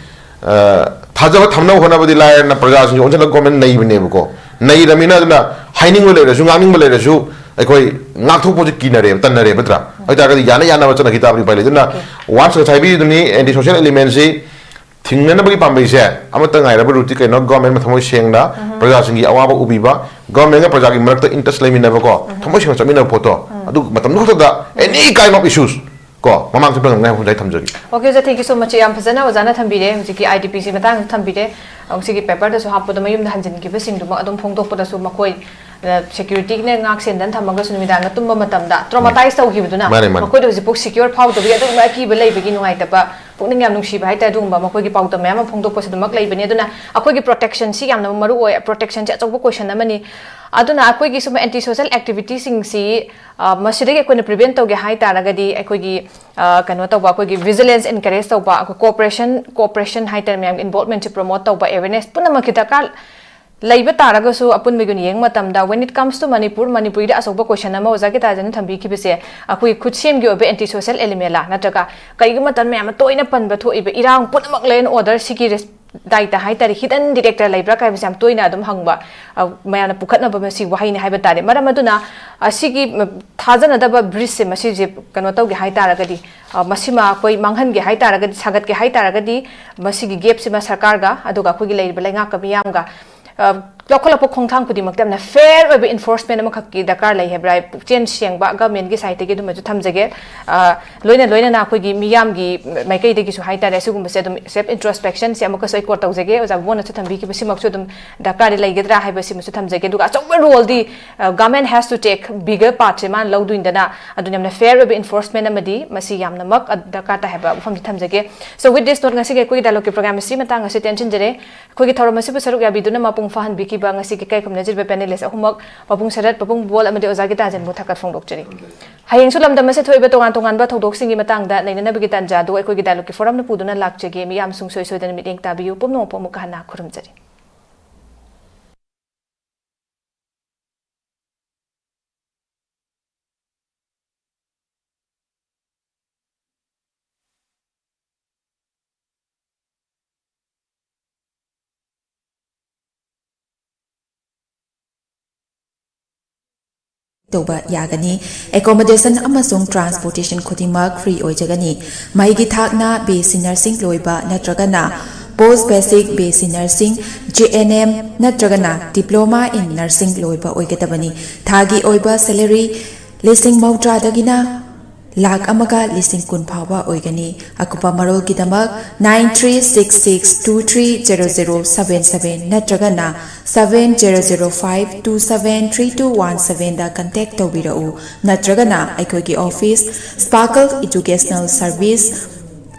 ꯑ, ꯊꯥꯖꯕ ꯊꯝꯅꯕ ꯍꯣꯠꯅꯕꯗꯤ ꯂꯥꯏꯔꯅ ꯄ꯭ꯔꯖꯥꯁꯤꯡꯁꯦ ꯑꯣꯟꯁꯤꯜꯂꯒ ꯒꯣꯔꯃꯦꯟ ꯅꯩꯕꯅꯦꯕꯀꯣ꯫ ꯅꯩꯔꯕꯅꯤꯅ ꯑꯗꯨꯅ ꯍꯥꯏꯅꯤꯡꯕ ꯂꯩꯔꯁꯨ, ꯉꯥꯡꯅꯤꯡꯕ ꯂꯩꯔꯁꯨ, ꯑꯩꯈꯣꯏ ꯉꯥꯛꯊꯣꯛꯄꯁꯦ ꯀꯤꯅꯔꯦꯕ, ꯇꯟꯅꯔꯦꯕ, ꯅꯠꯇ꯭ꯔꯥ? ꯑꯗꯨ ꯑꯣꯏꯇꯥꯔꯒꯗꯤ ꯌꯥꯅ ꯌꯥꯅꯕ ꯆꯠꯅꯈꯤ ꯇꯥꯕꯅꯤ, ꯎꯄꯥꯏ ꯂꯩꯇꯦ꯫ ꯑꯗꯨꯅ ꯋꯥꯟꯁ ꯉꯁꯥꯏ ꯍꯥꯏꯕꯤꯗꯨꯅꯤ, ꯑꯦꯟꯇꯤ ꯁꯣꯁꯤꯌꯦꯜ ꯑꯦꯂꯤꯃꯦꯟꯁꯤ ꯊꯤꯡꯅꯅꯕꯒꯤ ꯄꯥꯝꯕꯩꯁꯦ ꯑꯃꯠꯇ ꯉꯥꯏꯔꯕ ꯔꯨꯠꯇꯤ ꯀꯩꯅꯣ? ꯒꯣꯔꯃꯦꯟ ꯊꯃꯣꯏ ꯁꯦꯡꯅ ꯄ꯭ꯔꯖꯥꯁꯤꯡꯒꯤ ꯑꯋꯥꯕ ꯎꯕꯤꯕ, ꯒꯣꯔꯃꯦꯟꯒ ꯄ꯭ꯔꯖꯥꯒꯤ ꯃꯔꯛꯇ ꯏꯟꯇꯔꯦꯁ ꯂꯩꯃꯤꯟꯅꯕꯀꯣ, ꯊꯃꯣꯏ ꯁꯦꯡꯅ ꯆꯠꯃꯤꯟꯅꯕ ꯄꯣꯠꯇꯣ, ꯑꯗꯨ ꯃꯇꯝꯗꯨ ꯈꯛꯇꯗ any kind of issues ꯀꯣ ꯃꯃꯥꯡ ꯆꯠꯄ ꯉꯝꯅꯤ ꯍꯥꯏꯕ ꯋꯥꯐꯝꯁꯦ ꯑꯩ ꯊꯝꯖꯒꯦ꯫ Okay, ꯑꯣꯖꯥ, thank you so much꯫ ꯌꯥꯝ ꯐꯖꯅ ꯑꯣꯖꯥꯅ ꯊꯝꯕꯤꯔꯦ꯫ ꯍꯧꯖꯤꯛꯀꯤ I D P C ꯃꯇꯥꯡꯗꯁꯨ ꯊꯝꯕꯤꯔꯦ꯫ ꯍꯧꯖꯤꯛꯀꯤ paperꯗꯁꯨ ꯍꯥꯞꯄꯗꯣ ꯃꯌꯨꯝꯗ ꯍꯟꯖꯤꯟꯈꯤꯕꯁꯤꯡꯗꯨꯃꯛ ꯑꯗꯨꯝ ꯐꯣꯡꯗꯣꯛꯄꯗꯁꯨ ꯃꯈꯣꯏ securityꯅ ꯉꯥꯛ ꯁꯦꯟꯗꯅ ꯊꯝꯃꯒꯁꯨ ꯅꯨꯃꯤꯗꯥꯡꯗ ꯇꯨꯝꯕ ꯃꯇꯝꯗ traumatize ꯇꯧꯈꯤꯕꯗꯨꯅ ꯃꯈꯣꯏꯗ ꯍꯧꯖꯤꯛꯐꯥꯎ secure ꯐꯥꯎꯗꯕꯒꯤ ꯑꯗꯨꯒꯨꯝꯕ ꯑꯀꯤꯕ ꯂꯩꯕꯒꯤ ꯅꯨꯡꯉꯥꯏꯇꯕ ꯄꯨꯛꯅꯤꯡ ꯌꯥꯝ ꯅꯨꯡꯁꯤꯕ ꯍꯥꯏꯇꯥꯔꯦ꯫ ꯑꯗꯨꯒꯨꯝꯕ ꯃꯈꯣꯏꯒꯤ ꯄꯥꯎꯗꯝ ꯃꯌꯥꯝ ꯑꯃ ꯐꯣꯡꯗꯣꯛꯄꯁꯨ ꯑꯗꯨꯃꯛ ꯂꯩꯕꯅꯤ꯫ ꯑꯗꯨꯅ ꯑꯩꯈꯣꯏꯒꯤ protectionꯁꯤ ꯌꯥꯝꯅ ꯃꯔꯨ ꯑꯣꯏ꯫ Protectionꯁꯤ ꯑꯆꯧꯕ question ꯑꯃꯅꯤ꯫ ꯑꯗꯨꯅ ꯑꯩꯈꯣꯏꯒꯤ ꯁꯨꯝꯕ anti social activityꯁꯤꯡꯁꯤ ꯃꯁꯤꯗꯒꯤ ꯑꯩꯈꯣꯏꯅ prevent ꯇꯧꯒꯦ ꯍꯥꯏ ꯇꯥꯔꯒꯗꯤ ꯑꯩꯈꯣꯏꯒꯤ ꯀꯩꯅꯣ ꯇꯧꯕ, ꯑꯩꯈꯣꯏꯒꯤ vigilance encourage ꯇꯧꯕ, ꯑꯩꯈꯣꯏ cooperation cooperation ꯍꯥꯏꯇꯥꯔꯦ, ꯃꯌꯥꯝꯒꯤ involvementꯁꯤ promote ꯇꯧꯕ, awareness ꯄꯨꯝꯅꯃꯛꯀꯤ ꯗꯔꯀꯥꯔ ꯂꯩꯕ ꯇꯥꯔꯒꯁꯨ ꯑꯄꯨꯟꯕꯒꯤ ꯑꯣꯏꯅ ꯌꯦꯡꯕ ꯃꯇꯝꯗ when it comes to Manipur, ꯃꯅꯤꯄꯨꯔꯤꯗ ꯑꯆꯧꯕ question ꯑꯃ ꯑꯣꯖꯥ ꯒꯤꯇꯥꯖꯟꯅ ꯊꯝꯕꯤꯈꯤꯕꯁꯦ ꯑꯩꯈꯣꯏꯒꯤ ꯈꯨꯠꯁꯦꯝꯒꯤ ꯑꯣꯏꯕ anti social elementꯂꯥ ꯅꯠꯇ꯭ꯔꯒ ꯀꯩꯒꯨꯝꯕ ꯃꯇꯝꯗ ꯃꯌꯥꯝꯅ ꯇꯣꯏꯅ ꯄꯟꯕ ꯊꯣꯛꯏꯕ ꯏꯔꯥꯡ ꯄꯨꯝꯅꯃꯛ law and order ꯁꯤꯒꯤ ꯗꯥꯏꯇ ꯍꯥꯏꯇꯥꯔꯦ, hidden director ꯂꯩꯕ꯭ꯔꯥ ꯍꯥꯏꯕꯁꯦ ꯌꯥꯝ ꯇꯣꯏꯅ ꯑꯗꯨꯝ ꯍꯪꯕ, ꯃꯌꯥꯝꯅ ꯄꯨꯈꯠꯅꯕ ꯃꯁꯤ ꯋꯥꯍꯩꯅꯤ ꯍꯥꯏꯕ ꯇꯥꯔꯦ꯫ ꯃꯔꯝ ꯑꯗꯨꯅ ꯑꯁꯤꯒꯤ ꯊꯥꯖꯅꯗꯕ breachꯁꯦ ꯃꯁꯤꯁꯦ ꯀꯩꯅꯣ ꯇꯧꯒꯦ ꯍꯥꯏ ꯇꯥꯔꯒꯗꯤ, ꯃꯁꯤꯃ ꯑꯩꯈꯣꯏ ꯃꯥꯡꯍꯟꯒꯦ ꯍꯥꯏ ꯇꯥꯔꯒꯗꯤ, ꯁꯥꯒꯠꯀꯦ ꯍꯥꯏ ꯇꯥꯔꯒꯗꯤ ꯃꯁꯤꯒꯤ gapꯁꯤꯃ ꯁꯔꯀꯥꯔꯒ ꯑꯗꯨꯒ ꯑꯩꯈꯣꯏꯒꯤ ꯂꯩꯔꯤꯕ ꯂꯩꯉꯥꯛꯀ ꯃꯤꯌꯥꯝꯒ ꯂꯧꯈꯠꯂꯛꯄ ꯈꯣꯡꯊꯥꯡ ꯈꯨꯗꯤꯡꯃꯛꯇ ꯌꯥꯝꯅ fair ꯑꯣꯏꯕ enforcement ꯑꯃꯈꯛꯀꯤ ꯗꯔꯀꯥꯔ ꯂꯩ ꯍꯥꯏꯕ꯭ꯔꯥ, ꯄꯨꯛꯆꯦꯜ ꯁꯦꯡꯕ governmentꯀꯤ sideꯇꯒꯤ ꯑꯗꯨꯃꯁꯨ ꯊꯝꯖꯒꯦ꯫ ꯂꯣꯏꯅ ꯂꯣꯏꯅꯅ ꯑꯩꯈꯣꯏꯒꯤ ꯃꯤꯌꯥꯝꯒꯤ ꯃꯥꯏꯀꯩꯗꯒꯤꯁꯨ ꯍꯥꯏꯇꯥꯔꯦ, ꯁꯤꯒꯨꯝꯕꯁꯦ ꯑꯗꯨꯝ self introspectionꯁꯦ ꯑꯃꯨꯛꯀꯁꯨ ꯑꯩ quote ꯇꯧꯖꯒꯦ, ꯑꯣꯖꯥ ꯕꯣꯟꯅꯁꯨ ꯊꯝꯕꯤꯈꯤꯕ ꯁꯤꯃꯛꯁꯨ ꯑꯗꯨꯝ ꯗꯔꯀꯥꯔꯗꯤ ꯂꯩꯒꯗ꯭ꯔꯥ ꯍꯥꯏꯕꯁꯤꯃꯁꯨ ꯊꯝꯖꯒꯦ꯫ ꯑꯗꯨꯒ ꯑꯆꯧꯕ roleꯗꯤ government has to take bigger partꯁꯦ ꯃꯥꯅ ꯂꯧꯗꯣꯏꯅꯤꯗꯅ꯫ ꯑꯗꯨꯅ ꯌꯥꯝꯅ fair ꯑꯣꯏꯕ enforcement ꯑꯃꯗꯤ ꯃꯁꯤ ꯌꯥꯝꯅꯃꯛ ꯗꯔꯀꯥꯔ ꯇꯥꯏ ꯍꯥꯏꯕ ꯋꯥꯐꯝꯁꯤ ꯊꯝꯖꯒꯦ꯫ So with this note, ꯉꯁꯤꯒꯤ ꯑꯩꯈꯣꯏꯒꯤ dialogueꯀꯤ programme ꯑꯁꯤ ꯃꯇꯥꯡ ꯑꯁꯤ ꯇꯦꯟꯁꯤꯟꯖꯔꯦ꯫ ꯑꯩꯈꯣꯏꯒꯤ ꯊꯧꯔꯝ ꯑꯁꯤꯕꯨ ꯁꯔꯨꯛ ꯌꯥꯕꯤꯗꯨꯅ ꯃꯄꯨꯡ ꯐꯥꯍꯟꯕꯤꯈꯤꯕ ꯉꯁꯤꯒꯤ ꯏꯀꯥꯏ ꯈꯨꯝꯅꯖꯔꯤꯕ panelist ꯑꯍꯨꯝꯃꯛ, ꯄꯥꯕꯨꯡ ꯁꯔꯠ, ꯄꯥꯕꯨꯡ ꯕꯣꯜ ꯑꯃꯗꯤ ꯑꯣꯖꯥ ꯒꯤꯇꯥꯖꯟꯕꯨ ꯊꯥꯒꯠ ꯐꯣꯡꯗꯣꯛꯆꯔꯤ꯫ ꯍꯌꯦꯡꯁꯨ ꯂꯝꯗꯝ ꯑꯁꯤꯗ ꯊꯣꯛꯏꯕ ꯇꯣꯉꯥꯟ ꯇꯣꯉꯥꯟꯕ ꯊꯧꯗꯣꯛꯁꯤꯡꯒꯤ ꯃꯇꯥꯡꯗ ꯅꯩꯅꯅꯕꯒꯤ ꯇꯥꯟꯖꯥ ꯑꯗꯨ ꯑꯩꯈꯣꯏꯒꯤ dialogueꯀꯤ forumꯅ ꯄꯨꯗꯨꯅ ꯂꯥꯛꯆꯒꯦ꯫ ꯃꯤꯌꯥꯝ ꯁꯨꯡꯁꯣꯏ ꯁꯣꯏꯗꯅ ꯃꯤꯠꯌꯦꯡ ꯇꯥꯕꯤꯌꯨ꯫ ꯄꯨꯝꯅꯃꯛꯄꯨ ꯑꯃꯨꯛꯀ ꯍꯟꯅ ꯈꯨꯔꯨꯝꯖꯔꯤ꯫ ꯇꯧꯕ ꯌꯥꯒꯅꯤ꯫ ꯑꯦꯀꯣꯃꯣꯗꯦꯁꯟ ꯑꯃꯁꯨꯡ ꯇ꯭ꯔꯥꯟꯁꯄꯣꯔꯇꯦꯁꯟ ꯈꯨꯗꯤꯡꯃꯛ ꯐ꯭ꯔꯤ ꯑꯣꯏꯖꯒꯅꯤ꯫ ꯃꯍꯩꯒꯤ ꯊꯥꯛꯅ ꯕꯤ ꯑꯦꯁ ꯁꯤ ꯅꯔꯁꯤꯡ ꯂꯣꯏꯕ ꯅꯠꯇ꯭ꯔꯒꯅ ꯄꯣꯁ basic B S C nursing, J and M ꯅꯠꯇ꯭ꯔꯒꯅ ꯗꯤꯄ꯭ꯂꯣꯃꯥ ꯏꯟ ꯅꯔꯁꯤꯡ ꯂꯣꯏꯕ ꯑꯣꯏꯒꯗꯕꯅꯤ꯫ ꯊꯥꯒꯤ ꯑꯣꯏꯕ ꯁꯦꯂꯔꯤ ꯂꯤꯁꯤꯡ ꯃꯧꯗ꯭ꯔꯥꯗꯒꯤꯅ ꯂꯥꯈ ꯑꯃꯒ ꯂꯤꯁꯤꯡ ꯀꯨꯟ ꯐꯥꯎꯕ ꯑꯣꯏꯒꯅꯤ꯫ ꯑꯀꯨꯞꯄ ꯃꯔꯣꯜꯒꯤꯗꯃꯛ nine three six six two three zero zero seven seven ꯅꯠꯇ꯭ꯔꯒꯅ seven zero zero five two seven three two one sevenꯗ ꯀꯟꯇꯦꯛ ꯇꯧꯕꯤꯔꯛꯎ, ꯅꯠꯇ꯭ꯔꯒꯅ ꯑꯩꯈꯣꯏꯒꯤ ꯑꯣꯐꯤꯁ, Sparkle Educational Service,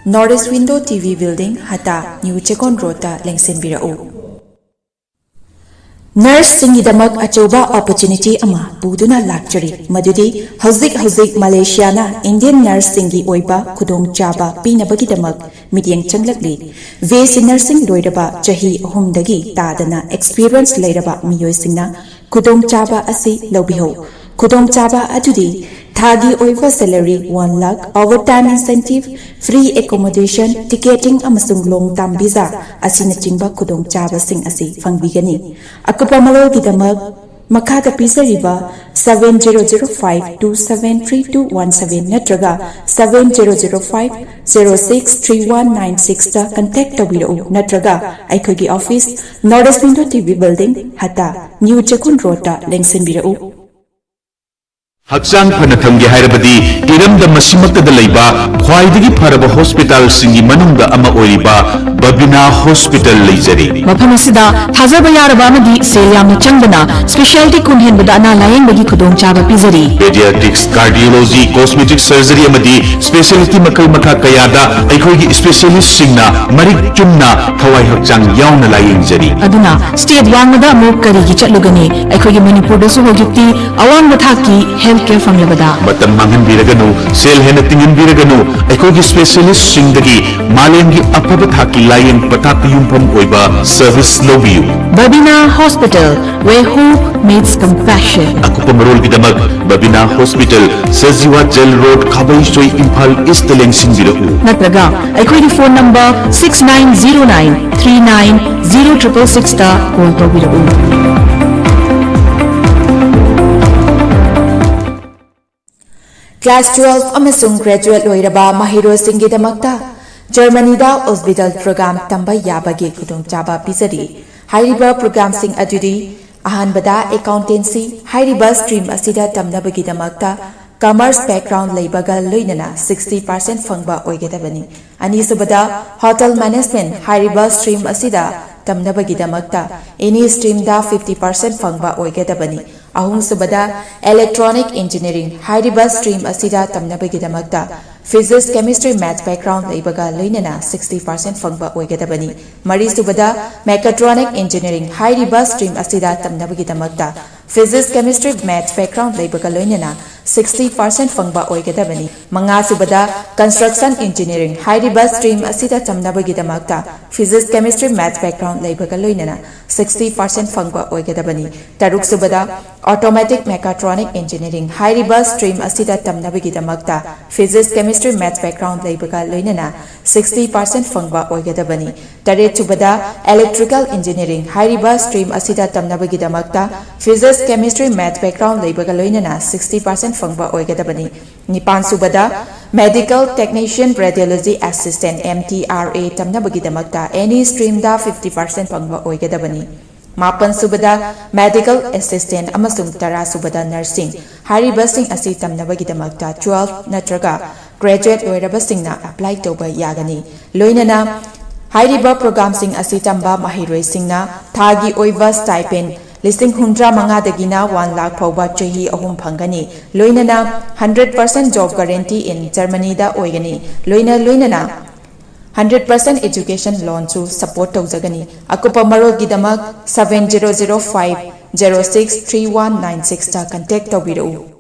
North East Window T V Building, ꯍꯇꯥ, ꯅ꯭ꯌꯨ ꯆꯦꯀꯣꯟ ꯔꯣꯗꯇ ꯂꯦꯡꯁꯤꯟꯕꯤꯔꯛꯎ꯫ ꯅꯔꯁꯁꯤꯡꯒꯤꯗꯃꯛ ꯑꯆꯧꯕ ꯑꯣꯄꯣꯔꯆꯨꯅꯤꯇꯤ ꯑꯃ ꯄꯨꯗꯨꯅ ꯂꯥꯛꯆꯔꯤ, ꯃꯗꯨꯗꯤ ꯍꯧꯖꯤꯛ ꯍꯧꯖꯤꯛ ꯃꯂꯦꯁꯤꯌꯥꯅ ꯏꯟꯗꯤꯌꯟ ꯅꯔꯁꯁꯤꯡꯒꯤ ꯑꯣꯏꯕ ꯈꯨꯗꯣꯡꯆꯥꯕ ꯄꯤꯅꯕꯒꯤꯗꯃꯛ ꯃꯤꯠꯌꯦꯡ ꯆꯪꯂꯛꯂꯤ꯫ ꯕꯤ ꯑꯦꯁ ꯁꯤ ꯅꯔꯁꯤꯡ ꯂꯣꯏꯔꯕ ꯆꯍꯤ ꯑꯍꯨꯝꯗꯒꯤ ꯇꯥꯗꯅ ꯑꯦꯛꯁꯄꯤꯔꯤꯌꯦꯟꯁ ꯂꯩꯔꯕ ꯃꯤꯑꯣꯏꯁꯤꯡꯅ ꯈꯨꯗꯣꯡꯆꯥꯕ ꯑꯁꯤ ꯂꯧꯕꯤꯍꯧ꯫ ꯈꯨꯗꯣꯡꯆꯥꯕ ꯑꯗꯨꯗꯤ ꯊꯥꯒꯤ ꯑꯣꯏꯕ salary one lakh, overtime incentive, free accommodation, ticketing ꯑꯃꯁꯨꯡ long term visa ꯑꯁꯤꯅꯆꯤꯡꯕ ꯈꯨꯗꯣꯡꯆꯥꯕꯁꯤꯡ ꯑꯁꯤ ꯐꯪꯕꯤꯒꯅꯤ꯫ ꯑꯀꯨꯞꯄ ꯃꯔꯣꯜꯒꯤꯗꯃꯛ ꯃꯈꯥꯗ ꯄꯤꯖꯔꯤꯕ seven zero zero five two seven three two one seven ꯅꯠꯇ꯭ꯔꯒ seven zero zero five zero six three one nine sixꯇ ꯀꯟꯇꯦꯛ ꯇꯧꯕꯤꯔꯛꯎ, ꯅꯠꯇ꯭ꯔꯒ ꯑꯩꯈꯣꯏꯒꯤ ꯑꯣꯐꯤꯁ, North East Window T V Building, ꯍꯇꯥ, ꯅ꯭ꯌꯨ ꯆꯦꯀꯣꯟ ꯔꯣꯗꯇ ꯂꯦꯡꯁꯤꯟꯕꯤꯔꯛꯎ꯫ ꯍꯛꯆꯥꯡ ꯐꯅ ꯊꯝꯒꯦ ꯍꯥꯏꯔꯕꯗꯤ ꯏꯔꯝꯗꯝ ꯑꯁꯤꯃꯛꯇꯗ ꯂꯩꯕ ꯈ꯭ꯋꯥꯏꯗꯒꯤ ꯐꯔꯕ ꯍꯣꯁꯄꯤꯇꯥꯜꯁꯤꯡꯒꯤ ꯃꯅꯨꯡꯗ ꯑꯃ ꯑꯣꯏꯔꯤꯕ ꯕꯕꯤꯅꯥ ꯍꯣꯁꯄꯤꯇꯥꯜ ꯂꯩꯖꯔꯤ꯫ ꯃꯐꯝ ꯑꯁꯤꯗ ꯊꯥꯖꯕ ꯌꯥꯔꯕ ꯑꯃꯗꯤ ꯁꯦꯜ ꯌꯥꯝꯅ ꯆꯪꯗꯅ ꯁ꯭ꯄꯦꯁꯤꯌꯥꯂꯤꯇꯤ ꯀꯨꯟ ꯍꯦꯟꯕꯗ ꯑꯅꯥ ꯂꯥꯌꯦꯡꯕꯒꯤ ꯈꯨꯗꯣꯡꯆꯥꯕ ꯄꯤꯖꯔꯤ꯫ ꯄꯦꯗꯤꯌꯥꯇ꯭ꯔꯤꯛꯁ, ꯀꯥꯔꯗꯤꯑꯣꯂꯣꯖꯤ, ꯀꯣꯁꯃꯦꯇꯤꯛ ꯁꯔꯖꯔꯤ ꯑꯃꯗꯤ ꯁ꯭ꯄꯦꯁꯤꯌꯦꯂꯤꯇꯤ ꯃꯈꯜ ꯃꯈꯥ ꯀꯌꯥꯗ ꯑꯩꯈꯣꯏꯒꯤ ꯁ꯭ꯄꯦꯁꯤꯌꯦꯂꯤꯁꯁꯤꯡꯅ ꯃꯔꯤꯛ ꯆꯨꯝꯅ ꯊꯋꯥꯏ ꯍꯛꯆꯥꯡ ꯌꯥꯎꯅ ꯂꯥꯌꯦꯡꯖꯔꯤ꯫ ꯑꯗꯨꯅ ꯁ꯭ꯇꯦꯠ ꯋꯥꯡꯃꯗ ꯑꯃꯨꯛ ꯀꯔꯤꯒꯤ ꯆꯠꯂꯨꯒꯅꯤ? ꯑꯩꯈꯣꯏꯒꯤ ꯃꯅꯤꯄꯨꯔꯗꯁꯨ ꯍꯧꯖꯤꯛꯇꯤ ꯑꯋꯥꯡꯕ ꯊꯥꯛꯀꯤ ꯍꯦꯜꯊ ꯀꯦꯌꯔ ꯐꯪꯂꯕꯗ꯫ ꯃꯇꯝ ꯃꯥꯡꯍꯟꯕꯤꯔꯒꯅꯨ, ꯁꯦꯜ ꯍꯦꯟꯅ ꯇꯤꯡꯍꯟꯕꯤꯔꯒꯅꯨ, ꯑꯩꯈꯣꯏꯒꯤ ꯁ꯭ꯄꯦꯁꯤꯌꯦꯂꯤꯁꯁꯤꯡꯗꯒꯤ ꯃꯥꯂꯦꯝꯒꯤ ꯑꯐꯕ ꯊꯥꯛꯀꯤ ꯂꯥꯌꯦꯡ ꯄꯊꯥꯞꯇ ꯌꯨꯝꯐꯝ ꯑꯣꯏꯕ ꯁꯔꯚꯤꯁ ꯂꯧꯕꯤꯌꯨ꯫ Babina hospital, where hope meets compassion. ꯑꯀꯨꯞꯄ ꯃꯔꯣꯜꯒꯤꯗꯃꯛ Babina hospital, Sajiwa jail road, Khabeisoi, Imphal east ꯂꯦꯡꯁꯤꯟꯕꯤꯔꯛꯎ꯫ ꯅꯠꯇ꯭ꯔꯒ ꯑꯩꯈꯣꯏꯒꯤ phone number six nine zero nine three nine zero triple sixꯇ ꯀꯣꯜ ꯇꯧꯕꯤꯔꯛꯎ꯫ Class twelve ꯑꯃꯁꯨꯡ graduate ꯂꯣꯏꯔꯕ ꯃꯍꯩꯔꯣꯏꯁꯤꯡꯒꯤꯗꯃꯛꯇ ꯖꯔꯃꯅꯤꯗ Ausbildung program ꯇꯝꯕ ꯌꯥꯕꯒꯤ ꯈꯨꯗꯣꯡꯆꯥꯕ ꯄꯤꯖꯔꯤ꯫ ꯍꯥꯏꯔꯤꯕ programꯁꯤꯡ ꯑꯗꯨꯗꯤ ꯑꯍꯥꯟꯕꯗ accountancy ꯍꯥꯏꯔꯤꯕ stream ꯑꯁꯤꯗ ꯇꯝꯅꯕꯒꯤꯗꯃꯛꯇ commerce background ꯂꯩꯕꯒ ꯂꯣꯏꯅꯅ sixty percent ꯐꯪꯕ ꯑꯣꯏꯒꯗꯕꯅꯤ꯫ ꯑꯅꯤꯁꯨꯕꯗ hotel management ꯍꯥꯏꯔꯤꯕ stream ꯑꯁꯤꯗ ꯇꯝꯅꯕꯒꯤꯗꯃꯛꯇ any streamꯗ fifty percent ꯐꯪꯕ ꯑꯣꯏꯒꯗꯕꯅꯤ꯫ ꯑꯍꯨꯝꯁꯨꯕꯗ electronic engineering ꯍꯥꯏꯔꯤꯕ stream ꯑꯁꯤꯗ ꯇꯝꯅꯕꯒꯤꯗꯃꯛꯇ physics, chemistry, maths background ꯂꯩꯕꯒ ꯂꯣꯏꯅꯅ sixty percent ꯐꯪꯕ ꯑꯣꯏꯒꯗꯕꯅꯤ꯫ ꯃꯔꯤꯁꯨꯕꯗ mechatronic engineering ꯍꯥꯏꯔꯤꯕ stream ꯑꯁꯤꯗ ꯇꯝꯅꯕꯒꯤꯗꯃꯛꯇ physics, chemistry, maths background ꯂꯩꯕꯒ ꯂꯣꯏꯅꯅ sixty percent ꯐꯪꯕ ꯑꯣꯏꯒꯗꯕꯅꯤ꯫ ꯃꯉꯥꯁꯨꯕꯗ construction engineering ꯍꯥꯏꯔꯤꯕ stream ꯑꯁꯤꯗ ꯇꯝꯅꯕꯒꯤꯗꯃꯛꯇ physics, chemistry, maths background ꯂꯩꯕꯒ ꯂꯣꯏꯅꯅ sixty percent ꯐꯪꯕ ꯑꯣꯏꯒꯗꯕꯅꯤ꯫ ꯇꯔꯨꯛꯁꯨꯕꯗ automotive mechatronic engineering ꯍꯥꯏꯔꯤꯕ stream ꯑꯁꯤꯗ ꯇꯝꯅꯕꯒꯤꯗꯃꯛꯇ physics, chemistry, maths background ꯂꯩꯕꯒ ꯂꯣꯏꯅꯅ sixty percent ꯐꯪꯕ ꯑꯣꯏꯒꯗꯕꯅꯤ꯫ ꯇꯔꯦꯠꯁꯨꯕꯗ electrical engineering ꯍꯥꯏꯔꯤꯕ stream ꯑꯁꯤꯗ ꯇꯝꯅꯕꯒꯤꯗꯃꯛꯇ physics, chemistry, maths background ꯂꯩꯕꯒ ꯂꯣꯏꯅꯅ sixty percent ꯐꯪꯕ ꯑꯣꯏꯒꯗꯕꯅꯤ꯫ ꯅꯤꯄꯥꯟꯁꯨꯕꯗ medical technician radiology assistant MTRA ꯇꯝꯅꯕꯒꯤꯗꯃꯛꯇ any streamꯗ fifty percent ꯐꯪꯕ ꯑꯣꯏꯒꯗꯕꯅꯤ꯫ ꯃꯥꯄꯟꯁꯨꯕꯗ medical assistant ꯑꯃꯁꯨꯡ ꯇꯔꯥꯁꯨꯕꯗ nursing ꯍꯥꯏꯔꯤꯕꯁꯤꯡ ꯑꯁꯤ ꯇꯝꯅꯕꯒꯤꯗꯃꯛꯇ twelve ꯅꯠꯇ꯭ꯔꯒ graduate ꯂꯣꯏꯔꯕꯁꯤꯡꯅ apply ꯇꯧꯕ ꯌꯥꯒꯅꯤ꯫ ꯂꯣꯏꯅꯅ ꯍꯥꯏꯔꯤꯕ programꯁꯤꯡ ꯑꯁꯤ ꯇꯝꯕ ꯃꯍꯩꯔꯣꯏꯁꯤꯡꯅ ꯊꯥꯒꯤ ꯑꯣꯏꯕ stipend ꯂꯤꯁꯤꯡ ꯍꯨꯝꯗ꯭ꯔꯥ ꯃꯉꯥꯗꯒꯤꯅ one lakh ꯐꯥꯎꯕ ꯆꯍꯤ ꯑꯍꯨꯝ ꯐꯪꯒꯅꯤ꯫ ꯂꯣꯏꯅꯅ hundred percent job guarantee in Germanyꯗ ꯑꯣꯏꯒꯅꯤ꯫ ꯂꯣꯏꯅ ꯂꯣꯏꯅꯅ hundred percent education loanꯁꯨ support ꯇꯧꯖꯒꯅꯤ꯫ ꯑꯀꯨꯞꯄ ꯃꯔꯣꯜꯒꯤꯗꯃꯛ seven zero zero five zero six three one nine sixꯇ contact ꯇꯧꯕꯤꯔꯛꯎ꯫